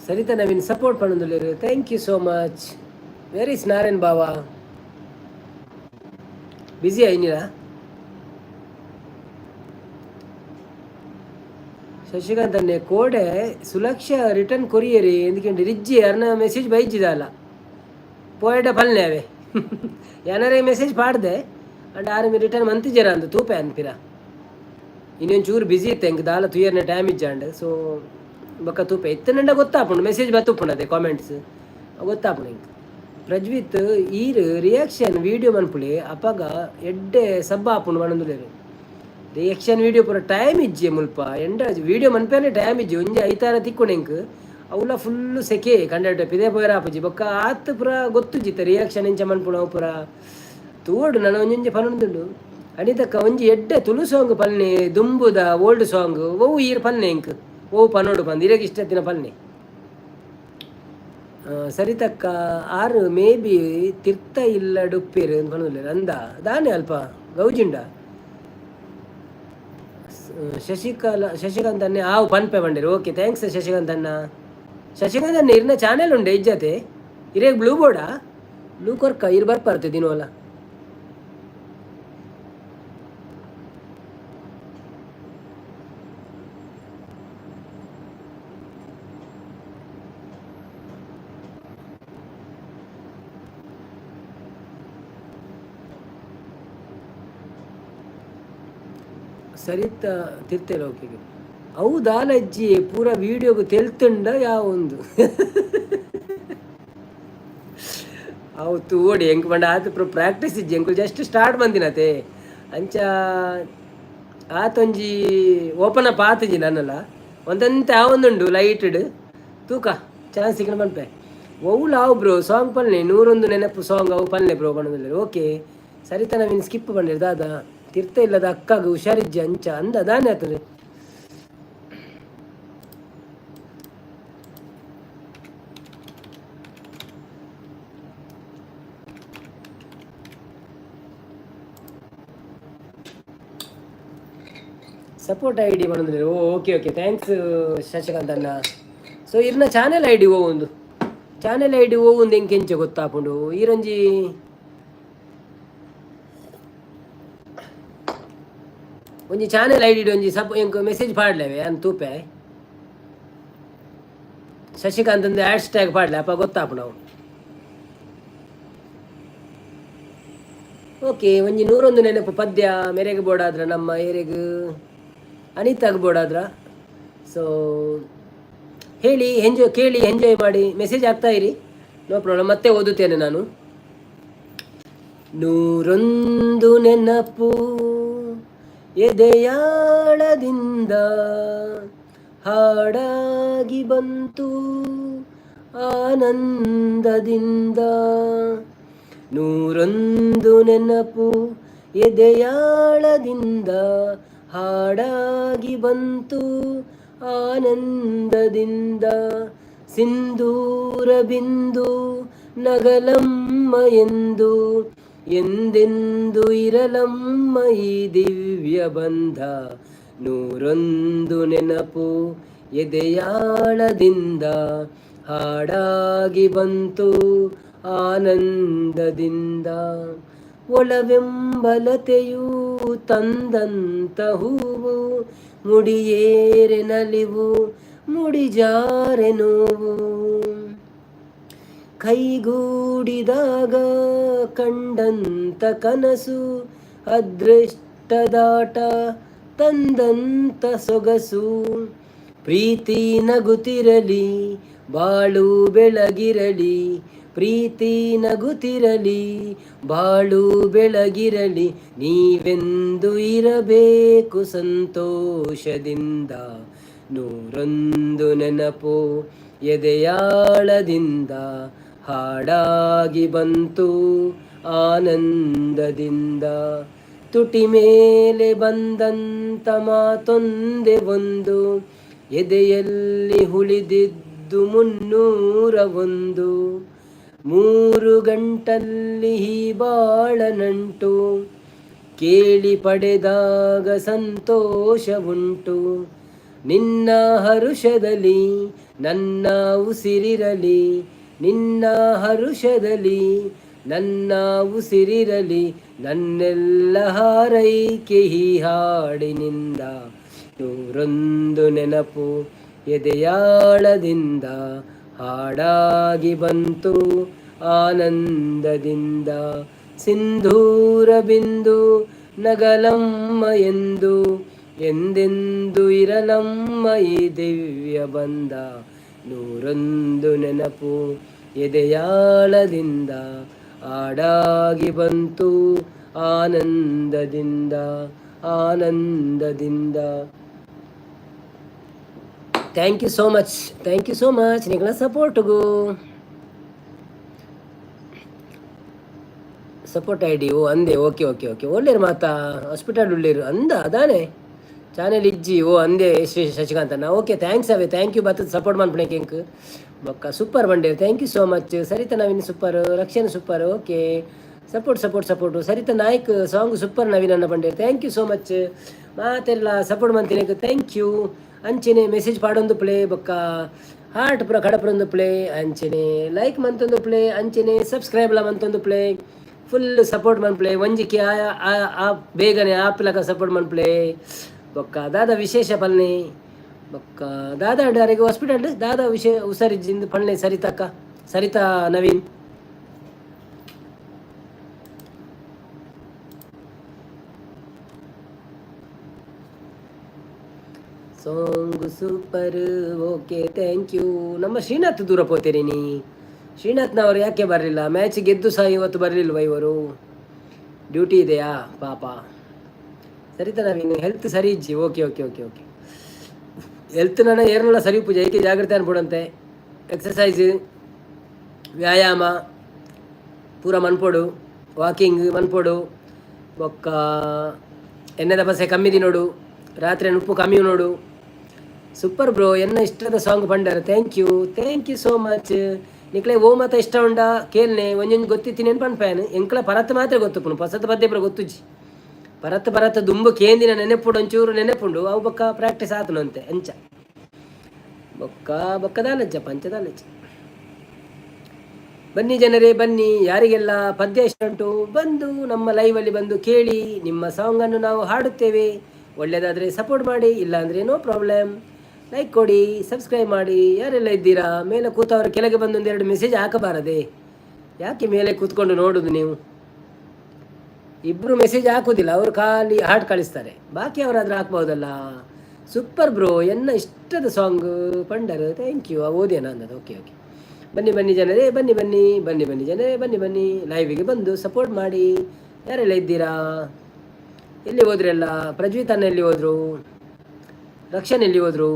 [SPEAKER 1] ಸರಿತಾ ನವೀನ್ ಸಪೋರ್ಟ್ ಪಣೊಂದುಲ್ಲೆರ್. Thank you so much. Where is Narayan ಬಾವಾ? ಬಿಸಿ ಐನಿರಾ? ಶಶಿಕಾಂತ್ ಅನ್ನೆ ಕೋಡೆ ಸುಲಕ್ಷ ರಿಟರ್ನ್ ಕೊರಿಯರಿ ఎందుకంటే ರಿಜ್ಜಿ ಅರ್ನ ಮೆಸೇಜ್ ಬೈಜಿದಲ್ಲ ಪೋಯಡ ಪಲ್ನೆ ಅವೆ ಏನಾರೇ ಮೆಸೇಜ್ ಪಾಡ್ದೆ ಅಂಡ್ ಆರ್ ರಿಟರ್ನ್ ಮಂತಿಜರ ಅಂದು ತೂಪೆ ಅನ್ಪಿರ. ಇನ್ನೊಂದು ಚೂರು ಬಿಸಿ ಇತ್ತೆ, ಎಂಕ್ ದಾಲ ತುಯರ್ನ ಟೈಮ್ ಇಜ್ಜಾಂಡ್. ಸೊ ಬೊಕ್ಕ ತೂಪೆ. ಇತ್ತನಂಡ ಗೊತ್ತಾಪುಂಡು, ಮೆಸೇಜ್ ಬತ್ತುಪ್ಪುಂಡು, ಅದೇ ಕಾಮೆಂಟ್ಸ್ ಗೊತ್ತಾಪುಂಡು ಎಂಕ್. ಪ್ರಜ್ವಿತ್ ಈರ್ ರಿಯಾಕ್ಷನ್ ವೀಡಿಯೋ ಮನ್ಪುಲೆ, ಅಪಗ ಎಡ್ಡೆ ಸಬ್ಬ ಆಪುಂಡು ಪನೊಂದುಲ್ಲೆರ್. ರಿಯಾಕ್ಷನ್ ವೀಡಿಯೋ ಪೂರ ಟೈಮ್ ಇಜ್ಜಿ ಮುಲ್ಪ. ಎಂಡ ವೀಡಿಯೋ ಮನ್ಪೇನೆ ಟೈಮ್ ಇಜ್ಜಿ. ಒಂಜಿ ಐತಾರ ತಿಕ್ಕುಂಡು ಎಂಕ್, ಅವುಲ ಫುಲ್ ಸೆಕೆ ಕಂಡಕ್ಟ್ ಪಿದೆ ಪೋಯರ ಆಪುಜಿ. ಬೊಕ್ಕ ಆತ್ ಪೂರ ಗೊತ್ತುಜ್ಜಿತ್ತ ರಿಯಾಕ್ಷನ್ ಎಂಚ ಮನ್ಪುಣ ಅವು ಪೂರ. ತೂವೊಡು, ನನ ಒಂಜೊಂಜಿ ಪನೊಂದುಂಡು. ಅನಿತಕ್ಕ, ಒಂಜಿ ಎಡ್ಡೆ ತುಳು ಸಾಂಗ್ ಪಲ್ನೆ, ದುಂಬುದ ಓಲ್ಡ್ ಸಾಂಗ್. ಒವು ಈರ್ ಪಲ್ನೆ ಎಂಕ್, ಒವು ಪನೋಡು ಪಂದ್ ಇರೆಗ್ ಇಷ್ಟ ಇತ್ತಿನ ಪಲ್ನೆ. ಸರಿತಕ್ಕ ಆರು ಮೇ ಬಿ ತಿರ್ತ ಇಲ್ಲಡುಪ್ಪೇರು ಅಂದ್ ಪನೊಂದುಲ್ಲೆರ್. ಅಂದ ದಾನೆ ಅಲ್ಪ ಗೌಜಿಂಡ? ಶಶಿಕಲಾ ಶಶಿಕಾಂತ್ ಅನ್ನೆ ಆವು ಪನ್ಪೆ ಪಂಡೆರ್. ಓಕೆ, thanks Shashikant ಅಣ್ಣ. ಶಶಿಕಾಂತ್ ಅಣ್ಣ, ಇರ್ನ ಚಾನೆಲ್ ಉಂಡೆ ಇಜ್ಜತೆ? ಇರೇಗ್ ಬ್ಲೂ ಬೋರ್ಡಾ? ಬ್ಲೂ ಕೊರ್ಕ ಇರ್ ಬರ್ಪರ್ತೆ ದಿನೋಲ. ಸರಿತ ತಿರ್ತೇಲೆ ಓಕೆ. ಅವು ದಾಲಜ್ಜಿ ಪೂರ ವೀಡಿಯೋಗು ತೆಲ್ತುಂಡ ಯಾವೊಂದು ಅವು ತೂವೊಡಿ. ಎಂಕ್ ಪಂಡ ಆತ್ ಪ್ರಾಕ್ಟೀಸ್ ಇಜ್ಜಿ ಎಂಕುಲು, ಜಸ್ಟ್ ಸ್ಟಾರ್ಟ್ ಬಂದಿನತೆ. ಅಂಚ ಆತೊಂಜಿ ಓಪನ್ ಅಪ್ ಆತುಜಿ ನನ್ನಲ. ಒಂದಂತೆ ಆವೊಂದುಂಡು ಲೈಟ್ಡ್. ತೂಕ, ಚಾನ್ಸ್ ಸಿಕ್ಕಂಡ ಪನ್ಪೆ. ಒವ್ಲು ಆವು ಬ್ರೋ ಸಾಂಗ್ ಪಲ್ನೆ, ನೂರೊಂದು ನೆನಪು ಸಾಂಗ್ ಅವು ಪಲ್ನೆ ಬ್ರೋ ಪನೊಂದುಲ್ಲೆರ್. ಓಕೆ. ಸರಿತ ನವೀನ್ ಸ್ಕಿಪ್ ಪಂಡೆರ್. ದಾದ ತಿರ್ತ ಇಲ್ಲದ ಅಕ್ಕಾಗ ಹುಷಾರಿಜ್ಜಿ ಅಂಚ ಅಂದ. ದಾನೆ ಆತದೆ? Support I D ಪನೊಂದುಲ್ಲೆರ್. O okay okay, thanks Shashikant ಅಣ್ಣ. ಸೊ ಇರ್ನ ಚಾನೆಲ್ I D ಓ ಒಂದು ಚಾನೆಲ್ I D ಓ ಒಂದು ಎಂಕೆಂಚ ಗೊತ್ತಾಪುಂಡು? ಈರೊಂಜಿ ಒಂಜಿ ಚಾನೆಲ್ I D ಒಂಜಿ ಸಪ್ ಎಂಕ್ ಮೆಸೇಜ್ ಪಾಡ್ಲೆವೆ, ಯಾನ್ ತೂಪೆ. ಶಶಿಕಾಂತ್ ಒಂದು ಹ್ಯಾಶ್ ಟ್ಯಾಗ್ ಪಾಡ್ಲೆ, ಅಪ್ಪ ಗೊತ್ತಾಪುಂಡು ಅವು. ಓಕೆ, ಒಂಜಿ ನೂರೊಂದು ನೆನಪು ಪದ್ಯ ಮೇರೆಗೆ ಬೋಡಾದ್ರ, ನಮ್ಮ ಏರೆಗ್ ಅನಿತಾಗ್ ಬೋಡಾದ್ರ. ಸೊ ಹೇಳಿ, ಎಂಜಾಯ್ ಕೇಳಿ, ಎಂಜಾಯ್ ಮಾಡಿ. ಮೆಸೇಜ್ ಆಗ್ತಾ ಇರಿ, ನೋ ಪ್ರಾಬ್ಲಮ್, ಮತ್ತೆ ಓದುತ್ತೇನೆ ನಾನು. ನೂರೊಂದು ನೆನಪು ಎದೆಯಾಳದಿಂದ. ಹಾಡಾಗಿ ಬಂತು ಆನಂದದಿಂದ. ನೂರೊಂದು ನೆನಪು ಎದೆಯಾಳದಿಂದ ಹಾಡಾಗಿ ಬಂತು ಆನಂದದಿಂದ. ಸಿಂಧೂರ ಬಿಂದು ನಗಲಮ್ಮ ಎಂದು ಎಂದೆಂದು ಇರಲಮ್ಮ ಈ ದಿವ್ಯ ಬಂಧ. ನೂರೊಂದು ನೆನಪು ಎದೆಯಾಳದಿಂದ ಹಾಡಾಗಿ ಬಂತು ಆನಂದದಿಂದ. ಒಲವೆಂಬಲತೆಯು ತಂದಂತ ಹೂವು ಮುಡಿಯೇರೆ ನಲಿವು ಮುಡಿಜಾರೆ ನೋವು. ಕೈಗೂಡಿದಾಗ ಕಂಡಂತ ಕನಸು ಅದೃಷ್ಟದಾಟ ತಂದಂತ ಸೊಗಸು. ಪ್ರೀತಿ ನಗುತ್ತಿರಲಿ, ಬಾಳು ಬೆಳಗಿರಲಿ. ಪ್ರೀತಿ ನಗುತ್ತಿರಲಿ, ಬಾಳು ಬೆಳಗಿರಲಿ. ನೀವೆಂದು ಇರಬೇಕು ಸಂತೋಷದಿಂದ. ನೂರೊಂದು ನೆನಪು ಎದೆಯಾಳದಿಂದ ಹಾಡಾಗಿ ಬಂತು ಆನಂದದಿಂದ. ತುಟಿ ಮೇಲೆ ಬಂದಂತ ಮಾತೊಂದೇ ಒಂದು, ಎದೆಯಲ್ಲಿ ಉಳಿದಿದ್ದು 301. ಮೂರು ಗಂಟಲ್ಲಿ ಈ ಬಾಳನಂಟು ಕೇಳಿ ಪಡೆದಾಗ ಸಂತೋಷ ಉಂಟು. ನಿನ್ನ ಹರುಷದಲ್ಲಿ ನನ್ನ ಉಸಿರಿರಲಿ, ನಿನ್ನ ಹರುಷದಲ್ಲಿ ನನ್ನ ಉಸಿರಿರಲಿ. ನನ್ನೆಲ್ಲ ಹಾರೈಕೆ ಈ ಹಾಡಿನಿಂದ. ನೂರೊಂದು ನೆನಪು ಎದೆಯಾಳದಿಂದ ಹಾಡಾಗಿ ಬಂತು ಆನಂದದಿಂದ. ಸಿಂಧೂರ ಬಿಂದು ನಗಲಮ್ಮ ಎಂದು ಎಂದೆಂದು ಇರಲಮ್ಮ ಈ ದಿವ್ಯ ಬಂಧ. ನೂರೊಂದು ನೆನಪು ಎದೆಯಾಳದಿಂದ ಹಾಡಾಗಿ ಬಂತು ಆನಂದದಿಂದ, ಆನಂದದಿಂದ. Thank you so much, thank you so much ನಿಗಳ ಸಪೋರ್ಟ್ಗೂ. Support I D ಓ ಅಂದೆ. ಓಕೆ ಓಕೆ ಓಕೆ, ಒಳ್ಳೇರು ಮಾತಾ. ಹಾಸ್ಪಿಟಲ್ ಉಳ್ಳೇರು ಅಂದ ಅದಾನೆ ಚಾನೆಲ್ ಇಜ್ಜಿ. ಓ ಅಂದೆ ಶ್ರೀ ಶಶಿಕಾಂತ್ ಅಣ್ಣ. ಓಕೆ, thanks ಅವೇ, thank you. ಬತ್ತದ ಸಪೋರ್ಟ್ ಮನ್ಪುಣೆ ಎಂಕ್. ಬೊಕ್ಕ super ಬಂಡೇರು, thank you so much. Saritha Naveen super, Rakshan super. Okay, support support support. Saritha Naik song super Naveen ಅಣ್ಣ ಬಂಡೇರು, thank you so much. ಮಾತೆಲ್ಲ ಸಪೋರ್ಟ್ ಮಂತಿನ thank you. ಅಂಚೆನೆ ಮೆಸೇಜ್ ಪಾಡೊಂದು ಪ್ಲೇ, ಬೊಕ್ಕ ಹಾರ್ಟ್ ಪೂರ ಕಡಪುರೊಂದು ಪ್ಲೇ, ಅಂಚೆನೆ ಲೈಕ್ ಮಂತೊಂದು ಪ್ಲೇ, ಅಂಚೆನೆ ಸಬ್ಸ್ಕ್ರೈಬ್ಲ ಮಂತೊಂದು ಪ್ಲೇ. ಫುಲ್ ಸಪೋರ್ಟ್ ಮನ್ಪ್ಲೆ. ಒಂಜಿಕೆ ಆ ಬೇಗನೆ ಆಪಿಲಕ ಸಪೋರ್ಟ್ ಮನ್ಪ್ಲೆ. ಬೊಕ್ಕ ದಾದ ವಿಶೇಷ ಪಲ್ನೆ? ಬೊಕ್ಕ ದಾದ ಅರೆಗ್ ಹಾಸ್ಪಿಟಲ್ ದಾದ ವಿಶೇಷ ಹುಷಾರಿಜ್ಜಿಂದು ಪಲ್ನೆ ಸರಿತಕ್ಕ, Saritha Naveen. Song super, okay thank you. ನಮ್ಮ ಶ್ರೀನಾಥ್ ದೂರ ಪೋತೀರಿ ನೀ. ಶ್ರೀನಾಥ್ನವರು ಯಾಕೆ ಬರಲಿಲ್ಲ? ಮ್ಯಾಚ್ ಗೆದ್ದು ಸಹ ಇವತ್ತು ಬರಲಿಲ್ವ ಇವರು? ಡ್ಯೂಟಿ ಇದೆಯಾ ಪಾಪ? ಸರಿತಾ ನವೀನ್ ಹೆಲ್ತ್ ಸರಿ ಇಜ್ಜಿ. Okay okay okay okay. Health ನನ್ನ ಏರ್ನಲ್ಲ ಸರಿ ಪೂಜೆ ಏಕೆ ಜಾಗ್ರತೆ ಅನ್ಬಿಡಂತೆ. ಎಕ್ಸಸೈಸ್, ವ್ಯಾಯಾಮ ಪೂರ ಮನ್ಪೊಡು, ವಾಕಿಂಗ್ ಮನ್ಪೊಡು. ಬೊಕ್ಕ ಎಣ್ಣೆದ ಬಸೆ ಕಮ್ಮಿ ತಿನ್ನೋಡು, ರಾತ್ರಿ ಉಪ್ಪು ಕಮ್ಮಿ ನೋಡು. ಸೂಪರ್ ಬ್ರೋ, ಎನ್ನ ಇಷ್ಟದ ಸಾಂಗ್ ಪಂಡರ್. Thank you, thank you so much. ನಿಕ್ಲೆ ಓ ಮಾತ ಇಷ್ಟ ಉಂಡ ಕೇಳ್ನೆ. ಒಂಜೊಂಜಿ ಗೊತ್ತಿತ್ತೀನಿ ಪನ್ಪೇನು. ಎಂಕ್ಲ ಪರತ್ ಮಾತ್ರ ಗೊತ್ತುಪ್ಪುನು, ಪಸತ್ ಪದ್ಯ ಪೂರ ಗೊತ್ತುಜ್ಜಿ. ಪರತ್ ಪರತ್ ದುಂಬು ಕೇಂದಿನ ನೆನೆಪುಡು, ಒಂಚೂರು ನೆನೆಪುಂಡು. ಅವು ಬೊಕ್ಕ ಪ್ರಾಕ್ಟೀಸ್ ಆತನು ಅಂತೆ ಅಂಚ. ಬೊಕ್ಕ ಬೊಕ್ಕ ದಾಲಜ್ಜ ಪಂಚದಾಲಜ್ಜ. ಬನ್ನಿ ಜನರೇ ಬನ್ನಿ, ಯಾರಿಗೆಲ್ಲ ಪದ್ಯ ಇಷ್ಟ ಉಂಟು ಬಂದು ನಮ್ಮ ಲೈವಲ್ಲಿ ಬಂದು ಕೇಳಿ. ನಿಮ್ಮ ಸಾಂಗನ್ನು ನಾವು ಹಾಡುತ್ತೇವೆ. ಒಳ್ಳೆಯದಾದರೆ ಸಪೋರ್ಟ್ ಮಾಡಿ, ಇಲ್ಲಾಂದರೆ ನೋ ಪ್ರಾಬ್ಲಮ್. ಲೈಕ್ ಕೊಡಿ, ಸಬ್ಸ್ಕ್ರೈಬ್ ಮಾಡಿ. ಯಾರೆಲ್ಲ ಇದ್ದೀರಾ ಮೇಲೆ ಕೂತವರು ಕೆಳಗೆ ಬಂದು ಒಂದೆರಡು ಮೆಸೇಜ್ ಹಾಕಬಾರದೆ? ಯಾಕೆ ಮೇಲೆ ಕೂತ್ಕೊಂಡು ನೋಡೋದು ನೀವು? ಇಬ್ಬರು ಮೆಸೇಜ್ ಹಾಕೋದಿಲ್ಲ, ಅವರು ಖಾಲಿ ಹಾಡು ಕಳಿಸ್ತಾರೆ. ಬಾಕಿ ಅವರಾದರೂ ಹಾಕ್ಬೋದಲ್ಲ. ಸೂಪರ್ ಬ್ರೋ, ಎನ್ನ ಇಷ್ಟದ ಸಾಂಗ್ ಪಂಡರ್, thank you. ಓದೇನ ಅಂದದ್ದು. ಓಕೆ ಓಕೆ, ಬನ್ನಿ ಬನ್ನಿ ಜನರೇ, ಬನ್ನಿ ಬನ್ನಿ ಬನ್ನಿ ಬನ್ನಿ ಜನರೇ, ಬನ್ನಿ ಬನ್ನಿ ಲೈವಿಗೆ ಬಂದು ಸಪೋರ್ಟ್ ಮಾಡಿ. ಯಾರೆಲ್ಲ ಇದ್ದೀರಾ? ಎಲ್ಲಿ ಹೋದ್ರೆಲ್ಲ? ಪ್ರಜ್ವಿತನ್ನ ಎಲ್ಲಿ ಹೋದರು? ರಕ್ಷಣ್ ಎಲ್ಲಿ ಹೋದರು?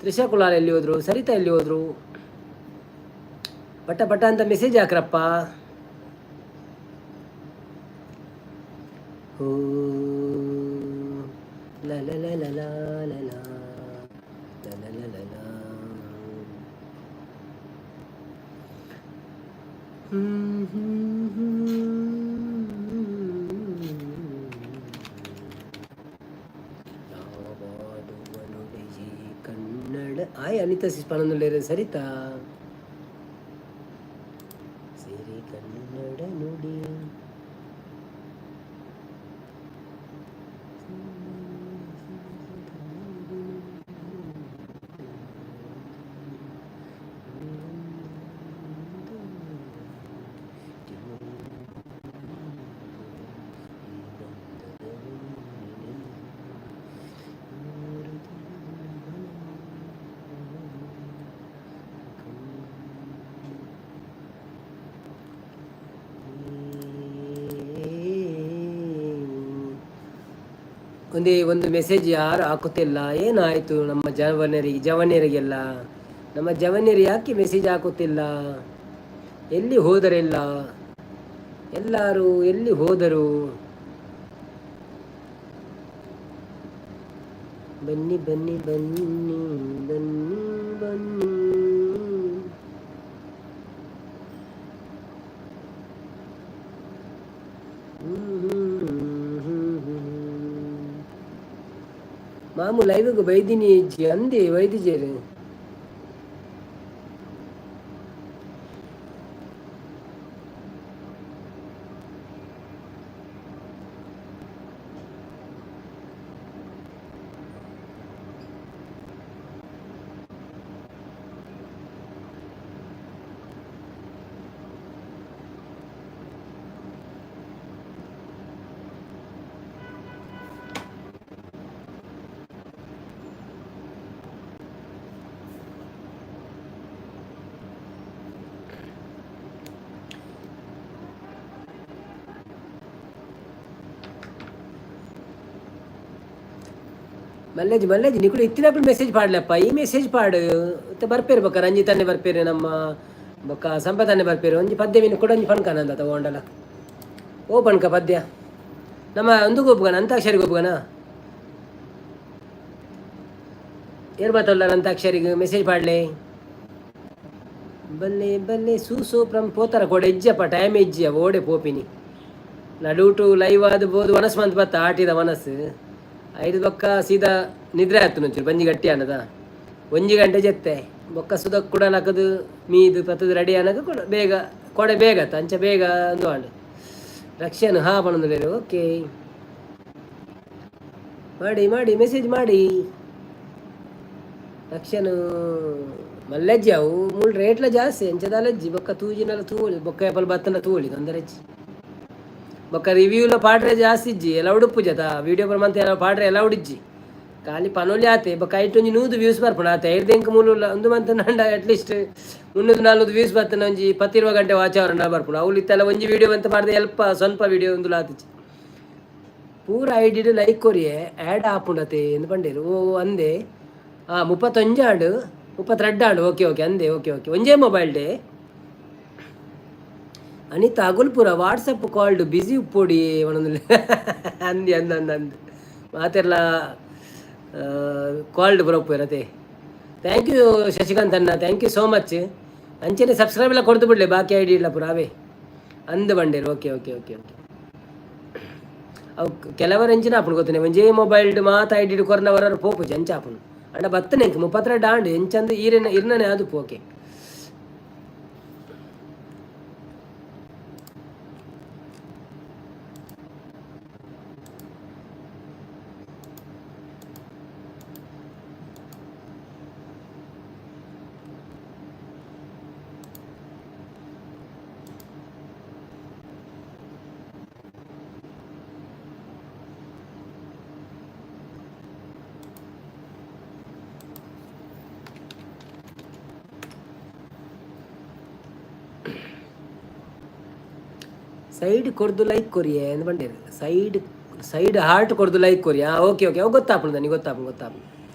[SPEAKER 1] ತ್ರಿಷಾ ಕುಲಾಲ್ ಎಲ್ಲಿ ಹೋದ್ರು? ಸರಿತಾ ಎಲ್ಲಿ ಹೋದ್ರು? ಪಟ ಪಟ ಅಂತ ಮೆಸೇಜ್ ಹಾಕ್ರಪ್ಪ. ಓ ಲ ಲ ಲ ಲ ಲ ಲ ಲ ಲ ಲ ಲ. ಹ್ಮ್ ಹ್ಮ್ ಹ್ಮ್. ನಾವಾಡುವ ನುಡಿಯೇ ಕನ್ನಡ. ಆಯ್ ಅನಿತಾ ಸಿಸ್ ಪನೊಂದುಲ್ಲೆರ್. ಸರಿತಾ, ಸಿರಿ ಕನ್ನಡ ನುಡಿ. ಒಂದೇ ಒಂದು ಮೆಸೇಜ್ ಯಾರು ಹಾಕುತ್ತಿಲ್ಲ. ಏನಾಯಿತು ನಮ್ಮ ಜವನರಿಗೆ? ಜವನಿಯರಿಗೆಲ್ಲ, ನಮ್ಮ ಜವನಿಯರು ಯಾಕೆ ಮೆಸೇಜ್ ಹಾಕುತ್ತಿಲ್ಲ? ಎಲ್ಲಿ ಹೋದರೆಲ್ಲ? ಎಲ್ಲರೂ ಎಲ್ಲಿ ಹೋದರು? ಬನ್ನಿ ಬನ್ನಿ ಬನ್ನಿ ಬನ್ನಿ ಬನ್ನಿ. ಹ್ಮ್ ಹ್ಮ್ ಹ್ಮ್. ಮಾಮು ಲೈವ್ಗೆ ಬೈದಿನಿ ಇಜ್ಜಿ ಅಂದೆ ವೈದ್ಯಜೇರು. ಮಲ್ಲೇಜ್ ಮಲ್ಲೇಜ್, ನಿಕುಲು ಇತ್ತಿನప్పుడు ಮೆಸೇಜ್ ಪಾಡ್ಲಪ್ಪ. ಈ ಮೆಸೇಜ್ ಪಾಡು ಇತ್ತೆ ಬರ್ಪೇರು. ಬೊಕ್ಕ ರಂಜಿತನ್ನೇ ಬರ್ಪೇರು, ನಮ್ಮ ಬೊಕ್ಕ ಸಂಪತನ್ನೇ ಬರ್ಪೇರು. ಒಂಜಿ ಪದ್ಯ ಮೀನು ಕೂಡ ಒಂಜಿ ಪಣ್ಕನಂದ ತಗೊಂಡಲ್ಲ. ಓ ಪಣ್ಕ ಪದ್ಯ ನಮ್ಮ ಒಂದು ಗೊಬ್ಬುಗನ, ಅಂತಾಕ್ಷರಿ ಗೊಬ್ಬುಗನ. ಏರ್ ಬತ್ತಲ್ಲ ಅಂತಾಕ್ಷರಿಗೆ ಮೆಸೇಜ್ ಪಾಡ್ಲೆ. ಬಲ್ಲೆ ಬಲ್ಲೆ ಸೂಸು ಪ್ರಮ್ ಪೋತಾರ ಕೊಡೆ ಇಜ್ಜಪ್ಪ, ಟೈಮ್ ಇಜ್ಜಿ ಓಡೆ ಪೋಪಿನಿ. ನಡುಟು ಲೈವ್ ಆದ ಬೋದು ವನಸ್ ಮಂತ್ ಬತ್ತ ಆಟಿದ ವನಸ್ ಐದು. ಬೊಕ್ಕ ಸೀದಾ ನಿದ್ರೆ ಆಯ್ತು. ಒಂಚೂರು ಬಂಜಿ ಗಟ್ಟಿ ಅನ್ನದ ಒಂಜಿ ಗಂಟೆ ಜೆತ್ತೆ. ಬೊಕ್ಕ ಸುದ ಕೂಡ ನಕದು ಮೀದು ಪತ್ತದು ರೆಡಿ ಅನ್ನಕ ಕೂಡ ಬೇಗ ಕೊಡೆ ಬೇಗ ಆತ. ಅಂಚ ಬೇಗ ಅಂದು ಆಂಡ್. ರಕ್ಷಣೆ ಹಾ ಪಣೊಂದುಲ್ಲೆರ್. ಓಕೆ, ಮಾಡಿ ಮಾಡಿ, ಮೆಸೇಜ್ ಮಾಡಿ. ರಕ್ಷಣ್ ಮಲ್ಲಜ್ಜಿ ಅವು ಮೂಲು ರೇಟ್ಲ ಜಾಸ್ತಿ ಎಂಚದಾಲಜ್ಜಿ. ಬೊಕ್ಕ ತೂಜಿನಲ ತೂವೊಲಿ. ಬೊಕ್ಕ ಏಪಲ್ ಬತ್ತಂಡ ತೂವೊಲಿ, ತೊಂದರೆ ಇಜ್ಜಿ. ಬೊಕ್ಕ ರಿವ್ಯೂಲ ಪಾಡ್ರೆ ಜಾಸ್ತಿ ಇಜ್ಜಿ, ಎಲೌಡ್ ಉಪ್ಪುಜತ. ವೀಡಿಯೋ ಮಂತೆ ಪಾಡ್ರೆ ಎಲೌಡ್ ಇಜ್ಜಿ. ಖಾಲಿ ಪನೊಲಿ ಆತೆ. ಬೊಕ್ಕ ಐಟ್ ಒಂಜಿ 100 ವ್ಯೂಸ್ ಬರ್ಪುಂಡು ಆತೆ. ಐರ್ದ್ ಎಂಕ್ ಮೂಲು ಉಂದು ಮಂತಂಡ ಅಟ್ಲೀಸ್ಟ್ 300 400 ವ್ಯೂಸ್ ಬತ್ತನ. ಒಂಜಿ 10 20 ಗಂಟೆ ವಾಚ್ ಅವರ್ ಬರ್ಪುಂಡು. ಅವ್ಲು ಇತ್ತೆಲ್ಲ ಒಂಜಿ ವೀಡಿಯೋ ಅಂತ ಪಾಡ್ದೆ ಎಲ್ಪ ಸ್ವಲ್ಪ ವೀಡಿಯೋ ಉಂದುಲ ಆತಿಜಿ. ಪೂರ ಐಡಿಡ್ ಲೈಕ್ ಕೊರಿಯೆ, ಆ್ಯಡ್ ಆಪುಂಡತೆ ಎಂದು ಪಂಡೇರು. ಓ ಅಂದೆ. ಹಾಂ, 31 ಆಂಡ್, 32 ಆಂಡ್. ಓಕೆ ಓಕೆ ಅಂದೆ. ಓಕೆ ಓಕೆ, ಒಂಜೇ ಮೊಬೈಲ್ ಡೇ. ಅನಿತಾ ಅಗುಲ್ಪುರ ವಾಟ್ಸಪ್ ಕಾಲ್ಡ್ ಬಿಸಿ ಉಪ್ಪೊಡಿ ಒಂದೊಂದು. ಅಂದಿ ಅಂದ ಅಂದ ಅಂದ್ ಮಾತೆರ್ಲ ಕಾಲ್ಡ್ ಬರೋಪ್ಪು. Thank you Shashikant ಅಣ್ಣ, thank you so much. ಅಂಚನೆ ಸಬ್ಸ್ಕ್ರೈಬ್ ಎಲ್ಲ ಕೊಡ್ತು ಬಿಡ್ಲೆ ಬಾಕಿ ಐಡಿ ಇಲ್ಲ ಪುರ ಅವೇ ಅಂದ್ ಬಂಡೇರು. ಓಕೆ ಓಕೆ ಓಕೆ ಓಕೆ, ಅವು ಕೆಲವರು ಎಂಚಿನ ಆಪುಂಡು ಗೊತ್ತನೆ, ಒಂಜೇ ಮೊಬೈಲ್ ಮಾತ ಐಡಿ ಕೊರ್ನವರ ಪೋಪುಜಿ ಅಂಚ ಆಪುಂಡು. ಅಂಡ ಬತ್ತನೆ ಎಂಕ್ 32 ಆಂಡ್. ಎಂಚಂದು ಈರೆನ ಇರ್ನನೆ ಅದು. ಓಕೆ. ಸೈಡ್ ಕೊರ್ದು ಲೈಕ್ ಕೊರಿಯೆ ಅಂದ್ ಬಂಡೇರು. ಸೈಡ್ ಸೈಡ್ ಹಾರ್ಟ್ ಕೊರ್ದು ಲೈಕ್ ಕೊರಿಯಾ. ಓಕೆ ಓಕೆ, ಅವು ಗೊತ್ತಾಪುಂಡು ನನಗೆ, ಗೊತ್ತಾಪುಂಡು ಗೊತ್ತಾಪುಂಡು.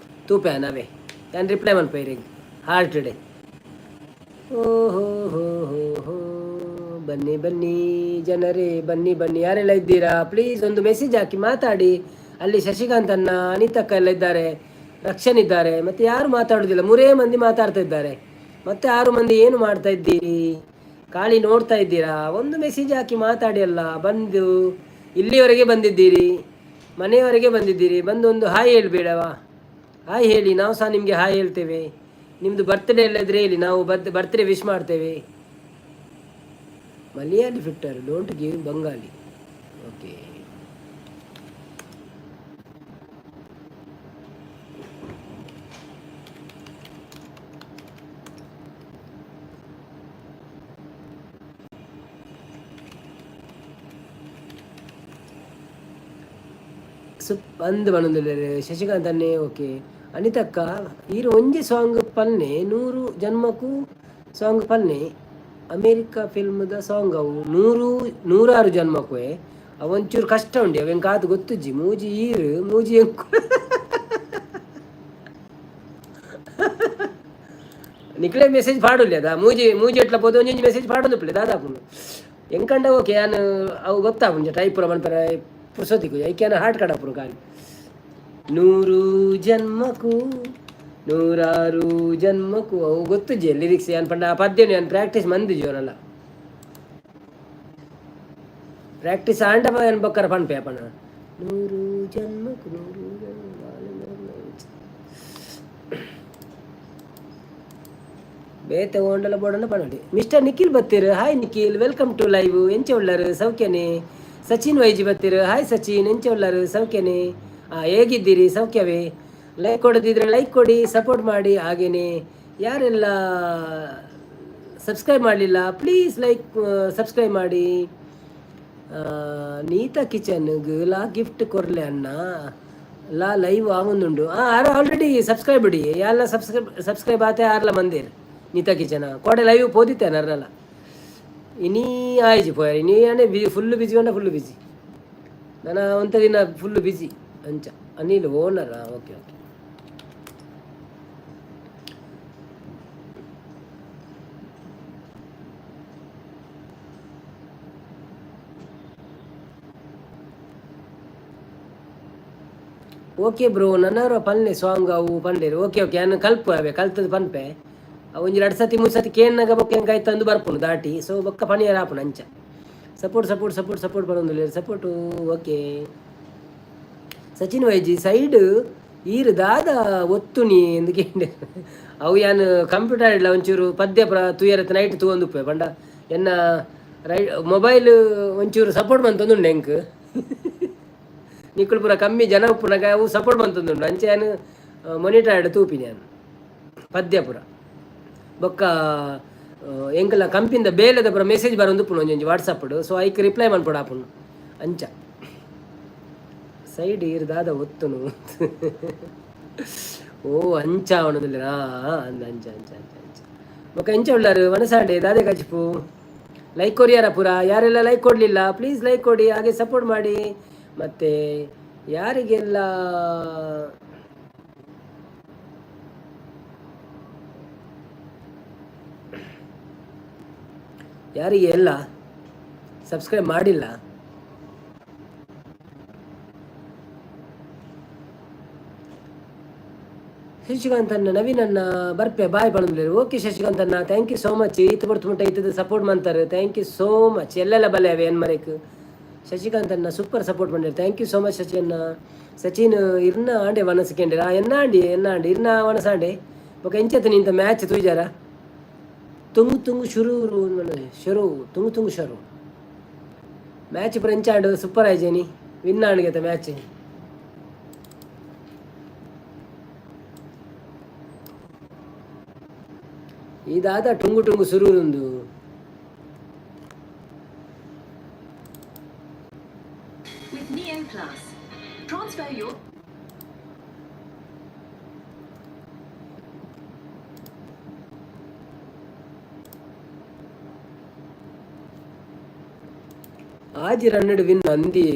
[SPEAKER 1] ತೂಪೆ ನಾವೇ. ಯಾನ್ ರಿಪ್ಲೈ ಮನ್ಪೈರಿ ಹಾರ್ಟ್ ಡೇ. ಓಹೋ ಹೋ ಹೋ ಹೋ, ಬನ್ನಿ ಬನ್ನಿ ಜನರೇ, ಬನ್ನಿ ಬನ್ನಿ. ಯಾರೆಲ್ಲ ಇದ್ದೀರಾ ಪ್ಲೀಸ್ ಒಂದು ಮೆಸೇಜ್ ಹಾಕಿ ಮಾತಾಡಿ. ಅಲ್ಲಿ ಶಶಿಕಾಂತ್ ಅಣ್ಣ, ಅನಿತಕ್ಕ ಎಲ್ಲ ಇದ್ದಾರೆ, ರಕ್ಷನ್ ಇದ್ದಾರೆ, ಮತ್ತೆ ಯಾರು ಮಾತಾಡೋದಿಲ್ಲ. ಮೂರೇ ಮಂದಿ ಮಾತಾಡ್ತಾ ಇದ್ದಾರೆ. ಮತ್ತೆ ಆರು ಮಂದಿ ಏನು ಮಾಡ್ತಾ ಇದ್ದೀರಿ? ಖಾಲಿ ನೋಡ್ತಾ ಇದ್ದೀರಾ? ಒಂದು ಮೆಸೇಜ್ ಹಾಕಿ ಮಾತಾಡಿ ಅಲ್ಲ. ಬಂದು ಇಲ್ಲಿವರೆಗೆ ಬಂದಿದ್ದೀರಿ, ಮನೆಯವರೆಗೆ ಬಂದಿದ್ದೀರಿ, ಬಂದು ಒಂದು ಹಾಯ್ ಹೇಳಬೇಡವಾ? ಹಾಯ್ ಹೇಳಿ, ನಾವು ಸಹ ನಿಮಗೆ ಹಾಯ್ ಹೇಳ್ತೇವೆ. ನಿಮ್ಮದು ಬರ್ತ್ಡೇ ಎಲ್ಲ ಇದ್ರೆ ಹೇಳಿ, ನಾವು ಬರ್ತ್ಡೇ ವಿಶ್ ಮಾಡ್ತೇವೆ. Malayali fitter, don't give Bengali. Okay, ಸುಪ್ ಅಂದ್ ಪನೊಂದುಲ್ಲೆರ್ ಶಶಿಕಾಂತ್ ಅನ್ನೇ. ಓಕೆ ಅನಿತಕ್ಕ, ಈರ್ ಒಂಜಿ ಸಾಂಗ್ ಪನ್ನೆ, ನೂರು ಜನ್ಮಕ್ಕೂ ಸಾಂಗ್ ಪನ್ನೆ. ಅಮೇರಿಕಾ ಫಿಲ್ಮ್ದ ಸಾಂಗ್ ಅವು, ನೂರು ನೂರಾರು ಜನ್ಮಕ್ಕೂ. ಅವು ಒಂಚೂರು ಕಷ್ಟ ಉಂಡು, ಅವು ಎಂಕಾತ್ ಗೊತ್ತುಜ್ಜಿ. ಮೂಜಿ ಈರು ಮೂಜಿ ಎಂಕು ನಿಕ್ಲೆ ಮೆಸೇಜ್ ಪಾಡುಲ್ಲೆ ಅದ ಮೂಜಿ ಮೂಜಿ ಎಟ್ಲ ಪೋದು ಒಂಜೊಂಜಿ ಮೆಸೇಜ್ ಪಾಡೊಂದುಪ್ಪುಲೆ ದಾದಾಪುಂಡು ಎಂಕಂಡ. ಓಕೆ, ಯಾನ್ ಅವು ಗೊತ್ತಾಪುಂಡು ಟೈಪ್ ಪೂರ ಮನ್ಪೆರೆ ಪುರ್ಸೊತಿಗೆ ಐಕ್ಯಾನ ಹಾರ್ಟ್ ಕಡಪುನು ಖಾಲಿ. ನೂರು ಜನ್ಮಕ್ಕೂ ನೂರಾರು ಜನ್ಮಕ್ಕೂ ಅವು ಗೊತ್ತುಜ್ಜಿ ಲಿರಿಕ್ಸ್. ಯಾನ್ ಪಂಡ ಆ ಪದ್ಯನು ಯಾನ್ ಪ್ರಾಕ್ಟೀಸ್ ಮಂದಿಜಿ ಅವರಲ್ಲ. ಪ್ರಾಕ್ಟೀಸ್ ಆಂಡ ಯಾನ್ ಬೊಕ್ಕರ ಪನ್ಪೆ ಪಂಡ. ನೂರು ಜನ್ಮಕ್ಕೂ ನೂರು ಜನ್ಮ. ಬೇತೆ ಓಂಡಲ ಬೋಡಂಡ ಪನೊಲಿ. ಮಿಸ್ಟರ್ ನಿಖಿಲ್ ಬತ್ತೀರ್, hi Nikhil, welcome to live. ಎಂಚ ಉಳ್ಳರು, ಸೌಖ್ಯನೇ? ಸಚಿನ್ ವೈಜಿ ಬತ್ತೀರ್, ಹಾಯ್ ಸಚಿನ್, ಎಂಚ ಉಳ್ಳರು, ಸೌಖ್ಯನೇ? ಹೇಗಿದ್ದೀರಿ, ಸೌಖ್ಯವೇ? ಲೈಕ್ ಕೊಡದಿದ್ರೆ ಲೈಕ್ ಕೊಡಿ, ಸಪೋರ್ಟ್ ಮಾಡಿ. ಹಾಗೇನೆ ಯಾರೆಲ್ಲ ಸಬ್ಸ್ಕ್ರೈಬ್ ಮಾಡಲಿಲ್ಲ, ಪ್ಲೀಸ್ ಲೈಕ್ ಸಬ್ಸ್ಕ್ರೈಬ್ ಮಾಡಿ. ನೀತಾ ಕಿಚನ್ ಲಾ ಗಿಫ್ಟ್ ಕೊರ್ಲೆ ಅಣ್ಣ ಲಾ ಲೈವ್ ಆವೊಂದುಂಡು. ಆರ್ ಆಲ್ರೆಡಿ ಸಬ್ಸ್ಕ್ರೈಬ್ ಇಡಿ ಯಾರೆಲ್ಲ ಸಬ್ಸ್ಕ್ರೈಬ್ ಸಬ್ಸ್ಕ್ರೈಬ್ ಆತೆ ಆರ್ಲ ಮಂದಿರ್. ನೀತಾ ಕಿಚನ್ ಕೋಡೆ ಲೈವ್ ಪೋದಿತ್ತೆ ನರ್ನಲ್ಲ. ಇನಿ ಆಯ್ಜಿ ಪೋಯರ್ ಇನಿ ಅಂಡೆ ಬಿ ಫುಲ್ ಬಿಜಿ ಅಂಡ ಫುಲ್ ಬಿಜಿ. ನನ್ನ ಒಂತ ದಿನ ಫುಲ್ ಬಿಜಿ ಅಂಚ. Anil owner, okay okay okay bro. ನನ್ನವರ ಪನ್ಲೆ ಸಾಂಗ್ ಅವು ಪನ್ಲೇರು. ಓಕೆ ಓಕೆ, ಯಾನ್ ಕಲ್ಪು ಅವೆ ಕಲ್ತದ ಪನ್ಪೆ. ಒಂಜಿ ರಡ್ಡ್ ಸತಿ ಮೂಜಿ ಸತಿ ಕೇನ್ನಗ ಬೊಕ್ಕ ಎಂಕ್ ಐತಂದು ಬರ್ಪುಂಡು ದಾಟಿ. ಸೊ ಬೊಕ್ಕ ಪನಿಯರ ಆಪುಂಡು ಅಂಚ. ಸಪೋರ್ಟ್ ಸಪೋರ್ಟ್ ಸಪೋರ್ಟ್ ಸಪೋರ್ಟ್ ಪನೊಂದುಲ್ಲೆರ್ ಸಪೋರ್ಟು. ಓಕೆ ಸಚಿನ್ ವೈಜಿ, ಸೈಡ್ ಈರ್ ದಾದ ಒತ್ತುನಿ ಎಂದು ಕೇಂಡೆ. ಅವು ಯಾನ್ ಕಂಪ್ಯೂಟರ್ ಇಡ್ಲ ಒಂಚೂರು ಪದ್ಯ ಪ್ರ ತೂಯರ ನೈಟ್ ತೂವೊಂದುಪ್ಪೆ. ಪಂಡ ಎನ್ನ ರೈ ಮೊಬೈಲ್ ಒಂಚೂರು ಸಪೋರ್ಟ್ ಮಂತೊಂದುಂಡು ಎಂಕ್. ನಿಕುಲು ಪೂರ ಕಮ್ಮಿ ಜನ ಉಪ್ಪುನಗ ಅವು ಸಪೋರ್ಟ್ ಮಂತೊಂದುಂಡು. ಅಂಚೆ ಯಾನ್ ಮೊನಿಟರ್ಡ್ ತೂಪಿನಿ ಯಾನ್ ಪದ್ಯ ಪೂರ. ಬೊಕ್ಕ ಎಂಕಲ ಕಂಪಿಂದ ಬೇಲೆದ ಪೂರ ಮೆಸೇಜ್ ಬರೊಂದುಪ್ಪುಂಡು ಒಂಜೊಂಜಿ ವಾಟ್ಸಪ್. ಸೊ ಐಕ್ ರಿಪ್ಲೈ ಮನ್ಪೊಡು ಆಪುಂಡು ಅಂಚ. ಸೈಡ್ ಈರ್ ದಾದ ಒತ್ತುನು? ಓ ಅಂಚ ಅವನದಿಲ್ಲ ಅಂದ ಅಂಚ ಅಂಚ ಅಂಚ ಅಂಚ. ಬೊಕ್ಕ ಎಂಚ ಉಳ್ಳಾರು ಮನಸಾಂಡೆ ದಾದೆ ಕಚಿಪು? ಲೈಕ್ ಕೊರಿಯಾರ ಪೂರ? ಯಾರೆಲ್ಲ ಲೈಕ್ ಕೊಡಲಿಲ್ಲ ಪ್ಲೀಸ್ ಲೈಕ್ ಕೊಡಿ, ಹಾಗೆ ಸಪೋರ್ಟ್ ಮಾಡಿ. ಮತ್ತು ಯಾರಿಗೆಲ್ಲ ಯಾರಿಗೆ ಎಲ್ಲ ಸಬ್ಸ್ಕ್ರೈಬ್ ಮಾಡಿಲ್ಲ, ಶಶಿಕಾಂತ್ ಅಣ್ಣ, ನವೀನ್ ಅಣ್ಣ ಬರ್ಪೆ ಬಾಯ್ ಪಣಂದ್ಲೇರು. ಓಕೆ ಶಶಿಕಾಂತ್ ಅಣ್ಣ, thank you so much. ಈತ ಬರ್ತು ಮುಟ್ಟ ಇತ್ತದ ಸಪೋರ್ಟ್ ಮಾಡ್ತಾರೆ, thank you so much. ಎಲ್ಲೆಲ್ಲ ಬಲೆ ಅವೆ ಏನ್ ಮರೆಕ್. ಶಶಿಕಾಂತ್ ಅಣ್ಣ ಸೂಪರ್ ಸಪೋರ್ಟ್ ಮಾಡಿರಿ, thank you so much Shashi ಅಣ್ಣ. ಸಚಿನ್ ಇರ್ನ ಆಂಡೆ ವನಸ್ ಕೇಂದ್ರ ಎನ್ನ ಆಂಡಿ ಎನ್ನ ಆಂಡಿ ಇರ್ನ ವನಸಾಂಡೆ. ಬೊಕ ಎಂಚತ್ ನಿಂತ ಮ್ಯಾಚ್ ತೂಜಾರ? ತುಂಗು ತುಂಗು ಶುರು ಶುರು ತುಂಗು ತುಂಗು ಶುರು ಮ್ಯಾಚ್ ಪೂರ ಎಂಚ ಆಂಡ್? ಸೂಪರ್ ಆಯ್ಜೇನಿ, ವಿನ್ ಆಂಡ್ಗೆತ ಮ್ಯಾಚ್. ಇದಾದ ಟುಂಗು ಟುಂಗು ಸುರೂರುಂದು.
[SPEAKER 2] With Neo Plus, transfer your
[SPEAKER 1] ಆಜಿ ರನ್ನಡ್ ವಿನ್ ಅಂದಿ.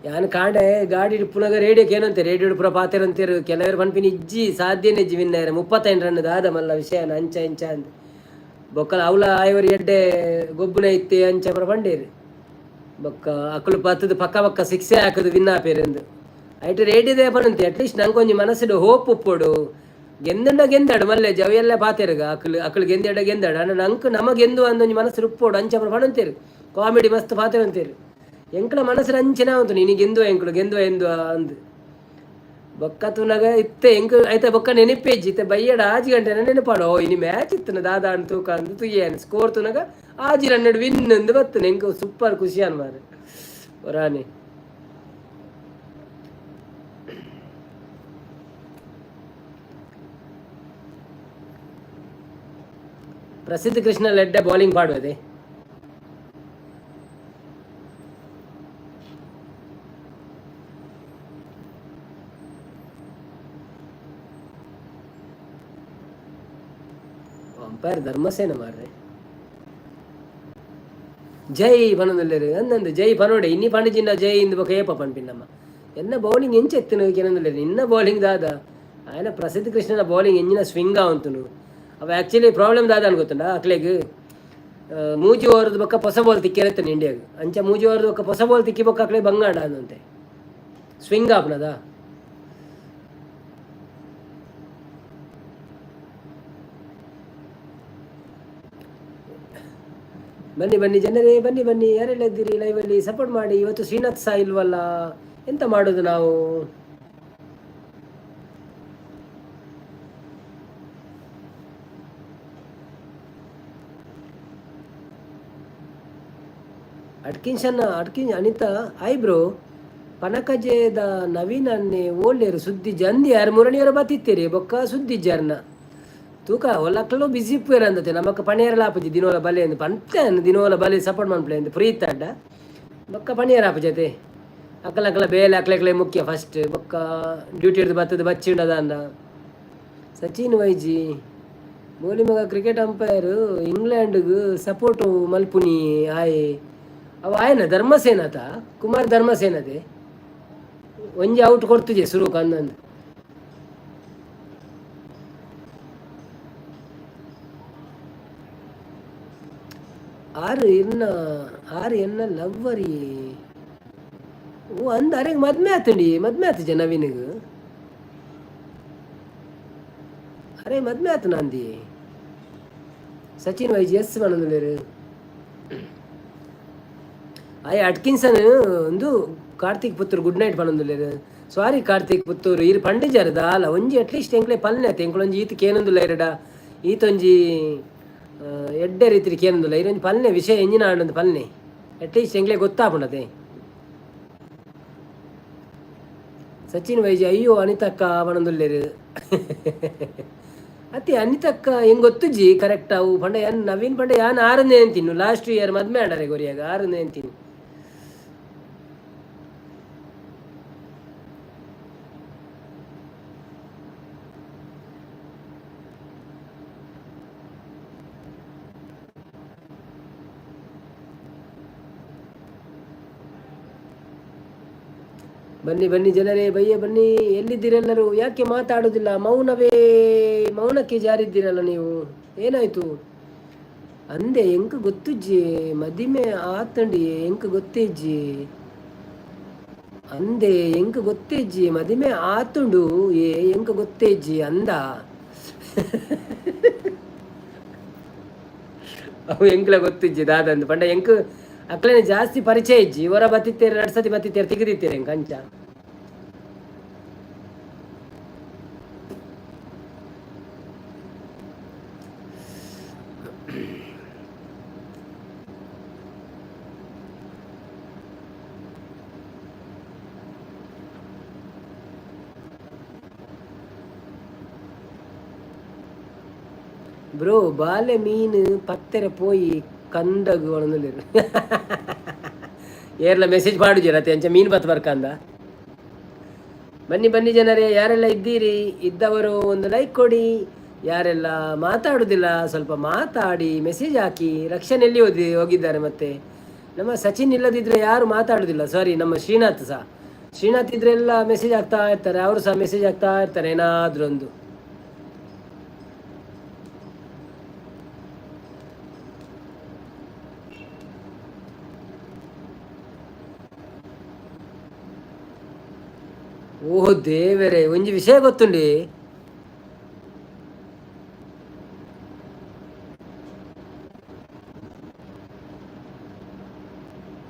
[SPEAKER 1] ಯಾನ್ ಕಾಂಡೆ ಗಾಡಿ ಪುನಗ ರೇಡಿಯೋಕ್ಕೆ ಏನಂತೆ, ರೇಡಿಯೋ ಪೂರ ಪಾತೆರಂತೇರು. ಕೆಲವರು ಪನ್ಪಿನ ಇಜ್ಜಿ, ಸಾಧ್ಯನೇ ಇಜ್ಜಿ ವಿನ್ನಾರ, 35 ರನ್ ದಾದ ಮಲ್ಲ ವಿಷಯ ಅಂಚ ಇಂಚ ಅಂದ್. ಬೊಕ್ಕಲ ಅವಲ ಆಯವರು ಎಡ್ಡೆ ಗೊಬ್ಬುನ ಇತ್ತೆ ಅಂಚ ಪೂರ ಪಂಡೇರು. ಬೊಕ್ಕ ಅಕುಲು ಬತ್ತದು ಪಕ್ಕ ಪಕ್ಕ ಸಿಕ್ಸೆ ಹಾಕುದು ವಿನ್ ಆಪೇರೆಂದು. ಐಟ್ ರೇಡಿಯೋದೇ ಪನಂತೆ. At least ನಂಗೊಂಜಿ ಮನಸ್ಸುಡು hope ಉಪ್ಪೊಡು. ಗೆಂದಂಡ ಗೆಂದಾಡು ಮಲ್ಲೆ ಜವಿಯೆಲ್ಲ ಪಾತೆರುಗ ಅಕುಲು ಅಕುಲು ಗೆಂದಾಡ ಗೆಂದಾಡು ಅಂಡ ನಂಕ್ ನಮ ಗೆಂದು ಅಂದೊಂಜಿ ಮನಸ್ಸು ಉಪ್ಪೊಡು ಅಂಚ ಪೂರ ಪನಂತೇರು. ಕಾಮಿಡಿ ಮಸ್ತ್ ಪಾತೆರಂತೇರು. ಎಂಕಲ ಮನಸ್ಸು ಅಂಚಿನ ಉಂಟು, ನೀನು ಗೆಂದುವ ಎಂಕುಲು ಗೆಂದುವ ಎಂದುವ ಅಂದು. ಬೊಕ್ಕ ತೂನಗ ಇತ್ತೆ ಎಂಕ್ ಐತ ಬೊಕ್ಕ ನೆನಪೇಜಿ. ಇತ್ತೆ ಬಯ್ಯಡ 6 ಗಂಟೆ ನೆನಪಾಡು, ಓ ಇನಿ ಮ್ಯಾಚ್ ಇತ್ತನ ದಾದ ಅಂತ ತೂಕ ಅಂದು ತುಯ್ಯಾನು. ಸ್ಕೋರ್ ತೂನಗ 6 ರನ್ ವಿನ್ ಅಂದು ಬತ್ತನೆ. ಎಂಕ್ ಸೂಪರ್ ಖುಷಿ ಅನ್ ಮಾರೆ ಒರಾನೆ. ಪ್ರಸಿದ್ಧ ಕೃಷ್ಣ ಲೆಡ್ಡೆ ಬೌಲಿಂಗ್ ಪಾಡುವುದೇ. ಅಂಪೈರ್ ಧರ್ಮಸೇನ ಮಾರ್ರೆ. ಜೈ ಪನೊಂದುಲ್ಲೆರ್ ಅಂದಂದು ಜೈ ಪನೋಡೆ ಇನ್ನಿ ಪಂಡಿಜಿನ ಜೈ ಇಂದು ಬೊಕ ಏಪ ಪನ್ಪಿನಮ್ಮ. ಎನ್ನ ಬೌಲಿಂಗ್ ಎಂಚ ಎತ್ತಿನ ಕೆನೊಂದುಲ್ಲೆರ್. ನಿನ್ನ ಬೌಲಿಂಗ್ ದಾದ ಆಯನ ಪ್ರಸಿದ್ಧ ಕೃಷ್ಣನ ಬೌಲಿಂಗ್ ಎಂಜಿನ ಸ್ವಿಂಗ್ ಆವಂತುನು. ಅವ ಆ್ಯಕ್ಚುಲಿ ಪ್ರಾಬ್ಲಮ್ ದಾದ ಅನ್ ಗೊತ್ತುಂಡ, ಅಕ್ಲೆಗ್ ಮೂಜಿ ಓವರ್ದ ಬೊಕ್ಕ ಹೊಸ ಬಾಲ್ ತಿಕ್ಕೆರತ್ತನೆ ಇಂಡಿಯಾಗ್. ಅಂಚ ಮೂಜಿ ಓವರ್ದ ಬೊಕ್ಕ ಹೊಸ ಬಾಲ್ ತಿಕ್ಕಿ ಬೊಕ್ಕ ಅಕ್ಲೆ ಬಂಗಾಂಡ ಅಂದಂತೆ ಸ್ವಿಂಗ್ ಆಪುನದ. ಬನ್ನಿ ಬನ್ನಿ ಜನರೇ, ಬನ್ನಿ ಬನ್ನಿ, ಯಾರೆಲ್ಲ ಇದ್ದೀರಿ ಲೈವಲ್ಲಿ ಸಪೋರ್ಟ್ ಮಾಡಿ. ಇವತ್ತು ಶ್ರೀನಾಥ್ ಸಹ ಇಲ್ವಲ್ಲ, ಎಂತ ಮಾಡೋದು ನಾವು? ಅಟ್ಕಿನ್ಸನ್ ಅಟ್ಕಿನ್ ಅನಿತಾ ಆಯ್ ಬ್ರೋ. ಪನಕಜೆದ ನವೀನ್ ಅನ್ನೆ ಓಲ್ಲೇರು ಸುದ್ದಿ ಜಂದಿ ಯಾರು ಮುರಣಿಯರ ಬತ್ತಿತ್ತೀರಿ ಬೊಕ್ಕ ಸುದ್ದಿ ಜರ್ನ ತೂಕ ಒಲ್ಲಕ್ಕಲೋ ಬಿಸಿ ಇಪ್ಪುವೆರ್ ಅಂದತೆ. ನಮಕ್ ಪಣಿಯರ ಆಪುಜಿ ದಿನೋಲ ಬಲೆ ಅಂದ್ ಪಂತೆ, ದಿನೋಲ ಬಲೆ ಸಪೋರ್ಟ್ ಮನ್ಪುಲೆ ಅಂದ್ ಫ್ರೀ ಇತ್ತಾಂಡ ಬೊಕ್ಕ ಪಣಿಯರ ಆಪುಜತೆ. ಅಕಲ ಅಕಲ ಬೇಲೆ ಅಕ್ಲೆ ಮುಖ್ಯ ಫಸ್ಟ್. ಬೊಕ್ಕ ಡ್ಯೂಟಿ ಹಿಡ್ದು ಬತ್ತದ ಬಚ್ಚಿಂಡದ ಅಂದ. ಸಚಿನ್ ವೈಜಿ ಬೋಲಿ ಮಗ ಕ್ರಿಕೆಟ್ ಅಂಪೈರ್ ಇಂಗ್ಲೆಂಡ್ಗ್ ಸಪೋರ್ಟು ಮಲ್ಪುನಿ ಆಯೆ. ಅವ ಆಯನ ಧರ್ಮಸೇನತ ಕುಮಾರ್ ಧರ್ಮಸೇನದೆ ಒಂಜಿ ಔಟ್ ಕೊಡ್ತುಜೆ ಸುರುಕು ಅಂದಂದು. ಆರು ಎನ್ನ ಆರು ಎನ್ನ ಲವ್ವರಿ ಓ ಅಂದ. ಅರೆಗ್ ಮದ್ಮೆ ಆತಂಡಿ, ಮದ್ಮೆ ಆತಜ ನವೀನಿಗ್? ಅರೆ ಮದ್ಮೆ ಆತನ ಅಂದಿ. ಸಚಿನ್ ವೈಜಿ ಎಸ್ ಪನೊಂದುಲ್ಲೆರ್. ಆಯೆ ಅಟ್ಕಿನ್ಸನ್ ಒಂದು ಕಾರ್ತಿಕ್ ಪುತ್ತೂರು ಗುಡ್ ನೈಟ್ ಪನೊಂದುಲ್ಲೆರ್. ಸಾರಿ ಕಾರ್ತಿಕ್ ಪುತ್ತೂರು, ಈರ್ ಪಂಡಿಜಾರ್ ದಾಲ ಒಂಜಿ ಅಟ್ಲೀಸ್ಟ್ ಎಂಕ್ಲೆ ಪಲ್ಲೆ ಆತೆ. ಎಂಕುಲು ಈತ್ ಕೇನೊಂದುಲ್ಲ ಇರಡ, ಈತೊಂಜಿ ಎಡ್ಡೆ ರೀತಿಡ್ ಕೇನೊಂದುಲ್ಲ. ಈರೊಂಜಿ ಪಲ್ಲೆ ವಿಷಯ ಎಂಜಿನ ಆಂಡೊಂದು ಪಲ್ಲೆ ಅಟ್ಲೀಸ್ಟ್ ಎಂಕ್ಲೆ ಗೊತ್ತಾಪುಂಡತೆ. ಸಚಿನ್ ವೈಜಿ ಅಯ್ಯೋ ಅನಿತಕ್ಕ ಪನೊಂದುಲ್ಲೆರ್. ಅತ್ತೆ ಅನಿತಕ್ಕ ಎಂಗ್ ಗೊತ್ತುಜ್ಜಿ ಕರೆಕ್ಟ್ ಅವು ಪಂಡ. ಯಾನ್ ನವೀನ್ ಪಂಡ ಯಾನ್ ಆರನೇ ಅಂತಿನ್ನು ಲಾಸ್ಟ್ ಇಯರ್ ಮದ್ಮೆ ಆಂಡರೆ ಗೊರಿಯಾಗ ಆರನೇ ಅಂತೀನಿ. ಬನ್ನಿ ಬನ್ನಿ ಜನರೇ, ಬಯ್ಯ ಬನ್ನಿ. ಎಲ್ಲಿದ್ದೀರೆಲ್ಲರೂ? ಯಾಕೆ ಮಾತಾಡೋದಿಲ್ಲ? ಮೌನವೇ ಮೌನಕ್ಕೆ ಜಾರಿದ್ದೀರಲ್ಲ ನೀವು, ಏನಾಯ್ತು ಅಂದೆ? ಎಂಕ್ ಗೊತ್ತುಜ್ಜಿ ಮದಿಮೆ ಆತಂಡಿ, ಎಂಕ್ ಗೊತ್ತೇಜ್ಜಿ ಅಂದೆ. ಎಂಕ್ ಗೊತ್ತೇಜ್ಜಿ ಮದಿಮೆ ಆತುಂಡು ಏ, ಎಂಕ್ ಗೊತ್ತೇಜ್ಜಿ ಅಂದ. ಅವು ಎಂಕ್ಲ ಗೊತ್ತಿಜ್ಜಿ ದಾದಂದು ಪಂಡ. ಎಂಕ್ ಅಕ್ಲೆನ ಜಾಸ್ತಿ ಪರಿಚಯ ಇಜ್ಜಿ. ಇವರ ಬತ್ತಿತ್ತೇರು, ಎರಡು ಸತಿ ಬತ್ತಿತ್ತೇರು, ತಿಗದಿತ್ತೇರು ಎಂಕ್ ಅಂಚ. ಬ್ರೋ ಬಾಲೆ ಮೀನು ಪತ್ತೆರೆ ಪೋಯಿ ಕಂದಗ್ ಪನೊಂದುಲ್ಲೆರ್. ಏರ್ಲ ಮೆಸೇಜ್ ಪಾಡುಜೆರ್ ಅತ್ತೆ ಅಂಚ ಮೀನು ಪತ್ ಬರ್ಕಂದ. ಬನ್ನಿ ಬನ್ನಿ ಜನರೇ, ಯಾರೆಲ್ಲ ಇದ್ದೀರಿ ಇದ್ದವರು ಒಂದು ಲೈಕ್ ಕೊಡಿ. ಯಾರೆಲ್ಲ ಮಾತಾಡುವುದಿಲ್ಲ ಸ್ವಲ್ಪ ಮಾತಾಡಿ, ಮೆಸೇಜ್ ಹಾಕಿ. ರಕ್ಷಣೆ ಎಲ್ಲಿ ಹೋಗಿದ್ದಾರೆ ಮತ್ತೆ? ನಮ್ಮ ಸಚಿನ್ ಇಲ್ಲದಿದ್ದರೆ ಯಾರು ಮಾತಾಡೋದಿಲ್ಲ. ಸಾರಿ, ನಮ್ಮ ಶ್ರೀನಾಥ್ ಸಹ, ಶ್ರೀನಾಥ್ ಇದ್ರೆ ಎಲ್ಲ ಮೆಸೇಜ್ ಆಗ್ತಾ ಇರ್ತಾರೆ, ಅವರು ಸಹ ಮೆಸೇಜ್ ಆಗ್ತಾ ಇರ್ತಾರೆ ಏನಾದ್ರೂ ಒಂದು. ಓಹ್ ದೇವರೇ, ಒಂಜಿ ವಿಷಯ ಗೊತ್ತುಂಡಿ.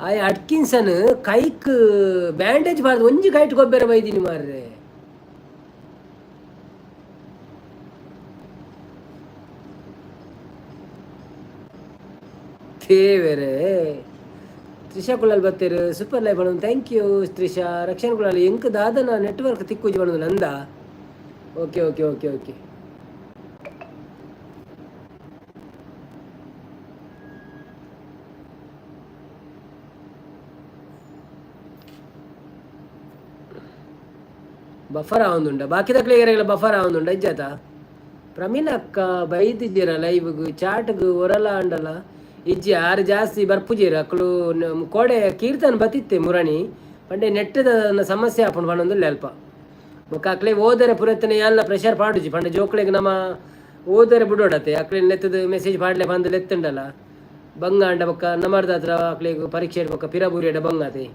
[SPEAKER 1] ಆಯ್ ಅಟ್ಕಿನ್ಸನ್ ಕೈಕ್ ಬ್ಯಾಂಡೇಜ್ ಬಾರ್ದು ಒಂಜಿ ಕೈಟ್ ಗೊಬ್ಬರ ಬೈದಿನಿ ಮಾರ್ರೆ. ದೇವರೇ. ತ್ರಿಷಾ ಕುಲಾಲ್ ಬತ್ತೇರು ಸೂಪರ್ ಲೈಫ್ ಬಣ್ಣು, thank you Trisha. Rakshan Kulal ಎಂಕ್ ದಾದನ ನೆಟ್ವರ್ಕ್ ತಿಕ್ಕುಜಿ ಬಣ್ಣು ನಂದ. Okay okay okay okay. Buffer ಆವೊಂದುಂಡ ಬಾಕಿದಕ್ಲೆಗೆರೆಗಳ buffer ಆವೊಂದುಂಡ ಇಜ್ಜಾತ. ಪ್ರಮೀಳಕ್ಕ ಬೈದಿದ್ದೀರ ಲೈವ್ಗ್ ಚಾಟ್ಗ್ ಒರಲ ಅಂಡಲ ಇಜ್ಜಿ ಆರು ಜಾಸ್ತಿ ಬರ್ಪುಜೀರ ಅಕ್ಲು. ಕೋಡೆ ಕೀರ್ತನ್ ಬತ್ತಿತ್ತೆ ಮುರಣಿ ಪಂಡೆ ನೆಟ್ಟದ ಸಮಸ್ಯೆ ಆಪುಂಡು ಪಂಡೊಂದುಲ್ಲೆ ಅಲ್ಪ. ಬೊಕ್ಕ ಅಕ್ಲೆ ಓದರೆ ಪುರತ್ತನೆ ಯಾನ್ಲ ಪ್ರೆಷರ್ ಪಾಡುಜಿ ಪಂಡ ಜೋಕ್ಲೆಗ್ ನಮ ಓದರೆ ಬುಡೋಡತೆ ಅಕ್ಲೆ ಲೆತ್ತದ ಮೆಸೇಜ್ ಪಾಡ್ಲೆ ಪಂದ್ ಲೆತ್ತುಂಡಲ ಬಂಗ ಅಂಡ ಬೊಕ್ಕ ನಮರ್ದಾತ್ರ ಅಕ್ಲೆಗ್ ಪರೀಕ್ಷೆ ಬೊಕ್ಕ ಪಿರ ಬೂರಿಯಡ ಬಂಗಾತೆ.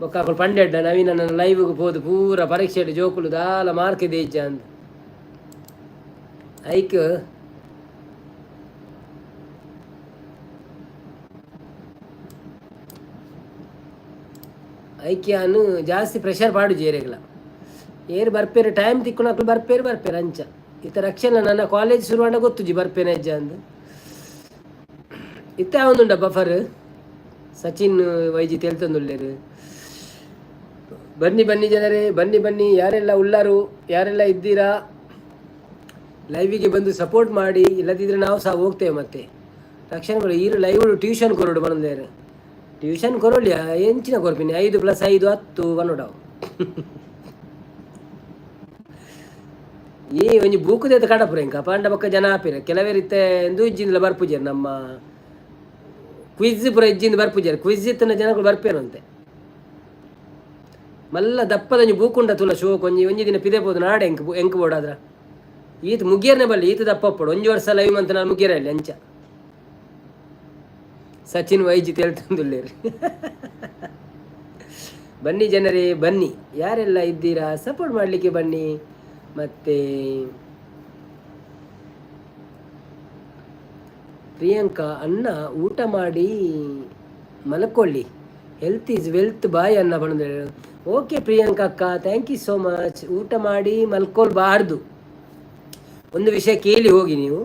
[SPEAKER 1] ಬೊಕ್ಕ ಅಕುಲು ಪಂಡೆಡ್ಡ ನವೀನ ಲೈವ್ಗ್ ಪೋದು ಪೂರ ಪರೀಕ್ಷೆಡ್ ಜೋಕುಲು ದಾಲ ಮಾರ್ಕ್ ಇಜ್ಜ ಅಂದ್ ಐಕ್. ಐಕ್ಯಾನು ಜಾಸ್ತಿ ಪ್ರೆಷರ್ ಪಾಡುಜಿ ಏರೆಗ್ಲ. ಏರ್ ಬರ್ಪೇರು ಟೈಮ್ ತಿಕ್ಕುನಕ್ಲು ಬರ್ಪೇರು ಬರ್ಪೇರು ಅಂಚ. ಇತ್ತ ರಕ್ಷಣೆ ನನ್ನ ಕಾಲೇಜ್ ಶುರುವಾಂಡ ಗೊತ್ತುಜಿ ಬರ್ಪೇನೆ ಅಜ್ಜ ಅಂದ್. ಇತ್ತೆ ಆವೊಂದುಂಡ ಬಫರ್. ಸಚಿನ್ ವೈಜಿ ತೆಲ್ತೊಂದುಲ್ಲೆರ್. ಬನ್ನಿ ಬನ್ನಿ ಜನರೇ, ಬನ್ನಿ ಬನ್ನಿ. ಯಾರೆಲ್ಲ ಉಳ್ಳಾರು, ಯಾರೆಲ್ಲ ಇದ್ದೀರಾ, ಲೈವಿಗೆ ಬಂದು ಸಪೋರ್ಟ್ ಮಾಡಿ. ಇಲ್ಲದಿದ್ದರೆ ನಾವು ಸಹ ಹೋಗ್ತೇವೆ ಮತ್ತೆ. ರಕ್ಷಣೆ ಈರು ಲೈವ್ ಟ್ಯೂಷನ್ ಕೊರಡು ಬಂದೇರು. ಟ್ಯೂಷನ್ ಕೊರೊಳ್ಳಿಯ ಎಂಚಿನ ಕೊರ್ಪಿನಿ? 5 + 5 10 ಪನೊಡವು. ಈ ಒಂಜಿ ಬೂಕುದೇತ ಕಡಪುರ ಎಂಕ ಪಂಡ ಬೊಕ್ಕ ಜನ ಆಪಿರ ಕೆಲವೇರಿತ್ತೆ ಎಂದು ಇಜ್ಜಿಂದಲ ಬರ್ಪುಜೆರ್. ನಮ್ಮ ಕ್ವಿಜ್ ಪೂರ ಇಜ್ಜಿಂದ ಬರ್ಪುಜೆರ್. ಕ್ವಿಜ್ ಇತ್ತಿನ ಜನಗಳು ಬರ್ಪೇರಂತೆ. ಮಲ್ಲ ದಪ್ಪದ ಒಂಜಿ ಬೂಕುಂಡ ತುಲ ಶೋಕ್ ಒಂಜಿ ಒಂಜಿ ದಿನ ಪಿದೆ ಪೋದು ನಾಡೆ ಎಂಕ್ ಎಂಕ್ ಬೋಡಾದ್ರ ಈತ ಮುಗಿಯರ್ನೆ ಬಲ್ಲಿ ಈತ ದಪ್ಪ ಅಪ್ಪಡು. ಒಂಜಿ ವರ್ಷ ಲೈವ್ ಅಂತ ನಾನು ಮುಗಿಯರಲ್ಲಿ ಅಂಚ. ಸಚಿನ್ ವೈಜಿ ತೇಳ್ತಂದುಲ್ಲೇರಿ. ಬನ್ನಿ ಜನರೇ ಬನ್ನಿ, ಯಾರೆಲ್ಲ ಇದ್ದೀರಾ ಸಪೋರ್ಟ್ ಮಾಡಲಿಕ್ಕೆ ಬನ್ನಿ. ಮತ್ತೆ ಪ್ರಿಯಾಂಕಾ ಅಣ್ಣ ಊಟ ಮಾಡಿ ಮಲ್ಕೊಳ್ಳಿ, ಹೆಲ್ತ್ is wealth, ಬಾಯ್ ಅನ್ನ ಬಂದ. ಓಕೆ ಪ್ರಿಯಾಂಕಾ ಅಕ್ಕ, thank you so much. ಊಟ ಮಾಡಿ ಮಲ್ಕೊಳ್ಬಾರ್ದು. ಒಂದು ವಿಷಯ ಕೇಳಿ ಹೋಗಿ ನೀವು.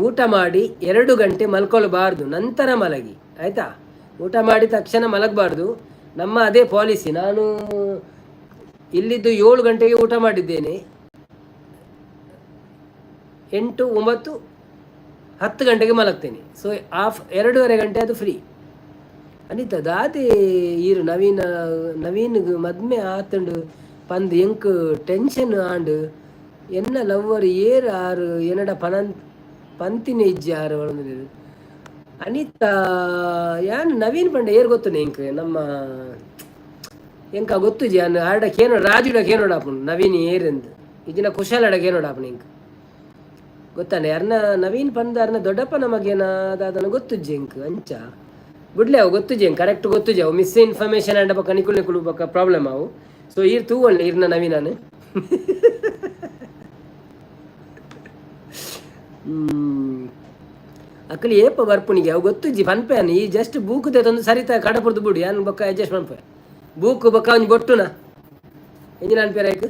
[SPEAKER 1] ಊಟ ಮಾಡಿ 2 ಗಂಟೆ ಮಲ್ಕೊಳ್ಬಾರ್ದು, ನಂತರ ಮಲಗಿ, ಆಯಿತಾ? ಊಟ ಮಾಡಿ ತಕ್ಷಣ ಮಲಗಬಾರ್ದು. ನಮ್ಮ ಅದೇ ಪಾಲಿಸಿ. ನಾನು ಇಲ್ಲಿದ್ದು 7 ಗಂಟೆಗೆ ಊಟ ಮಾಡಿದ್ದೇನೆ. 8, 9, 10 ಗಂಟೆಗೆ ಮಲಗ್ತೇನೆ. ಸೊ ಹಾಫ್ 2.5 ಗಂಟೆ ಅದು ಫ್ರೀ. ಅನಿತಾ ದಾದೆ ಈರು ನವೀನ ನವೀನ್ ಮದ್ಮೆ ಆತಂಡು ಪಂದ್ ಎಂಕ್ ಟೆನ್ಷನ್ ಆಂಡ್. ಎನ್ನ ಲವ್ವರ್ ಏರ್ ಆರು ಎನ್ನಡ ಪನನ್ ಪಂತಿನ ಇಜ್ಜಿ ಆರು. ಅನಿತಾ, ಯಾನ್ ನವೀನ್ ಪಂಡ ಏರ್ ಗೊತ್ತುನೆ ಎಂಕ್? ನಮ್ಮ ಎಂಕ ಗೊತ್ತುಜಿ. ಯಾನ್ ಆರ್ಡ ಕೇನೋಡ, ರಾಜುಡ ಕೇನೋಡಾಪುಂಡು ನವೀನ್ ಏರೆಂದು. ಇಜಿನ ಕುಶಾಲಡ ಕೇನೋಡಾಪುಂಡು. ಎಂಕ್ ಗೊತ್ತಾನೆ ಅರ್ನ ನವೀನ್ ಪಂದ ಅರ್ನ ದೊಡ್ಡಪ್ಪನ ಮಗೇನ ದಾದನ ಗೊತ್ತುಜ್ಜಿ ಎಂಕ್. ಅಂಚ ಬುಡ್ಲೆ, ಅವು ಗೊತ್ತುಜಿ ಎಂಕ್, ಕರೆಕ್ಟ್ ಗೊತ್ತುಜಿ. ಅವು ಮಿಸ್ ಇನ್ಫಾರ್ಮೇಶನ್ ಅಂಡ ಬೊಕ್ಕ ನಿಕುಲ್ ನಿಕುಲು ಬೊಕ್ಕ ಪ್ರಾಬ್ಲಮ್ ಅವು. ಸೊ ಈರ್ ತೂವೊಳ್ಳೆ ಈರ್ನ ನವೀನಾನು. ಅಕ್ಕಲಿ ಏಪ ಬರ್ಪುನಿಗೆ ಅವು ಗೊತ್ತುಜ್ಜಿ ಪನ್ಪೆ. ಈ ಜಸ್ಟ್ ಬೂಕು ತಂದು ಸರಿತ ಕಡಪುರ್ದು ಬುಡಿ, ಯಾನ್ ಬೊಕ್ಕ ಅಡ್ಜಸ್ಟ್ ಮನ್ಪೆ. ಬೂಕು ಬೊಕ್ಕ ಒಂಜಿ ಬೊಟ್ಟುನ ಎಂಜಿನ ಅನ್ಪೇರ ಆಯ್ತು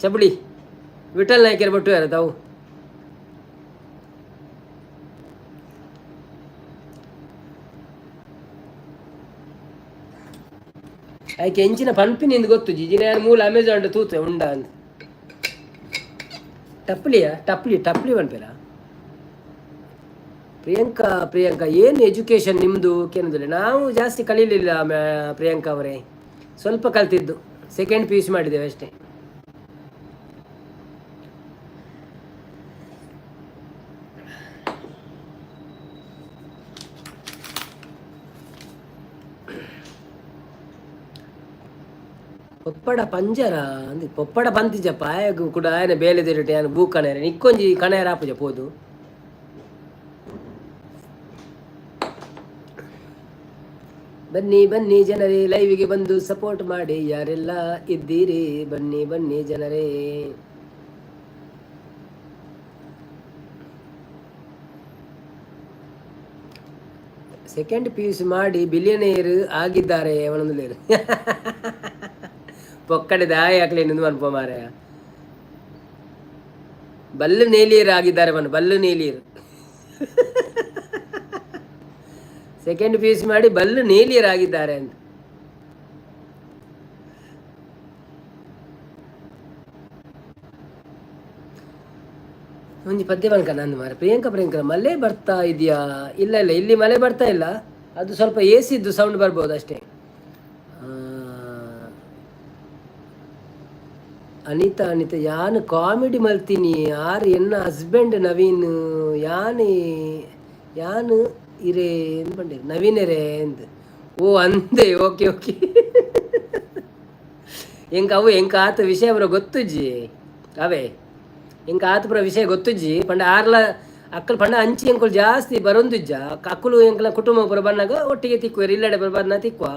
[SPEAKER 1] ಚಬುಳಿ ವಿಠಲ್ ನಾಯ್ಕರ್ ಬೊಟ್ಟು ಯಾರ ತಾವು. ಆಯ್ಕೆ ಎಂಚಿನ ಪನ್ಪಿನಿಂದ ಗೊತ್ತುಜ್ಜಿ. ಜಿನ ಯಾನ್ ಮೂಲ ಅಮೆಜಾನ್ ತೂತೆ ಉಂಡ ಅಂದ್. ಟಪ್ಲಿಯಾ? ಟಪ್ಲಿ ಟಪ್ಲಿ ಪನ್ಪೇರ. ಪ್ರಿಯಾಂಕಾ ಪ್ರಿಯಾಂಕಾ ಏನು ಎಜುಕೇಷನ್ ನಿಮ್ಮದು ಕೇನಂದ್ರೆ, ನಾವು ಜಾಸ್ತಿ ಕಲೀಲಿಲ್ಲ ಪ್ರಿಯಾಂಕಾ ಅವರೇ. ಸ್ವಲ್ಪ ಕಲ್ತಿದ್ದು, ಸೆಕೆಂಡ್ ಪಿಯುಸಿ ಮಾಡಿದ್ದೇವೆ ಅಷ್ಟೇ. ಪೊಪ್ಪಡ ಪಂಜರ ಅಂದ್ ಪೊಪ್ಪಡ ಪಂತಿಜಪ್ಪ ಆಯಗ್ ಕುಡ ಆಯನ ಬೇಲೆ ದಿರಟೆ ಯಾನ್ ಬೂ ಕಣೆರೆ ನಿಕ್ಕೊಂಜಿ ಕಣೆರ ಆಪುಜ ಪೋದು. ಬನ್ನಿ ಬನ್ನಿ ಜನರೇ, ಲೈವಿಗೆ ಬಂದು ಸಪೋರ್ಟ್ ಮಾಡಿ. ಯಾರೆಲ್ಲ ಇದ್ದೀರಿ ಬನ್ನಿ ಬನ್ನಿ ಜನರೇ. ಸೆಕೆಂಡ್ ಪಿ ಯು ಸಿ ಮಾಡಿ ಬಿಲಿಯನೇರ್ ಆಗಿದ್ದಾರೆ ಅವನೊಂದು ಪೊಕ್ಕಡೆ ದಾಯ ಹಾಕ್ಲಿ ಅನ್ಪ ಮಾರಾಯ. ಬಲ್ಲು ನೇಲಿಯರ್ ಆಗಿದ್ದಾರೆ ಮನ Ballu ನೇಲಿಯರ್. Second P U C ಮಾಡಿ ಬಲ್ಲು ನೇಲಿಯರ್ ಆಗಿದ್ದಾರೆ ಅಂತ. ಒಂಜಿ ಪದ್ಯ ಬನ್ಕ ನಂದು ಮಾರ. ಪ್ರಿಯಾಂಕಾ ಪ್ರಿಯಾಂಕಾ ಮಳೆ ಬರ್ತಾ ಇದೆಯಾ? ಇಲ್ಲ ಇಲ್ಲ, ಇಲ್ಲಿ ಮಳೆ ಬರ್ತಾ ಇಲ್ಲ. ಅದು ಸ್ವಲ್ಪ ಎ ಸಿದ್ದು ಸೌಂಡ್ ಬರ್ಬೋದು ಅಷ್ಟೇ. ಅನಿತಾ ಅನಿತಾ ಯಾನು ಕಾಮಿಡಿ ಮಲ್ತೀನಿ ಆರ್ ಎನ್ನ ಹಸ್ಬೆಂಡ್ ನವೀನ್ ಯಾನ್ ಯಾನ್ ಇರೇ ಎಂದ್ ಪಂಡೇರ್ ನವೀನರೇ ಎಂದ್ ಓ ಅಂದೆ. ಓಕೆ ಓಕೆ, ಎಂಕ್ ಅವು ಎಂಕ್ ಆತ ವಿಷಯ ಪೂರ ಗೊತ್ತುಜ್ಜಿ. ಅವೇ ಎಂಕ್ ಆತ ಪೂರ ವಿಷಯ ಗೊತ್ತುಜ್ಜಿ. ಪಂಡ ಆರ್ಲ ಅಕ್ಕಲು ಪಂಡ ಅಂಚಿ ಎಂಕುಲು ಜಾಸ್ತಿ ಬರೊಂದುಜ್ಜ. ಅಕ್ಕಲು ಎಂಕ್ಲ ಕುಟುಂಬ ಪೂರ ಬನ್ನಾಗ ಒಟ್ಟಿಗೆ ತಿಕ್ಕುವೆರ್, ಇಲ್ಲಡೆ ಪೂರ ಬನ್ನ ತಿಕ್ಕುವ.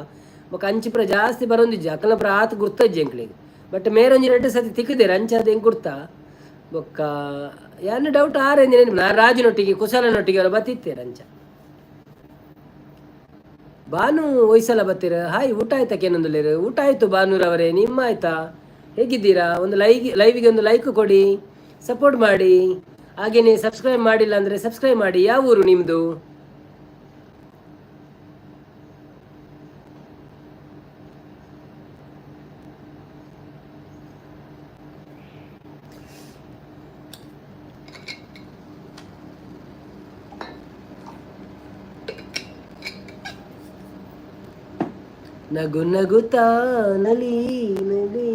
[SPEAKER 1] ಬೊಕ ಅಂಚಿ ಪೂರ ಜಾಸ್ತಿ ಬರೊಂದುಜ್ಜ. ಅಕ್ಕಲ ಪೂರ ಆತ್ ಗುರ್ತಜ್ಜಿ ಎಂಕ್ಲೆಗ್. ಬಟ್ ಮೇರೊಂಜಿ ರಡ್ಡ್ ಸತಿ ತಿಕ್ಕುದೆರ್, ಅಂಚಾದ್ ಎಂಕ್ ಗುರ್ತ. ಬೊಕ್ಕ ಯಾನ್ ಡೌಟ್ ಆರ್ ಎಂದಿನ ರಾಜನೊಟ್ಟಿಗೆ ಕುಶಲನೊಟ್ಟಿಗೆ ಅವರ ಬತ್ತಿತ್ತೇರ್ ಅಂಚ. ಬಾನು ಹೊಯ್ಸಲ ಬತ್ತೀರ. ಹಾಯ್, ಊಟ ಆಯ್ತಾ ಕೇನೊಂದುಲ್ಲೇರು? ಊಟ ಆಯ್ತು ಬಾನೂರವರೇ, ನಿಮ್ಮ ಆಯ್ತಾ? ಹೇಗಿದ್ದೀರಾ? ಒಂದು ಲೈವಿಗೆ ಒಂದು ಲೈಕ್ ಕೊಡಿ, ಸಪೋರ್ಟ್ ಮಾಡಿ. ಹಾಗೇನೆ ಸಬ್ಸ್ಕ್ರೈಬ್ ಮಾಡಿಲ್ಲ ಅಂದರೆ ಸಬ್ಸ್ಕ್ರೈಬ್ ಮಾಡಿ. ಯಾವ ಊರು ನಿಮ್ಮದು? ನಗು ನಗುತ್ತಾ ನಲಿ ನಲಿ.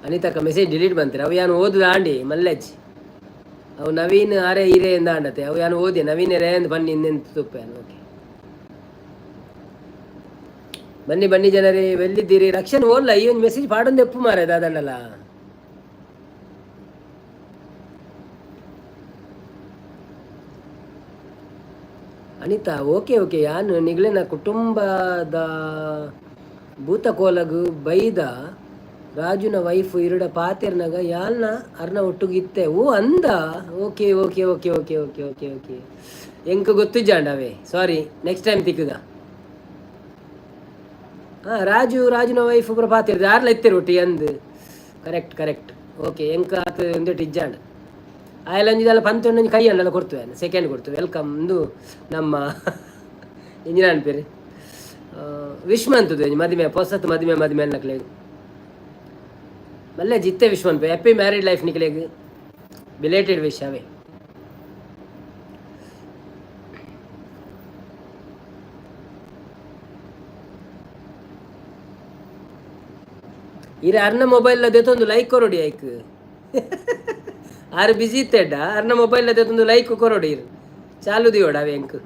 [SPEAKER 1] ಅನಿತಕ್ಕ ಮೆಸೇಜ್ ಡಿಲೀಟ್ ಬಂತೀರ. ಅವು ಯಾನು ಓದುದ ಆಂಡಿ ಮಲ್ಲೆಜ್ಜಿ. ಅವು ನವೀನ್ ಅರೆ ಇರೆ ಎಂದ ಆಂಡತೆ. ಅವು ಯಾನು ಓದಿ ನವೀನ್ ರೇ ಎಂದು ಬನ್ನಿ ಇನ್ನೆಂತ ತುಪ್ಪ. ಓಕೆ, ಬನ್ನಿ ಬನ್ನಿ ಜನರೇ, ಎಲ್ಲಿದ್ದೀರಿ? ರಕ್ಷಣೆ ಓದ್ಲ ಈ ಒಂದು ಮೆಸೇಜ್ ಪಾಡೊಂದು ಎಪ್ಪು ಮಾರೆ ದಾದಣ್ಣಲ್ಲ. Anita okay okay. ಯಾನು ನಿಗ್ಲೆನ ಕುಟುಂಬದ ಭೂತಕೋಲಗು ಬೈದ ರಾಜುನ ವೈಫ್ ಇರುಡ ಪಾತೆರ್ನಾಗ ಯಾಲ್ನ ಅರ್ನ ಒಟ್ಟುಗಿತ್ತೆ. ಓ ಅಂದ. Okay okay okay okay okay okay okay. ಎಂಕ್ ಗೊತ್ತಿಜ್ಜಾಂಡ ಅವೇ, ಸಾರಿ, ನೆಕ್ಸ್ಟ್ ಟೈಮ್ ತಿಕ್ಕುಗ. ಹಾಂ, ರಾಜು ರಾಜುನ ವೈಫ್ ಪೂರ ಪಾತೆರ್ ಯಾರ್ಲ ಇತ್ತೆರ್ ಒಟ್ಟಿ ಅಂದ್. Correct correct okay. ಎಂಕ್ ಆತ ಒಂದೆಟ್ ಇಜ್ಜಾಂಡ. ಆಯಲಂಜಿದಲ್ಲ ಪಂತೊಂಡೊಂಜಿ ಕೈ ಅಂಡಲ ಕೊಡ್ತುವೆ, ಸೆಕೆಂಡ್ ಕೊಡ್ತುವೆ. Welcome ಇಂದು ನಮ್ಮ ಇಂಜಿನ ಅನ್ಪೇರು ವಿಶ್ ಮಂತುದು ಮದಿಮೆ ಪೊಸತ್ ಮದಿಮೆ ಮದಿಮೆ ಅನ್ನಕ್ಲೆಗ್ ಮಲ್ಲೆ ಜಿತ್ತೆ ವಿಶ್ ಮನ್ಪೆ. ಹ್ಯಾಪಿ ಮ್ಯಾರಿಡ್ ಲೈಫ್ ನಿಕ್ಲೆಗ್ ಬಿಲೇಟೆಡ್ ವಿಶ್ ಅವೇ. ಇರ ಅರ್ನ ಮೊಬೈಲ್ ದೆತ್ತೊಂದು ಲೈಕ್ ಕೊರೊಡಿ ಐಕ್. ಆರು ಬಿಜಿ ಇತ್ತೆಡ್ಡ ಅರ್ನ ಮೊಬೈಲ್ ದೆತ್ತೊಂದು ಲೈಕ್ ಕೊರೊಡಿ ಇರು ಚಾಲು ದಿಯೋಡ ಅವೆ ಎಂಕ್.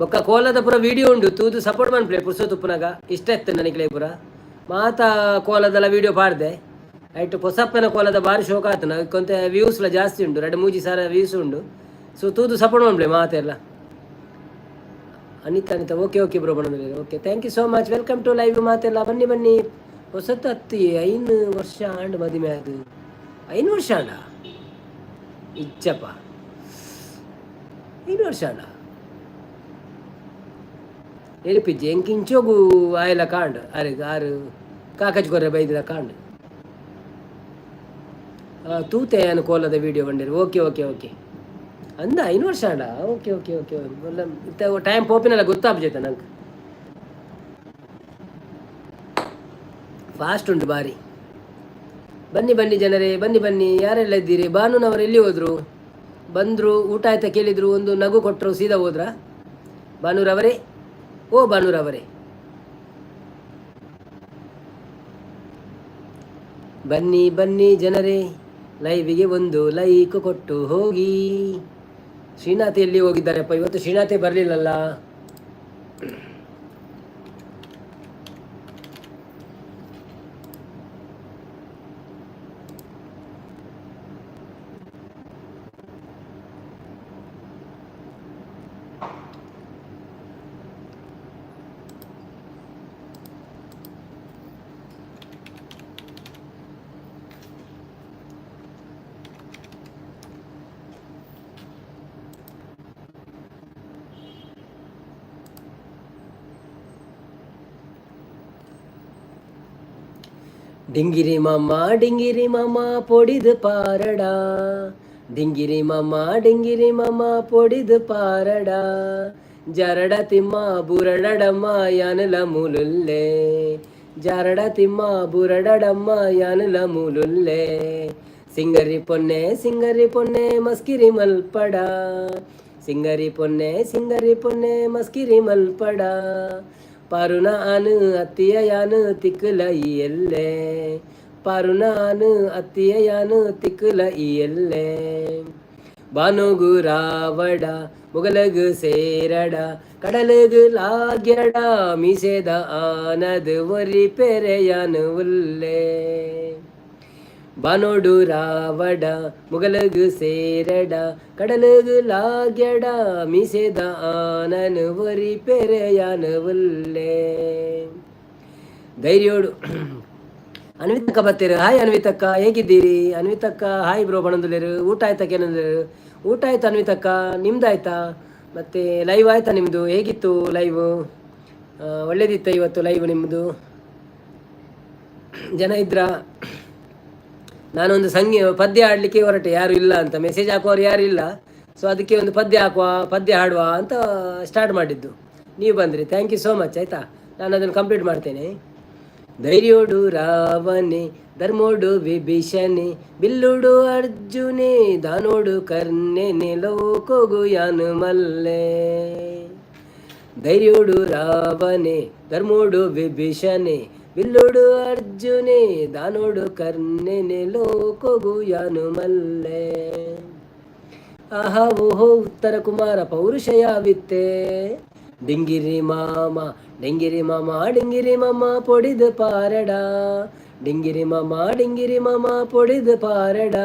[SPEAKER 1] ಬೊಕ್ಕ ಕೋಲದ ಪೂರ ವಿಡಿಯೋ ಉಂಡು, ತೂದು ಸಪೋರ್ಟ್ ಮನ್ಪುಲೆ ಪುರ್ಸೊತ್ತು ಉಪ್ಪುನಗ. ಇಷ್ಟ ಇತ್ತು ನನಗೆ ಪೂರ ಮಾತಾ ಕೋಲದಲ್ಲ ವಿಡಿಯೋ ಪಾಡ್ದೆ. ಐಟ್ ಪೊಸಪ್ಪನ ಕೋಲದ ಬಾರಿ ಶೋಕ ಆತನ ಕೊಂತೆ ವ್ಯೂಸ್ಲ ಜಾಸ್ತಿ ಉಂಡು, 2-3 ಸಾವಿರ ವ್ಯೂಸ್ ಉಂಡು. ಸೊ ತೂದು ಸಪೋರ್ಟ್ ಮನ್ಪುಲೆ ಮಾತೆಲ್ಲ. Anita Anita okay okay bro ಬಣ್ಣದಲ್ಲಿ. Okay, thank you so much. Welcome to live ಮಾತೆಲ್ಲ ಬನ್ನಿ ಬನ್ನಿ. ಹೊಸತು ಹತ್ತಿ 5 ವರ್ಷ ಆಂಡ್ ಮದಿಮೆ ಅದು 5 ವರ್ಷ ಆಂಡ ಇಚ್ಚಪ್ಪ 5 ವರ್ಷ ಆಂಡ ಎಲ್ಪಿಜ್ಜಿ ಎಂಕ್ ಇಂಚೋಗು ಆಯಲ ಕಾಂಡ್ ಅರೆ ಆರು ಕಾಕಜ್ ಕೊರ್ರೆ ಬೈದಿನ ಕಾಂಡ್ ತೂತೆ ಏನು ಕೋಲದ ವಿಡಿಯೋ ಬಂದಿರು. ಓಕೆ ಓಕೆ ಓಕೆ ಅಂದ 5 ವರ್ಷ ಆಂಡ. ಓಕೆ ಓಕೆ ಓಕೆ, ಟೈಮ್ ಪೋಪಿನೆಲ್ಲ ಗೊತ್ತಾಗ್ಜೈತೆ ನಂಗೆ. ಫಾಸ್ಟ್ ಉಂಟು ಬಾರಿ. ಬನ್ನಿ ಬನ್ನಿ ಜನರೇ, ಬನ್ನಿ ಬನ್ನಿ. ಯಾರೆಲ್ಲ ಇದ್ದೀರಿ? ಭಾನುನವರು ಎಲ್ಲಿ ಹೋದರು? ಬಂದರು, ಊಟ ಆಯ್ತಾ ಕೇಳಿದರು, ಒಂದು ನಗು ಕೊಟ್ಟರು, ಸೀದಾ ಹೋದ್ರಾ? ಭಾನುರವರೇ, ಓ ಭಾನುರವರೇ. ಬನ್ನಿ ಬನ್ನಿ ಜನರೇ, ಲೈವಿಗೆ ಒಂದು ಲೈಕ್ ಕೊಟ್ಟು ಹೋಗಿ. ಶ್ರೀನಾಥ್ ಎಲ್ಲಿ ಹೋಗಿದ್ದಾರೆಪ್ಪ? ಇವತ್ತು ಶ್ರೀನಾಥೇ ಬರಲಿಲ್ಲಲ್ಲ. ಡಿಂಗಿರಿ ಮಾಮ ಡಿಂಗಿರಿ ಮಾಮ ಪೊಡಿದು ಪಾರಡ, ಡಿಂಗಿರಿ ಮಾಮ ಡಿಂಗಿರಿ ಮಾಮ ಪೊಡಿದು ಪಾರಡ, ಜರಡ ತಿಮ್ಮ ಬುರಡಡಮ್ಮ ಯಾನಲ ಮುಲುಲ್ಲೆ, ಜಾರಡ ತಿಮ್ಮ ಬುರಡಡಮ್ಮ ಯಾನಲ ಮುಲುಲ್ಲೆ, ಸಿಂಗರಿ ಪೊನ್ನೆ ಸಿಂಗರಿ ಪೊನ್ನೆ ಮಸ್ಕಿರಿ ಮಲ್ಪಡ, ಸಿಂಗರಿ ಪೊನ್ನೆ ಸಿಂಗರಿ ಪೊನ್ನೆ ಮಸ್ಕಿರಿ ಮಲ್ಪಡ, ಪರುನ ಅನು ಅತ್ತಿಯ ಯಾನು ತಿಕ್ಕಲ ಎಲ್ಲೆ, ಪರುನ ಅನು ಅತ್ತಿಯ ಯಾನು ತಿಕ್ಕಲ ಎಲ್ಲೆ, ಬಾನುಗು ರಾವಡ ಮುಗಲಗು ಸೇರಡ ಕಡಲಗು ಲಾಗ್ಯಡ ಮೀಸೆದ ಆನದು ಒರಿ ಪೆರೆಯನು ಉಲ್ಲೆ, ಬಾನೋಡು ರಾವಡ ಮುಗಲಗು ಸೇರಡ ಕಡಲಗು ಲಾಗ್ಯಡ ಮೀಸೆದ ಆನನು ಒರಿ ಪೆರೆಯನು ಉಲ್ಲೆ. ಧೈರ್ಯೋಡು ಅನ್ವಿತಕ್ಕ ಬರ್ತೀರ. ಹಾಯ್ ಅನ್ವಿತಕ್ಕ, ಹೇಗಿದ್ದೀರಿ ಅನ್ವಿತಕ್ಕ? Hi bro ಬಣಂದುಲೇರು. ಊಟ ಆಯ್ತಕ್ಕ ಏನಂದ್ರೆ? ಊಟ ಆಯ್ತು ಅನ್ವಿತಕ್ಕ, ನಿಮ್ದಾಯ್ತಾ? ಮತ್ತು ಲೈವ್ ಆಯ್ತಾ ನಿಮ್ಮದು? ಹೇಗಿತ್ತು ಲೈವ್? ಒಳ್ಳೇದಿತ್ತ ಇವತ್ತು ಲೈವ್ ನಿಮ್ಮದು? ಜನ ಇದ್ರಾ? ನಾನೊಂದು ಸಂಗೀ ಪದ್ಯ ಆಡಲಿಕ್ಕೆ ಹೊರಟೆ, ಯಾರು ಇಲ್ಲ ಅಂತ ಮೆಸೇಜ್ ಹಾಕುವವರು ಯಾರು ಇಲ್ಲ. ಸೊ ಅದಕ್ಕೆ ಒಂದು ಪದ್ಯ ಹಾಕುವ, ಪದ್ಯ ಹಾಡುವ ಅಂತ ಸ್ಟಾರ್ಟ್ ಮಾಡಿದ್ದು. ನೀವು ಬಂದ್ರಿ, thank you so much. ಆಯಿತಾ, ನಾನು ಅದನ್ನು ಕಂಪ್ಲೀಟ್ ಮಾಡ್ತೇನೆ. ಧೈರ್ಯೋಡು ರಾವಣೆ ಧರ್ಮೋಡು ವಿಭೀಷಣೆ ಬಿಲ್ಲುಡು ಅರ್ಜುನೆ ದಾನೋಡು ಕರ್ಣೆನೆ ಲೋಕೋಗು ಯಾನು ಮಲ್ಲೆ, ಧೈರ್ಯೋಡು ರಾವಣೆ ಧರ್ಮೋಡು ವಿಭೀಷಣೆ ಬಿಲ್ಲುಡು ಅರ್ಜುನೆ ದಾನೋಡು ಕರ್ಣೆನೆ ಲೋಕೋಗು ಯಾನು ಮಲ್ಲೆ. ಆಹಾ ಓಹೋ ಉತ್ತರ ಕುಮಾರ ಪೌರುಷಯ ವಿತ್ತೆ, ಡಿಂಗಿರಿ ಮಾಮ ಡಿಂಗಿರಿ ಮಾಮ ಡಿಂಗಿರಿ ಮಾಮ ಪೊಡಿದು ಪಾರಡ, ಡಿಂಗಿರಿ ಮಾಮ ಡಿಂಗಿರಿ ಮಾಮ ಪೊಡಿದು ಪಾರಡ,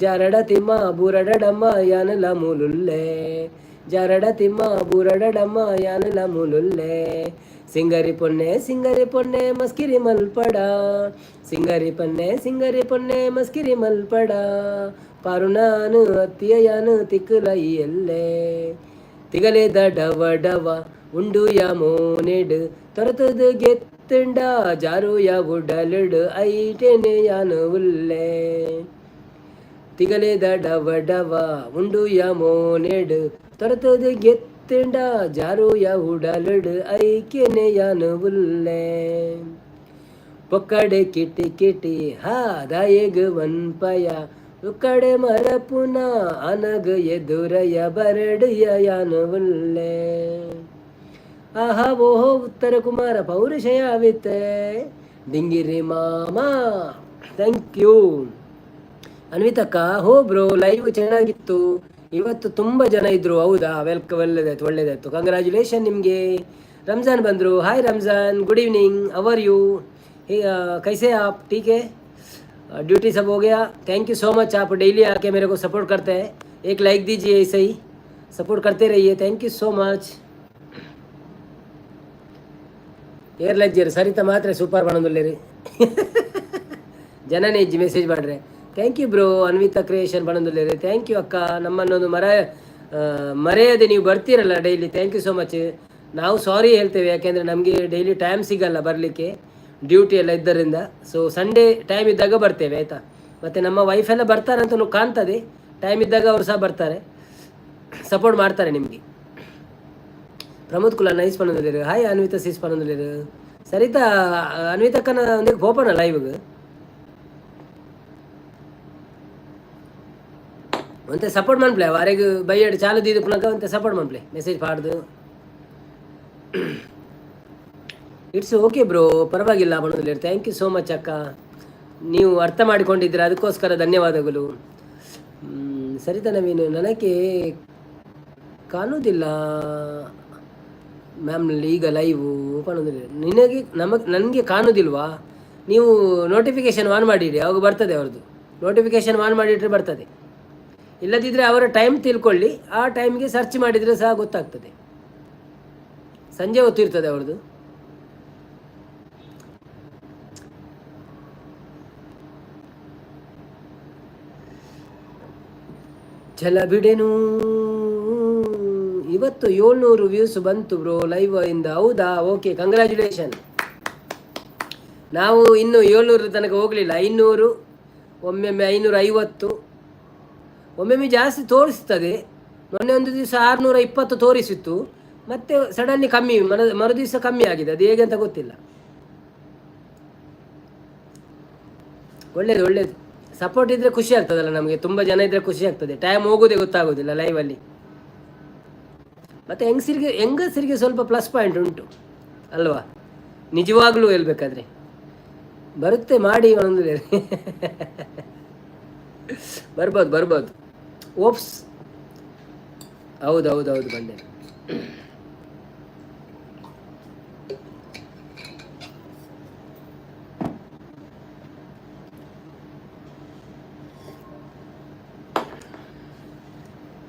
[SPEAKER 1] ಜರಡ ತಿಮ್ಮ ಬುರಡಡಮ್ಮ ಯಾನಲ ಮುಲುಲ್ಲೆ, ಜರಡ ತಿಮ್ಮ ಬುರಡಡಮ್ಮ ಯಾನಲ ಮುಲುಲ್ಲೆ, ಸಿಂಗರಿ ಪೊನ್ನೆ ಸಿಂಗರಿ ಪೊನ್ನೆ ಮಸ್ಕಿರಿ ಮಲ್ಪಡ, ಸಿಂಗರಿ ಪೊನ್ನೆ ಸಿಂಗರಿ ಪೊನ್ನೆ ಮಸ್ಕಿರಿ ಮಲ್ಪಡ, ಪರುಣಾನು ಅತ್ತಿಯಯಾನು ತಿಕ್ಕುಲ ಎಲ್ಲೆ, ತಿಗಲೆದ ಡವ ಡವ ಉಂಡು ಯ ಮೋನೆಡು ತೊರತದು ಗೆತ್ತುಂಡ ಜಾರು ಯ ಉಡಲಿಡು ಐಟೆನೆ ಯಾನು ಉಲ್ಲೆ, ತಿಗಲೆದ ಡವ ಡವ ಉಂಡು ಯ ಮೋನೆಡು ತೊರತದು ಗೆತ್ತುಂಡ ಜಾರು ಯ ಉಡಲಿಡು ಐಕೆನೆ ಯಾನು ಉಲ್ಲೆ, ಪೊಕ್ಕಡೆ ಕಿಟಿ ಕಿಟಿ ಹಾ ದಾಯೆಗು ವನ್ಪಯ ಉಕ್ಕಡೆ ಮರಪುನ ಅನಗ ಎದುರಯ ಬರಡಿಯ ಯಾನು ಉಲ್ಲೆ. ಆಹಾ ಓಹೋ ಉತ್ತರ ಕುಮಾರ ಪೌರುಷಯಾವಿತ್ತೆ, ಡಿಂಗಿರಿ ಮಾಮ. Thank you ಅನ್ವಿತಕ್ಕ. ಹೋ ಬ್ರೋ, ಲೈವ್ ಚೆನ್ನಾಗಿತ್ತು ಇವತ್ತು, ತುಂಬ ಜನ ಇದ್ರು. ಹೌದಾ? ವೆಲ್ಕ ಒಳ್ಳೇದಾಯ್ತು ಒಳ್ಳೇದಾಯ್ತು, ಕಂಗ್ರ್ಯಾಚುಲೇಷನ್ ನಿಮಗೆ. ರಂಜಾನ್ ಬಂದರು. Hi Ramzan, good evening, how are you? कैसे आप? ठीक है, ड्यूटी सब हो गया? Thank you so much, आप डेली आके मेरे को सपोर्ट करते हैं। एक लाइक दीजिए, ऐसे ही सपोर्ट करते रहिए। Thank you so much. ಏರ್ಲಜ್ಜಿರು Sarita ಮಾತ್ರ ಸೂಪರ್ ಬಣ್ಣದುಲ್ಲೇರಿ ಜನನೇ ಇಜ್ಜಿ ಮೆಸೇಜ್ ಮಾಡ್ರೆ. Thank you bro. Anvita creation ಬಣ್ಣದುಲ್ಲೇರಿ, thank you ಅಕ್ಕ. ನಮ್ಮನ್ನೊಂದು ಮರೆಯದೆ ನೀವು ಬರ್ತೀರಲ್ಲ daily, thank you so much. ನಾವು ಸಾರಿ ಹೇಳ್ತೇವೆ, ಯಾಕೆಂದರೆ ನಮಗೆ ಡೈಲಿ ಟೈಮ್ ಸಿಗಲ್ಲ ಬರಲಿಕ್ಕೆ, ಡ್ಯೂಟಿ ಎಲ್ಲ ಇದ್ದರಿಂದ. ಸೊ ಸಂಡೇ ಟೈಮ್ ಇದ್ದಾಗ ಬರ್ತೇವೆ, ಆಯಿತಾ? ಮತ್ತು ನಮ್ಮ ವೈಫೆಲ್ಲ ಬರ್ತಾರೆ ಅಂತ ಕಾಣ್ತದೆ, ಟೈಮ್ ಇದ್ದಾಗ ಅವರು ಸಹ ಬರ್ತಾರೆ, ಸಪೋರ್ಟ್ ಮಾಡ್ತಾರೆ ನಿಮಗೆ. ಪ್ರಮೋದ್ ಕುಲ ನೈಸ್ ಪನ್ನೊಂದುಲ್ಲೇರು. ಹಾಯ್ ಅನ್ವಿತಾ ಸಿಸ್ ಪನ್ನೊಂದುಲ್ಲೇರು. ಸರಿತಾ ಅನ್ವಿತಕ್ಕನ ಒಂದಿಗೆ ಪೋಪನ ಲೈವ್ಗೆ ಒಂತೆ ಸಪೋರ್ಟ್ ಮನ್ಪ್ಲೆ. ವಾರೆಗ್ ಬೈಯಡ್ ಚಾಲು ದೀದು ಪುನಕ ಒಂತೆ ಸಪೋರ್ಟ್ ಮನ್ಪ್ಲೆ ಮೆಸೇಜ್ ಪಾಡ್ದು. It's okay bro, ಪರವಾಗಿಲ್ಲ ಪನ್ನೊಂದುಲ್ಲೇರು. Thank you so much ಅಕ್ಕ. ನೀವು ಅರ್ಥ ಮಾಡಿಕೊಂಡಿದ್ದೀರ, ಅದಕ್ಕೋಸ್ಕರ ಧನ್ಯವಾದಗಳು. ಸರಿತಾ ನವೀನು, ನನಗೆ ಕಾಣುವುದಿಲ್ಲ ಮ್ಯಾಮ್ ಈಗ ಲೈವು ಕಾಣುವುದಿಲ್ಲ ನಿನಗೆ. ನಮಗೆ ನನಗೆ ಕಾಣುವುದಿಲ್ವಾ? ನೀವು ನೋಟಿಫಿಕೇಶನ್ ಆನ್ ಮಾಡಿಡಿ, ಅವಾಗ ಬರ್ತದೆ. ಅವ್ರದ್ದು ನೋಟಿಫಿಕೇಶನ್ ಆನ್ ಮಾಡಿಟ್ರೆ ಬರ್ತದೆ. ಇಲ್ಲದಿದ್ದರೆ ಅವರ ಟೈಮ್ ತಿಳ್ಕೊಳ್ಳಿ, ಆ ಟೈಮ್ಗೆ ಸರ್ಚ್ ಮಾಡಿದರೆ ಸಹ ಗೊತ್ತಾಗ್ತದೆ. ಸಂಜೆ ಹೊತ್ತು ಇರ್ತದೆ ಅವ್ರದ್ದು. ಛಲ ಬಿಡೆನು. ಇವತ್ತು 700 ವ್ಯೂಸ್ ಬಂತು ಬ್ರೋ ಲೈವ್ ಇಂದ. ಹೌದಾ? Okay, congratulation. ನಾವು ಇನ್ನು 700 ತನಕ ಹೋಗಲಿಲ್ಲ. 500, ಒಮ್ಮೆಮ್ಮೆ 550, ಒಮ್ಮೆಮ್ಮೆ ಜಾಸ್ತಿ ತೋರಿಸ್ತದೆ. ಮೊನ್ನೆ ಒಂದು ದಿವಸ 620 ತೋರಿಸಿತ್ತು, ಮತ್ತೆ ಸಡನ್ಲಿ ಕಮ್ಮಿ, ಮರು ದಿವಸ ಕಮ್ಮಿ ಆಗಿದೆ. ಅದು ಹೇಗೆ ಅಂತ ಗೊತ್ತಿಲ್ಲ. ಒಳ್ಳೇದು ಒಳ್ಳೇದು. ಸಪೋರ್ಟ್ ಇದ್ದರೆ ಖುಷಿ ಆಗ್ತದಲ್ಲ ನಮಗೆ. ತುಂಬ ಜನ ಇದ್ದರೆ ಖುಷಿ ಆಗ್ತದೆ, ಟೈಮ್ ಹೋಗೋದೇ ಗೊತ್ತಾಗೋದಿಲ್ಲ ಲೈವಲ್ಲಿ. ಮತ್ತು ಹೆಂಗಸರಿಗೆ ಹೆಂಗಸರಿಗೆ ಸ್ವಲ್ಪ ಪ್ಲಸ್ ಪಾಯಿಂಟ್ ಉಂಟು ಅಲ್ವಾ? ನಿಜವಾಗ್ಲೂ ಹೇಳ್ಬೇಕಾದ್ರೆ ಬರುತ್ತೆ ಮಾಡಿ ಒಂದು ಬರ್ಬೋದು ಬರ್ಬೋದು. ಓಪ್ಸ್, ಹೌದು ಹೌದು ಹೌದು, ಬಂದೆ.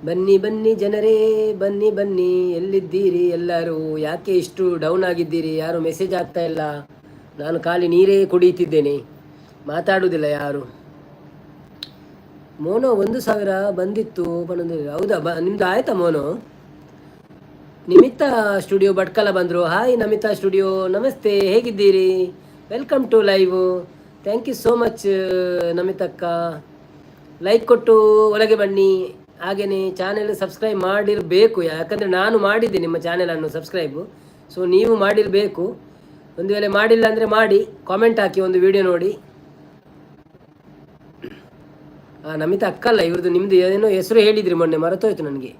[SPEAKER 1] ಬನ್ನಿ ಬನ್ನಿ ಜನರೇ, ಬನ್ನಿ ಬನ್ನಿ. ಎಲ್ಲಿದ್ದೀರಿ ಎಲ್ಲರೂ? ಯಾಕೆ ಇಷ್ಟು ಡೌನ್ ಆಗಿದ್ದೀರಿ? ಯಾರು ಮೆಸೇಜ್ ಆಗ್ತಾ ಇಲ್ಲ. ನಾನು ಖಾಲಿ ನೀರೇ ಕುಡಿಯುತ್ತಿದ್ದೇನೆ, ಮಾತಾಡುವುದಿಲ್ಲ ಯಾರು. ಮೋನೋ 1000 ಬಂದಿತ್ತು ಬಂದಿಲ್ಲ. ಹೌದಾ? ನಿಮ್ದು ಆಯ್ತಾ ಮೋನೋ? ನಿಮಿತಾ ಸ್ಟುಡಿಯೋ ಭಟ್ಕಲ ಬಂದರು. ಹಾಯ್ ನಮಿತಾ ಸ್ಟುಡಿಯೋ, ನಮಸ್ತೆ, ಹೇಗಿದ್ದೀರಿ? Welcome to live. Thank you so much ನಮಿತಕ್ಕ. Like ಕೊಟ್ಟು ಒಳಗೆ ಬನ್ನಿ. ಹಾಗೆಯೇ ಚಾನೆಲ್ ಸಬ್ಸ್ಕ್ರೈಬ್ ಮಾಡಿರಬೇಕು, ಯಾಕಂದರೆ ನಾನು ಮಾಡಿದ್ದೆ ನಿಮ್ಮ ಚಾನೆಲನ್ನು ಸಬ್ಸ್ಕ್ರೈಬು. ಸೊ ನೀವು ಮಾಡಿರಬೇಕು. ಒಂದು ವೇಳೆ ಮಾಡಿಲ್ಲ ಅಂದರೆ ಮಾಡಿ, ಕಾಮೆಂಟ್ ಹಾಕಿ, ಒಂದು ವಿಡಿಯೋ ನೋಡಿ. ಹಾಂ, ನಮಿತಾ ಅಕ್ಕಲ್ಲ ಇವ್ರದ್ದು. ನಿಮ್ಮದು ಏನೋ ಹೆಸರು ಹೇಳಿದ್ರಿ ಮೊನ್ನೆ, ಮರೆತೋಯ್ತು ನನಗೆ.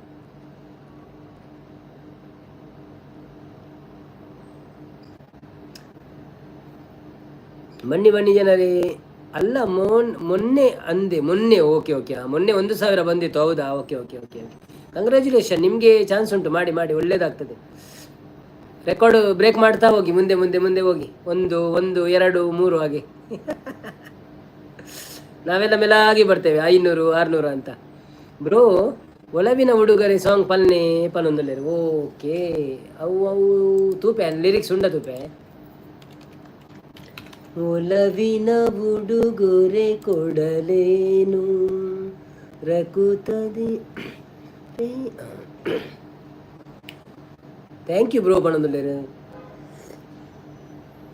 [SPEAKER 1] ಬನ್ನಿ ಬನ್ನಿ ಜನರೇ. ಅಲ್ಲ, ಮೊನ್ನೆ ಅಂದೆ, ಮೊನ್ನೆ. ಓಕೆ ಓಕೆ, ಮೊನ್ನೆ 1000 ಬಂದಿತ್ತು. ಹೌದಾ? Okay okay okay okay, congratulation. ನಿಮಗೆ ಚಾನ್ಸ್ ಉಂಟು, ಮಾಡಿ ಮಾಡಿ, ಒಳ್ಳೇದಾಗ್ತದೆ. ರೆಕಾರ್ಡ್ ಬ್ರೇಕ್ ಮಾಡ್ತಾ ಹೋಗಿ, ಮುಂದೆ ಮುಂದೆ ಮುಂದೆ ಹೋಗಿ, 1 1 2 3 ಹಾಗೆ. ನಾವೆಲ್ಲ ಮೆಲಾಗಿ ಬರ್ತೇವೆ 500 600 ಅಂತ. ಬ್ರೋ, ಒಲವಿನ ಉಡುಗೊರೆ ಸಾಂಗ್ ಪಲ್ನೆ ಪನ್ನೊಂದುಲ್ಲೇರು. ಓಕೆ, ಅವು ಅವು ತೂಪೆ ಲಿರಿಕ್ಸ್ ಉಂಡ ತೂಪೆ. ಒಲವಿನ ಉಡುಗೊರೆ ಕೊಡಲೇನು ರಕುತದೆ. Thank you bro ಪನ್ನೊಂದುಲ್ಲೇರು.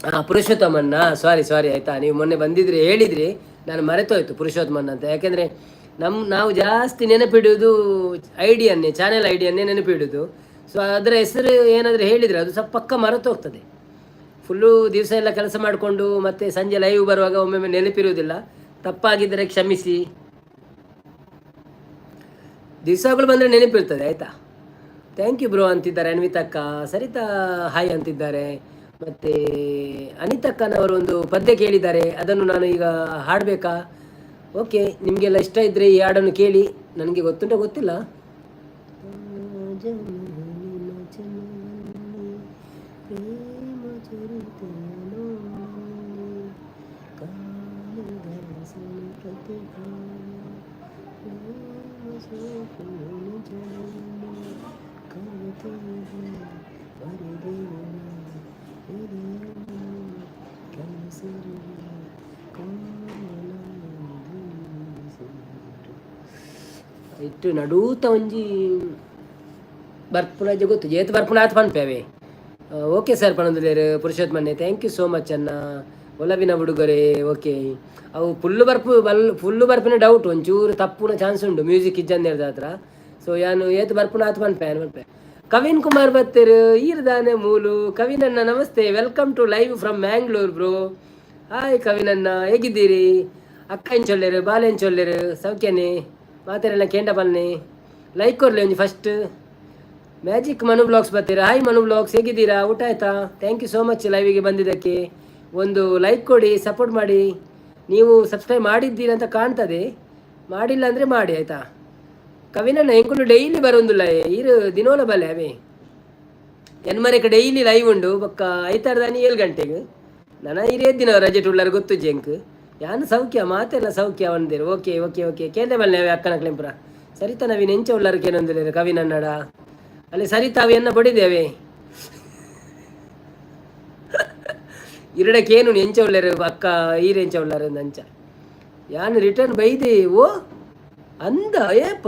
[SPEAKER 1] ಹಾಂ, ಪುರುಷೋತ್ತಮನ್ನ, ಸಾರಿ ಸಾರಿ, ಆಯಿತಾ? ನೀವು ಮೊನ್ನೆ ಬಂದಿದ್ರಿ, ಹೇಳಿದ್ರಿ, ನಾನು ಮರೆತೋಯ್ತು ಪುರುಷೋತ್ತಮನ್ ಅಂತ. ಯಾಕೆಂದರೆ ನಾವು ಜಾಸ್ತಿ ನೆನಪಿಡೋದು ಐಡಿಯನ್ನೇ, ಚಾನೆಲ್ ಐಡಿಯನ್ನೇ ನೆನಪಿಡೋದು. ಸೊ ಅದರ ಹೆಸರು ಏನಾದರೂ ಹೇಳಿದರೆ ಅದು ಸ್ವಲ್ಪ ಪಕ್ಕ ಮರೆತೋಗ್ತದೆ. ಫುಲ್ಲು ದಿವಸ ಎಲ್ಲ ಕೆಲಸ ಮಾಡಿಕೊಂಡು ಮತ್ತೆ ಸಂಜೆ ಲೈವ್ ಬರುವಾಗ ಒಮ್ಮೊಮ್ಮೆ ನೆನಪಿರುವುದಿಲ್ಲ. ತಪ್ಪಾಗಿದ್ದರೆ ಕ್ಷಮಿಸಿ. ದಿವಸಗಳು ಬಂದರೆ ನೆನಪಿರ್ತದೆ, ಆಯಿತಾ? Thank you bro ಅಂತಿದ್ದಾರೆ ಅನ್ವಿತಕ್ಕ. ಸರಿತಾ ಹಾಯ್ ಅಂತಿದ್ದಾರೆ. ಮತ್ತು ಅನಿತಕ್ಕನವರು ಒಂದು ಪದ್ಯ ಕೇಳಿದ್ದಾರೆ, ಅದನ್ನು ನಾನು ಈಗ ಹಾಡಬೇಕಾ? ಓಕೆ, ನಿಮಗೆಲ್ಲ ಇಷ್ಟ ಇದ್ದರೆ ಈ ಹಾಡನ್ನು ಕೇಳಿ. ನನಗೆ ಗೊತ್ತುಂಟ ಗೊತ್ತಿಲ್ಲ. ಇಟ್ಟು ನಡೂತ ಒಂಜಿ ಬರ್ಪುನ ಗೊತ್ತು ಏತ್ ಬರ್ಪುನ ಆತ್ ಪನ್ಪೇವೆ. ಓಕೆ ಸರ್ ಪನೊಂದುಲ್ಲೇರು ಪುರುಷೋತ್ತಮನ್ನೇ. Thank you so much ಅಣ್ಣ. ಒಲವಿನ ಉಡುಗೊರೆ, ಓಕೆ. ಅವು ಫುಲ್ಲು ಬರ್ಪು ಬಲ್ ಫುಲ್ಲು ಬರ್ಪಿನ ಡೌಟ್, ಒಂಚೂರು ತಪ್ಪುನ ಚಾನ್ಸ್ ಉಂಟು ಮ್ಯೂಸಿಕ್ ಇಜ್ಜಂದಿರ್ದ ಹತ್ರ. ಸೊ ಯಾನು ಏತ್ ಬರ್ಪುನ ಆತ್ ಪನ್ಪೆ ಪನ್ಪೆ. ಕವಿನ್ ಕುಮಾರ್ ಬತ್ತೇರು, ಈರ್ದಾನೆ ಮೂಲು. ಕವಿನಣ್ಣ namaste, welcome to live from Mangalore bro. Hi ಕವಿನಣ್ಣ, ಹೇಗಿದ್ದೀರಿ? ಅಕ್ಕ ಎಂಚೊಲ್ಲೇರು, ಬಾಲೆ ಎಂಚೊಲ್ಲೇರು, ಸೌಖ್ಯನೇ? ಮಾತಾರೆಲ್ಲ ಕೇಂಡ ಬನ್ನಿ. ಲೈಕ್ ಕೊರ್ಲಿ ಒಂಜಿ first. Magic Manu blogs ಬರ್ತೀರಾ? ಹಾಯ್ ಮನು ಬ್ಲಾಗ್ಸ್, ಹೇಗಿದ್ದೀರಾ? ಊಟ ಆಯ್ತಾ? Thank you so much ಲೈವಿಗೆ ಬಂದಿದ್ದಕ್ಕೆ. ಒಂದು ಲೈಕ್ ಕೊಡಿ, ಸಪೋರ್ಟ್ ಮಾಡಿ. ನೀವು ಸಬ್ಸ್ಕ್ರೈಬ್ ಮಾಡಿದ್ದೀರ ಅಂತ ಕಾಣ್ತದೆ, ಮಾಡಿಲ್ಲ ಅಂದರೆ ಮಾಡಿ ಆಯಿತಾ. ಕವಿನಣ್ಣ ಎಂಕುಲು ಡೈಲಿ ಬರೋಂದುಲ್ಲ, ಇರು ದಿನೋಲ ಬಲೆ ಅವೇ ಎನ್ಮರೆಕ್ ಡೈಲಿ ಲೈವ್ ಉಂಡು. ಬೊಕ್ಕ ಐತಾರದಾನಿ 7 ಗಂಟೆಗೆ ನನ ಇರೇ ದಿನ ರಜೆ ಟುಳ್ಳಾರ ಗೊತ್ತು ಜೆಂಕ್. ಯಾನ್ ಸೌಖ್ಯ, ಮಾತೆಲ್ಲ ಸೌಖ್ಯ ಒಂದೇರು. ಓಕೆ ಓಕೆ ಓಕೆ, ಕೇಂದ್ರ ಬಲ್ಲೆ ಅಕ್ಕನ ಕ್ಲೆಂಪುರ. ಸರಿತಾ ನವೀನ್ ಎಂಚ ಉಳ್ಳಾರ ಕೇನೊಂದಿಲ್ಲ ಕವಿನನ್ನಡ ಅಲ್ಲಿ. ಸರಿತಾ ಅವಿ ಎನ್ನ ಬಡಿದೇವೆ ಇರಡಕ್ಕೇನು ಎಂಚ ಉಳ್ಳಾರು ಅಕ್ಕ ಈರೆ ಎಂಚ ಉಳ್ಳಾರು ಅಂಚ ಯಾನ್ ರಿಟರ್ನ್ ಬೈದೆ. ಓ ಅಂದ ಏಪ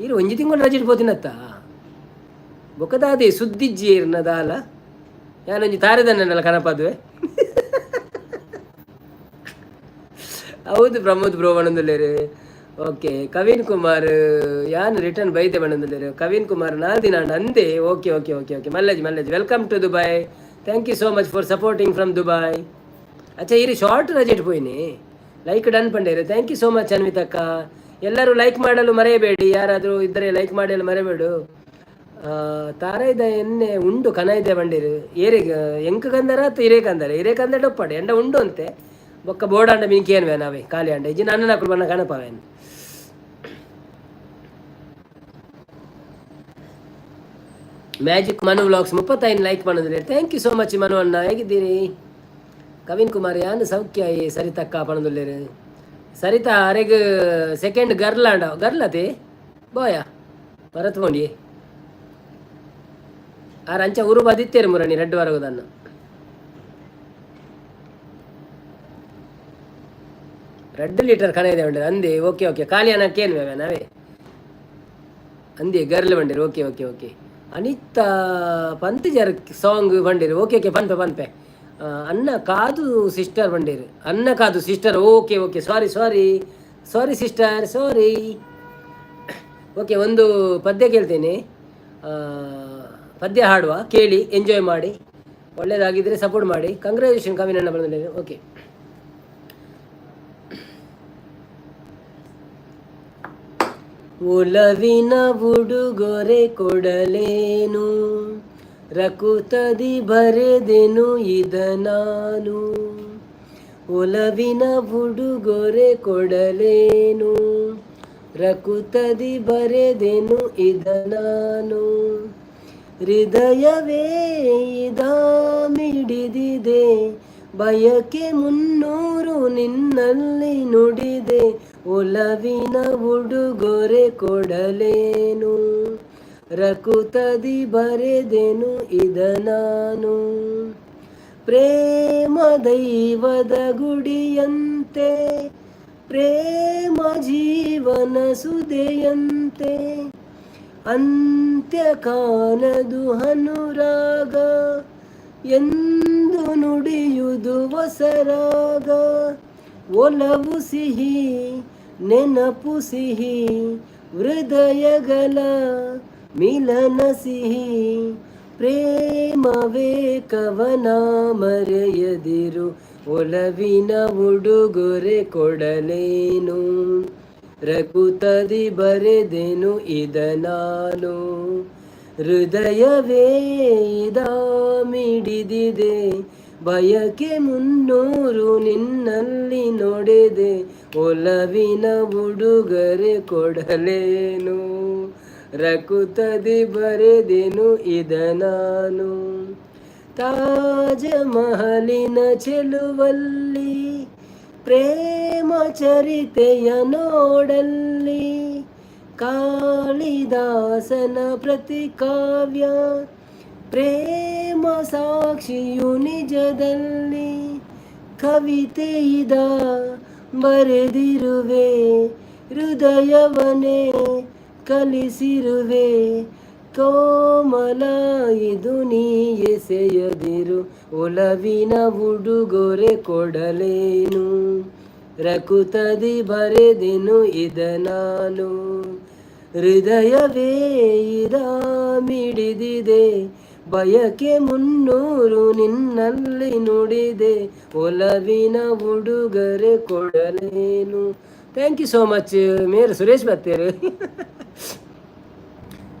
[SPEAKER 1] ಈರು ಒಂಜಿ ತಿಂಗಳು ರಜೆ ಪೋತಿನತ್ತ ಬೊಕದಾದೆ ಸುದ್ದಿಜ್ಜಿ ಇರ್ನ ದಾಲ. ಯಾನೊಂಜಿ ತಾರೆದನ್ನಲ್ಲ ಕನಪದುವೆ. ಹೌದು ಪ್ರಮೋದ್ ಬ್ರೋ ಬಣಂದುಲ್ಲೇರು. ಓಕೆ ಕವೀನ್ ಕುಮಾರ್, ಯಾನ್ ರಿಟರ್ನ್ ಬೈದೆ ಬಣಂದುಲ್ಲೇರು. ಕವೀನ್ ಕುಮಾರ್ ನಾಲ್ ದಿನ ಅಂದೆ. ಓಕೆ ಓಕೆ ಓಕೆ ಓಕೆ, ಮಲ್ಲಜ್ ಮಲ್ಲಜ್. Welcome to Dubai. Thank you so much for supporting from Dubai. ಅಚ್ಚಾ ಇರಿ ಶಾರ್ಟ್ ರಜೆಟ್ ಪೋಯಿನಿ. ಲೈಕ್ ಡನ್ ಪಂಡೇರು. Thank you so much ಅನ್ವಿತಕ್ಕ. ಎಲ್ಲರೂ ಲೈಕ್ ಮಾಡಲು ಮರೆಯಬೇಡಿ. ಯಾರಾದರೂ ಇದ್ದರೆ ಲೈಕ್ ಮಾಡಲು ಮರೆಯಬೇಡು. ತಾರೈದ ಎಣ್ಣೆ ಉಂಡು ಕನ ಇದೆ ಬಂಡೀರು. ಏರೆಗ್ ಎಂಕ್ ಕಂದರ ಅತ್ತ ಇರೇ ಕಂದರ ಇರೇ ಕಂದ ಡೊಪ್ಪಾಡೆ ಎಂಡ ಉಂಡು ಅಂತೆ. ಬೊಕ್ಕ ಬೋಡಾಂಡ ಮಿಂಕಿ ಏನ್ವೆ ನಾವೇ ಖಾಲಿ ಅಂಡ ಇಜ್ಜಿ ನನ್ನ ನಕುಲು ಬಣ್ಣ ಕನಪವೇನು. ಮ್ಯಾಜಿಕ್ ಮನು ವ್ಲಾಗ್ಸ್ 35 ಲೈಕ್ ಮಾಡಿದ್ರೆ. Thank you so much Manu ಅಣ್ಣ, ಹೇಗಿದ್ದೀರಿ? ಕವಿನ್ ಕುಮಾರ್ ಯಾನ್ ಸೌಖ್ಯ. ಈ ಸರಿತಕ್ಕ ಪಣದುಲ್ಲೇರು. ಸರಿತಾ ಅರೆಗ್ ಸೆಕೆಂಡ್ ಗರ್ಲ್ ಅಂಡ ಗರ್ಲತೆ ಬೋಯ ಭರತ್ ಬೋಂಡಿ ಆರ್ ಅಂಚ ಉರು ಬದಿತ್ತೇರು ಮುರಣಿ ರೆಡ್ ವರಗುದನ್ನು 2 ಲೀಟರ್ ಕಣ ಇದೆ ಉಂಟು ಅಂದೆ. ಓಕೆ ಓಕೆ, ಖಾಲಿ ಅನ್ನಕ್ಕೇನು ನಾವೇ ಅಂದೆ ಗರ್ಲ್ ಬಂಡಿರು. ಓಕೆ ಓಕೆ ಓಕೆ, ಅನಿತಾ ಪಂತಿಜರ್ ಸಾಂಗ್ ಬಂಡಿರು. ಓಕೆ ಓಕೆ, ಪನ್ಪೆ ಪನ್ಪೆ. ಅನ್ನ ಕಾದು ಸಿಸ್ಟರ್ ಬಂಡೀರು. ಅನ್ನ ಕಾದು sister. Okay okay, sorry sorry sorry sister, sorry. Okay, ಒಂದು ಪದ್ಯ ಕೇಳ್ತೇನೆ. ಪದ್ಯ ಹಾಡುವ, ಕೇಳಿ ಎಂಜಾಯ್ ಮಾಡಿ. ಒಳ್ಳೆಯದಾಗಿದ್ದರೆ ಸಪೋರ್ಟ್ ಮಾಡಿ. ಕಂಗ್ರ್ಯಾಚುಲೇಷನ್ ಕವಿನಣ್ಣ ಬಂದಿದ್ದೇನೆ. ಓಕೆ, ಒಲವಿನ ಉಡುಗೊರೆ ಕೊಡಲೇನು, ರಕುತದಿ ಬರೆದೆನು ಇದ ನಾನು. ಒಲವಿನ ಉಡುಗೊರೆ ಕೊಡಲೇನು, ರಕುತದಿ ಬರೆದೆನು ಇದ ನಾನು. ಹೃದಯವೇ ಇದಾಮಿಡಿದಿದೆ, ಬಯಕೆ 300 ನಿನ್ನಲ್ಲಿ ನುಡಿದೆ. ಒಲವಿನ ಉಡುಗೊರೆ ಕೊಡಲೇನು, ರಕುತದಿ ಬರೆದೆನು ಇದ ನಾನು. ಪ್ರೇಮ ದೈವದ ಗುಡಿಯಂತೆ, ಪ್ರೇಮ ಜೀವನ ಸುದೆಯಂತೆ, ಅಂತ್ಯ ಕಾಣದು ಅನುರಾಗ ಎಂದು ನುಡಿಯುವುದು ಹೊಸರಾಗ. ಒಲವು ಸಿಹಿ ನೆನಪು ಸಿಹಿ, ಹೃದಯಗಳ ಮಿಲನ ಸಿಹಿ. ಪ್ರೇಮವೇ ಕವನ ಮರೆಯದಿರು, ಒಲವಿನ ಉಡುಗೊರೆ ಕೊಡಲೇನು, ರಕುತದಿ ಬರೆದೆನು ಇದ ನಾನು. ಹೃದಯವೇ ಮಿಡಿದಿದೆ, ಬಯಕೆ 300 ನಿನ್ನಲ್ಲಿ ನೋಡಿದೆ. ಒಲವಿನ ಉಡುಗೊರೆ ಕೊಡಲೇನು, ರಕುತದಿ ಬರೆದೆನು ಇದ ನಾನು. ತಾಜ ಮಹಲಿನ ಚೆಲುವಲ್ಲಿ, ಪ್ರೇಮ ಚರಿತೆಯ ನೋಡಲ್ಲಿ, ಕಾಳಿದಾಸನ ಪ್ರತಿಕಾವ್ಯ ಪ್ರೇಮ ಸಾಕ್ಷಿಯು ನಿಜದಲ್ಲಿ. ಕವಿತೆ ಇದ ಬರೆದಿರುವೆ, ಹೃದಯವನೇ ಕಲಿಸಿರುವೆ. ಕೋಮಲ ಇದು ನೀ ಎಸೆಯದಿರು, ಒಲವಿನ ಉಡುಗೊರೆ ಕೊಡಲೇನು, ರಕುತದಿ ಬರೆದೆನು ಇದ ನಾನು. ಹೃದಯವೇ ಮಿಡಿದಿದೆ, ಬಯಕೆ 300 ನಿನ್ನಲ್ಲಿ ನುಡಿದೆ. ಒಲವಿನ ಉಡುಗೊರೆ ಕೊಡಲೇನು. Thank you so much ಮೇರ್ Suresh ಬತ್ತೇರು.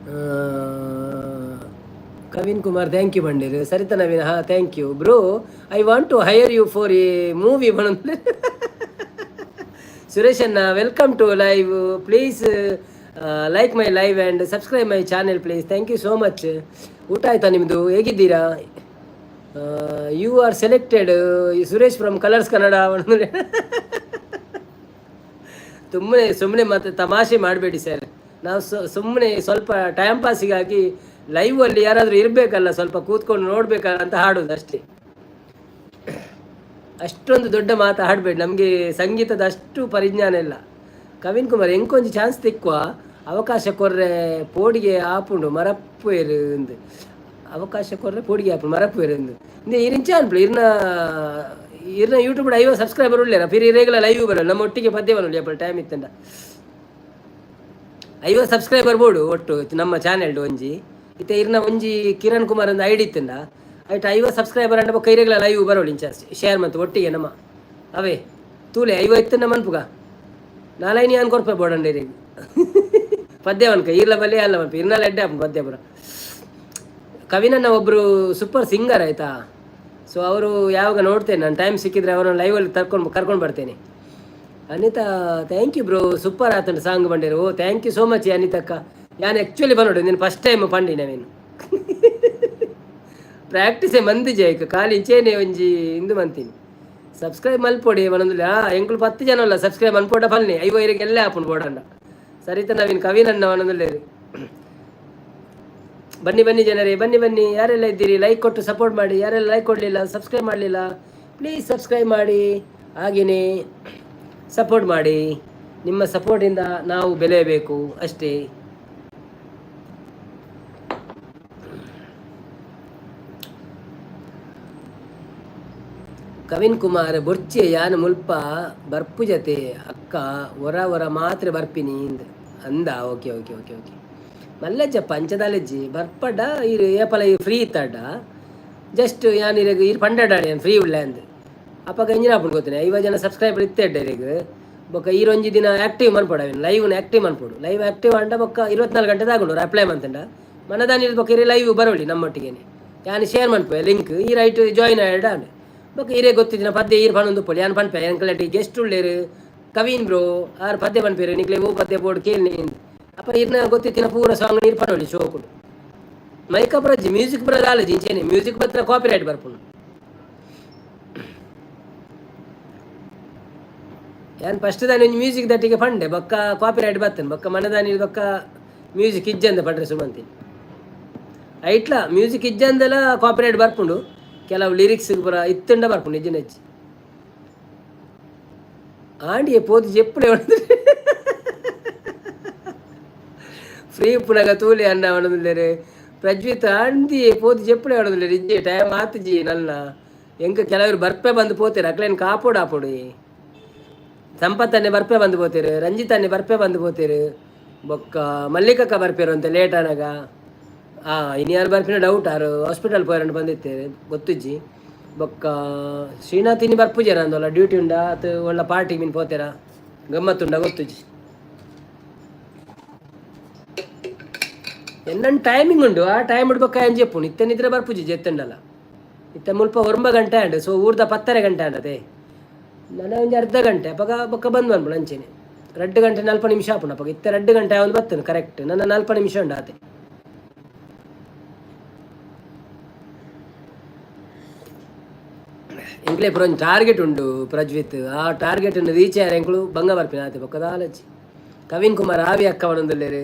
[SPEAKER 1] Kavin Kumar thank you ಬಂಡೇರು. Saritha Naveen, ಹಾಂ, thank you bro. I want to hire you for a movie ಬಂದ್ರೆ. ಸುರೇಶ್ ಅಣ್ಣ, welcome to live. Please like my live and subscribe my channel, please. Thank you so much. ಊಟ ಆಯ್ತಾ ನಿಮ್ಮದು? ಹೇಗಿದ್ದೀರಾ? You are selected, Suresh from Colors Kannada. ಸುಮ್ಮನೆ ಸುಮ್ಮನೆ ಮತ್ತೆ ತಮಾಷೆ ಮಾಡಬೇಡಿ ಸರ್. ನಾವು ಸುಮ್ಮನೆ ಸ್ವಲ್ಪ ಟೈಮ್ ಪಾಸಿಗಾಗಿ ಲೈವಲ್ಲಿ ಯಾರಾದರೂ ಇರಬೇಕಲ್ಲ, ಸ್ವಲ್ಪ ಕೂತ್ಕೊಂಡು ನೋಡಬೇಕಲ್ಲ ಅಂತ ಹಾಡೋದು ಅಷ್ಟೇ. ಅಷ್ಟೊಂದು ದೊಡ್ಡ ಮಾತು ಹಾಡಬೇಡಿ, ನಮಗೆ ಸಂಗೀತದ ಅಷ್ಟು ಪರಿಜ್ಞಾನ ಇಲ್ಲ. ಕವಿನ್ ಕುಮಾರ್, ಎಂಕೊಂಜಿ ಚಾನ್ಸ್ ತಿಕ್ಕುವ ಅವಕಾಶ ಕೊರ್ರೆ ಪೋಡಿಗೆ ಆಪುಂಡು ಮರಪ್ಪು ಇಂದು. ಅವಕಾಶ ಕೊರ್ರೆ ಪೋಡಿಗೆ ಆಪುಂಡು ಮರಪ್ಪು ಇಂದು. ಇಂದೆ ಇರಿಂಚ ಅನ್ಪುಲು ಇರ್ನ ಇರ್ನ ಯೂಟ್ಯೂಬ್ 50 ಸಬ್ಸ್ಕ್ರೈಬರ್ ಉಳ್ಳೇರ ಫಿರ್ ಇರೇಗಲ ಲೈವ್ ಬರಲ್ಲ. ನಮ್ಮ ಒಟ್ಟಿಗೆ ಪದ್ಯ ಬರಲ್ಲ ಅಪ್ಪ ಟೈಮ್ ಇತ್ತಂಡ. 50 ಸಬ್ಸ್ಕ್ರೈಬರ್ ಬೋಡು ಒಟ್ಟು ನಮ್ಮ ಚಾನೆಲ್ ಒಂಜಿ ಇತ್ತೆ. ಇರ್ನ ಒಂಜಿ ಕಿರಣ್ ಕುಮಾರ್ ಒಂದು ಐಡಿ ಇತ್ತಂಡ ಐಟ್ 50 ಸಬ್ಸ್ಕ್ರೈಬರ್ ಅಂಡ ಬೊಕ್ಕ ಇರೆಗ್ಲ ಲೈವ್ ಬರೋಳು ಇಂಚ ಶೇರ್ ಮಂತು ಒಟ್ಟಿಗೆ ನಮ್ಮ ಅವೇ ತೂಲೆ. 50 ನಮ್ಮ ಮನ್ಪುಗ ನಾಲೈನಿ ಅನ್ ಕೊರ್ಪೆ ಬೋಡಂಡ ಇರೆಗ್ ಪದ್ಯ ಮನ್ಕ ಇರ್ಲ ಬಲ್ಲೆ ಅಲ್ಲ ಮನ್ಪ ಇರ್ನಲ್ಲ ಎಡ್ಡೆ ಆಪುಂಡು ಪದ್ಯ ಪೂರ. ಕವಿನನ್ನ ಒಬ್ಬರು ಸೂಪರ್ ಸಿಂಗರ್ ಆಯಿತಾ. ಸೊ ಅವರು ಯಾವಾಗ ನೋಡ್ತೇನೆ ನಾನು, ಟೈಮ್ ಸಿಕ್ಕಿದ್ರೆ ಅವರನ್ನು ಲೈವಲ್ಲಿ ತರ್ಕೊಂಡು ಕರ್ಕೊಂಡು ಬರ್ತೇನೆ. Anita, thank you bro, super ಆತಂಡು song ಬಂಡೇರು. Oh, thank you so much ಅನಿತಕ್ಕ. ನಾನು ಆ್ಯಕ್ಚುಲಿ ಬಂದೋಡು ನೀನು ಫಸ್ಟ್ ಟೈಮ್ ಪಂಡಿ ನಾವೇನು ಪ್ರಾಕ್ಟೀಸೇ ಮಂದಿ ಜೈಕ್ ಖಾಲಿ ಇಂಚೇನೆ ಒಂಜಿ ಇಂದು ಮಂತೀನಿ. ಸಬ್ಸ್ಕ್ರೈಬ್ ಮಲ್ಪೊಡಿ ಮನೊಂದು. ಎಂಕುಲು 10 ಜನ ಅಲ್ಲ, ಸಬ್ಸ್ಕ್ರೈಬ್ ಮನ್ಪೋಟ ಫಲ್ನಿ ಐವೋ ಇರಿಗೆ ಎಲ್ಲೇ ಆಪುಂಡು ಬೋಡಂಡ. ಸರಿತ ನವೀನ್ ಕವಿನನ್ನ ಮನೊಂದುಲ್ಲೇರಿ. ಬನ್ನಿ ಬನ್ನಿ ಜನರೇ, ಬನ್ನಿ ಬನ್ನಿ. ಯಾರೆಲ್ಲ ಇದ್ದೀರಿ, ಲೈಕ್ ಕೊಟ್ಟು ಸಪೋರ್ಟ್ ಮಾಡಿ. ಯಾರೆಲ್ಲ ಲೈಕ್ ಕೊಡಲಿಲ್ಲ, ಸಬ್ಸ್ಕ್ರೈಬ್ ಮಾಡಲಿಲ್ಲ, ಪ್ಲೀಸ್ ಸಬ್ಸ್ಕ್ರೈಬ್ ಮಾಡಿ, ಹಾಗೆಯೇ ಸಪೋರ್ಟ್ ಮಾಡಿ. ನಿಮ್ಮ ಸಪೋರ್ಟಿಂದ ನಾವು ಬೆಳೆಯಬೇಕು ಅಷ್ಟೇ. ಕವಿನ್ ಕುಮಾರ್, ಬೊರ್ಚೆ ಯಾನ್ ಮುಲ್ಪ ಬರ್ಪು ಜತೆ ಅಕ್ಕ, ಒರ ಒರ ಮಾತ್ರ ಬರ್ಪಿನಿ ಅಂದ. Okay okay okay okay. ಮಲ್ಲಜ್ಜಪ್ಪ ಅಂಚದಾಲೆಜ್ಜಿ ಬರ್ಪಡ ಇರು ಏಪಲ ಫ್ರೀ ಇತ್ತಾಡ. ಜಸ್ಟ್ ಯಾನ್ ಇರಗ್ ಇರು ಪಂಡಾಡ ಯಾನ್ ಫ್ರೀ ಉಳ್ಳೆ ಅಂದ್. ಅಪ್ಪಗ ಇಂಜಿನ ಆಪುಂಡು ಗೊತ್ತೇನೆ. 50 ಜನ ಸಬ್ಸ್ಕ್ರೈಬರ್ ಇತ್ತೆಡ್ಡ ಇರೆಗ್. ಬೊಕ್ಕ ಈರೊಂಜಿ ದಿನ ಆಕ್ಟಿವ್ ಮನ್ಪೊಡು, ಅವೆನ್ ಲೈವ್ನ ಆಕ್ಟಿವ್ ಮನ್ಪೊಡು. ಲೈವ್ ಆಕ್ಟಿವ್ ಅಂಡ ಬೊಕ್ಕ 24 ಗಂಟೆ ತಾಗುಂಡು ಅಪ್ಲೈ ಮಂತಂಡ ಮನದಾನಿ. ಬೊಕ್ಕ ಇರೆ ಲೈವ್ ಬರೋಳಿ ನಮ್ಮೊಟ್ಟಿಗೆನೆ. ಯಾನ್ ಶೇರ್ ಮನ್ಪುವೆ ಲಿಂಕ್, ಈ ರೈಟ್ ಜಾಯಿನ್ ಆಯಡ. ಬೊಕ್ಕ ಇರೇ ಗೊತ್ತಿದ್ದಿನ ಪದ್ಯ ಈರ್ ಪನೊಂದು ಉಪ್ಪೊಲಿ. ಯಾನ್ ಪನ್ಪೆ, ಎಂಕಲೆಟ್ ಗೆಸ್ಟ್ ಉಳ್ಳೇರು ಕವೀನ್ ಬ್ರೋ, ಆರ್ ಪದ್ಯ ಪನ್ಪೇರು, ನಿಕ್ಲೆ ಓ ಪದ್ಯ ಬೋರ್ಡ್ ಕೇಳಿ. ಅಪ್ಪ ಇರ್ನ ಗೊತ್ತಿತ್ತಿನ ಪೂರ ಸಾಂಗ್ ನೀರು ಪನೊಲಿ ಶೋಕುಡು. ಮೈಕ ಪ್ರಜ್ಜಿ ಮ್ಯೂಸಿಕ್ ಬರ ದಾಲಜಿ ಇಂಚೇನೆ ಮ್ಯೂಸಿಕ್ ಬತ್ರ ಕಾಪಿರೈಟ್ ಬರ್ಪುಂಡು. ಯಾನ್ ಫಸ್ಟ್ ದಾನಿ ಒಂಜಿ ಮ್ಯೂಸಿಕ್ ದಟ್ಟಿಗೆ ಪಂಡೆ, ಬೊಕ್ಕ ಕಾಪಿರೈಟ್ ಬತ್ತನ್. ಬೊಕ್ಕ ಮನದಾನಿ ಬೊಕ್ಕ ಮ್ಯೂಸಿಕ್ ಇಜ್ಜಂದ ಪಂಡ್ರೆ ಸುಮಂತಿ. ಐಟ್ಲ ಮ್ಯೂಸಿಕ್ ಇಜ್ಜಂದಲ ಕಾಪಿರೈಟ್ ಬರ್ಪುಂಡು. ಕೆಲವು ಲಿರಿಕ್ಸ್ ಪೂರ ಇತ್ತಂಡ ಬರ್ಪುಂಡು ನಿಜ ನೆಚ್ಚಿ. ಆಂಡಿಯೇ ಪೋದು ಜೆಪ್ಪುಡೆ ಫ್ರೀ ಉಪ್ಪುನಗ ತೂಲೆ ಅನ್ನ ಅವನದುಲ್ಲೇರು. ಪ್ರಜ್ವಿತ್, ಆಂಡಿ ಪೋದು ಜೆಪ್ಪುಡೆ ಅವನದುಲ್ಲೇರು. ಇಜ್ಜೆ ಟೈಮ್ ಆತುಜಿ ನಲ್ಲ. ಎಂಕ ಕೆಲವರು ಬರ್ಪೆ ಬಂದು ಪೋತೇರು, ಅಕ್ಲೇನ್ ಕಾಪೋಡು ಆಪೊಡು. ಸಂಪತ್ತನ್ನೇ ಬರ್ಪೆ ಬಂದು ಪೋತೇರು, ರಂಜಿತನ್ನೇ ಬರ್ಪೆ ಬಂದು ಪೋತೇರು. ಬೊಕ್ಕ ಮಲ್ಲಿಕಕ್ಕ ಬರ್ಪೇರು ಅಂತ ಲೇಟ್ ಆನಾಗ. ಇನ್ಯಾರು ಬರ್ಪಿನ ಡೌಟ್. ಆರು ಹಾಸ್ಪಿಟಲ್ ಪೋಯರಂಡು ಬಂದಿತ್ತೇರು ಗೊತ್ತುಜ್ಜಿ. ಬೊಕ್ಕ ಶ್ರೀನಾಥ್ ಇನಿ ಬರ್ಪುಜೆರ ಅಂದಲ್ಲ, ಡ್ಯೂಟಿ ಉಂಡ ಅತ್ ಒಳ್ಳೆ ಪಾರ್ಟಿ ಮೀನ್ ಪೋತೇರ ಗಮ್ಮತ್ತುಂಡ ಗೊತ್ತುಜ್ಜಿ. ಎನ್ನನ್ ಟೈಮಿಂಗ್ ಉಂಡು, ಆ ಟೈಮ್ ಬೊಕ್ಕ ಏನ್ ಜೆಪ್ಪುನು. ಇತ್ತೆ ನಿದ್ರೆ ಬರ್ಪುಜಿ ಜೆತ್ತುಂಡಲ್ಲ. ಇತ್ತೆ ಮುಲ್ಪ 9 ಗಂಟೆ ಆಂಡ್, ಸೊ ಊರ್ದ 10:30 ಗಂಟೆ ಆಂಡತೆ. ನನ ಒಂಜಿ ಅರ್ಧ ಗಂಟೆ ಅಪಗ ಬೊಕ್ಕ ಬಂದ್ ಮನ್ಪುನು ಅಂಚೆನೆ. 2 ಗಂಟೆ 40 ನಿಮಿಷ ಆಪುಂಡು ಅಪಗ. ಇತ್ತೆ 2 ಗಂಟೆ ಆವೊಂದು ಬತ್ತುನು ಕರೆಕ್ಟ್, ನನ್ನ 40 ನಿಮಿಷ ಉಂಡು ಆತೆ. ಎಂಕ್ಲೆ ಪುರ ಒಂಜಿ ಟಾರ್ಗೆಟ್ ಉಂಡು ಪ್ರಜ್ವಿತ್, ಆ ಟಾರ್ಗೆಟ್ ರೀಚ್ ಆಯರೆ ಎಂಕುಲು ಬಂಗ ಬರ್ಪಿನ ಆತೆ. ಬೊಕ್ಕ ದಾಲಜ್ಜಿ. ಕವಿನ್ ಕುಮಾರ್ ಆವಿ ಅಕ್ಕ ಪನೊಂದುಲ್ಲೆರ್.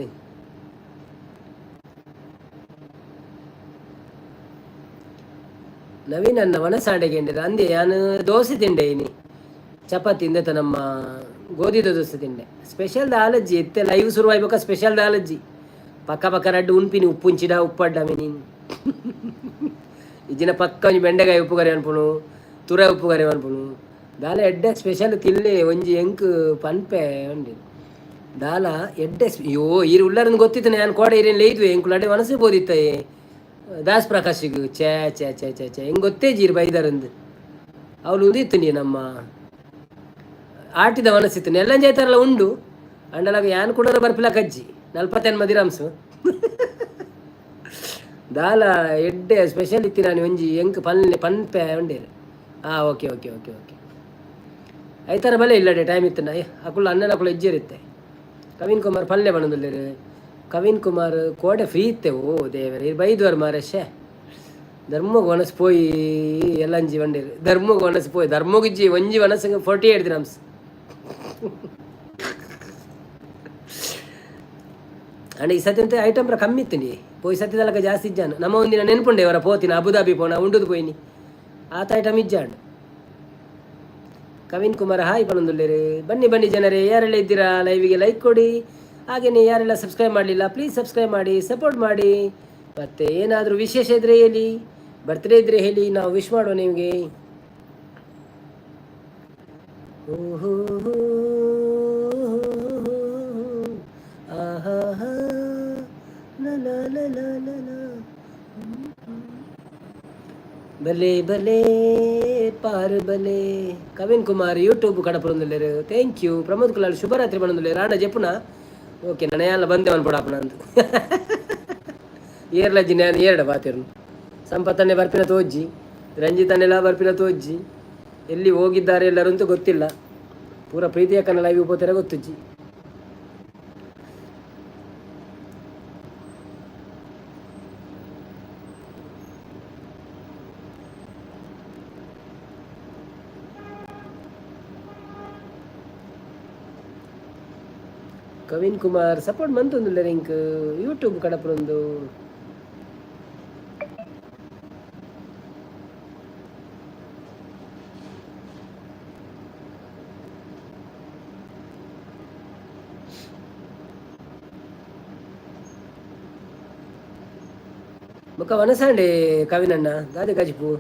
[SPEAKER 1] ನವೀನ್ ಅನ್ನ ವನಸಾಂಡೆಗೆ ಅಂದೆ. ಯಾನ್ ದೋಸೆ ತಿಂಡೆ ಇನಿ, ಚಪಾತಿ ಇಂದೆತ ನಮ್ಮ ಗೋಧಿದ ದೋಸೆ ತಿಂಡೆ. ಸ್ಪೆಷಲ್ ದಾಲಜ್ಜಿ ಇತ್ತೆ ಲೈವ್ ಶುರು ಆಯ್ಬೊಕ ಸ್ಪೆಷಲ್ ದಾಲಜ್ಜಿ. ಪಕ್ಕ ಪಕ್ಕ ರಡ್ಡು ಉನ್ಪಿನಿ ಉಪ್ಪುಂಚಿಡ ಉಪ್ಪಡ್ಡ ಮಿನಿ ಇಜ್ಜಿನ ಪಕ್ಕ ಒಂಜಿ ಬೆಂಡೆಕಾಯಿ ಉಪ್ಪು ಕರಿ ಅನ್ಪುನು, ತುರೆ ಉಪ್ಪು ಕರಿ ಅನ್ಪುನು. ದಾಲ ಎಡ್ಡೆ ಸ್ಪೆಷಲ್ ತಿಲ್ಲೆ ಒಂಜಿ ಎಂಕ್ ಪನ್ಪೆ ಉಂಡಿ ದಾಲ ಎಡ್ಡೆ. ಅಯ್ಯೋ, ಈರು ಉಳ್ಳಾರನ್ನು ಗೊತ್ತಿತ್ತು ನಾನು ಕೋಡೆ ಈರೇನು ಲೇಯ್ದು ಎಂಕುಲು ಅಡೆ ಮನಸ್ಸೇ ಬೋದಿತ್ತಯೇ ದಾಸ್ ಪ್ರಕಾಶಿಗೆ. ಛೇ ಛೇ ಛೇ ಛೇ ಛೇ, ಹೆಂಗೆ ಗೊತ್ತೇ ಜೀರ್ ಬೈದಾರಂದು ಅವಳು ಉಂದಿತ್ತು ನೀ ನಮ್ಮ ಆಟಿದ ಮನಸ್ಸಿತ್ತು ನೆಲ್ಲಂಜೈತಾರಲ್ಲ ಉಂಡು ಅಂಡಲಾಗ ಯಾನ್ ಕೂಡ ಬರ್ಪಿಲ ಕಜ್ಜಿ 48 ದಿರಾಮ್ಸು. ದಾಲ ಎಡ್ಡೆ ಸ್ಪೆಷಲ್ ಇತ್ತಿ ನಾನು ಒಂಜಿ ಎಂಕ್ ಪನ್ಲೆ ಪನ್ಪೆ ಉಂಡೇರು. ಹಾಂ, ಓಕೆ ಓಕೆ ಓಕೆ ಓಕೆ. ಐತಾರ ಬಲೆ ಇಲ್ಲಡೆ ಟೈಮ್ ಇತ್ತು. ಅಕುಲು ಅಣ್ಣನ ಅಕುಲು ಇಜ್ಜೇರಿತ್ತೆ. ಕವಿನ್ ಕುಮಾರ್ ಪಲ್ಲೆ ಪನೊಂದುಲ್ಲೆರ್. ಕವಿನ್ ಕುಮಾರ್ ಕೋಡೆ ಫ್ರೀ ಇತ್ತೆ. ಓ ದೇವರೇ, ಬೈದ್ವರ್ ಮಾರೆ. ಶೇ, ಧರ್ಮಗ್ ವನಸ್ ಪೋಯಿ ಎಲ್ಲಂಜಿ ಬಂಡೇರು. ಧರ್ಮಗ್ ವನಸ್ ಪೋಯಿ, ಧರ್ಮಗಿಜ್ಜಿ ಒಂಜಿ ವನಸ್ 48 ಗ್ರಾಮ್ಸ್. ಅಂಡ್ ಈ ಸತಿ ಅಂತ ಐಟಮ್ ಪೂರ ಕಮ್ಮಿ ಇತ್ತು. ಪೋಯಿ ಸತಿದಲಕ ಜಾಸ್ತಿ ಇಜ್ಜಾನು. ನಮ್ಮ ಒಂದಿನ ನೆನ್ಪುಂಡೆ ಅವರ ಪೋತಿನ ಅಬುದಾಬಿ ಪೋಣ ಉಂಡುದು ಪೋಯಿನಿ, ಆತ ಐಟಮ್ ಇಜ್ಜಾಂಡು. ಕವಿನ್ ಕುಮಾರ್ ಹಾಯ್ ಪನೊಂದುಲ್ಲೆರ್. ಬನ್ನಿ ಬನ್ನಿ ಜನರೇ, ಯಾರೆಲ್ಲ ಇದ್ದೀರಾ ಲೈವಿಗೆ ಲೈಕ್ ಕೊಡಿ. ಹಾಗೆಯೇ ಯಾರೆಲ್ಲ ಸಬ್ಸ್ಕ್ರೈಬ್ ಮಾಡಲಿಲ್ಲ, ಪ್ಲೀಸ್ ಸಬ್ಸ್ಕ್ರೈಬ್ ಮಾಡಿ, ಸಪೋರ್ಟ್ ಮಾಡಿ. ಮತ್ತು ಏನಾದರೂ ವಿಶೇಷ ಇದ್ದರೆ ಹೇಳಿ, ಬರ್ತ್ಡೇ ಇದ್ದರೆ ಹೇಳಿ, ನಾವು ವಿಶ್ ಮಾಡುವ ನಿಮಗೆ. ಓಹೋ, ಆಹಾ, ಲ ಲ ಲ ಲ ಲ. ಬಲೆ ಬಲೆ ಪಾರು ಬಲೆ. ಕವಿನ್ ಕುಮಾರ್ ಯೂಟ್ಯೂಬ್ ಕಡಪುರಂದುಲ್ಲೆರ್, thank you. Pramod Kulal ಶುಭರಾತ್ರಿ ಪನೊಂದುಲ್ಲೆರ್. ಆಂಡ ಜೆಪ್ಪುನ ಓಕೆ, ನನ್ನ ಯಾನ್ಲ ಬಂದೆ ಪನ್ಪೊಡಾಪುನ ಅಂದ್. ಏರ್ಲಜ್ಜಿ ನಾನು ಏರಡ ಪಾತೆರ್ನು. ಸಂಪತ್ತನ್ನೇ ಬರ್ಪಿನ ತೋಜ್ಜಿ, ರಂಜಿತನ್ನೆಲ್ಲ ಬರ್ಪಿನ ತೋಜ್ಜಿ. ಎಲ್ಲಿ ಹೋಗಿದ್ದಾರೆ ಎಲ್ಲರೂ ಅಂತ ಗೊತ್ತಿಲ್ಲ. ಪೂರ ಪ್ರೀತಿಯ ಕನ್ನ ಲೈವ್ ಪೋತಾರೆ ಗೊತ್ತುಜ್ಜಿ. ಕವಿನ್ ಕುಮಾರ್ ಸಪೋರ್ಟ್ ಮಂತೊಂದುಲ್ಲೆರ್ ಇಂಕ್ ಯೂಟ್ಯೂಬ್ ಕಡಪುರೊಂದು. ಬೊಕ್ಕ ವನಸಾಂಡೆ ಕವಿನಣ್ಣ ದಾದೆ ಕಜಿಪು?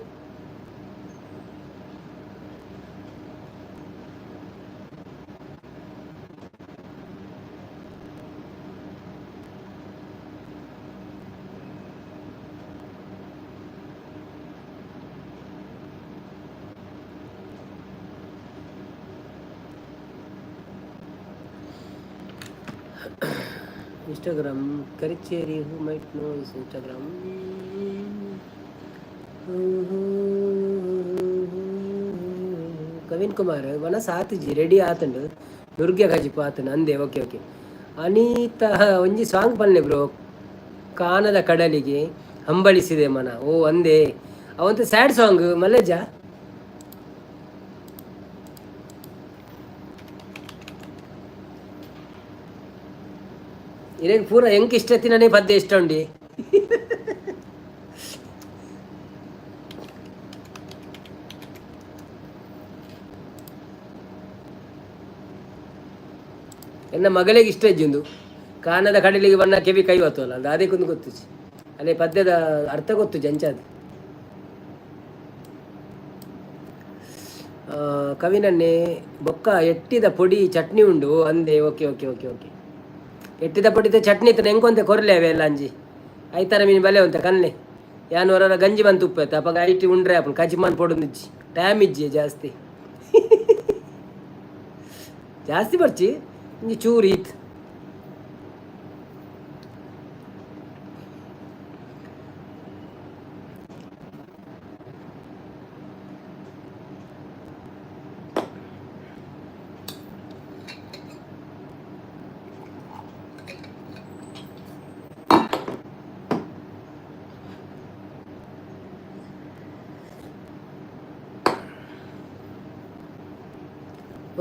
[SPEAKER 1] Instagram Karicheri, who might know is Instagram. Kavin Kumar ವನಸ್ ಆತುಜಿ, ರೆಡಿ ಆತುಂಡು. ದುರ್ಗೆ ಕಜಿಪು ಆತುಂಡು ಅಂದೆ. Okay okay. ಅನೀತಾ ಒಂಜಿ ಸಾಂಗ್ ಪನ್ಲೆ ಬ್ರೋ, ಕಾನದ ಕಡಲಿಗೆ ಹಂಬಲಿಸಿದೆ ಮನ. ಓ ಅಂದೆ, ಅವಂತ ಸ್ಯಾಡ್ ಸಾಂಗ್ ಮಲ್ಲೇಜ. ಇರೇಗ್ ಪೂರ ಎಂಕ್ ಇಷ್ಟ ತಿನ್ನನೇ ಪದ್ಯ ಇಷ್ಟ ಉಂಡಿ. ಎನ್ನ ಮಗಳಿಗೆ ಇಷ್ಟ ಇಜ್ಜಿಂದು. ಕಾನದ ಕಡಲಿಗೆ ಬಣ್ಣ ಕೆವಿ ಕೈ ಹೊತ್ತಲ್ಲ ಅದು ಅದಕ್ಕೊಂದು ಗೊತ್ತುಜಿ. ಅಲ್ಲೇ ಪದ್ಯದ ಅರ್ಥ ಗೊತ್ತು ಜಂಚಾದ. ಕವಿನನ್ನೇ ಬೊಕ್ಕ ಎಟ್ಟಿದ ಪೊಡಿ ಚಟ್ನಿ ಉಂಡು ಅಂದೆ. Okay okay okay okay. ಎಟ್ಟಿದ ಪೊಡಿತ ಚಟ್ನಿ ಇತ್ತು ಎಂಕೊಂತೆ ಕೊರ್ಲೆ ಅವೆಲ್ಲ ಅಂಜಿ. ಐತಾರ ಮೀನು ಬಲೆ ಉಂತ ಕನ್ಲೆ ಯಾನ್ ಹೊರ ಗಂಜಿ ಬಂತು ಉಪ್ಪು ಅಪ್ಪಗ IT ಉಂಡ್ರೆ ಅಪ್ಪನ ಕಜಿಮಾನ್ ಪೊಡೊಂದಿಜ್ಜಿ. ಟೈಮ್ ಇಜ್ಜಿ ಜಾಸ್ತಿ ಜಾಸ್ತಿ ಬರ್ಚಿ ಇಂಜಿ ಚೂರು ಈತ್.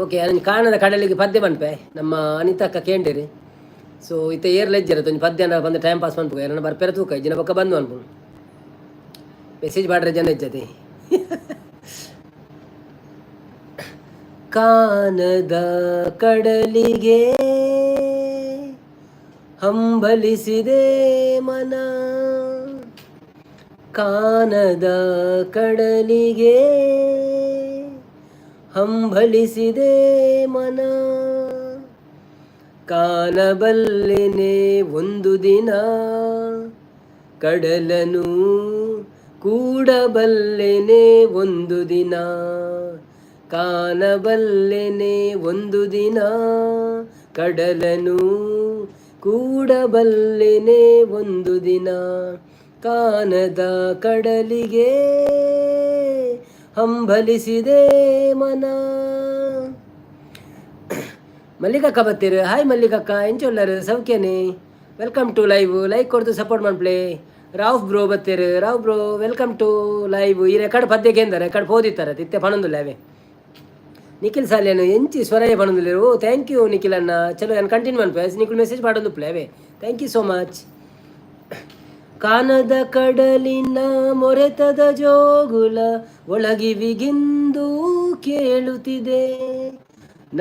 [SPEAKER 1] ಓಕೆ, ಅದನ್ನು ಕಾಣದ ಕಡಲಿಗೆ ಪದ್ಯ ಪನ್ಪೆ. ನಮ್ಮ ಅನಿತಕ್ಕ ಕೇಂಡಿರಿ. ಸೊ ಇತ್ತೆ ಏರ್ ಲೆಜ್ಜರ ಒಂಜಿ ಪದ್ಯ ಬಂದು ಟೈಮ್ ಪಾಸ್ ಮನ್ಪುಗ. ಏರನ ಬರ್ಪೆರ ತೂಕ ಇಜ್ಜಿನ ಬೊಕ್ಕ ಬಂದು ಮನ್ಪುನು. ಮೆಸೇಜ್ ಪಾಡ್ರೆ ಜನ ಇಜ್ಜತೆ. ಕಾನದ ಕಡಲಿಗೆ ಹಂಬಲಿಸಿದೆ ಮನ, ಕಾನದ ಕಡಲಿಗೆ ಹಂಬಲಿಸಿದೆ ಮನ, ಕಾಣಬಲ್ಲೆನೆ ಒಂದು ದಿನ ಕಡಲನು ಕೂಡಬಲ್ಲೆನೆ ಒಂದು ದಿನ, ಕಾಣಬಲ್ಲೆನೆ ಒಂದು ದಿನ ಕಡಲನು ಕೂಡಬಲ್ಲೆನೆ ಒಂದು ದಿನ. ಕಾನದ ಕಡಲಿಗೆ ಹಂಬಲಿಸಿದೆ ಮನ. ಮಲ್ಲಿಕಕ್ಕ ಬತ್ತೀರು. ಹಾಯ್ ಮಲ್ಲಿಕಕ್ಕ, ಎಂಚೊಲ್ಲರು? ಸೌಖ್ಯನೇ? Welcome to live. Like ಕೊಡ್ತು ಸಪೋರ್ಟ್ ಮನ್ಪ್ಲೆ. ರಾವ್ ಬ್ರೋ ಬತ್ತೀರು. Rao bro, welcome to live. ಈ ರೆಕಾರ್ಡ್ ಪದ್ಯಕ್ಕೆ ಎಂದ ರೆಕಾರ್ಡ್ ಪೋದಿತ್ತಾರೆ ತಿತ್ತೆ ಪಣೊಂದುಲ್ಲ ಅವೇ. ನಿಖಿಲ್ ಸಾಲ್ಯನು ಎಂಚಿ ಸ್ವರಯ ಪಣೊಂದುಲ್ಲೆರ್. ಓ, thank you Nikhil ಅಣ್ಣ. ಚಲೋ, ನಾನು ಕಂಟಿನ್ಯೂ ಮನ್ಪೆ. ನಿಖಿಲ್ ಮೆಸೇಜ್ ಪಾಡೊಂದುಪ್ಪಲೆ ಅವೇ. Thank you so much. ಕಾನದ ಕಡಲಿನ ಮೊರೆತದ ಜೋಗುಲ ಒಳಗಿವಿಗಿಂದು ಕೇಳುತ್ತಿದೆ.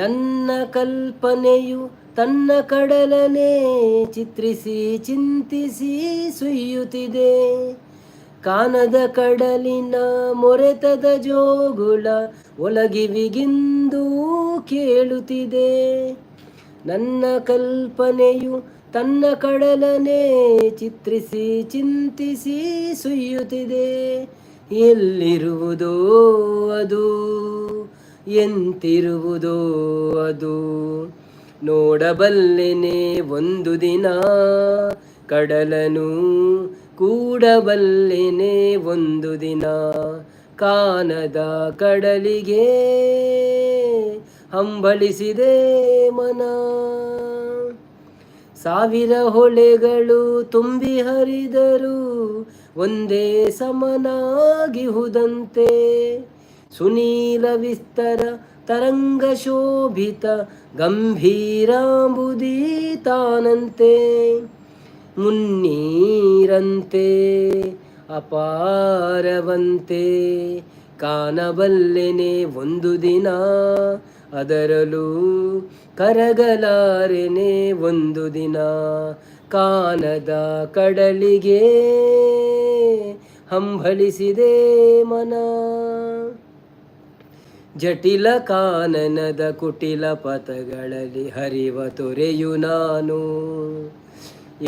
[SPEAKER 1] ನನ್ನ ಕಲ್ಪನೆಯು ತನ್ನ ಕಡಲನೆ ಚಿತ್ರಿಸಿ ಚಿಂತಿಸಿ ಸುಯ್ಯುತ್ತಿದೆ. ಕಾನದ ಕಡಲಿನ ಮೊರೆತದ ಜೋಗುಳ ಒಲಗಿವಿಗಿಂದು ಕೇಳುತ್ತಿದೆ. ನನ್ನ ಕಲ್ಪನೆಯು ತನ್ನ ಕಡಲನೆ ಚಿತ್ರಿಸಿ ಚಿಂತಿಸಿ ಸುಯ್ಯುತ್ತಿದೆ. ಎಲ್ಲಿರುವುದೋ ಅದು, ಎಂತಿರುವುದೋ ಅದು, ನೋಡಬಲ್ಲೆನೆ ಒಂದು ದಿನ, ಕಡಲನು ಕೂಡಬಲ್ಲೆನೆ ಒಂದು ದಿನ. ಕಾನದ ಕಡಲಿಗೆ ಹಂಬಲಿಸಿದೆ ಮನ. ಸಾವಿರ ಹೊಳೆಗಳು ತುಂಬಿ ಹರಿದರು ಒಂದೇ ಸಮನಾಗಿಹುದಂತೆ. ಸುನೀಲ ವಿಸ್ತರ ತರಂಗ ಶೋಭಿತ ಗಂಭೀರಾಂಬುದಿ ತಾನಂತೆ, ಮುನ್ನೀರಂತೆ ಅಪಾರವಂತೆ. ಕಾಣಬಲ್ಲೆನೆ ಒಂದು ದಿನ, ಅದರಲ್ಲೂ ಕರಗಲಾರೆನೆ ಒಂದು ದಿನ. ಕಾನದ ಕಡಲಿಗೆ ಹಂಬಲಿಸಿದೆ ಮನ. ಜಟಿಲ ಕಾನನದ ಕುಟಿಲ ಪಥಗಳಲ್ಲಿ ಹರಿವ ತೊರೆಯು ನಾನು,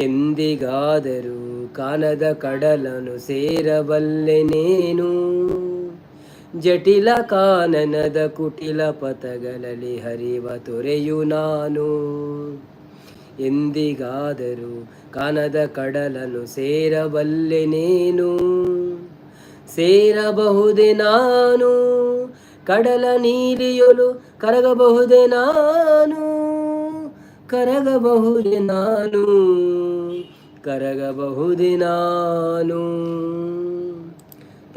[SPEAKER 1] ಎಂದಿಗಾದರೂ ಕಾನದ ಕಡಲನು ಸೇರಬಲ್ಲೆನೇನು. ಜಟಿಲ ಕಾನನದ ಕುಟಿಲ ಪಥಗಳಲ್ಲಿ ಹರಿವ ತೊರೆಯು ನಾನು, ಎಂದಿಗಾದರೂ ಕಾನದ ಕಡಲನು ಸೇರಬಲ್ಲೆನೇನು. ಸೇರಬಹುದೇ ನಾನು ಕಡಲ ನೀಲಿಯೊಲು, ಕರಗಬಹುದೇ ನಾನು, ಕರಗಬಹುದೇ ನಾನು, ಕರಗಬಹುದೇ ನಾನು.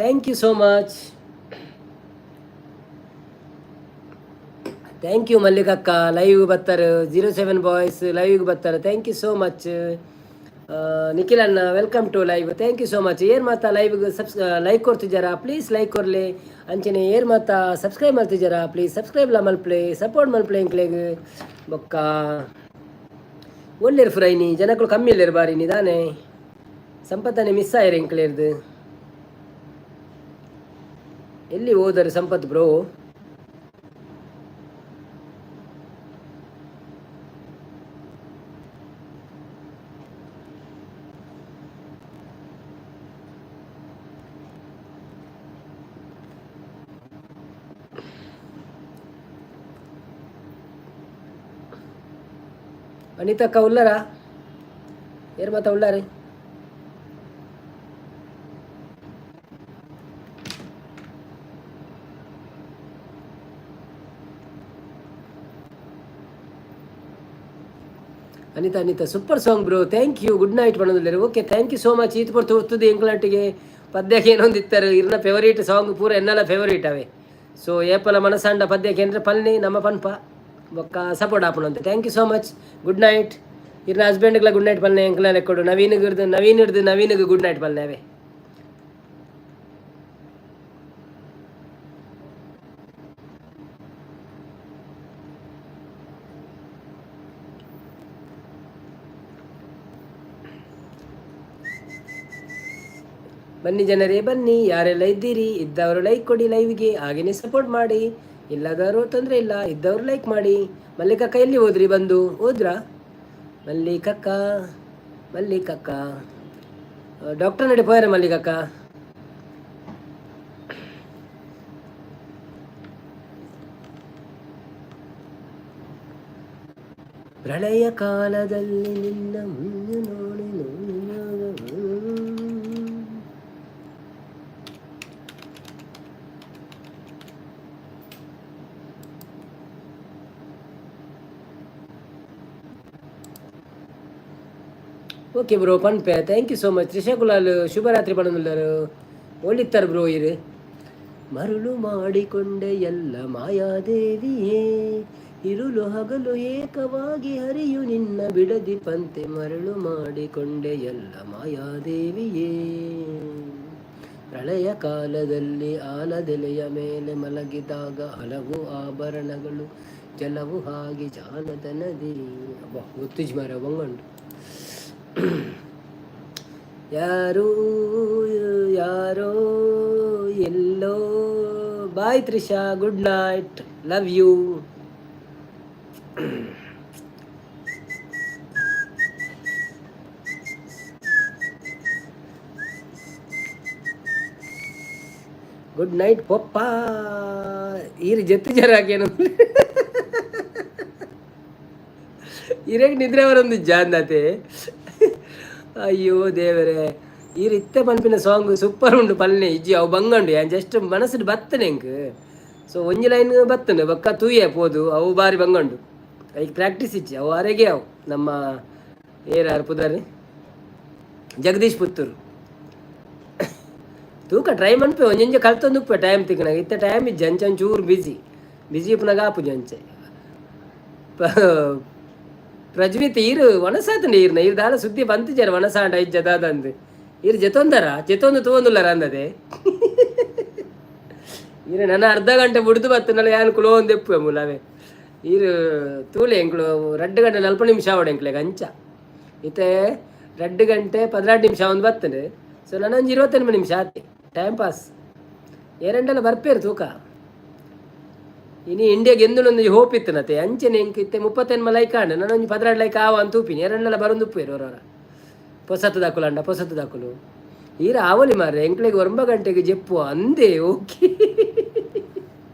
[SPEAKER 1] Thank you so much. Thank you ಮಲ್ಲಿಕಕ್ಕ. Live ಬರ್ತಾರೆ. 07 ಬಾಯ್ಸ್ ಲೈವ್ಗೆ ಬರ್ತಾರೆ. Thank you so much. Nikhil ಅಣ್ಣ, welcome to live. Thank you so much. ಏರ್ ಮಾತಾ ಲೈವ್ ಲೈಕ್ ಕೊಡ್ತಿದ್ದಾರಾ? ಪ್ಲೀಸ್ ಲೈಕ್ ಕೊರ್ಲಿ. ಅಂಚನೆ ಏರ್ ಮಾತಾ ಸಬ್ಸ್ಕ್ರೈಬ್ ಮಾಡ್ತಿದ್ದಾರಾ? ಪ್ಲೀಸ್ ಸಬ್ಸ್ಕ್ರೈಬ್ ಲ ಮಲ್ಪ್ಲೆ, ಸಪೋರ್ಟ್ ಮಲ್ಪ್ಲೆ ಇಂಕ್ಲೆಗ್. ಬೊಕ್ಕ ಒಳ್ಳೆರ್ ಫ್ರೈನಿ ಜನಕ್ಕಳು ಕಮ್ಮಿ ಇಲ್ಲೇರು ಬಾರಿ ನಿದಾನೆ. ಸಂಪತ್ತನೆ ಮಿಸ್ ಆಯಿರ ಇಂಕ್ಲೇರ್ದು. ಎಲ್ಲಿ ಹೋದರೆ ಸಂಪತ್ ಬ್ರೋ? ಅನಿತಕ್ಕ ಉಲ್ಲರಾ? ಏರ್ ಮಾತಾ ಉಳ್ಳಾರಿ? Anita, Anita, super song bro, thank you. Good night ಪಣೊಂದುಲ್ಲೆರ್. Okay, thank you so much. ಈತ್ ಪೊರ್ತು ಉತ್ತುದು ಎಂಕ್ಲಟ್ಟಿಗೆ ಪದ್ಯಕ್ಕೆ ಏನೊಂದಿತ್ತಾರೆ. ಇರ್ನ ಫೇವರೇಟ್ ಸಾಂಗ್ ಪೂರ ಎನ್ನಲ ಫೇವರೇಟ್ ಅವೆ. ಸೊ ಏಪಲ ಮನಸಾಂಡ ಪದ್ಯಕ್ಕೆ ಅಂದ್ರೆ ಪಲ್ನಿ ನಮ್ಮ ಪನ್ಪ ಬೊಕ್ಕ ಸಪೋರ್ಟ್ ಆಪುನಂತೆ. Thank you so much, good night. ಇರ್ನ ಹಸ್ಬೆಂಡ್ಗಳ ಗುಡ್ ನೈಟ್ ಪಲ್ನೆ ಎಂಕ್ಲ ಲೆಕ್ಕೊಡು. ನವೀನ್ ಹಿಡ್ದು, ನವೀನ್ ಹಿಡ್ದು ನವೀನ್ಗೆ ಗುಡ್ ನೈಟ್ ಪಲ್ನೆ ಅವೇ. ಬನ್ನಿ ಜನರೇ ಬನ್ನಿ, ಯಾರೆಲ್ಲ ಇದ್ದೀರಿ? ಇದ್ದವರು ಲೈಕ್ ಕೊಡಿ ಲೈವ್ಗೆ, ಹಾಗೆಯೇ ಸಪೋರ್ಟ್ ಮಾಡಿ. ಇಲ್ಲದವರು ತೊಂದರೆ ಇಲ್ಲ, ಇದ್ದವರು ಲೈಕ್ ಮಾಡಿ. ಮಲ್ಲಿಕಕ್ಕ ಎಲ್ಲಿ ಹೋದ್ರಿ? ಬಂದು ಹೋದ್ರಾ? ಮಲ್ಲಿಕಕ್ಕ, ಮಲ್ಲಿಕಕ್ಕ ಡಾಕ್ಟರ್ ನಡೆ ಪೋಯಾರ ಮಲ್ಲಿಕಕ್ಕ? ಪ್ರಳಯ ಕಾಲದಲ್ಲಿ ನಿನ್ನ ಮುಂದೆ ನೋಡಿ. ಓಕೆ ಬ್ರೋ ಪನ್ಪೆ. Thank you so much. Trisha Kulal ಶುಭರಾತ್ರಿ ಪಣಂದುಲ್ಲರು. ಒಳ್ಳಿತ್ತಾರೆ ಬ್ರೋ ಇರು. ಮರುಳು ಮಾಡಿಕೊಂಡೆ ಎಲ್ಲ ಮಾಯಾದೇವಿಯೇ, ಇರುಳು ಹಗಲು ಏಕವಾಗಿ ಹರಿಯು ನಿನ್ನ ಬಿಡದಿ ಪಂತೆ, ಮರಳು ಮಾಡಿಕೊಂಡೆ ಎಲ್ಲ ಮಾಯಾದೇವಿಯೇ. ಪ್ರಳಯ ಕಾಲದಲ್ಲಿ ಆಲದೆಲೆಯ ಮೇಲೆ ಮಲಗಿದಾಗ ಹಲವು ಆಭರಣಗಳು ಜಲವು ಹಾಗೆ ಜಾನದ ನದಿ. ಅಬ್ಬಾ, ಗೊತ್ತಿಜ್ ಮಾರ ಬಂಗಂಡು. ಯಾರು ಯಾರೋ ಎಲ್ಲೋ. Bye Trisha, good night, love you. Good night papa. ಈರು ಜೊತೆ ಜರಾಕೇನು ಇರೇಗ್ ನಿದ್ರೆ ಅವರೊಂದು ಜಾಂದತೆ. ಅಯ್ಯೋ ದೇವರೇ, ಈರು ಇತ್ತೆ ಪನ್ಪಿನ ಸಾಂಗ್ ಸೂಪರ್ ಉಂಡು ಪಲ್ನೆ ಇಜ್ಜಿ. ಅವು ಬಂಗಂಡು ಯಾನ್ ಜಸ್ಟ್ ಮನಸ್ಸು ಬತ್ತನೆ ಎಂಕ್. ಸೊ ಒಂಜಿ ಲೈನ್ ಬತ್ತನೆ ಬೊಕ್ಕ ತೂಯೆ ಪೋದು. ಅವು ಬಾರಿ ಬಂಗಂಡು, ಐಕ್ ಪ್ರಾಕ್ಟೀಸ್ ಇಜ್ಜಿ. ಅವು ಅರೆಗೆ ಅವು ನಮ್ಮ ಏರಾರು ಪುದರ್ ಜಗದೀಶ್ ಪುತ್ತೂರು. ತೂಕ ಟ್ರೈ ಮನ್ಪೆ, ಒಂಜೊಂಜೆ ಕಲ್ತೊಂದು ಉಪ್ಪೆ ಟೈಮ್ ತಿಕ್ಕನಾಗ. ಇತ್ತೆ ಟೈಮ್ ಇಜ್ಜಿ, ಅಂಚೆ ಒಂಚೂರು ಬಿಸಿ ಬಿಸಿ ಉಪ್ಪುನಾಗ ಆಪುಜಿ ಅಂಚೆ. ಪ್ರಜ್ವಿತ್ ಈರು ವನಸಾತಂಡ ಈರ್ನ ಈರು ದಾಲ ಸುದ್ದಿ ಬಂತಿಜಾರ ವನಸಾಂಡ ಇಜ್ಜ ದಾದಂದು. ಈರು ಜೆತೊಂದರ ಜೆತೊಂದು ತೂವೊಂದುಲ್ಲಾರ ಅಂದದೆ. ಈರು ನನ್ನ ಅರ್ಧ ಗಂಟೆ ಬುಡ್ದು ಬತ್ತನಲ್ಲ ಯಾನ್ ಕುಲೋಂದು ಎಪ್ಪುವೆ ಮೂಲವೇ. ಈರು ತೂಲೆ ಎಂಕ್ಲು 2 ಗಂಟೆ 40 ನಿಮಿಷ ಆವಡೆ ಎಂಕ್ಲೆಗ್ ಅಂಚ. ಇತ್ತೆ 2 ಗಂಟೆ 12 ನಿಮಿಷ ಒಂದು ಬರ್ತದೆ. ಸೊ ನನೊಂಜಿ 28 ನಿಮಿಷ ಆತೆ ಟೈಮ್ ಪಾಸ್. ಏರೆಂಡಲ ಬರ್ಪೇರು ತೂಕ. ಇನಿ ಇಂಡಿಯಾ ಗೆಂದುನೊಂದು ಹೋಪ್ ಇತ್ತನತೆ ಅಂಚನೆ. ಎಂಕ್ ಇತ್ತೆ 38 ಲೈಕ್ ಆಂಡ, ನನೊಂಜಿ 12 ಲೈಕ್ ಆವ ಅಂತ ತೂಪಿನಿ. ಎರಡಲ್ಲ ಬರೊಂದು ಉಪ್ಪೇರು ಅವರವರ ಪೊಸತ್ತು ದಾಕುಲು ಅಂಡ ಪೊಸತ್ತು ದಾಕುಲು. ಈರ ಆವಲಿ ಮಾರ್ರೆ, ಎಂಕ್ಲೆಗ್ 9 ಗಂಟೆಗೆ ಜೆಪ್ಪು ಅಂದೆ. ಓಕೆ,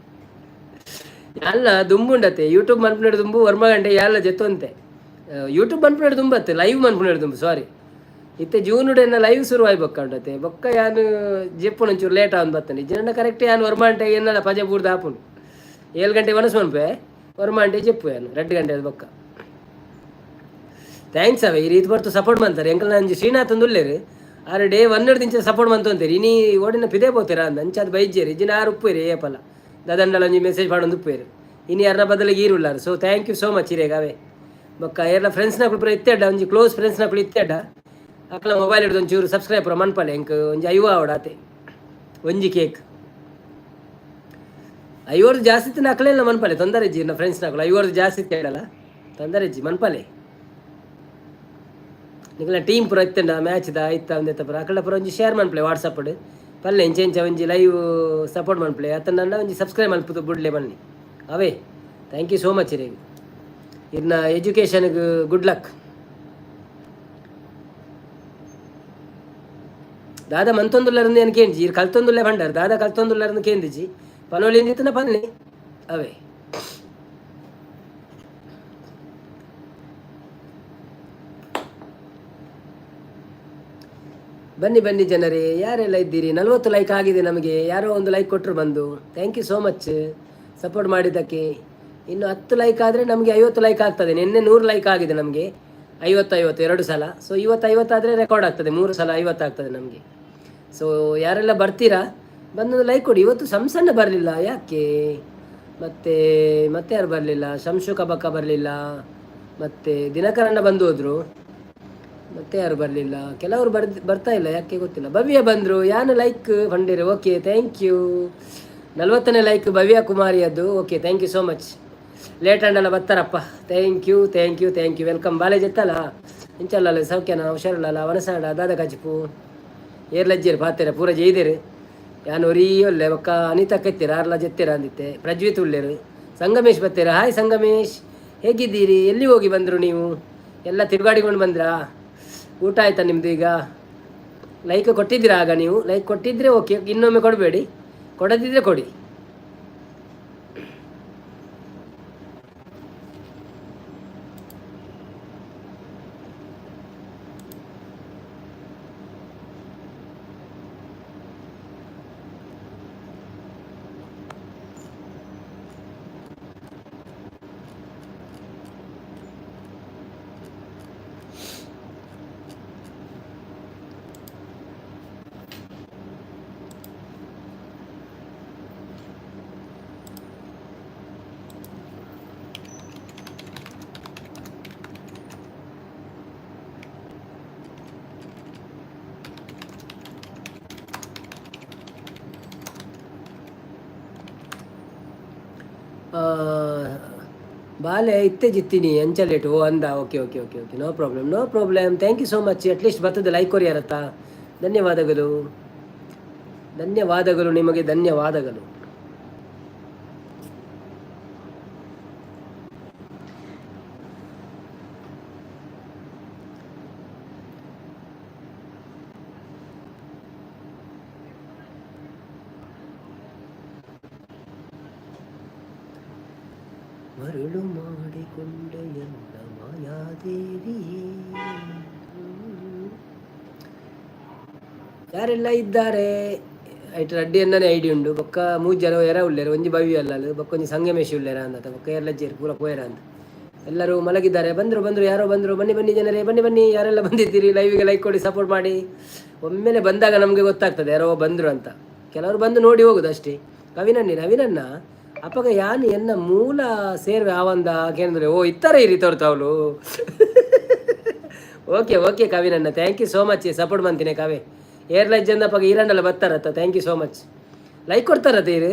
[SPEAKER 1] ಯಾಲ್ಲ ದುಂಬುಂಡತೆ ಯೂಟ್ಯೂಬ್ ಮನ್ಪುನೇಡು ದುಂಬು 9 ಗಂಟೆ ಯಾಲ್ಲ ಜೆತ್ತೊಂತೆ. ಯೂಟ್ಯೂಬ್ ಮನ್ಪುನೇಡು ದುಂಬತ್ತೆ, ಲೈವ್ ಮನ್ಪುನೇಡು ದುಂಬು, ಸಾರಿ. ಇತ್ತೆ ಜೂನುಡೆನ್ನ ಲೈವ್ ಶುರು ಆಯ್ ಬೊಕ್ಕ ಬೊಕ್ಕ ಯಾನ್ ಜೆಪ್ಪುನ ಒಂಚೂರು ಲೇಟ್ ಆವೊಂದು ಬತ್ತನೆ. ಇಜ್ಜಿಂಡ ಕರೆಕ್ಟ್ ಯಾನ್ 9 ಗಂಟೆ ಎನ್ನಲ ಪಜೆ ಬೂರ್ದು ಆಪುಂಡು. 7 ಗಂಟೆ ವನಸ್ ಮನ್ಪೆ, 9 ಗಂಟೆ ಜೆಪ್ಪು ಯಾನು 2 ಗಂಟೆ ಬೊಕ್ಕ. Thanks ಅವೆ, ಈ ರೀತಿ ಬರ್ತು ಸಪೋರ್ಟ್ ಮಂತಾರೆ. ಎಂಕಲ್ ನಂಜಿ ಶ್ರೀನಾಥ್ ಉಲ್ಲೇರು, ಆರು ಡೇ ಒನ್ ದಿಂಚ ಸಪೋರ್ಟ್ ಮಂತೊಂತೇರಿ. ಇನಿ ಓಡಿನ ಪಿದೆ ಪೋತೀರ ಅಂದ ಅಂಚಾದ್ ಬೈಜೇರಿ. ಇಜ್ಜಿನ ಆರು ಉಪ್ಪೇರಿ ಏಪಲ ದಾದಂಡಲ ಒಂಜಿ ಮೆಸೇಜ್ ಪಾಡೊಂದು ಉಪ್ಪೇರು. ಇನಿ ಯಾರನ್ನ ಬದಲಿಗೆ ಈರುಲ್ಲಾರು. So thank you so much ಇರೇಗ ಅವೇ. ಬೊಕ್ಕ ಏರ್ಲ ಫ್ರೆಂಡ್ಸ್ನಕುಲು ಪೂರ ಇತ್ತೆಡ್ಡ, ಒಂಜಿ ಕ್ಲೋಸ್ ಫ್ರೆಂಡ್ಸ್ನಕುಲು ಇತ್ತೆಡ್ಡ, ಅಕ್ಲ ಮೊಬೈಲ್ ಹಿಡ್ದು ಒಂಚೂರು ಸಬ್ಸ್ಕ್ರೈಬ್ ಪೂರ ಮನ್ಪಲೆ. ಎಂಕ್ ಒಂಜಿ 50 ಆವಡ ಆತೆ. ಒಂಜಿ ಕೇಕ್ 50ರ್ದು ಜಾಸ್ತಿ ಇತ್ತಿನ ಅಕ್ಲೆಲ್ಲ ಮನ್ಪಲೆ, ತೊಂದರೆ ಇಜ್ಜಿ. ಫ್ರೆಂಡ್ಸ್ನಕುಲು 50ರ್ದು ಜಾಸ್ತಿ ಇತ್ತೇಡಲ್ಲ, ತೊಂದರೆ ಇಜ್ಜಿ, ಮನ್ಪಲೆ. ನಿಕಲ್ನ ಟೀಮ್ ಪೂರ ಇತ್ತಂಡ ಮ್ಯಾಚ್ದ ಇತ್ತ ಒಂದೆತ್ತ ಪೂರ ಅಕಲ್ನ ಪೂರ ಒಂಜಿ ಶೇರ್ ಮನ್ಪಲೆ ವಾಟ್ಸಪ್ ಪಲ್ಲೆ. ಇಂಚೆ ಇಂಚ ಒಂಜಿ ಲೈವ್ ಸಪೋರ್ಟ್ ಮನ್ಪಲೆ, ಅತ್ತಂಡ ಒಂಜಿ ಸಬ್ಸ್ಕ್ರೈಬ್ ಮನ್ಪುದು ಬುಡ್ಲೆ ಬನ್ನಿ ಅವೇ. Thank you so much ಇರೇಗ್. ಇರ್ನ ಎಜುಕೇಷನ್ಗೆ ಗುಡ್ ಲಕ್. ದಾದಾ ಮಂತೊಂದುಲ್ಲರಂದು ಏನು ಕೇಂಜಿ ಇರ್ ಕಲ್ತೊಂದುಲ್ಲೆ ಭಂಡಾರ. ದಾದಾ ಕಲ್ತೊಂದುಲ್ಲರಂದು ಕೇಂದಿಜಿ ಪನೋಲಿಂದಿತ್ತನ ಪನ್ನಿ ಅವೇ. ಬನ್ನಿ ಬನ್ನಿ ಜನರೇ, ಯಾರೆಲ್ಲ ಇದ್ದೀರಿ? 40 ಲೈಕ್ ಆಗಿದೆ ನಮಗೆ. ಯಾರೋ ಒಂದು ಲೈಕ್ ಕೊಟ್ಟರು ಬಂದು. Thank you so much support ಮಾಡಿದ್ದಕ್ಕೆ. ಇನ್ನು 10 ಲೈಕ್ ಆದರೆ ನಮಗೆ 50 ಲೈಕ್ ಆಗ್ತದೆ. ನಿನ್ನೆ 100 ಲೈಕ್ ಆಗಿದೆ ನಮಗೆ, 50 50 ಎರಡು ಸಲ. ಸೊ ಇವತ್ತು 50 ಆದರೆ ರೆಕಾರ್ಡ್ ಆಗ್ತದೆ, ಮೂರು ಸಲ 50 ಆಗ್ತದೆ ನಮಗೆ. ಸೊ ಯಾರೆಲ್ಲ ಬರ್ತೀರಾ, ಬಂದೊಂದು ಲೈಕ್ ಕೊಡಿ. ಇವತ್ತು ಸಂಸಣ್ಣ ಬರಲಿಲ್ಲ ಯಾಕೆ? ಮತ್ತೆ ಮತ್ತೆ ಯಾರು ಬರಲಿಲ್ಲ? ಶಂಶು ಕಬಕ್ಕ ಬರಲಿಲ್ಲ, ಮತ್ತು ದಿನಕರಣ್ಣ ಬಂದು ಹೋದರು, ಮತ್ತೆ ಯಾರು ಬರಲಿಲ್ಲ? ಕೆಲವರು ಬರ್ತಾ ಇಲ್ಲ, ಯಾಕೆ ಗೊತ್ತಿಲ್ಲ. ಭವ್ಯ ಬಂದರು. ಯಾನು ಲೈಕ್ ಬಂದಿರಿ? Okay, thank you. 40ನೇ ಲೈಕ್ ಭವ್ಯ ಕುಮಾರಿಯದ್ದು. Okay, thank you so much. Late ಅಂಡಲ್ಲ ಬರ್ತಾರಪ್ಪ. Thank you, thank you, thank you. Welcome. ಬಾಲೆ ಜೆತ್ತಲ್ಲ ಇಂಚಲ್ಲ ಸೌಖ್ಯನ ಹುಷಾರಲ್ಲ ವನಸಾಡ ದಾದ ಕಾಚಿಪು ಏರ್ಲಜ್ಜೇರು ಪಾತೆರ ಪೂರ ಜೈದೇರು. ಯಾನು ಒರೀ ಒಲ್ಲೆ. ಬೊಕ್ಕ ಅನಿತಾ ಕತ್ತೀರ ಆರ್ಲ ಜೆತ್ತೀರ ಅಂದಿತ್ತೆ. ಪ್ರಜ್ವಿತ್ ಉಳ್ಳೇರು, ಸಂಗಮೇಶ್ ಬತ್ತೀರ. ಹಾಯ್ ಸಂಗಮೇಶ್, ಹೇಗಿದ್ದೀರಿ? ಎಲ್ಲಿ ಹೋಗಿ ಬಂದರು ನೀವು? ಎಲ್ಲ ತಿರುಗಾಡಿಕೊಂಡು ಬಂದ್ರಾ? ಊಟ ಆಯ್ತಾ ನಿಮ್ಮದು? ಈಗ ಲೈಕ್ ಕೊಟ್ಟಿದ್ದೀರಾ? ಆಗ ನೀವು ಲೈಕ್ ಕೊಟ್ಟಿದ್ದರೆ ಓಕೆ, ಇನ್ನೊಮ್ಮೆ ಕೊಡಬೇಡಿ. ಕೊಡದಿದ್ದರೆ ಕೊಡಿ. ಬಾಲೆ ಇತ್ತೆ ಜಿತ್ತೀನಿ ಎಂಚ ಲೇಟ್? ಓ ಅಂದ. Okay okay okay okay, no problem, no problem. Thank you so much. At least ಬರ್ತದೆ ಲೈಕ್ ಕೊರಿಯಾರತ್ತ. ಧನ್ಯವಾದಗಳು, ಧನ್ಯವಾದಗಳು ನಿಮಗೆ, ಧನ್ಯವಾದಗಳು. ಮರುಳು ಮಾಡಿಕೊಂಡೆಯಲ್ಲ ಮಾಯಾದೇವಿಯೇ. ಯಾರೆಲ್ಲ ಇದ್ದಾರೆ? ಐಟ್ ರಡ್ಡಿ ಅನ್ನನೇ ಐಡಿ ಉಂಡು. ಬೊಕ್ಕ ಮೂಜಿ ಜನ ಎರ ಉಲ್ಲೇರು. ಒಂಜಿ ಬವಿ ಅಲ್ಲಲು, ಬೊಕ್ಕ ಒಂಜಿ ಸಂಗಮೇಶಿ ಉಲ್ಲೇರ ಅಂದತ. ಬೊಕ್ಕ ಎಲ್ಲ ಜೇರು ಪೂರ ಪೋಯರ ಅಂತ. ಎಲ್ಲರೂ ಮಲಗಿದ್ದಾರೆ. ಬಂದರು ಬಂದರು, ಯಾರೋ ಬಂದರು. ಬನ್ನಿ ಬನ್ನಿ ಜನರೇ, ಬನ್ನಿ ಬನ್ನಿ. ಯಾರೆಲ್ಲ ಬಂದಿದ್ದೀರಿ ಲೈವಿಗೆ ಲೈಕ್ ಕೊಡಿ, ಸಪೋರ್ಟ್ ಮಾಡಿ. ಒಮ್ಮೆಲೆ ಬಂದಾಗ ನಮಗೆ ಗೊತ್ತಾಗ್ತದೆ ಯಾರೋ ಬಂದರು ಅಂತ. ಕೆಲವರು ಬಂದು ನೋಡಿ ಹೋಗುದು ಅಷ್ಟೇ. ಕವಿನನ್ನಿ ನವೀನನ್ನ ಅಪಗ ಯಾನ್ ಎನ್ನ ಮೂಲ ಸೇರ್ವೆ ಆವಂದ ಕೇಂದ್ರ. ಓ ಇತ್ತಾರೆ ಇರಿ ತೋರ್ತಾವಳು. ಓಕೆ ಓಕೆ ಕವಿನನ್ನ, thank you so much support ಮಂತೀನಿ ಕಾವೆ. ಏರ್ಲೈನ್ ಜನ ಅಪಗ ಈರಂಡಲ್ಲ ಬರ್ತಾರತ್ತ. Thank you so much. Like ಕೊಡ್ತಾರತ್ತ ಇರು.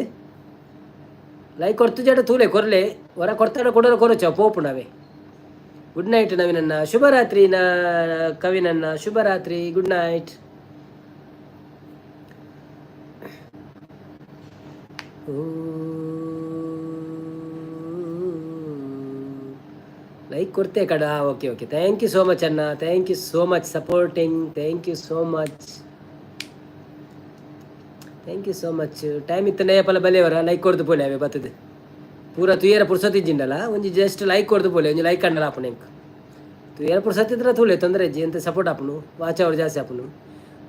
[SPEAKER 1] ಲೈಕ್ ಕೊಡ್ತು ಜಡ ತೂಲೆ ಕೊರ್ಲೆ ಹೊರ ಕೊಡ್ತಾರ ಕೊಡೋರ ಕೊರಚ ಪೋಪು ನಾವೇ. ಗುಡ್ ನೈಟ್ ನವೀನನ್ನ, ಶುಭರಾತ್ರಿ ನಾ ಕವಿನನ್ನ, ಶುಭರಾತ್ರಿ, ಗುಡ್ ನೈಟ್. ಲೈಕ್ ಕೊಡ್ತೆ ಕಡ. Okay okay, thank you so much ಅಣ್ಣ. Thank you so much supporting. Thank you so much, thank you so much. Time ಇತ್ತು ನೇಪಲ ಬಲೆಯವರ ಲೈಕ್ ಕೊಡ್ದು ಪೋಲೆ ಅವೇ ಬರ್ತದೆ ಪೂರ ತುಯರ ಪುರ್ಸೊತ್ತಿಜ್ಜಿಂಡಲ್ಲ. ಒಂಜಿ ಜಸ್ಟ್ ಲೈಕ್ ಕೊಡ್ದು ಪೋಲೆ. ಒಂಜಿ ಲೈಕ್ ಅಂಡಲ ಆಪುನ ಎಂಕ್. ತುಯರ ಪುರ್ಸೊತ್ತಿದ್ರ ತೂಲೆ ತೊಂದರೆ ಇಜ್ಜಿ ಎಂತ ಸಪೋರ್ಟ್ ಆಪುನು, ವಾಚ್ ಅವರ್ ಜಾಸ್ತಿ ಆಪುನು.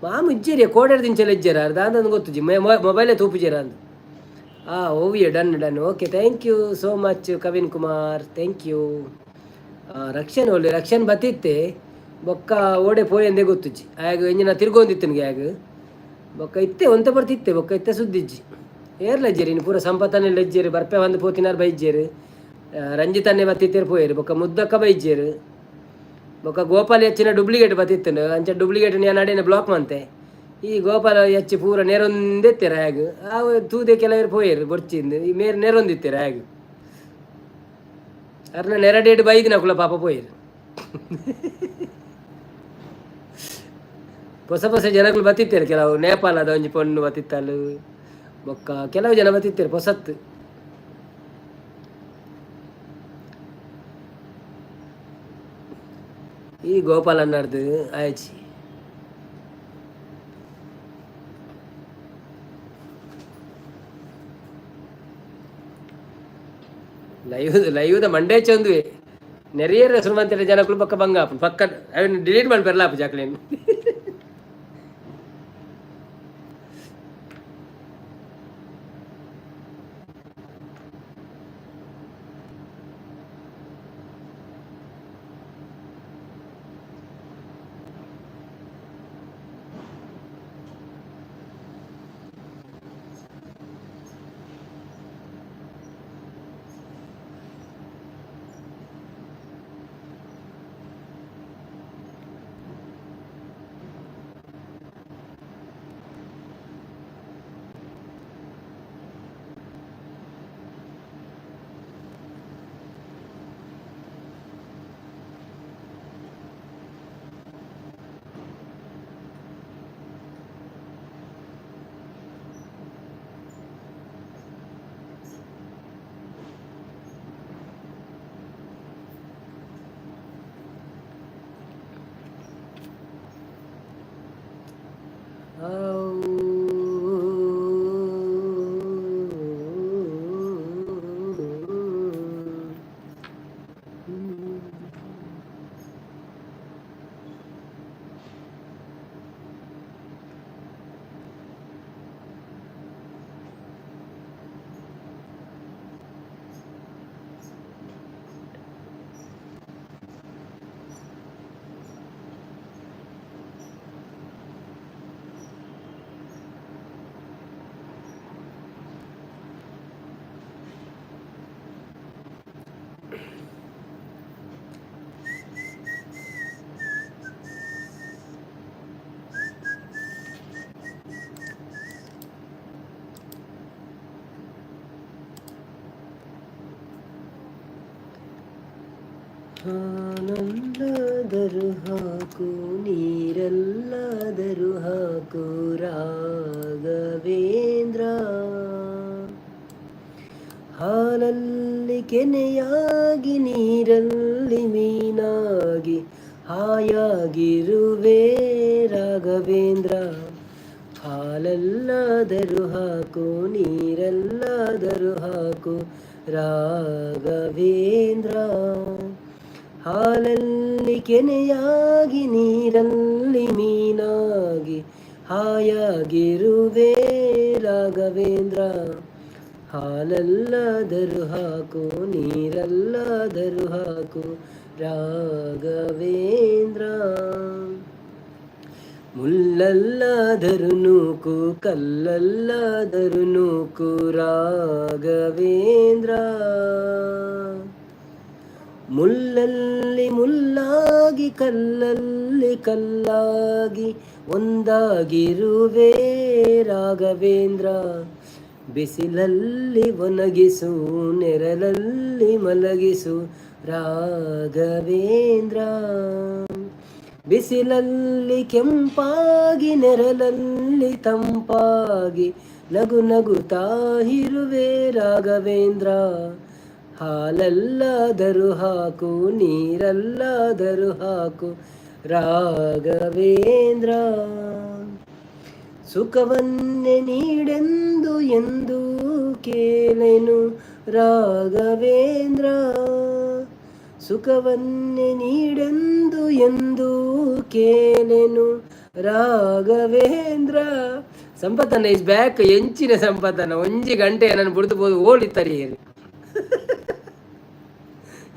[SPEAKER 1] ಮಾಮು ಇಜ್ಜೇರಿ ಕೋಡೆರ್ ದಿಂಚಲ ಇಜ್ಜೇರ ದಾಂದಂದು ಗೊತ್ತುಜಿ. ಮೊಬೈಲೇ ತೂಪುಜೇರ ಅಂದು. ಓವಿಯ done done. Okay, thank you so much Kavin Kumar, thank you. Rakshan ಒಳ್ಳೆ ರಕ್ಷಣ್ ಬತ್ತಿತ್ತೆ. ಬೊಕ್ಕ ಓಡೆ ಪೋಯಂದೆ ಗೊತ್ತುಜ್ಜಿ. ಆಗ ಇಂಜಿನ ತಿರ್ಗೊಂದಿತ್ತನಿಗೆ ಆಗ. ಬೊಕ್ಕ ಇತ್ತೆ ಒಂತ ಬರ್ತಿತ್ತೆ. ಬೊಕ್ಕ ಇತ್ತೆ ಸುದ್ದಿಜ್ಜಿ. ಏರ್ಲಜ್ಜೇರಿ ಇನ್ನು ಪೂರ ಸಂಪತ್ತನೆ ಲಜ್ಜೇರು ಬರ್ಪೆ ಬಂದು ಪೋತಿನಾರ್ ಬೈಜ್ಜೇರು. ರಂಜಿತನ್ನೇ ಬತ್ತಿತ್ತೇರು ಪೋಯೇರು. ಬೊಕ್ಕ ಮುದ್ದಕ್ಕ ಬೈಜ್ಜೇರು. ಬೊಕ್ಕ ಗೋಪಾಲ ಹೆಚ್ಚಿನ ಡೂಪ್ಲಿಕೇಟ್ ಬತ್ತಿತ್ತನು. ಅಂಚ ಡೂಪ್ಲಿಕೇಟ್ ನಾನು ಅಡೇನೆ ಬ್ಲಾಕ್ ಮಂತೆ. ಈ ಗೋಪಾಲ ಹೆಚ್ಚಿ ಪೂರ ನೆರೊಂದೆತ್ತೆರ ಆಗ. ಆ ತೂದೆ ಕೆಲವರು ಪೋಯೇರು ಬೊರ್ಚಿಂದು. ಈ ಮೇರ್ ನೆರೊಂದಿತ್ತೆರ ಆಗ. ಅರ್ನ ನೆರಡೇಡು ಬೈದಿನ ಕುಲ ಪಾಪ ಪೋಯೇರು. ಹೊಸ ಹೊಸ ಜನಗಳು ಬತ್ತಿತ್ತೇರು. ಕೆಲವು ನೇಪಾಳದ ಒಂಜಿ ಪೊಣ್ಣು ಬತ್ತಿತ್ತಲು. ಬೊಕ್ಕ ಕೆಲವು ಜನ ಬತ್ತಿತ್ತೇರು ಹೊಸತ್ತು. ಈ ಗೋಪಾಲ ಅನ್ನಾರ್ದು ಆಯ್ಚಿ. ಲೈವ್ ಲೈವ್ದ ಮಂಡೇ ಚಂದುವೆ ನೆರಿಯರ ಸುರುಮಂತಿರ ಜನಕುಲು. ಪಕ್ಕ ಬಂಗ ಪಕ್ಕ ಅವನ್ ಡಿಲೀಟ್ ಮಾಡಿ ಬರ್ಲಾಪು ಜಾಕ್ಲೇನ್. ಹಾಲಲ್ಲಾದರೂ ಹಾಕು, ನೀರಲ್ಲಾದರೂ ಹಾಕು ರಾಘವೇಂದ್ರ. ಹಾಲಲ್ಲಿ ಕೆನೆಯಾಗಿ, ನೀರಲ್ಲಿ ಮೀನಾಗಿ ಹಾಯಾಗಿರುವೆ ರಾಘವೇಂದ್ರ. ಹಾಲಲ್ಲಾದರೂ ಹಾಕು, ನೀರಲ್ಲಾದರೂ ಹಾಕು ರಾಘವೇಂದ್ರ. ಹಾಲಲ್ಲಿ ಕೆನೆಯಾಗಿ, ನೀರಲ್ಲಿ ಮೀನಾಗಿ ಹಾಯಾಗಿರುವೆ ರಾಘವೇಂದ್ರ. ಹಾಲಲ್ಲಾದರೂ ಹಾಕು, ನೀರಲ್ಲಾದರೂ ಹಾಕು ರಾಘವೇಂದ್ರ. ಮುಳ್ಳಲ್ಲಾದರೂ ನೂಕು, ಕಲ್ಲಲ್ಲಾದರೂ ನೂಕು ರಾಘವೇಂದ್ರ. ಮುಳ್ಳಲ್ಲಿ ಮುಳ್ಳಾಗಿ, ಕಲ್ಲಲ್ಲಿ ಕಲ್ಲಾಗಿ ಒಂದಾಗಿರುವೆ ರಾಘವೇಂದ್ರ. ಬಿಸಿಲಲ್ಲಿ ಒಣಗಿಸು, ನೆರಳಲ್ಲಿ ಮಲಗಿಸು ರಾಘವೇಂದ್ರ. ಬಿಸಿಲಲ್ಲಿ ಕೆಂಪಾಗಿ, ನೆರಳಲ್ಲಿ ತಂಪಾಗಿ ನಗು ನಗುತ್ತಾ ಇರುವೆ ರಾಘವೇಂದ್ರ. ಹಾಲಲ್ಲಾದರೂ ಹಾಕು, ನೀರಲ್ಲಾದರೂ ಹಾಕು ರಾಘವೇಂದ್ರ. ಸುಖವನ್ನೇ ನೀಡೆಂದು ಎಂದು ಕೇಳೆನು ರಾಘವೇಂದ್ರ. ಸುಖವನ್ನೇ ನೀಡೆಂದು ಎಂದು ಕೇಳೆನು ರಾಘವೇಂದ್ರ. ಸಂಪತ್ತನ್ನ is back. ಎಂಚಿನ ಸಂಪತ್ತನ್ನ, ಒಂಜಿ ಗಂಟೆ ನಾನು ಬುಡ್ದು ಬೋದು ಓಡಿತ್ತರಿ.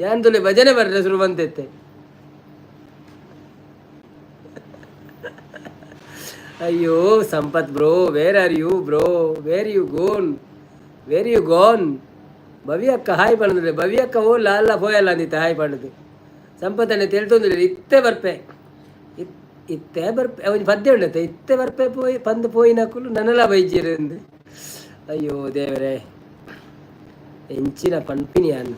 [SPEAKER 1] ಯಾನ್ ತುಲೆ ಭಜನೆ ಬರ್ರೆ ಶುರು ಬಂತೈತೆ. ಅಯ್ಯೋ ಸಂಪತ್ bro, where are you bro? Where you gone? Where you gone? ಭವ್ಯಕ್ಕ hi ಪಂಡದ್ರೆ. ಭವ್ಯಕ್ಕ ಓ ಲಾಲ್ಲ ಪೋಯಲ್ಲ ಅಂದಿತ್ತ ಹಾಯ್ ಪಂಡದು. ಸಂಪತ್ತನ್ನ ತೆಳ್ತೊಂದಿಲ್ಲ. ಇತ್ತೆ ಬರ್ಪೆ, ಇತ್ತೆ ಬರ್ಪೆ. ಒಂಜಿ ಪದ್ಯ ಉಂಡತ್ತೆ, ಇತ್ತೆ ಬರ್ಪೆ ಪೋಯಿ ಪಂದ್ ಪೋಯಿನಕುಲು ನನಲ ಬೈಜೆರ್ ಅಂದ್. ಅಯ್ಯೋ ದೇವರೇ, ಎಂಚಿನ ಪನ್ಪಿನಿ ಯಾನ್.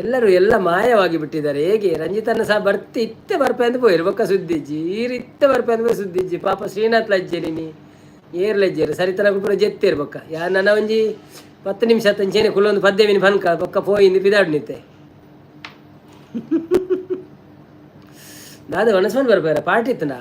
[SPEAKER 1] ಎಲ್ಲರೂ ಎಲ್ಲ ಮಾಯವಾಗಿ ಬಿಟ್ಟಿದ್ದಾರೆ. ಹೇಗೆ ರಂಜಿತನ ಸಹ ಬರ್ತಿ ಇತ್ತೆ ಬರ್ಪೆ ಅಂದ್ ಪೋಯಿರು, ಬೊಕ್ಕ ಸುದ್ದಿಜ್ಜಿ. ಈರ್ ಇತ್ತೆ ಬರ್ಪೆ ಅಂದ್ ಪೋಯಿ ಸುದ್ದಿಜ್ಜಿ. ಪಾಪ ಶ್ರೀನಾಥ್ ಲಜ್ಜೆ ನೀ ಏರ್ ಲಜ್ಜೆರು ಸರಿತನ ಪೂರ ಜೆತ್ತೇರು. ಬೊಕ್ಕ ಯಾ ನನ ಒಂಜಿ 10 ನಿಮಿಷ ತಂಚೇನೆ ಕುಲ್ಲೊಂದು ಪದ್ಯ ಮೀನು ಪನ್ಕ ಬೊಕ್ಕ ಪೋಯಿಂದು ಪಿದಾಡ್ನಿತ್ತೆ. ದಾದ ಒಣಸ್ಮನ್ ಬರ್ಪಾರ ಪಾರ್ಟಿ ಇತ್ತಂಡ.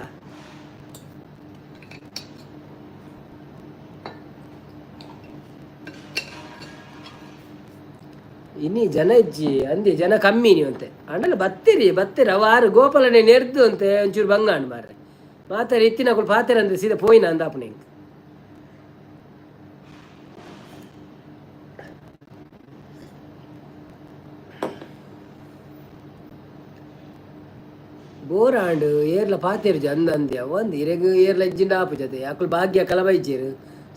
[SPEAKER 1] ಇನ್ನಿ ಜನ ಇಜ್ಜಿ ಅಂದಿ, ಜನ ಕಮ್ಮಿ ನೀವು ಅಂತೆ. ಅಂಡಲ ಬತ್ತೀರಿ ಬತ್ತೀರಿ. ಅವ ಆರು ಗೋಪಾಲನೆ ನೆರ್ದು ಅಂತೆ ಒಂಚೂರು ಬಂಗಾಂಡ್ ಮಾರ್ರೆ. ಮಾತಾರಿ ಇತ್ತಿನಕುಲು ಪಾತೆರ ಅಂದ್ರೆ ಸೀದಾ ಪೋಯಿನ ಅಂದಾಪುನ ಹಿಂಗೆ. ಬೋರಾಂಡ್ ಏರ್ಲ ಪಾತೆರ್ಜಿ ಅಂದ ಅಂದ್ಯ ಒಂದ್ ಇರೆಗ್ ಏರ್ಲ ಇಜ್ಜಿಂಡ ಆಪುಜತೆ. ಅಕುಲು ಭಾಗ್ಯ ಕಲಬೈಜೇರು,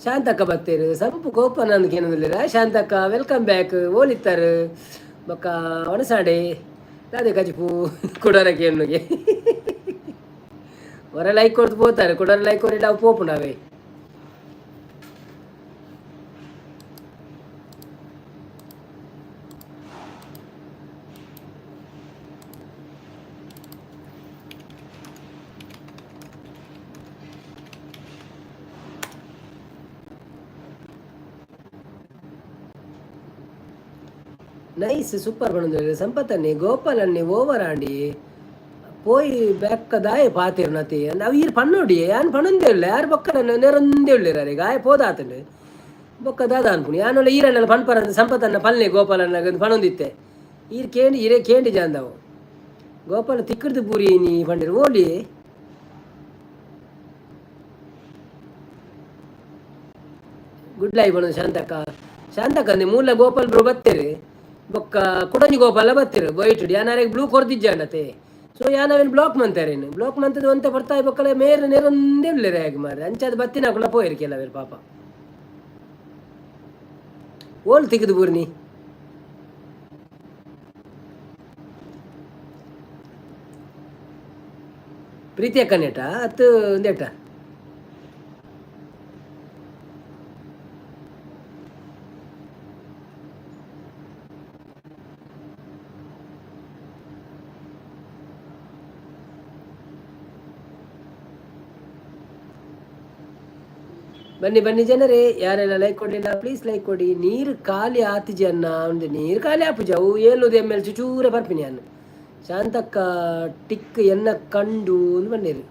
[SPEAKER 1] ಶಾಂತಕ್ಕ ಬತ್ತೇರು. ಸಂಪು ಕೋಪ ನಂದು ಕೇನೊಂದುಲ್ಲೆರ್. Shantakka welcome back. ಓಲಿತ್ತಾರೆ ಬೊಕ್ಕ ಒಣಸಾಡೆ ದಾದೆ ಕಜಿಪು ಕುಡರ ಕೇನುಗೆ. ಹೊರ ಲೈಕ್ ಕೊಡ್ತು ಪೋತಾರೆ, ಕುಡರ ಲೈಕ್ ಕೊರಿಡ ಅವು ಪೋಪುಂಡಾವೆ. ನೈಸ್, ಸೂಪರ್ ಪಣೊಂದುಲ್ಲೆರ್. ಸಂಪತ್ತನ್ನಿ ಗೋಪಾಲನ್ನಿ ಓವರ್ ಆಂಡಿ ಪೋಯಿ ಬೆಕ್ಕ ದಾಯೆ ಪಾತೆರ್ನತಿ ಅಂದ್ ಅವು ಈರ್ ಪಣ್ಣೋಡಿ. ಯಾನ್ ಪಣೊಂದೇ ಉಲ್ಲೆ. ಯಾರ್ ಬೊಕ್ಕ ನೆರೊಂದೇ ಉಲ್ಲೆರ್. ಅರೆಗ್ ಆಯೆ ಪೋದಾತುಂಡು. ಬೊಕ್ಕ ದಾದ ಅನ್ಪುಣಿ ಯಾನೊಲ ಈರಣ್ಣಲ ಪನ್ಪರಂದ್ ಸಂಪತ್ತನ್ನ ಪಲ್ನೆ ಗೋಪಾಲನ್ನ ಪಣೊಂದಿತ್ತೆ. ಈರ್ ಕೇಂಡಿ ಇರೆ ಕೇಂಡಿ ಜಾಂದವು. ಗೋಪಾಲ ತಿಕ್ಕಡ್ದು ಪೂರಿ ನೀ ಪಂಡೆರ್ ಓಲಿ. Good life ಪಣೊಂದು Shantakka. ಶಾಂತಕ್ಕ ಅಂದೆ ಮೂಲ ಗೋಪಾಲ್ ಬ್ರೋ ಬತ್ತೇರು. ಬೊಕ್ಕ ಕುಡಂಜಿ ಗೋಪಾಲ ಬತ್ತೆರ್ ವೈಟ್. ಯಾನ್ ಅರೆಗ್ ಬ್ಲೂ ಕೊರ್ದಿಜ್ಜಾಂಡತೆ. ಸೊ ಯಾನ್ ಅವೆನ್ ಬ್ಲಾಕ್ ಮಂತಾರೇನು. ಬ್ಲಾಕ್ ಮಂತದ ಒಂತೆ ಬರ್ತಾಯಿ ಬೊಕ್ಕಲೆ ಮೇರ್ ನೆರೊಂದೇ ಉಲ್ಲೆರ್ ಆಯಗ್ ಮಾರ್ರೆ. ಅಂಚಾದ್ ಬತ್ತಿನಕುಲ ಪೋಯೆರ್ ಕೆಲವೆರ್ ಪಾಪ. ಓಲ್ ತಿಕ್ಕುದು ಬೂರ್ನಿ? ಪ್ರೀತಿ ಅಕ್ಕನೇಟ ಅತ್ತು ಒಂದೇಟ? ಬನ್ನಿ ಬನ್ನಿ ಜನರೇ, ಯಾರೆಲ್ಲ ಲೈಕ್ ಕೊಡಲಿಲ್ಲ ಪ್ಲೀಸ್ ಲೈಕ್ ಕೊಡಿ. ನೀರು ಖಾಲಿ ಆತಿಜಿ ಅನ್ನ ಒಂದು ನೀರು ಖಾಲಿ ಆಪುಜಿ ಅವು ಏಳುದು ಎಮ್ ಎಲ್ ಚೂಚೂರೆ ಬರ್ಪಿನಿ ಅನ್ನ. ಶಾಂತಕ್ಕ ಟಿಕ್ ಎನ್ನ ಕಂಡು ಅಂದು ಬಂದಿರು,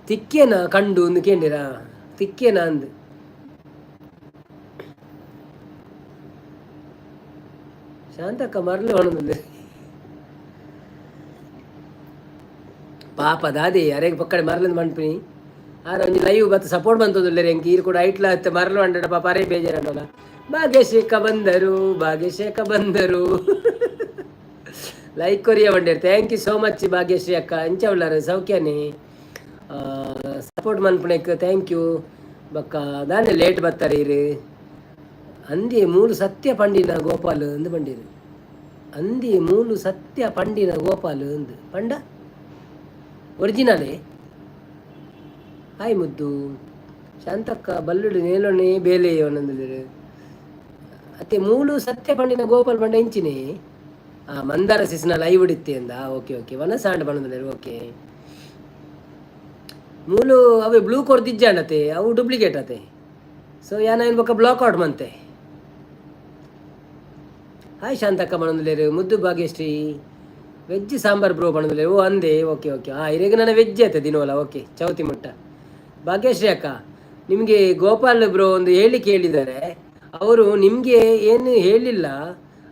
[SPEAKER 1] ತಿಕ್ಕೇನ ಕಂಡು ಅಂದು ಕೇಂದಿರಾ, ತಿಕ್ಕೇನ ಅಂದು. ಶಾಂತಕ್ಕ ಮರಳು ಹೊಣಂದು ಪಾಪ ದಾದಿ ಅರೆಗ್ ಪಕ್ಕಡೆ ಮರಳಂದು ಮನ್ಪಿನಿ. ಆರ ಒಂಜಿ ಲೈವ್ ಬತ್ತ ಸಪೋರ್ಟ್ ಬಂತದುಲ್ಲೆರ್ ಎಂಕ್, ಈರ್ ಕೂಡ ಐಟ್ಲ ಅತ್ತ ಮರಳು ಅಂಡಡ ಪಾಪ ಅರೇ ಬೇಜಾರಂಡಲ. ಭಾಗ್ಯಶೇಖ ಬಂದರು, ಭಾಗ್ಯಶೇಖ ಬಂದರು, ಲೈಕ್ ಕೊರಿಯ ಬಂಡೇರ್. Thank you so much Bhagyashree ಅಕ್ಕ. ಅಂಚ ಉಳ್ಳಾರ ಸೌಖ್ಯನೇ? ಸಪೋರ್ಟ್ ಮನ್ಪುನೆಕ್ thank you. ಬೊಕ್ಕ ದಾನೆ ಲೇಟ್ ಬತ್ತಾರೆ ಇರು ಅಂದಿ ಮೂಲು ಸತ್ಯ ಪಂಡಿನ ಗೋಪಾಲ್ ಅಂದು ಬಂಡೀರು. ಅಂದಿ ಮೂಲು ಸತ್ಯ ಪಂಡಿನ ಗೋಪಾಲ್ ಅಂದು ಪಂಡ ಒರಿಜಿನಲೇ. ಹಾಯ್ ಮುದ್ದು. ಶಾಂತಕ್ಕ ಬಲ್ಲುಡು ನೇಲೊನೆ ಬೇಲೆ ಒಂದೊಂದು ಅತ್ತೆ. ಮೂಲು ಸತ್ಯ ಪಂಡಿನ ಗೋಪಾಲ್ ಪಂಡ ಇಂಚಿನೇ. ಆ ಮಂದಾರ ಸಿಸ್ನ ಲೈವ್ ಇಡಿತ್ತೆ ಅಂದ. ಓಕೆ ಓಕೆ, ವನಸಾಂಡ್ ಬಂದ್ರೆ ಓಕೆ. ಮೂಲು ಅವೆ ಬ್ಲೂ ಕೊರ್ದಿಜ್ಜಾಂಡತೆ, ಅವು ಡೂಪ್ಲಿಕೇಟ್ ಅತೆ. ಸೊ ಯಾನ ಏನ್ ಬೊಕ್ಕ ಬ್ಲಾಕ್ ಔಟ್ ಮಂತೆ. ಹಾಯ್ ಶಾಂತಕ್ಕ ಪಣಂದುಲೇರು. ಮುದ್ದು ಭಾಗ್ಯಶ್ರೀ ವೆಜ್ ಸಾಂಬಾರ್ ಬ್ರೋ ಪಣಂದುಲೇರು. ಓ ಅಂದೆ, ಓಕೆ ಓಕೆ. ಹಾಂ, ಇರೇಗ ನನ್ನ ವೆಜ್ ಆಯ್ತು ದಿನವಲ್ಲ. ಓಕೆ ಚೌತಿ ಮುಟ್ಟ. ಭಾಗ್ಯಶ್ರೀ ಅಕ್ಕ, ನಿಮಗೆ ಗೋಪಾಲ್ ಬ್ರೋ ಒಂದು ಹೇಳಿಕೆ ಹೇಳಿದ್ದಾರೆ. ಅವರು ನಿಮಗೆ ಏನು ಹೇಳಿಲ್ಲ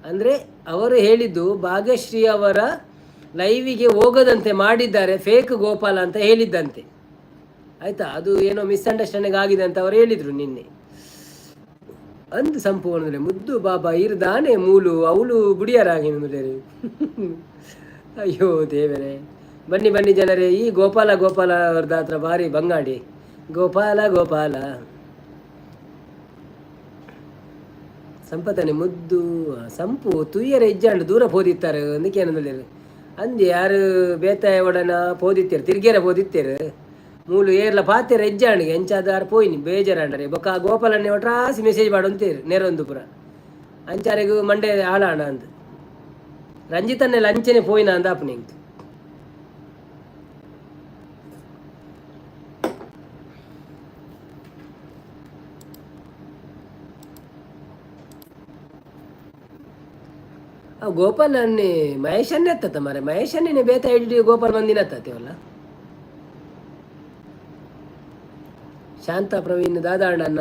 [SPEAKER 1] ಅಂದರೆ, ಅವರು ಹೇಳಿದ್ದು ಭಾಗ್ಯಶ್ರೀ ಅವರ ಲೈವಿಗೆ ಹೋಗದಂತೆ ಮಾಡಿದ್ದಾರೆ ಫೇಕ್ ಗೋಪಾಲ ಅಂತ ಹೇಳಿದ್ದಂತೆ. ಆಯಿತಾ? ಅದು ಏನೋ ಮಿಸ್ಅಂಡರ್ಸ್ಟ್ಯಾಂಡಿಂಗ್ ಆಗಿದೆ ಅಂತ ಅವರು ಹೇಳಿದರು ನಿನ್ನೆ. ಅಂದು ಸಂಪೂರ್ಣ ಮುದ್ದು ಬಾಬಾ ಇರ್ದಾನೆ ಮೂಲು ಅವಳು ಗುಡಿಯರಾಗಿ. ಅಯ್ಯೋ ದೇವರೇ. ಬನ್ನಿ ಬನ್ನಿ ಜನರೇ. ಈ ಗೋಪಾಲ ಗೋಪಾಲ ಅವ್ರದ್ದು ಹತ್ರ ಭಾರಿ ಬಂಗಾಡಿ. ಗೋಪಾಲ ಗೋಪಾಲ ಸಂಪತನೆ ಮುದ್ದು ಸಂಪು ತುಯ್ಯರ ಇಜ್ಜಾಂಡು ದೂರ ಪೋದಿತ್ತಾರೆ ಅಂದಕ್ಕೆ ಏನಂದ್ರೆ ಅಂದು ಯಾರು ಬೇತಾಯ ಒಡನ ಪೋದಿತ್ತೇರು ತಿರ್ಗೇರ ಪೋದಿತ್ತೇರು ಮೂಲು ಏರ್ಲ ಪಾತೆರ ಎಜ್ಜಾಂಡಿಗೆ ಎಂಚಾದಾರ ಪೋಯಿನಿ ಬೇಜಾರಾಂಡರೆ. ಬೊಕ್ಕ ಗೋಪಾಲನ್ನೇ ಒಟ್ರಾಸಿ ಮೆಸೇಜ್ ಮಾಡೊಂತೇರು ನೇರೊಂದು ಪುರ ಅಂಚಾರೆಗು ಮಂಡೆ ಹಾಳಾಣ ಅಂದ್. ರಂಜಿತನ್ನೆಲ್ಲ ಅಂಚನೆ ಪೋಯಿನ ಅಂದ ಅಪ್ಪನಿಂಗ್. ಗೋಪಾಲ್ ಅನ್ನಿ ಮಹೇಶ್ ಅನ್ನೇ ಎತ್ತತ್ತ ಮಾರೆ. ಮಹೇಶ್ ಅನ್ನೇ ಬೇತ ಐಡಿ ಗೋಪಾಲ್ ಮಂದಿನ ಎತ್ತತ್ತೇವಲ್ಲ. ಶಾಂತ ಪ್ರವೀಣ್ ದಾದಾಂಡ ಅಣ್ಣ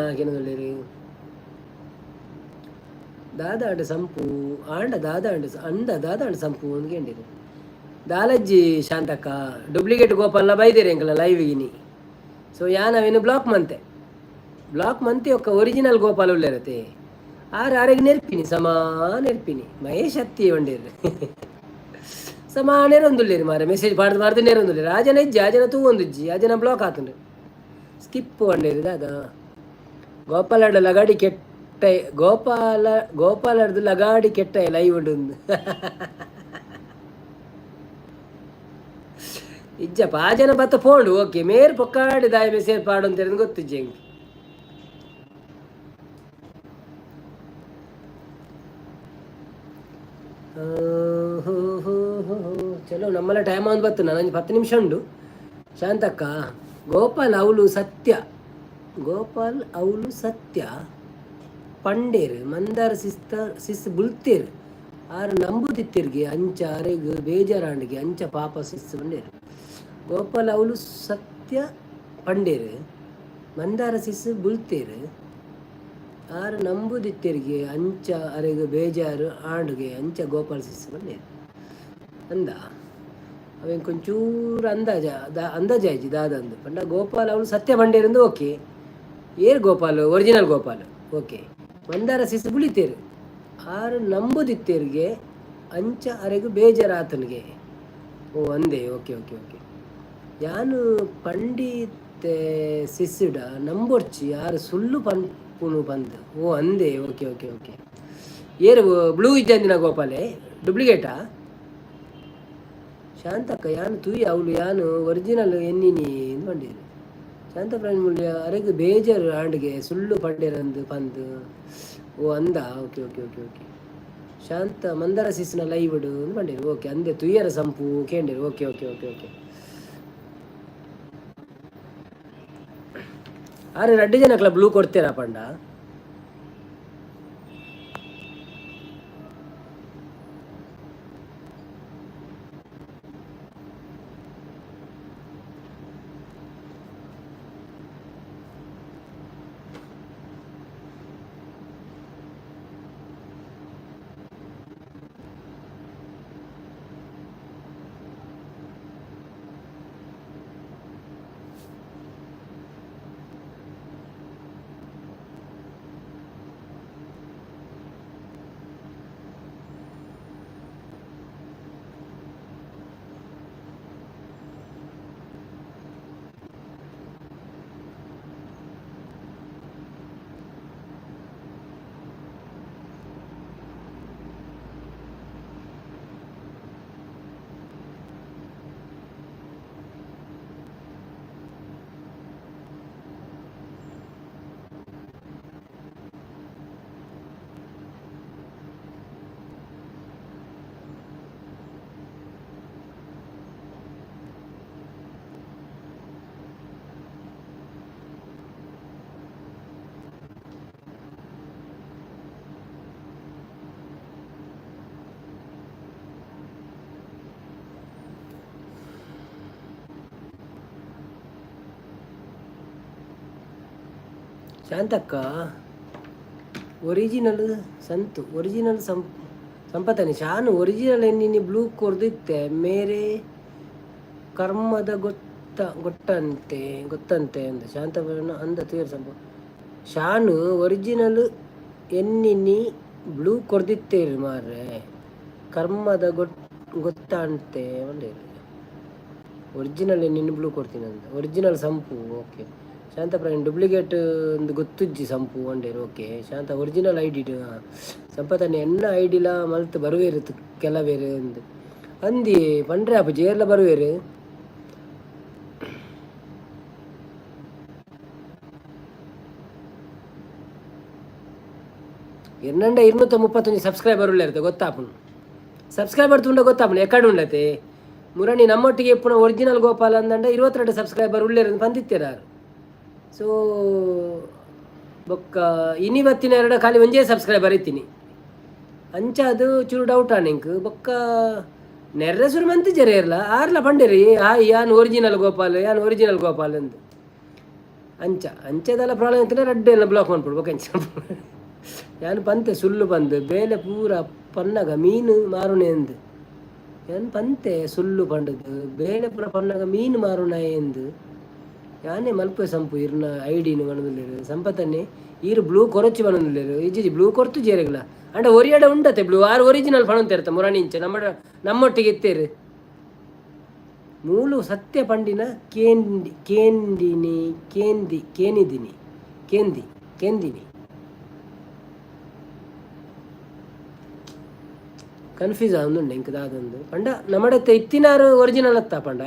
[SPEAKER 1] ದಾದಾಂಡ ಸಂಪು ಆಂಡ ದಾದಾಂಡ ಅಂಡ ದಾದಾಂಡ ಸಂಪು ಅಂದ್ಕೊಂಡಿರು ದಾಲಜ್ಜಿ. ಶಾಂತಕ್ಕ, ಡೂಪ್ಲಿಕೇಟ್ ಗೋಪಾಲ್ನ ಬೈದಿರಿ ಎಂಕಲ ಲೈವ್ ಗಿನಿ. ಸೊ ಯಾನವೇನು ಬ್ಲಾಕ್ ಮಂತೆ, ಬ್ಲಾಕ್ ಮಂತೆ. ಒಕ್ಕ ಒರಿಜಿನಲ್ ಗೋಪಾಲ್ ಉಳ್ಳೇರತೆ ಆರು ಆರೆಗ್ ನೆರ್ಪಿನಿ ಸಮ ನೆರ್ಪಿನಿ. ಮಹೇಶ್ ಅತ್ತಿ ಒಂಡೇರು ಸಮ ನೆರೊಂದುಲ್ಲೇರು ಮಾರೆ. ಮೆಸೇಜ್ ಪಾಡ್ದು ಪಾಡ್ದು ನೆರೊಂದುಲ್ಲೇರು. ಆಜನ ಇಜ್ಜಿ, ಆಜನ ತೂವೊಂದುಜ್ಜಿ, ಆಜನ ಬ್ಲಾಕ್ ಆತುಂಡು. ಸ್ಕಿಪ್ ಒಂಡೇರು ದಾದ ಗೋಪಾಲಡ ಲಗಾಡಿ ಕೆಟ್ಟ ಗೋಪಾಲ ಗೋಪಾಲಡ್ದು ಲಗಾಡಿ ಕೆಟ್ಟ ಲೈವ್ ಉಂಡು. ಇಜ್ಜಪ್ಪ, ಆ ಜನ ಬತ್ತ ಫೋಂಡು ಓಕೆ ಮೇರ್ ಪೊಕ್ಕಾಡಿ ದಾಯ ಮೆಸೇಜ್ ಪಾಡು ಅಂತ ಗೊತ್ತಿಜ್ಜಿ ಹೆಂಗೆ. ಚಲೋ, ನಮ್ಮಲ್ಲ ಟೈಮ್ ಒಂದು ಬತ್ತು, ನಾನು 10 ನಿಮಿಷ ಉಂಡು. ಶಾಂತಕ್ಕ, ಗೋಪಾಲ್ ಅವಳು ಸತ್ಯ, ಗೋಪಾಲ್ ಅವಳು ಸತ್ಯ ಪಂಡೇರ್ ಮಂದಾರ ಸಿಸ್ತ ಸಿಸ್ ಬುಲ್ತೇರ್ ಆರ್ ನಂಬುದಿತ್ತಿರ್ಗೆ ಅಂಚ ಅರೆಗ್ ಬೇಜಾರಾಂಡ್ಗೆ ಅಂಚ ಪಾಪ ಸಿಸ್ ಪಂಡೇರ್. ಗೋಪಾಲ್ ಅವಳು ಸತ್ಯ ಪಂಡೇರ್ ಮಂದಾರ ಸಿಸ್ ಬುಲ್ತೇರ್ ಆರ್ ನಂಬುದಿತ್ತಿರ್ಗೆ ಅಂಚ ಅರೆಗ್ ಬೇಜಾರು ಆಂಡ್ಗೆ ಅಂಚ ಗೋಪಾಲ್ ಸಿಸ್ ಪಂಡೇರ್ ಅಂದ. ಅವೇನು ಕೊಂಚೂರು ಅಂದಾಜ ಅಂದಾಜ ಆಯ್ತು ದಾದ ಅಂದು ಪಂಡ. ಗೋಪಾಲ್ ಅವಳು ಸತ್ಯ ಪಂಡೇರಂದು ಓಕೆ. ಏರ್ ಗೋಪಾಲ್ ಒರಿಜಿನಲ್ ಗೋಪಾಲ್ ಓಕೆ. ಮಂದಾರ ಸಿಸ್ ಬುಳಿತೇರು ಆರು ನಂಬುದಿತ್ತೇರಿಗೆ ಅಂಚ ಅರೆಗು ಬೇಜಾರಾತನಿಗೆ. ಓ ಅಂದೆ, ಓಕೆ ಓಕೆ ಓಕೆ. ಯಾನು ಪಂಡಿತೆ ಸಿಸ್ಸಿಡ ನಂಬೊರ್ಚಿ ಆರು ಸುಳ್ಳು ಪನ್ಪುನು ಪಂದ್. ಓ ಅಂದೆ, ಓಕೆ ಓಕೆ ಓಕೆ. ಏರು ಬ್ಲೂ ಇದ್ದಂದಿನ ಗೋಪಾಲೆ ಡೂಪ್ಲಿಕೇಟಾ? ಶಾಂತಕ್ಕ ಯಾನು ತೂಯಿ ಅವಳು ಯಾನು ಒರಿಜಿನಲ್ ಎನ್ನಿನಿ ಎಂದು ಪಂಡೀರು. ಶಾಂತ ಮೂಲ್ಯ ಅರೆಗ್ ಬೇಜಾರು ಆಂಡ್ಗೆ ಸುಳ್ಳು ಪಂಡೇರಂದು ಪಂದು. ಓ ಅಂದ, ಓಕೆ ಓಕೆ ಓಕೆ ಓಕೆ. ಶಾಂತ ಮಂದಾರ ಸಿಸ್ನ ಲೈವ್ ಅಂದು ಪಂಡೇರು. ಓಕೆ ಅಂದೆ, ತುಯ್ಯರ ಸಂಪು ಕೇಂಡೇರು. Okay okay okay okay. ಆರು ರಡ್ಡು ಜನಕ್ಲ ಬ್ಲೂ ಕೊಡ್ತೀರಾ ಪಂಡ? ಶಾಂತಕ್ಕ, ಒರಿಜಿನಲ್ ಸಂತು, ಒರಿಜಿನಲ್ ಸಂಪತನಿ ಶಾನು ಒರಿಜಿನಲ್ ಎನ್ನಿನಿ ಬ್ಲೂ ಕೊರ್ದಿತ್ತೆ ಮೇರೆ ಕರ್ಮದ ಗೊತ್ತ ಗೊತ್ತಂತೆ ಗೊತ್ತಂತೆ ಅಂದ ಶಾಂತ ಅಂದ ತೇರ್ ಸಂಪ. ಶಾನು ಒರಿಜಿನಲ್ ಎನ್ನಿನಿ ಬ್ಲೂ ಕೊರ್ದಿತ್ತೇರು ಮಾರ್ರೆ, ಕರ್ಮದ ಗೊತ್ತಂತೆ ಒಂದೇರು. ಒರಿಜಿನಲ್ ಎನ್ನಿನಿ ಬ್ಲೂ ಕೊಡ್ತೀನಿ ಅಂತ ಒರಿಜಿನಲ್ ಸಂಪು. ಓಕೆ ಶಾಂತ ಪ್ರವೀಣ್, ಡೂಪ್ಲಿಕೇಟ್ ಒಂದು ಗೊತ್ತುಜ್ಜಿ ಸಂಪು ಒಂಡೇರು. ಓಕೆ ಶಾಂತ, ಒರಿಜಿನಲ್ ಐಡಿ ಸಂಪತನೆ ಎನ್ನ ಐಡಿಲ ಮಲ್ತ್ ಬರುವೇರು ಕೆಲವೇರು ಅಂದು ಅಂದಿ ಪಂಡ್ರೆ ಅಪ್ಪ ಜೇರ್ಲ ಬರುವೇರು. ಎನ್ನಂಡ 231 ಸಬ್ಸ್ಕ್ರೈಬರ್ ಉಳ್ಳೇರುತ್ತೆ ಗೊತ್ತಾಪುನು. ಸಬ್ಸ್ಕ್ರೈಬರ್ ತುಂಡ ಗೊತ್ತಾಪುನು ಎಕ್ಕಡೆ ಉಂಡತೆ. ಮುರಣಿ ನಮ್ಮೊಟ್ಟಿಗೆ ಇಪ್ಪುನ ಒರಿಜಿನಲ್ ಗೋಪಾಲ ಅಂದಂಡ 22 ಸಬ್ಸ್ಕ್ರೈಬರ್ ಉಳ್ಳೇರು ಪಂದಿತ್ತೆರಾರು. ಸೊ ಬೊಕ್ಕ ಇನಿ ಬತ್ತಿನ ಎರಡು ಖಾಲಿ ಒಂಜೇ ಸಬ್ಸ್ಕ್ರೈಬರ್ ಇತ್ತೀನಿ. ಅಂಚ ಅದು ಚೂರು ಡೌಟ್ ಆನಿಂಕ್. ಬೊಕ್ಕ ನೆರ್ರೆ ಸುರು ಮಂತಿ ಜರ ಇರ್ಲ ಆರ್ಲ ಪಂಡೇರಿ ಹಾಯ್ ಯಾನ್ ಒರಿಜಿನಲ್ ಗೋಪಾಲ್, ಯಾನ್ ಒರಿಜಿನಲ್ ಗೋಪಾಲ್ ಅಂದು. ಅಂಚ ಅಂಚದೆಲ್ಲ ಪ್ರಾಬ್ಲಮ್ ಇತ್ತಂದ್ರೆ ರಡ್ಡೆ ಎಲ್ಲ ಬ್ಲಾಕ್ ಮಾಡ್ಬಿಡು. ಬೊಕ್ಕ ಅಂಚ ಯಾನ್ ಪಂತೆ ಸುಳ್ಳು ಬಂದು ಬೇಲೆ ಪೂರ ಪನ್ನಗ ಮೀನು ಮಾರುನೆ ಅಂದು. ಯಾನ್ ಪಂತೆ ಸುಳ್ಳು ಪಂಡದು ಬೇಲೆ ಪೂರ ಪನ್ನಗ ಮೀನು ಮಾರುನ ಎಂದು. ಯಾನೇ ಮಲ್ಪೆ ಸಂಪು ಇರ್ನ ಐಡಿನ ಬನದುಲ್ಲೇರು ಸಂಪತನ್ನೇ. ಈರು ಬ್ಲೂ ಕೊರಚಿ ಬನದುಲ್ಲೇರು. ಇಜ್ಜಿ ಬ್ಲೂ ಕೊರ್ತು ಜೇರೆಗ್ಲ ಅಂಡ ಒರಿಯಡ ಉಂಡತೆ ಬ್ಲೂ ಆರು ಒರಿಜಿನಲ್ ಪಣಂತ ಮುರಾಣಿ ಇಂಚ ನಮ್ಮ ನಮ್ಮೊಟ್ಟಿಗೆ ಇತ್ತೇರು. ಮೂಲು ಸತ್ಯ ಪಂಡಿನ ಕೇಂದಿ ಕೇಂದಿನಿ ಕೇಂದಿ ಕೇನಿದಿನಿ ಕೇಂದಿ ಕೇಂದಿನಿ ಕನ್ಫ್ಯೂಸ್ ಆವೊಂದುಂಡು ಎಂಕ್ ದಾದಂದು ಪಂಡ. ನಮ್ಮಡತ್ತೆ ಇತ್ತಿನಾರು ಒರಿಜಿನಲ್ ಅತ್ತ ಪಂಡ.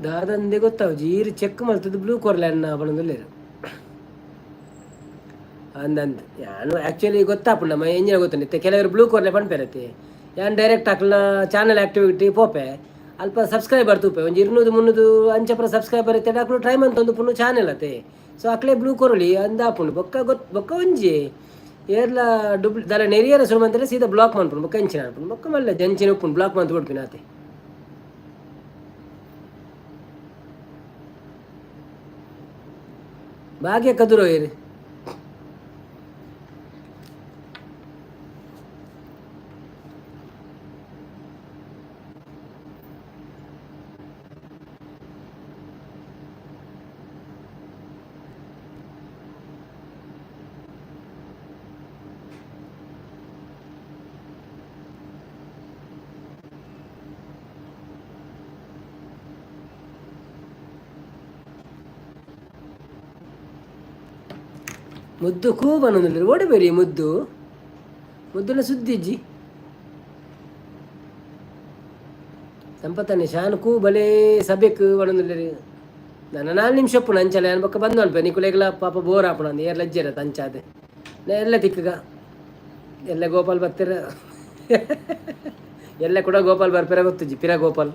[SPEAKER 1] ದಾದಂದೆ ಗೊತ್ತಾವು ಈರು ಚೆಕ್ ಮಲ್ತದ್ದು ಬ್ಲೂ ಕೊರ್ಲೆ ಅನ್ನ ಪಣೊಂದುಲ್ಲೆರ್ ಅಂದಂದ್. ಯಾನು ಆ್ಯಕ್ಚುಲಿ ಗೊತ್ತಾಪುಂಡು ನಮ್ಮ ಎಂಜಿನ ಗೊತ್ತುಂಡು. ಕೆಲವರು ಬ್ಲೂ ಕೊರ್ಲೆ ಪನ್ಪೆರತ್ತೆ. ಯಾನ್ ಡೈರೆಕ್ಟ್ ಅಕ್ಲ್ನ ಚಾನಲ್ ಆಕ್ಟಿವಿಟಿ ಪೋಪೆ, ಅಲ್ಪ ಸಬ್ಸ್ಕ್ರೈಬರ್ ತೂಪೆ. ಒಂಜಿ 200 300 ಅಂಚಪುರ ಸಬ್ಸ್ಕ್ರೈಬರ್ ಇತ್ತೆಡ ಅಕ್ಲು ಟ್ರೈ ಮಂತೊಂದು ಪುನು ಚಾನೆಲ್ ಅತೆ. ಸೊ ಅಕ್ಲೆ ಬ್ಲೂ ಕೊರೊಲಿ ಅಂದಾಪುಂಡು. ಬೊಕ್ಕ ಗೊತ್ತು ಬೊಕ್ಕ ಒಂಜಿ ಏರ್ಲ ಡುಬ್ಲಿ ದಾಲ ನೆರಿಯರ ಸುರು ಮಂತ್ರೆ ಸೀದಾ ಬ್ಲಾಕ್ ಮನ್ಪುಂಡು. ಬೊಕ್ಕ ಎಂಚಿನ ಆಪುಂಡು, ಬೊಕ್ಕ ಮಲ್ಲ ಜಂಚಿನ ಉಪ್ಪುಂಡು, ಬ್ಲಾಕ್ ಮಂತ್ ಕೊಡ್ಪಿನ ಆತೆ. ಭಾಗ್ಯ ಕದುರೋಯರು. ಮುದ್ದು ಕೂಬನೊಂದು ಓಡಬೇರಿ ಮುದ್ದು ಮುದ್ದುನ ಸುದ್ದಿಜ್ಜಿ ಸಂಪತ್ತನೆ ಶಾನ್ ಕೂ ಬಲೇ ಸಭೆಕ್ ಒಣಂದುಲ್ಲೆರ್. ನನ ನಾಲ್ ನಿಮಿಷ ಉಪ್ಪುಂಡು ಅಂಚಲೆ ಯಾನ್ ಬೊಕ್ಕ ಬಂದ್ ಮನ್ಪೆ. ನಿಕುಲೆಗ್ಲ ಪಾಪ ಬೋರ್ ಆಪುಂಡು ಅಂದ್ ಏರ್ಲ ಇಜ್ಜೆರ್ ಅತ್ ಅಂಚಾದ್ ನಾ ಎಲ್ಲ ತಿಕ್ಕುಗ ಎಲ್ಲ ಗೋಪಾಲ್ ಬತ್ತೆರ್ ಎಲ್ಲ ಕೂಡ ಗೋಪಾಲ್ ಬರ್ಪೆರ ಗೊತ್ತುಜ್ಜಿ ಪಿರ ಗೋಪಾಲ್.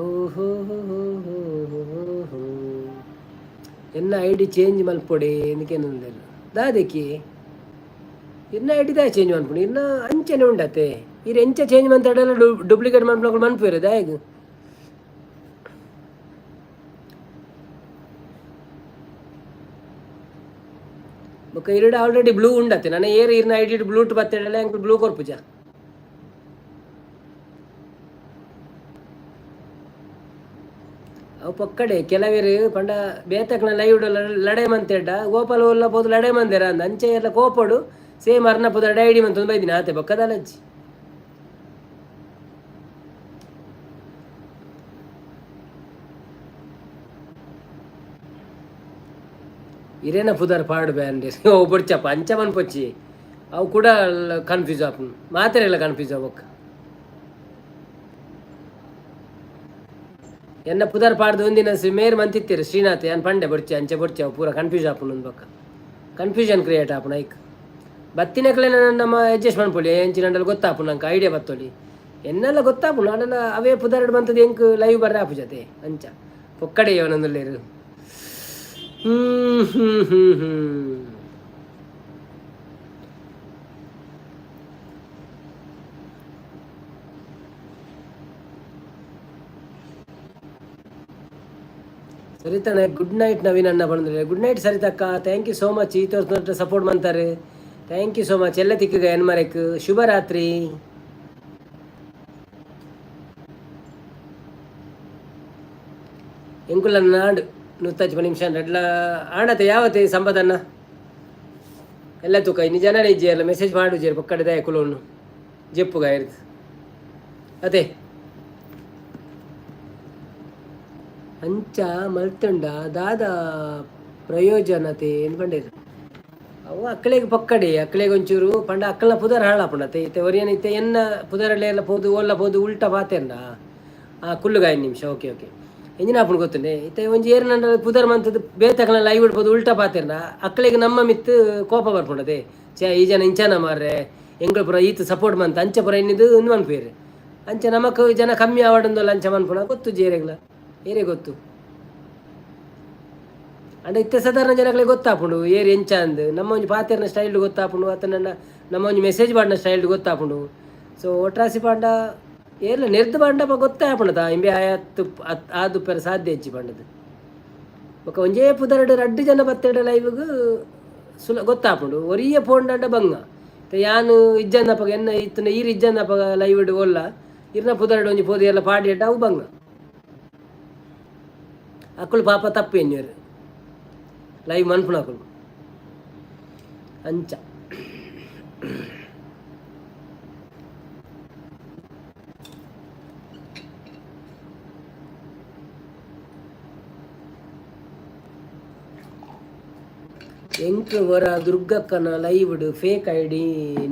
[SPEAKER 1] ಓಹೋ ಹೋ ಹೋ ಹೋ ಹೋ. ಎನ್ನ I D change ಮಲ್ಪೊಡೆ ಎಂದಕೇನೊಂದೆರ್ ದಾದೆಕಿ ಇರ್ನ I D ದಾಯ ಚೇಂಜ್ ಮನ್ಪುಂಡು ಇರ್ನ ಅಂಚನೆ ಉಂಡತೆ ಇರ್ ಎಂಚ ಚೇಂಜ್ ಮಂತಡಲ ಡೂಪ್ಲಿಕೇಟ್ ಮನ್ಪುನಕುಲು ಮನ್ಪುವೆರ್ ದಾಯೆಗ್. ಬೊಕ್ಕ ಇರಡ ಆಲ್ರೆಡಿ ಬ್ಲೂ ಉಂಡತೆ ನನ ಏರ್ ಇರ್ನ I D blue to ಬತ್ತೆಡಲ ಎಂಕುಲು ಬ್ಲೂ ಕೊರ್ಪುಜ. ಅವು ಪೊಕ್ಕಡೆ ಕೆಲವೆರ್ ಪಂಡ ಬೇತಕ್ನ ಲೈವ್ ಲಡೆ ಮಂತೆಡ್ಡ ಗೋಪಾಲ ಒಲ್ಲ ಪೋದು ಲಡೆ ಮಂದೆರ ಅಂದ್ ಅಂಚೆ ಎಲ್ಲ ಕೋಪಡು ಸೇಮ್ ಅರ್ನ ಪೋದು ಲಡೆ ಐಡಿ ಮಂತೊಂದು ಬೈದಿನ ಆತೆ ಬೊಕ್ಕದಾಲಜ್ಜಿ. ಇರೇನ ಪುದರ್ ಪಾಡು ಬ್ಯಾಂಡ್ ಓ ಬೊಡ್ಚಪ್ಪ ಅಂಚ ಮನ್ಪೊಚ್ಚಿ ಅವು ಕೂಡ ಕನ್ಫ್ಯೂಸ್ ಆಪುಂಡು ಮಾತೆರೆಗ್ಲ ಕನ್ಫ್ಯೂಸ್ ಆವೊಕ್ಕ. ಎನ್ನ ಪುದರ್ ಪಾಡ್ದು ಒಂದಿನ ಮೇರ್ ಮಂತಿತ್ತೀರು ಶ್ರೀನಾಥ್ ಯಾನ್ ಪಂಡೆ ಬೊಡ್ಚಿ ಅಂಚೆ ಬೊಡ್ಚಿ ಅವು ಪೂರ ಕನ್ಫ್ಯೂಸ್ ಆಪುಂಡು ಅಂದ್ ಬೊಕ್ಕ ಕನ್ಫ್ಯೂಷನ್ ಕ್ರಿಯೇಟ್ ಆಪುಂಡು ಐಕ್ ಬತ್ತಿನಕ್ಲೆನ ನಮ್ಮ ಅಡ್ಜಸ್ಟ್ ಮನ್ಪೊಲಿ ಎಂಚಿನ ಗೊತ್ತಾಪುಂಡು ನಂಗೆ ಐಡಿಯಾ ಬತ್ತೊಲಿ ಎನ್ನೆಲ್ಲ ಗೊತ್ತಾಪುಂಡು ಆಂಡಲ ಅವೇ ಪುದರ್ಡ್ ಬಂತದ್ದು ಎಂಕ್ ಲೈವ್ ಬರ್ರೆ ಆಪುಜತೆ ಅಂಚ ಪೊಕ್ಕಡೆ ಇವನೊಂದುಲ್ಲೆರ್. ಹ್ಮ್ ಹ್ಮ್ ಹ್ಮ್ ಹ್ಮ್. ಸರಿತಣ್ಣ, ಗುಡ್ ನೈಟ್ ನವೀನ್ ಅಣ್ಣ ಬಂದ್ರೆ. ಗುಡ್ ನೈಟ್ ಸರಿತಕ್ಕ, thank you so much. ಈ ತೋರ್ಸ್ ಸಪೋರ್ಟ್ ಮಂತಾರೆ, thank you so much. ಎಲ್ಲ ತಿಕ್ಕುಗ ಎನ್ಮರೆಕ್ ಶುಭರಾತ್ರಿ. ಎಂಕುಲ ನಾಡು ನೂತ್ತಚ್ಚ ನಿಮಿಷ ರಡ್ಲ ಆಂಡತೆ ಯಾವತ್ತೆ ಸಂಪದನ್ನ ಎಲ್ಲ ತೂಕ ಇನ್ನು ಜನ ಇಜ್ಜಿ ಮೆಸೇಜ್ ಮಾಡು ಜೇರು ಪಕ್ಕಡೆ ಕುಲೋನು ಜೆಪ್ಪುಗ ಇರ್ದು ಅದೇ ಅಂಚ ಮಲ್ತುಂಡ ದಾದ ಪ್ರಯೋಜನತೆ ಏನ್ ಪಂಡೇರು ಅವು ಅಕ್ಕಳಿಗೆ ಪಕ್ಕಡಿ ಅಕ್ಕಳಿಗೆ ಒಂಚೂರು ಪಂಡ ಅಕ್ಕಲ್ನ ಪುದರ್ ಹಾಳಾಪುಂಡತೆ ಇತ್ತೆ ಒರಿಯನ ಇತ್ತೆ ಎನ್ನ ಪುದರಳ್ಳಿ ಎಲ್ಲ ಪೋದು ಓಲ್ಲ ಪೋದು ಉಲ್ಟ ಪಾತೆರ್ನ ಆ ಕುಲ್ಲುಗಾಯಿ ನಿಮಿಷ. ಓಕೆ ಓಕೆ ಎಂಜಿನ ಆಪುಂಡು ಗೊತ್ತುಂಡೆ ಇತ್ತೆ ಒಂಜಿ ಏರ್ನಂಡ ಪುದರ್ ಮಂತದ್ದು ಬೇತಕಲ್ನ ಲೈವ್ ಇಡ್ಬೋದು ಉಲ್ಟ ಪಾತೆರ್ನ ಅಕ್ಕಳಿಗೆ ನಮ್ಮ ಮಿತ್ತು ಕೋಪ ಬರ್ಪುಂಡತೆ ಛೇ ಈ ಜನ ಇಂಚನ ಮಾರ್ರೆ ಎಂಕುಲು ಪೂರ ಈತ್ ಸಪೋರ್ಟ್ ಮಂತ ಅಂಚ ಪೂರ ಇನ್ನಿದು ಇಂದು ಮನ್ಪುವೆರ್ ಅಂಚ ನಮಕ್ ಜನ ಕಮ್ಮಿ ಆವಡಂದೊಲ್ಲ ಅಂಚ ಮನ್ಪುಣ ಗೊತ್ತು ಜೇರೆಗ್ಲ ಏರೇ ಗೊತ್ತು ಅಂಡ ಇತ್ತೆ ಸಾಧಾರಣ ಜನಗಳಿಗೆ ಗೊತ್ತಾಪುಂಡು ಏರ್ ಎಂಚ ಅಂದ್ ನಮ್ಮ ಒಂಜಿ ಪಾತೆರ್ನ ಸ್ಟೈಲ್ ಗೊತ್ತಾಪುಂಡು ಅತ್ತ ನಮ್ಮ ಒಂಜಿ ಮೆಸೇಜ್ ಪಾಡಿನ ಸ್ಟೈಲ್ ಗೊತ್ತಾಪುಂಡು. ಸೊ ಒಟ್ರಾಸಿ ಪಾಂಡ ಏರ್ಲ ನೆರ್ದು ಪಾಂಡಪ್ಪ ಗೊತ್ತೇ ಆಪುಂಡತ ಇಂಬೆ ಆಯತ್ತು ಆದುಪ್ಪೆರ ಸಾಧ್ಯ ಹೆಚ್ಚಿ ಪಂಡದು ಬೊಕ ಒಂಜೇ ಪುದರ್ಡ್ ರಡ್ಡ್ ಜನ ಬತ್ತೆಡ ಲೈವ್ಗ್ ಸುಲ ಗೊತ್ತಾಪುಂಡು ಒರಿಯ ಪೋಂಡಂಡ ಬಂಗ ಯಾನ್ ಇಜ್ಜಂದಪಗ ಎನ್ನ ಇತ್ತಿನ ಈರ್ ಇಜ್ಜಂದಪಗ ಲೈವ್ ಓಲ್ಲ ಇರ್ನ ಪುದರ್ಡ್ ಒಂಜಿ ಪೋದು ಎಲ್ಲ ಪಾಡಿ ಅವು ಬಂಗ ಅಕುಲು ಪಾಪ ತಪ್ಪು ಎನ್ನುವರು ಲೈವ್ ಮನ್ಪುನಕುಲು ಅಂಚ. ಎಂಕ್ ಒರ ದುರ್ಗಕ್ಕನ ಲೈವ್ಡ್ ಫೇಕ್ ಐಡಿ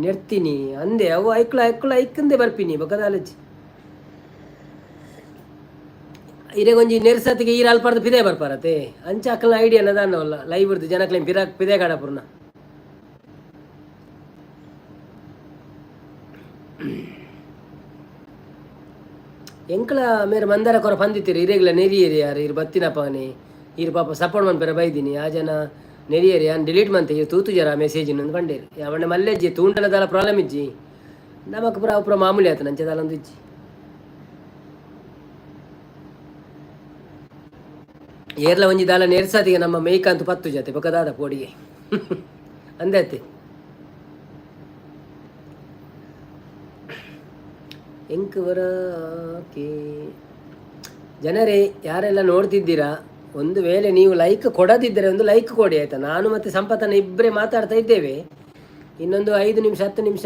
[SPEAKER 1] ನೆಡ್ತೀನಿ ಅಂದೆ ಅವು ಐಕ್ಲ ಐಕ್ಲ ಐಕಂದೆ ಬರ್ಪಿನಿ ಬೊಕದಾಲಜ್ಜಿ ಇರೆಗೊಂಜಿ ನೆರ್ಸತಿಗೆ ಈರ್ ಅಲ್ಪಾರ್ದು ಪಿದೆ ಬರ್ಪಾರತೆ ಅಂಚ ಅಕ್ಕಲ್ನ ಐಡಿಯಾ ದಾನ್ನವಲ್ಲ ಲೈವ್ ಇರ್ದು ಜನಕ್ಲೇನ್ ಪಿರ ಪಿದೆ ಕಾಡಪುರ್ನ. ಎಂಕ್ಲ ಮೇರ್ ಮಂದಾರ ಕೊರ ಪಂದಿತ್ತೀರಿ ಇರೆಗ್ಲ ನೆರಿಯೇರಿ ಯಾರು ಇರು ಬತ್ತಿನಪ್ಪನೆ ಇರು ಪಾಪ ಸಪೋರ್ಟ್ ಮನ್ಪೆರ ಬೈದಿನಿ ಆ ಜನ ನೆರಿಯೇರಿ ಯಾನ್ ಡಿಲೀಟ್ ಮಂತೆ ಇರು ತೂತು ಜರ ಮೆಸೇಜ್ ಇನ್ನೊಂದು ಪಂಡೇರು ಯಾವಣ್ಣ ಮಲ್ಲೆಜ್ಜಿ ತೂಂಡಲದಾಲ ಪ್ರಾಬ್ಲಮ್ ಇಜ್ಜಿ ನಮಕ್ ಪುರ ಅವು ಪುರ ಮಾಮೂಲಿ ಆತ ನಂಚದಾಲೊಂದು ಇಜ್ಜಿ. ಏರ್ಲ ಒಂಜಿ ದಾಲ ನೆರ್ಸಾತಿಗೆ ನಮ್ಮ ಮೇಯ್ಕಂತು ಪತ್ತು ಜೊತೆ ಬೊಕ ದಾದ ಪೋಡಿಗೆ ಅಂದತ್ತೆ. ಎಂಕ್ ವರ ಓಕೆ. ಜನರೇ, ಯಾರೆಲ್ಲ ನೋಡ್ತಿದ್ದೀರಾ, ಒಂದು ವೇಳೆ ನೀವು ಲೈಕ್ ಕೊಡದಿದ್ದರೆ ಒಂದು ಲೈಕ್ ಕೊಡಿ, ಆಯಿತಾ? ನಾನು ಮತ್ತು ಸಂಪತನ ಇಬ್ಬರೇ ಮಾತಾಡ್ತಾ ಇದ್ದೇವೆ. ಇನ್ನೊಂದು 5 ನಿಮಿಷ, 10 ನಿಮಿಷ.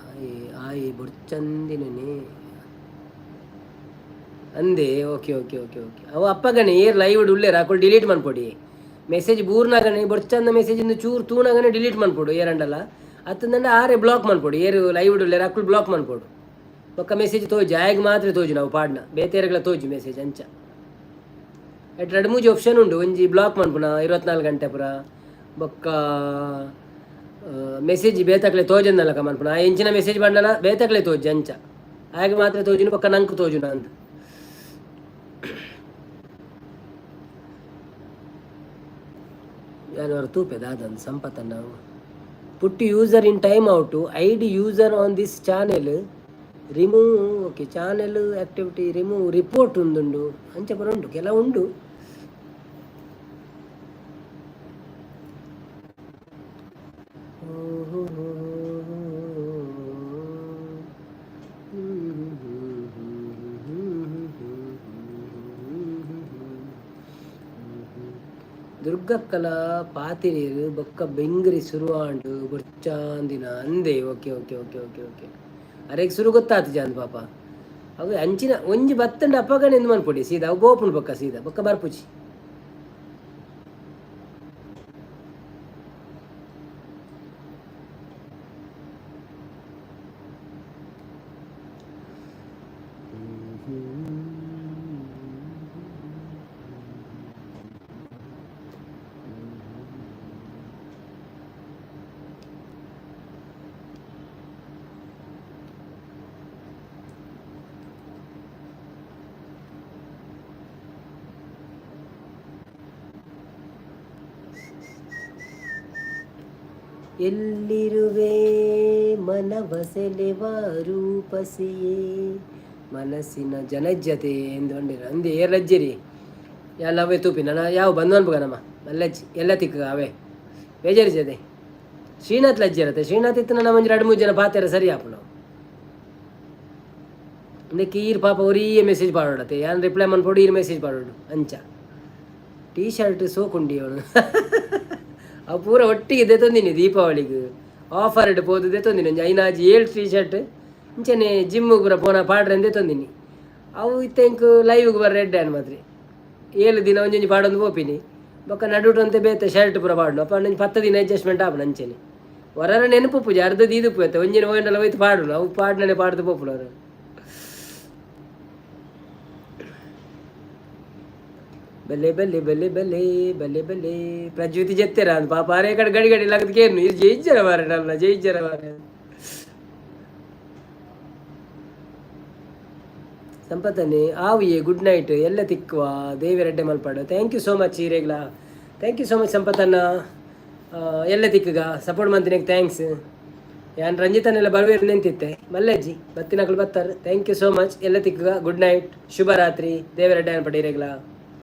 [SPEAKER 1] ಆಯ್ ಆಯ್ ಬೊಡ್ಚಂದಿನೇ ಅಂದೆ. Okay okay okay okay. ಅವು ಅಪ್ಪಗನೆ ಏರ್ ಲೈವ್ ಉಳ್ಳೇರ ಅಕುಲು ಡಿಲೀಟ್ ಮನ್ಪೊಡಿ. ಮೆಸೇಜ್ ಬೂರ್ನಾಗನೆ ಬೊಡ್ಚಂದ ಮೆಸೇಜ್ ಇಂದು ಚೂರು ತೂನಾಗನೆ ಡಿಲೀಟ್ ಮನ್ಪೊಡು ಏರಂಡಲ ಅತ್ತಂದಂಡ ಆರೆ ಬ್ಲಾಕ್ ಮನ್ಪೊಡು. ಏರು ಲೈವ್ ಉಳ್ಳೇರ ಅಕುಲು ಬ್ಲಾಕ್ ಮನ್ಪೊಡು. ಬೊಕ್ಕ ಮೆಸೇಜ್ ತೋಜು ಆಯಗ್ ಮಾತ್ರ ತೋಜು, ನಾವು ಪಾಡ್ನ ಬೇತೆರೆಗಳ ತೋಜು ಮೆಸೇಜ್ ಅಂಚ. ಎಟ್ ರಡ್ಡ್ ಮೂಜಿ ಆಪ್ಷನ್ ಉಂಡು. ಒಂಜಿ ಬ್ಲಾಕ್ ಮನ್ಪುನ 24 ಗಂಟೆ ಪುರ. ಬೊಕ್ಕ ಮೆಸೇಜ್ ಬೇತಕ್ಲೆ ತೋಜಂದಲಕ ಮನ್ಪುನ. ಆ ಎಂಚಿನ ಮೆಸೇಜ್ ಬಂಡಲ ಬೇತಕ್ಲೆ ತೋಜು ಅಂಚ, ಆಯಗ್ ಮಾತ್ರ ತೋಜುನು, ಬೊಕ್ಕ ನಂಕ್ ತೋಜುನ ಅಂತ. ಯಾನವರ ತೂಪೆ ದಾದನ್ ಸಂಪತನ್ನ. Put user in time out, ID user on this channel, remove. Okay, channel activity remove, report ಉಂದುಂಡು ಅಂಚ ಪೂರ ಉಂಡು, ಕೆಲವು ಉಂಡು. ದುರ್ಗಕ್ಕಲ ಪಾತಿರಿಯರು ಬೊಕ್ಕ ಬೆಂಗ್ರಿ ಸುರುವಾಂಡು ಬೊರ್ಚಾಂದಿನ ಅಂದೆ. Okay okay okay okay okay. ಅರೆಗ್ ಸುರು ಗೊತ್ತಾತು ಜಾನ್ ಪಾಪ. ಅವು ಅಂಚಿನ ಒಂಜಿ ಬತ್ತಂಡ ಅಪ್ಪಗನೆ ಎಂದು ಮನ್ಪೊಡಿ ಸೀದಾ ಅವು ಗೋಪುಂಡು. ಬೊಕ್ಕ ಸೀದಾ ಬೊಕ್ಕ ಬರ್ಪುಜಿ. ಎಲ್ಲಿರುವೆ ಮನವ ಸೆಳೆವ ರೂಪಸಿಯೇ ಮನಸ್ಸಿನ ಜನಜ್ಜತೆ ಎಂದು ಅಂದಿರ ಅಂದೆ. ಏರ್ ಲಜ್ಜಿರಿ ಎಲ್ಲ ಅವೇ ತೂಪಿ ನನ್ನ ಯಾವ ಬಂದು ಅನ್ಬಗ ನಮ್ಮ ಮಲ್ಲಜ್ಜಿ ಎಲ್ಲ ತಿಕ್ಕ ಅವೇ ಬೇಜಾರಿ ಜತೆ. ಶ್ರೀನಾಥ್ ಲಜ್ಜಿ ಇರತ್ತೆ. ಶ್ರೀನಾಥ್ ಇತ್ತು ನನ್ನ ಒಂಜಿ ಎರಡು ಮೂರು ಜನ ಪಾತೆರ ಸರಿ ಆಪುಂಡು. ಇಂದಕ್ಕೆ ಈರ್ ಪಾಪ ಒರಿಯೇ ಮೆಸೇಜ್ ಪಾಡೋಡತ್ತೆ, ಯಾನ್ ರಿಪ್ಲೈ ಮನ್ಪೊಡು, ಈರ್ ಮೆಸೇಜ್ ಪಾಡೋಡು ಅಂಚ. ಟೀ ಶರ್ಟ್ ಸೋಕುಂಡಿ ಅವನು. ಅವು ಪೂರ ಒಟ್ಟಿಗೆ ದೆತೊಂದಿನಿ ದೀಪಾವಳಿಗೆ ಆಫರ್ ಇಟ್ಟು ಪೋದು ದೆತೊಂದಿನಿ. ಒಂಜಿ ಐನಾಜಿ ಏಳು ಟೀ ಶರ್ಟ್ ಇಂಚನೆ ಜಿಮ್ ಪೂರ ಪೋನ ಪಾಡ್ರೆ ದೆತೊಂದಿನಿ. ಅವು ಇತ್ತೆ ಎಂಕ್ ಲೈವ್ಗೆ ಬರ ರೆಡ್ ಆನ್ ಮಾತ್ರೆ. 7 ದಿನ ಒಂಜೊಂಜಿ ಪಾಡೊಂದು ಪೋಪಿನಿ. ಬೊಕ್ಕ ನಡುಟು ಅಂತೆ ಬೇತೆ ಶರ್ಟ್ ಪೂರ ಪಾಡುನು. ಅಪ್ಪ ಒಂಜಿ 10 ದಿನ ಅಡ್ಜಸ್ಟ್ಮೆಂಟ್ ಆಪುಂಡು ಅಂಚನೆ. ಹೊರರ ನೆನಪು ಪೂಜೆ ಅರ್ಧ ದೀದು ಪೋತೆ ಒಂಜಿನ ಹೋಯಂಡಲ ಹೋಯ್ತು ಪಾಡುನು. ಅವು ಪಾಡ್ನನೆ ಪಾಡ್ದು ಪೋಪುನು ಅವರು. ಬಲ್ಲೆ ಬಲ್ಲೆ ಬಲ್ಲೆ ಬಲ್ಲೆ ಬಲ್ಲೆ ಬಲ್ಲೆ ಪ್ರಜ್ಯೋತಿ ಜೆತ್ತೆರ ಅಂದ್ ಪಾಪ. ಅರೆ ಕಡೆ ಗಡಿ ಗಡಿ ಲಗದ ಕೇನು ಇದು ಜಯಿಜ್ಜರ ಮಾರೆ ನನ್ನ ಜಯಿಜ್ಜರ ಮಾರೆ. ಸಂಪತ್ತನೆ ಆವಿಯೇ ಗುಡ್ ನೈಟ್ ಎಲ್ಲ ತಿಕ್ಕುವ ದೇವಿರೆಡ್ಡೆ ಮಲ್ಪಾಡು. Thank you so much ಹಿರೇಗ್ಲ. Thank you so much ಸಂಪತ್ತನ್ನ. ಎಲ್ಲ ತಿಕ್ಕಗ ಸಪೋರ್ಟ್ ಮಂತಿನಾಗ thanks. ಯಾನ್ ರಂಜಿತನೆಲ್ಲ ಬರುವೇರು ನಿಂತಿತ್ತೆ ಮಲ್ಲಜ್ಜಿ ಬತ್ತಿನಕಲು ಬತ್ತಾರೆ. Thank you so much. ಎಲ್ಲ ತಿಕ್ಕಗ ಗುಡ್ ನೈಟ್, ಶುಭರಾತ್ರಿ. ದೇವರೆಡ್ಡೆ ಅನ್ಪಡಿ ಹಿರೇಗ್ಲ.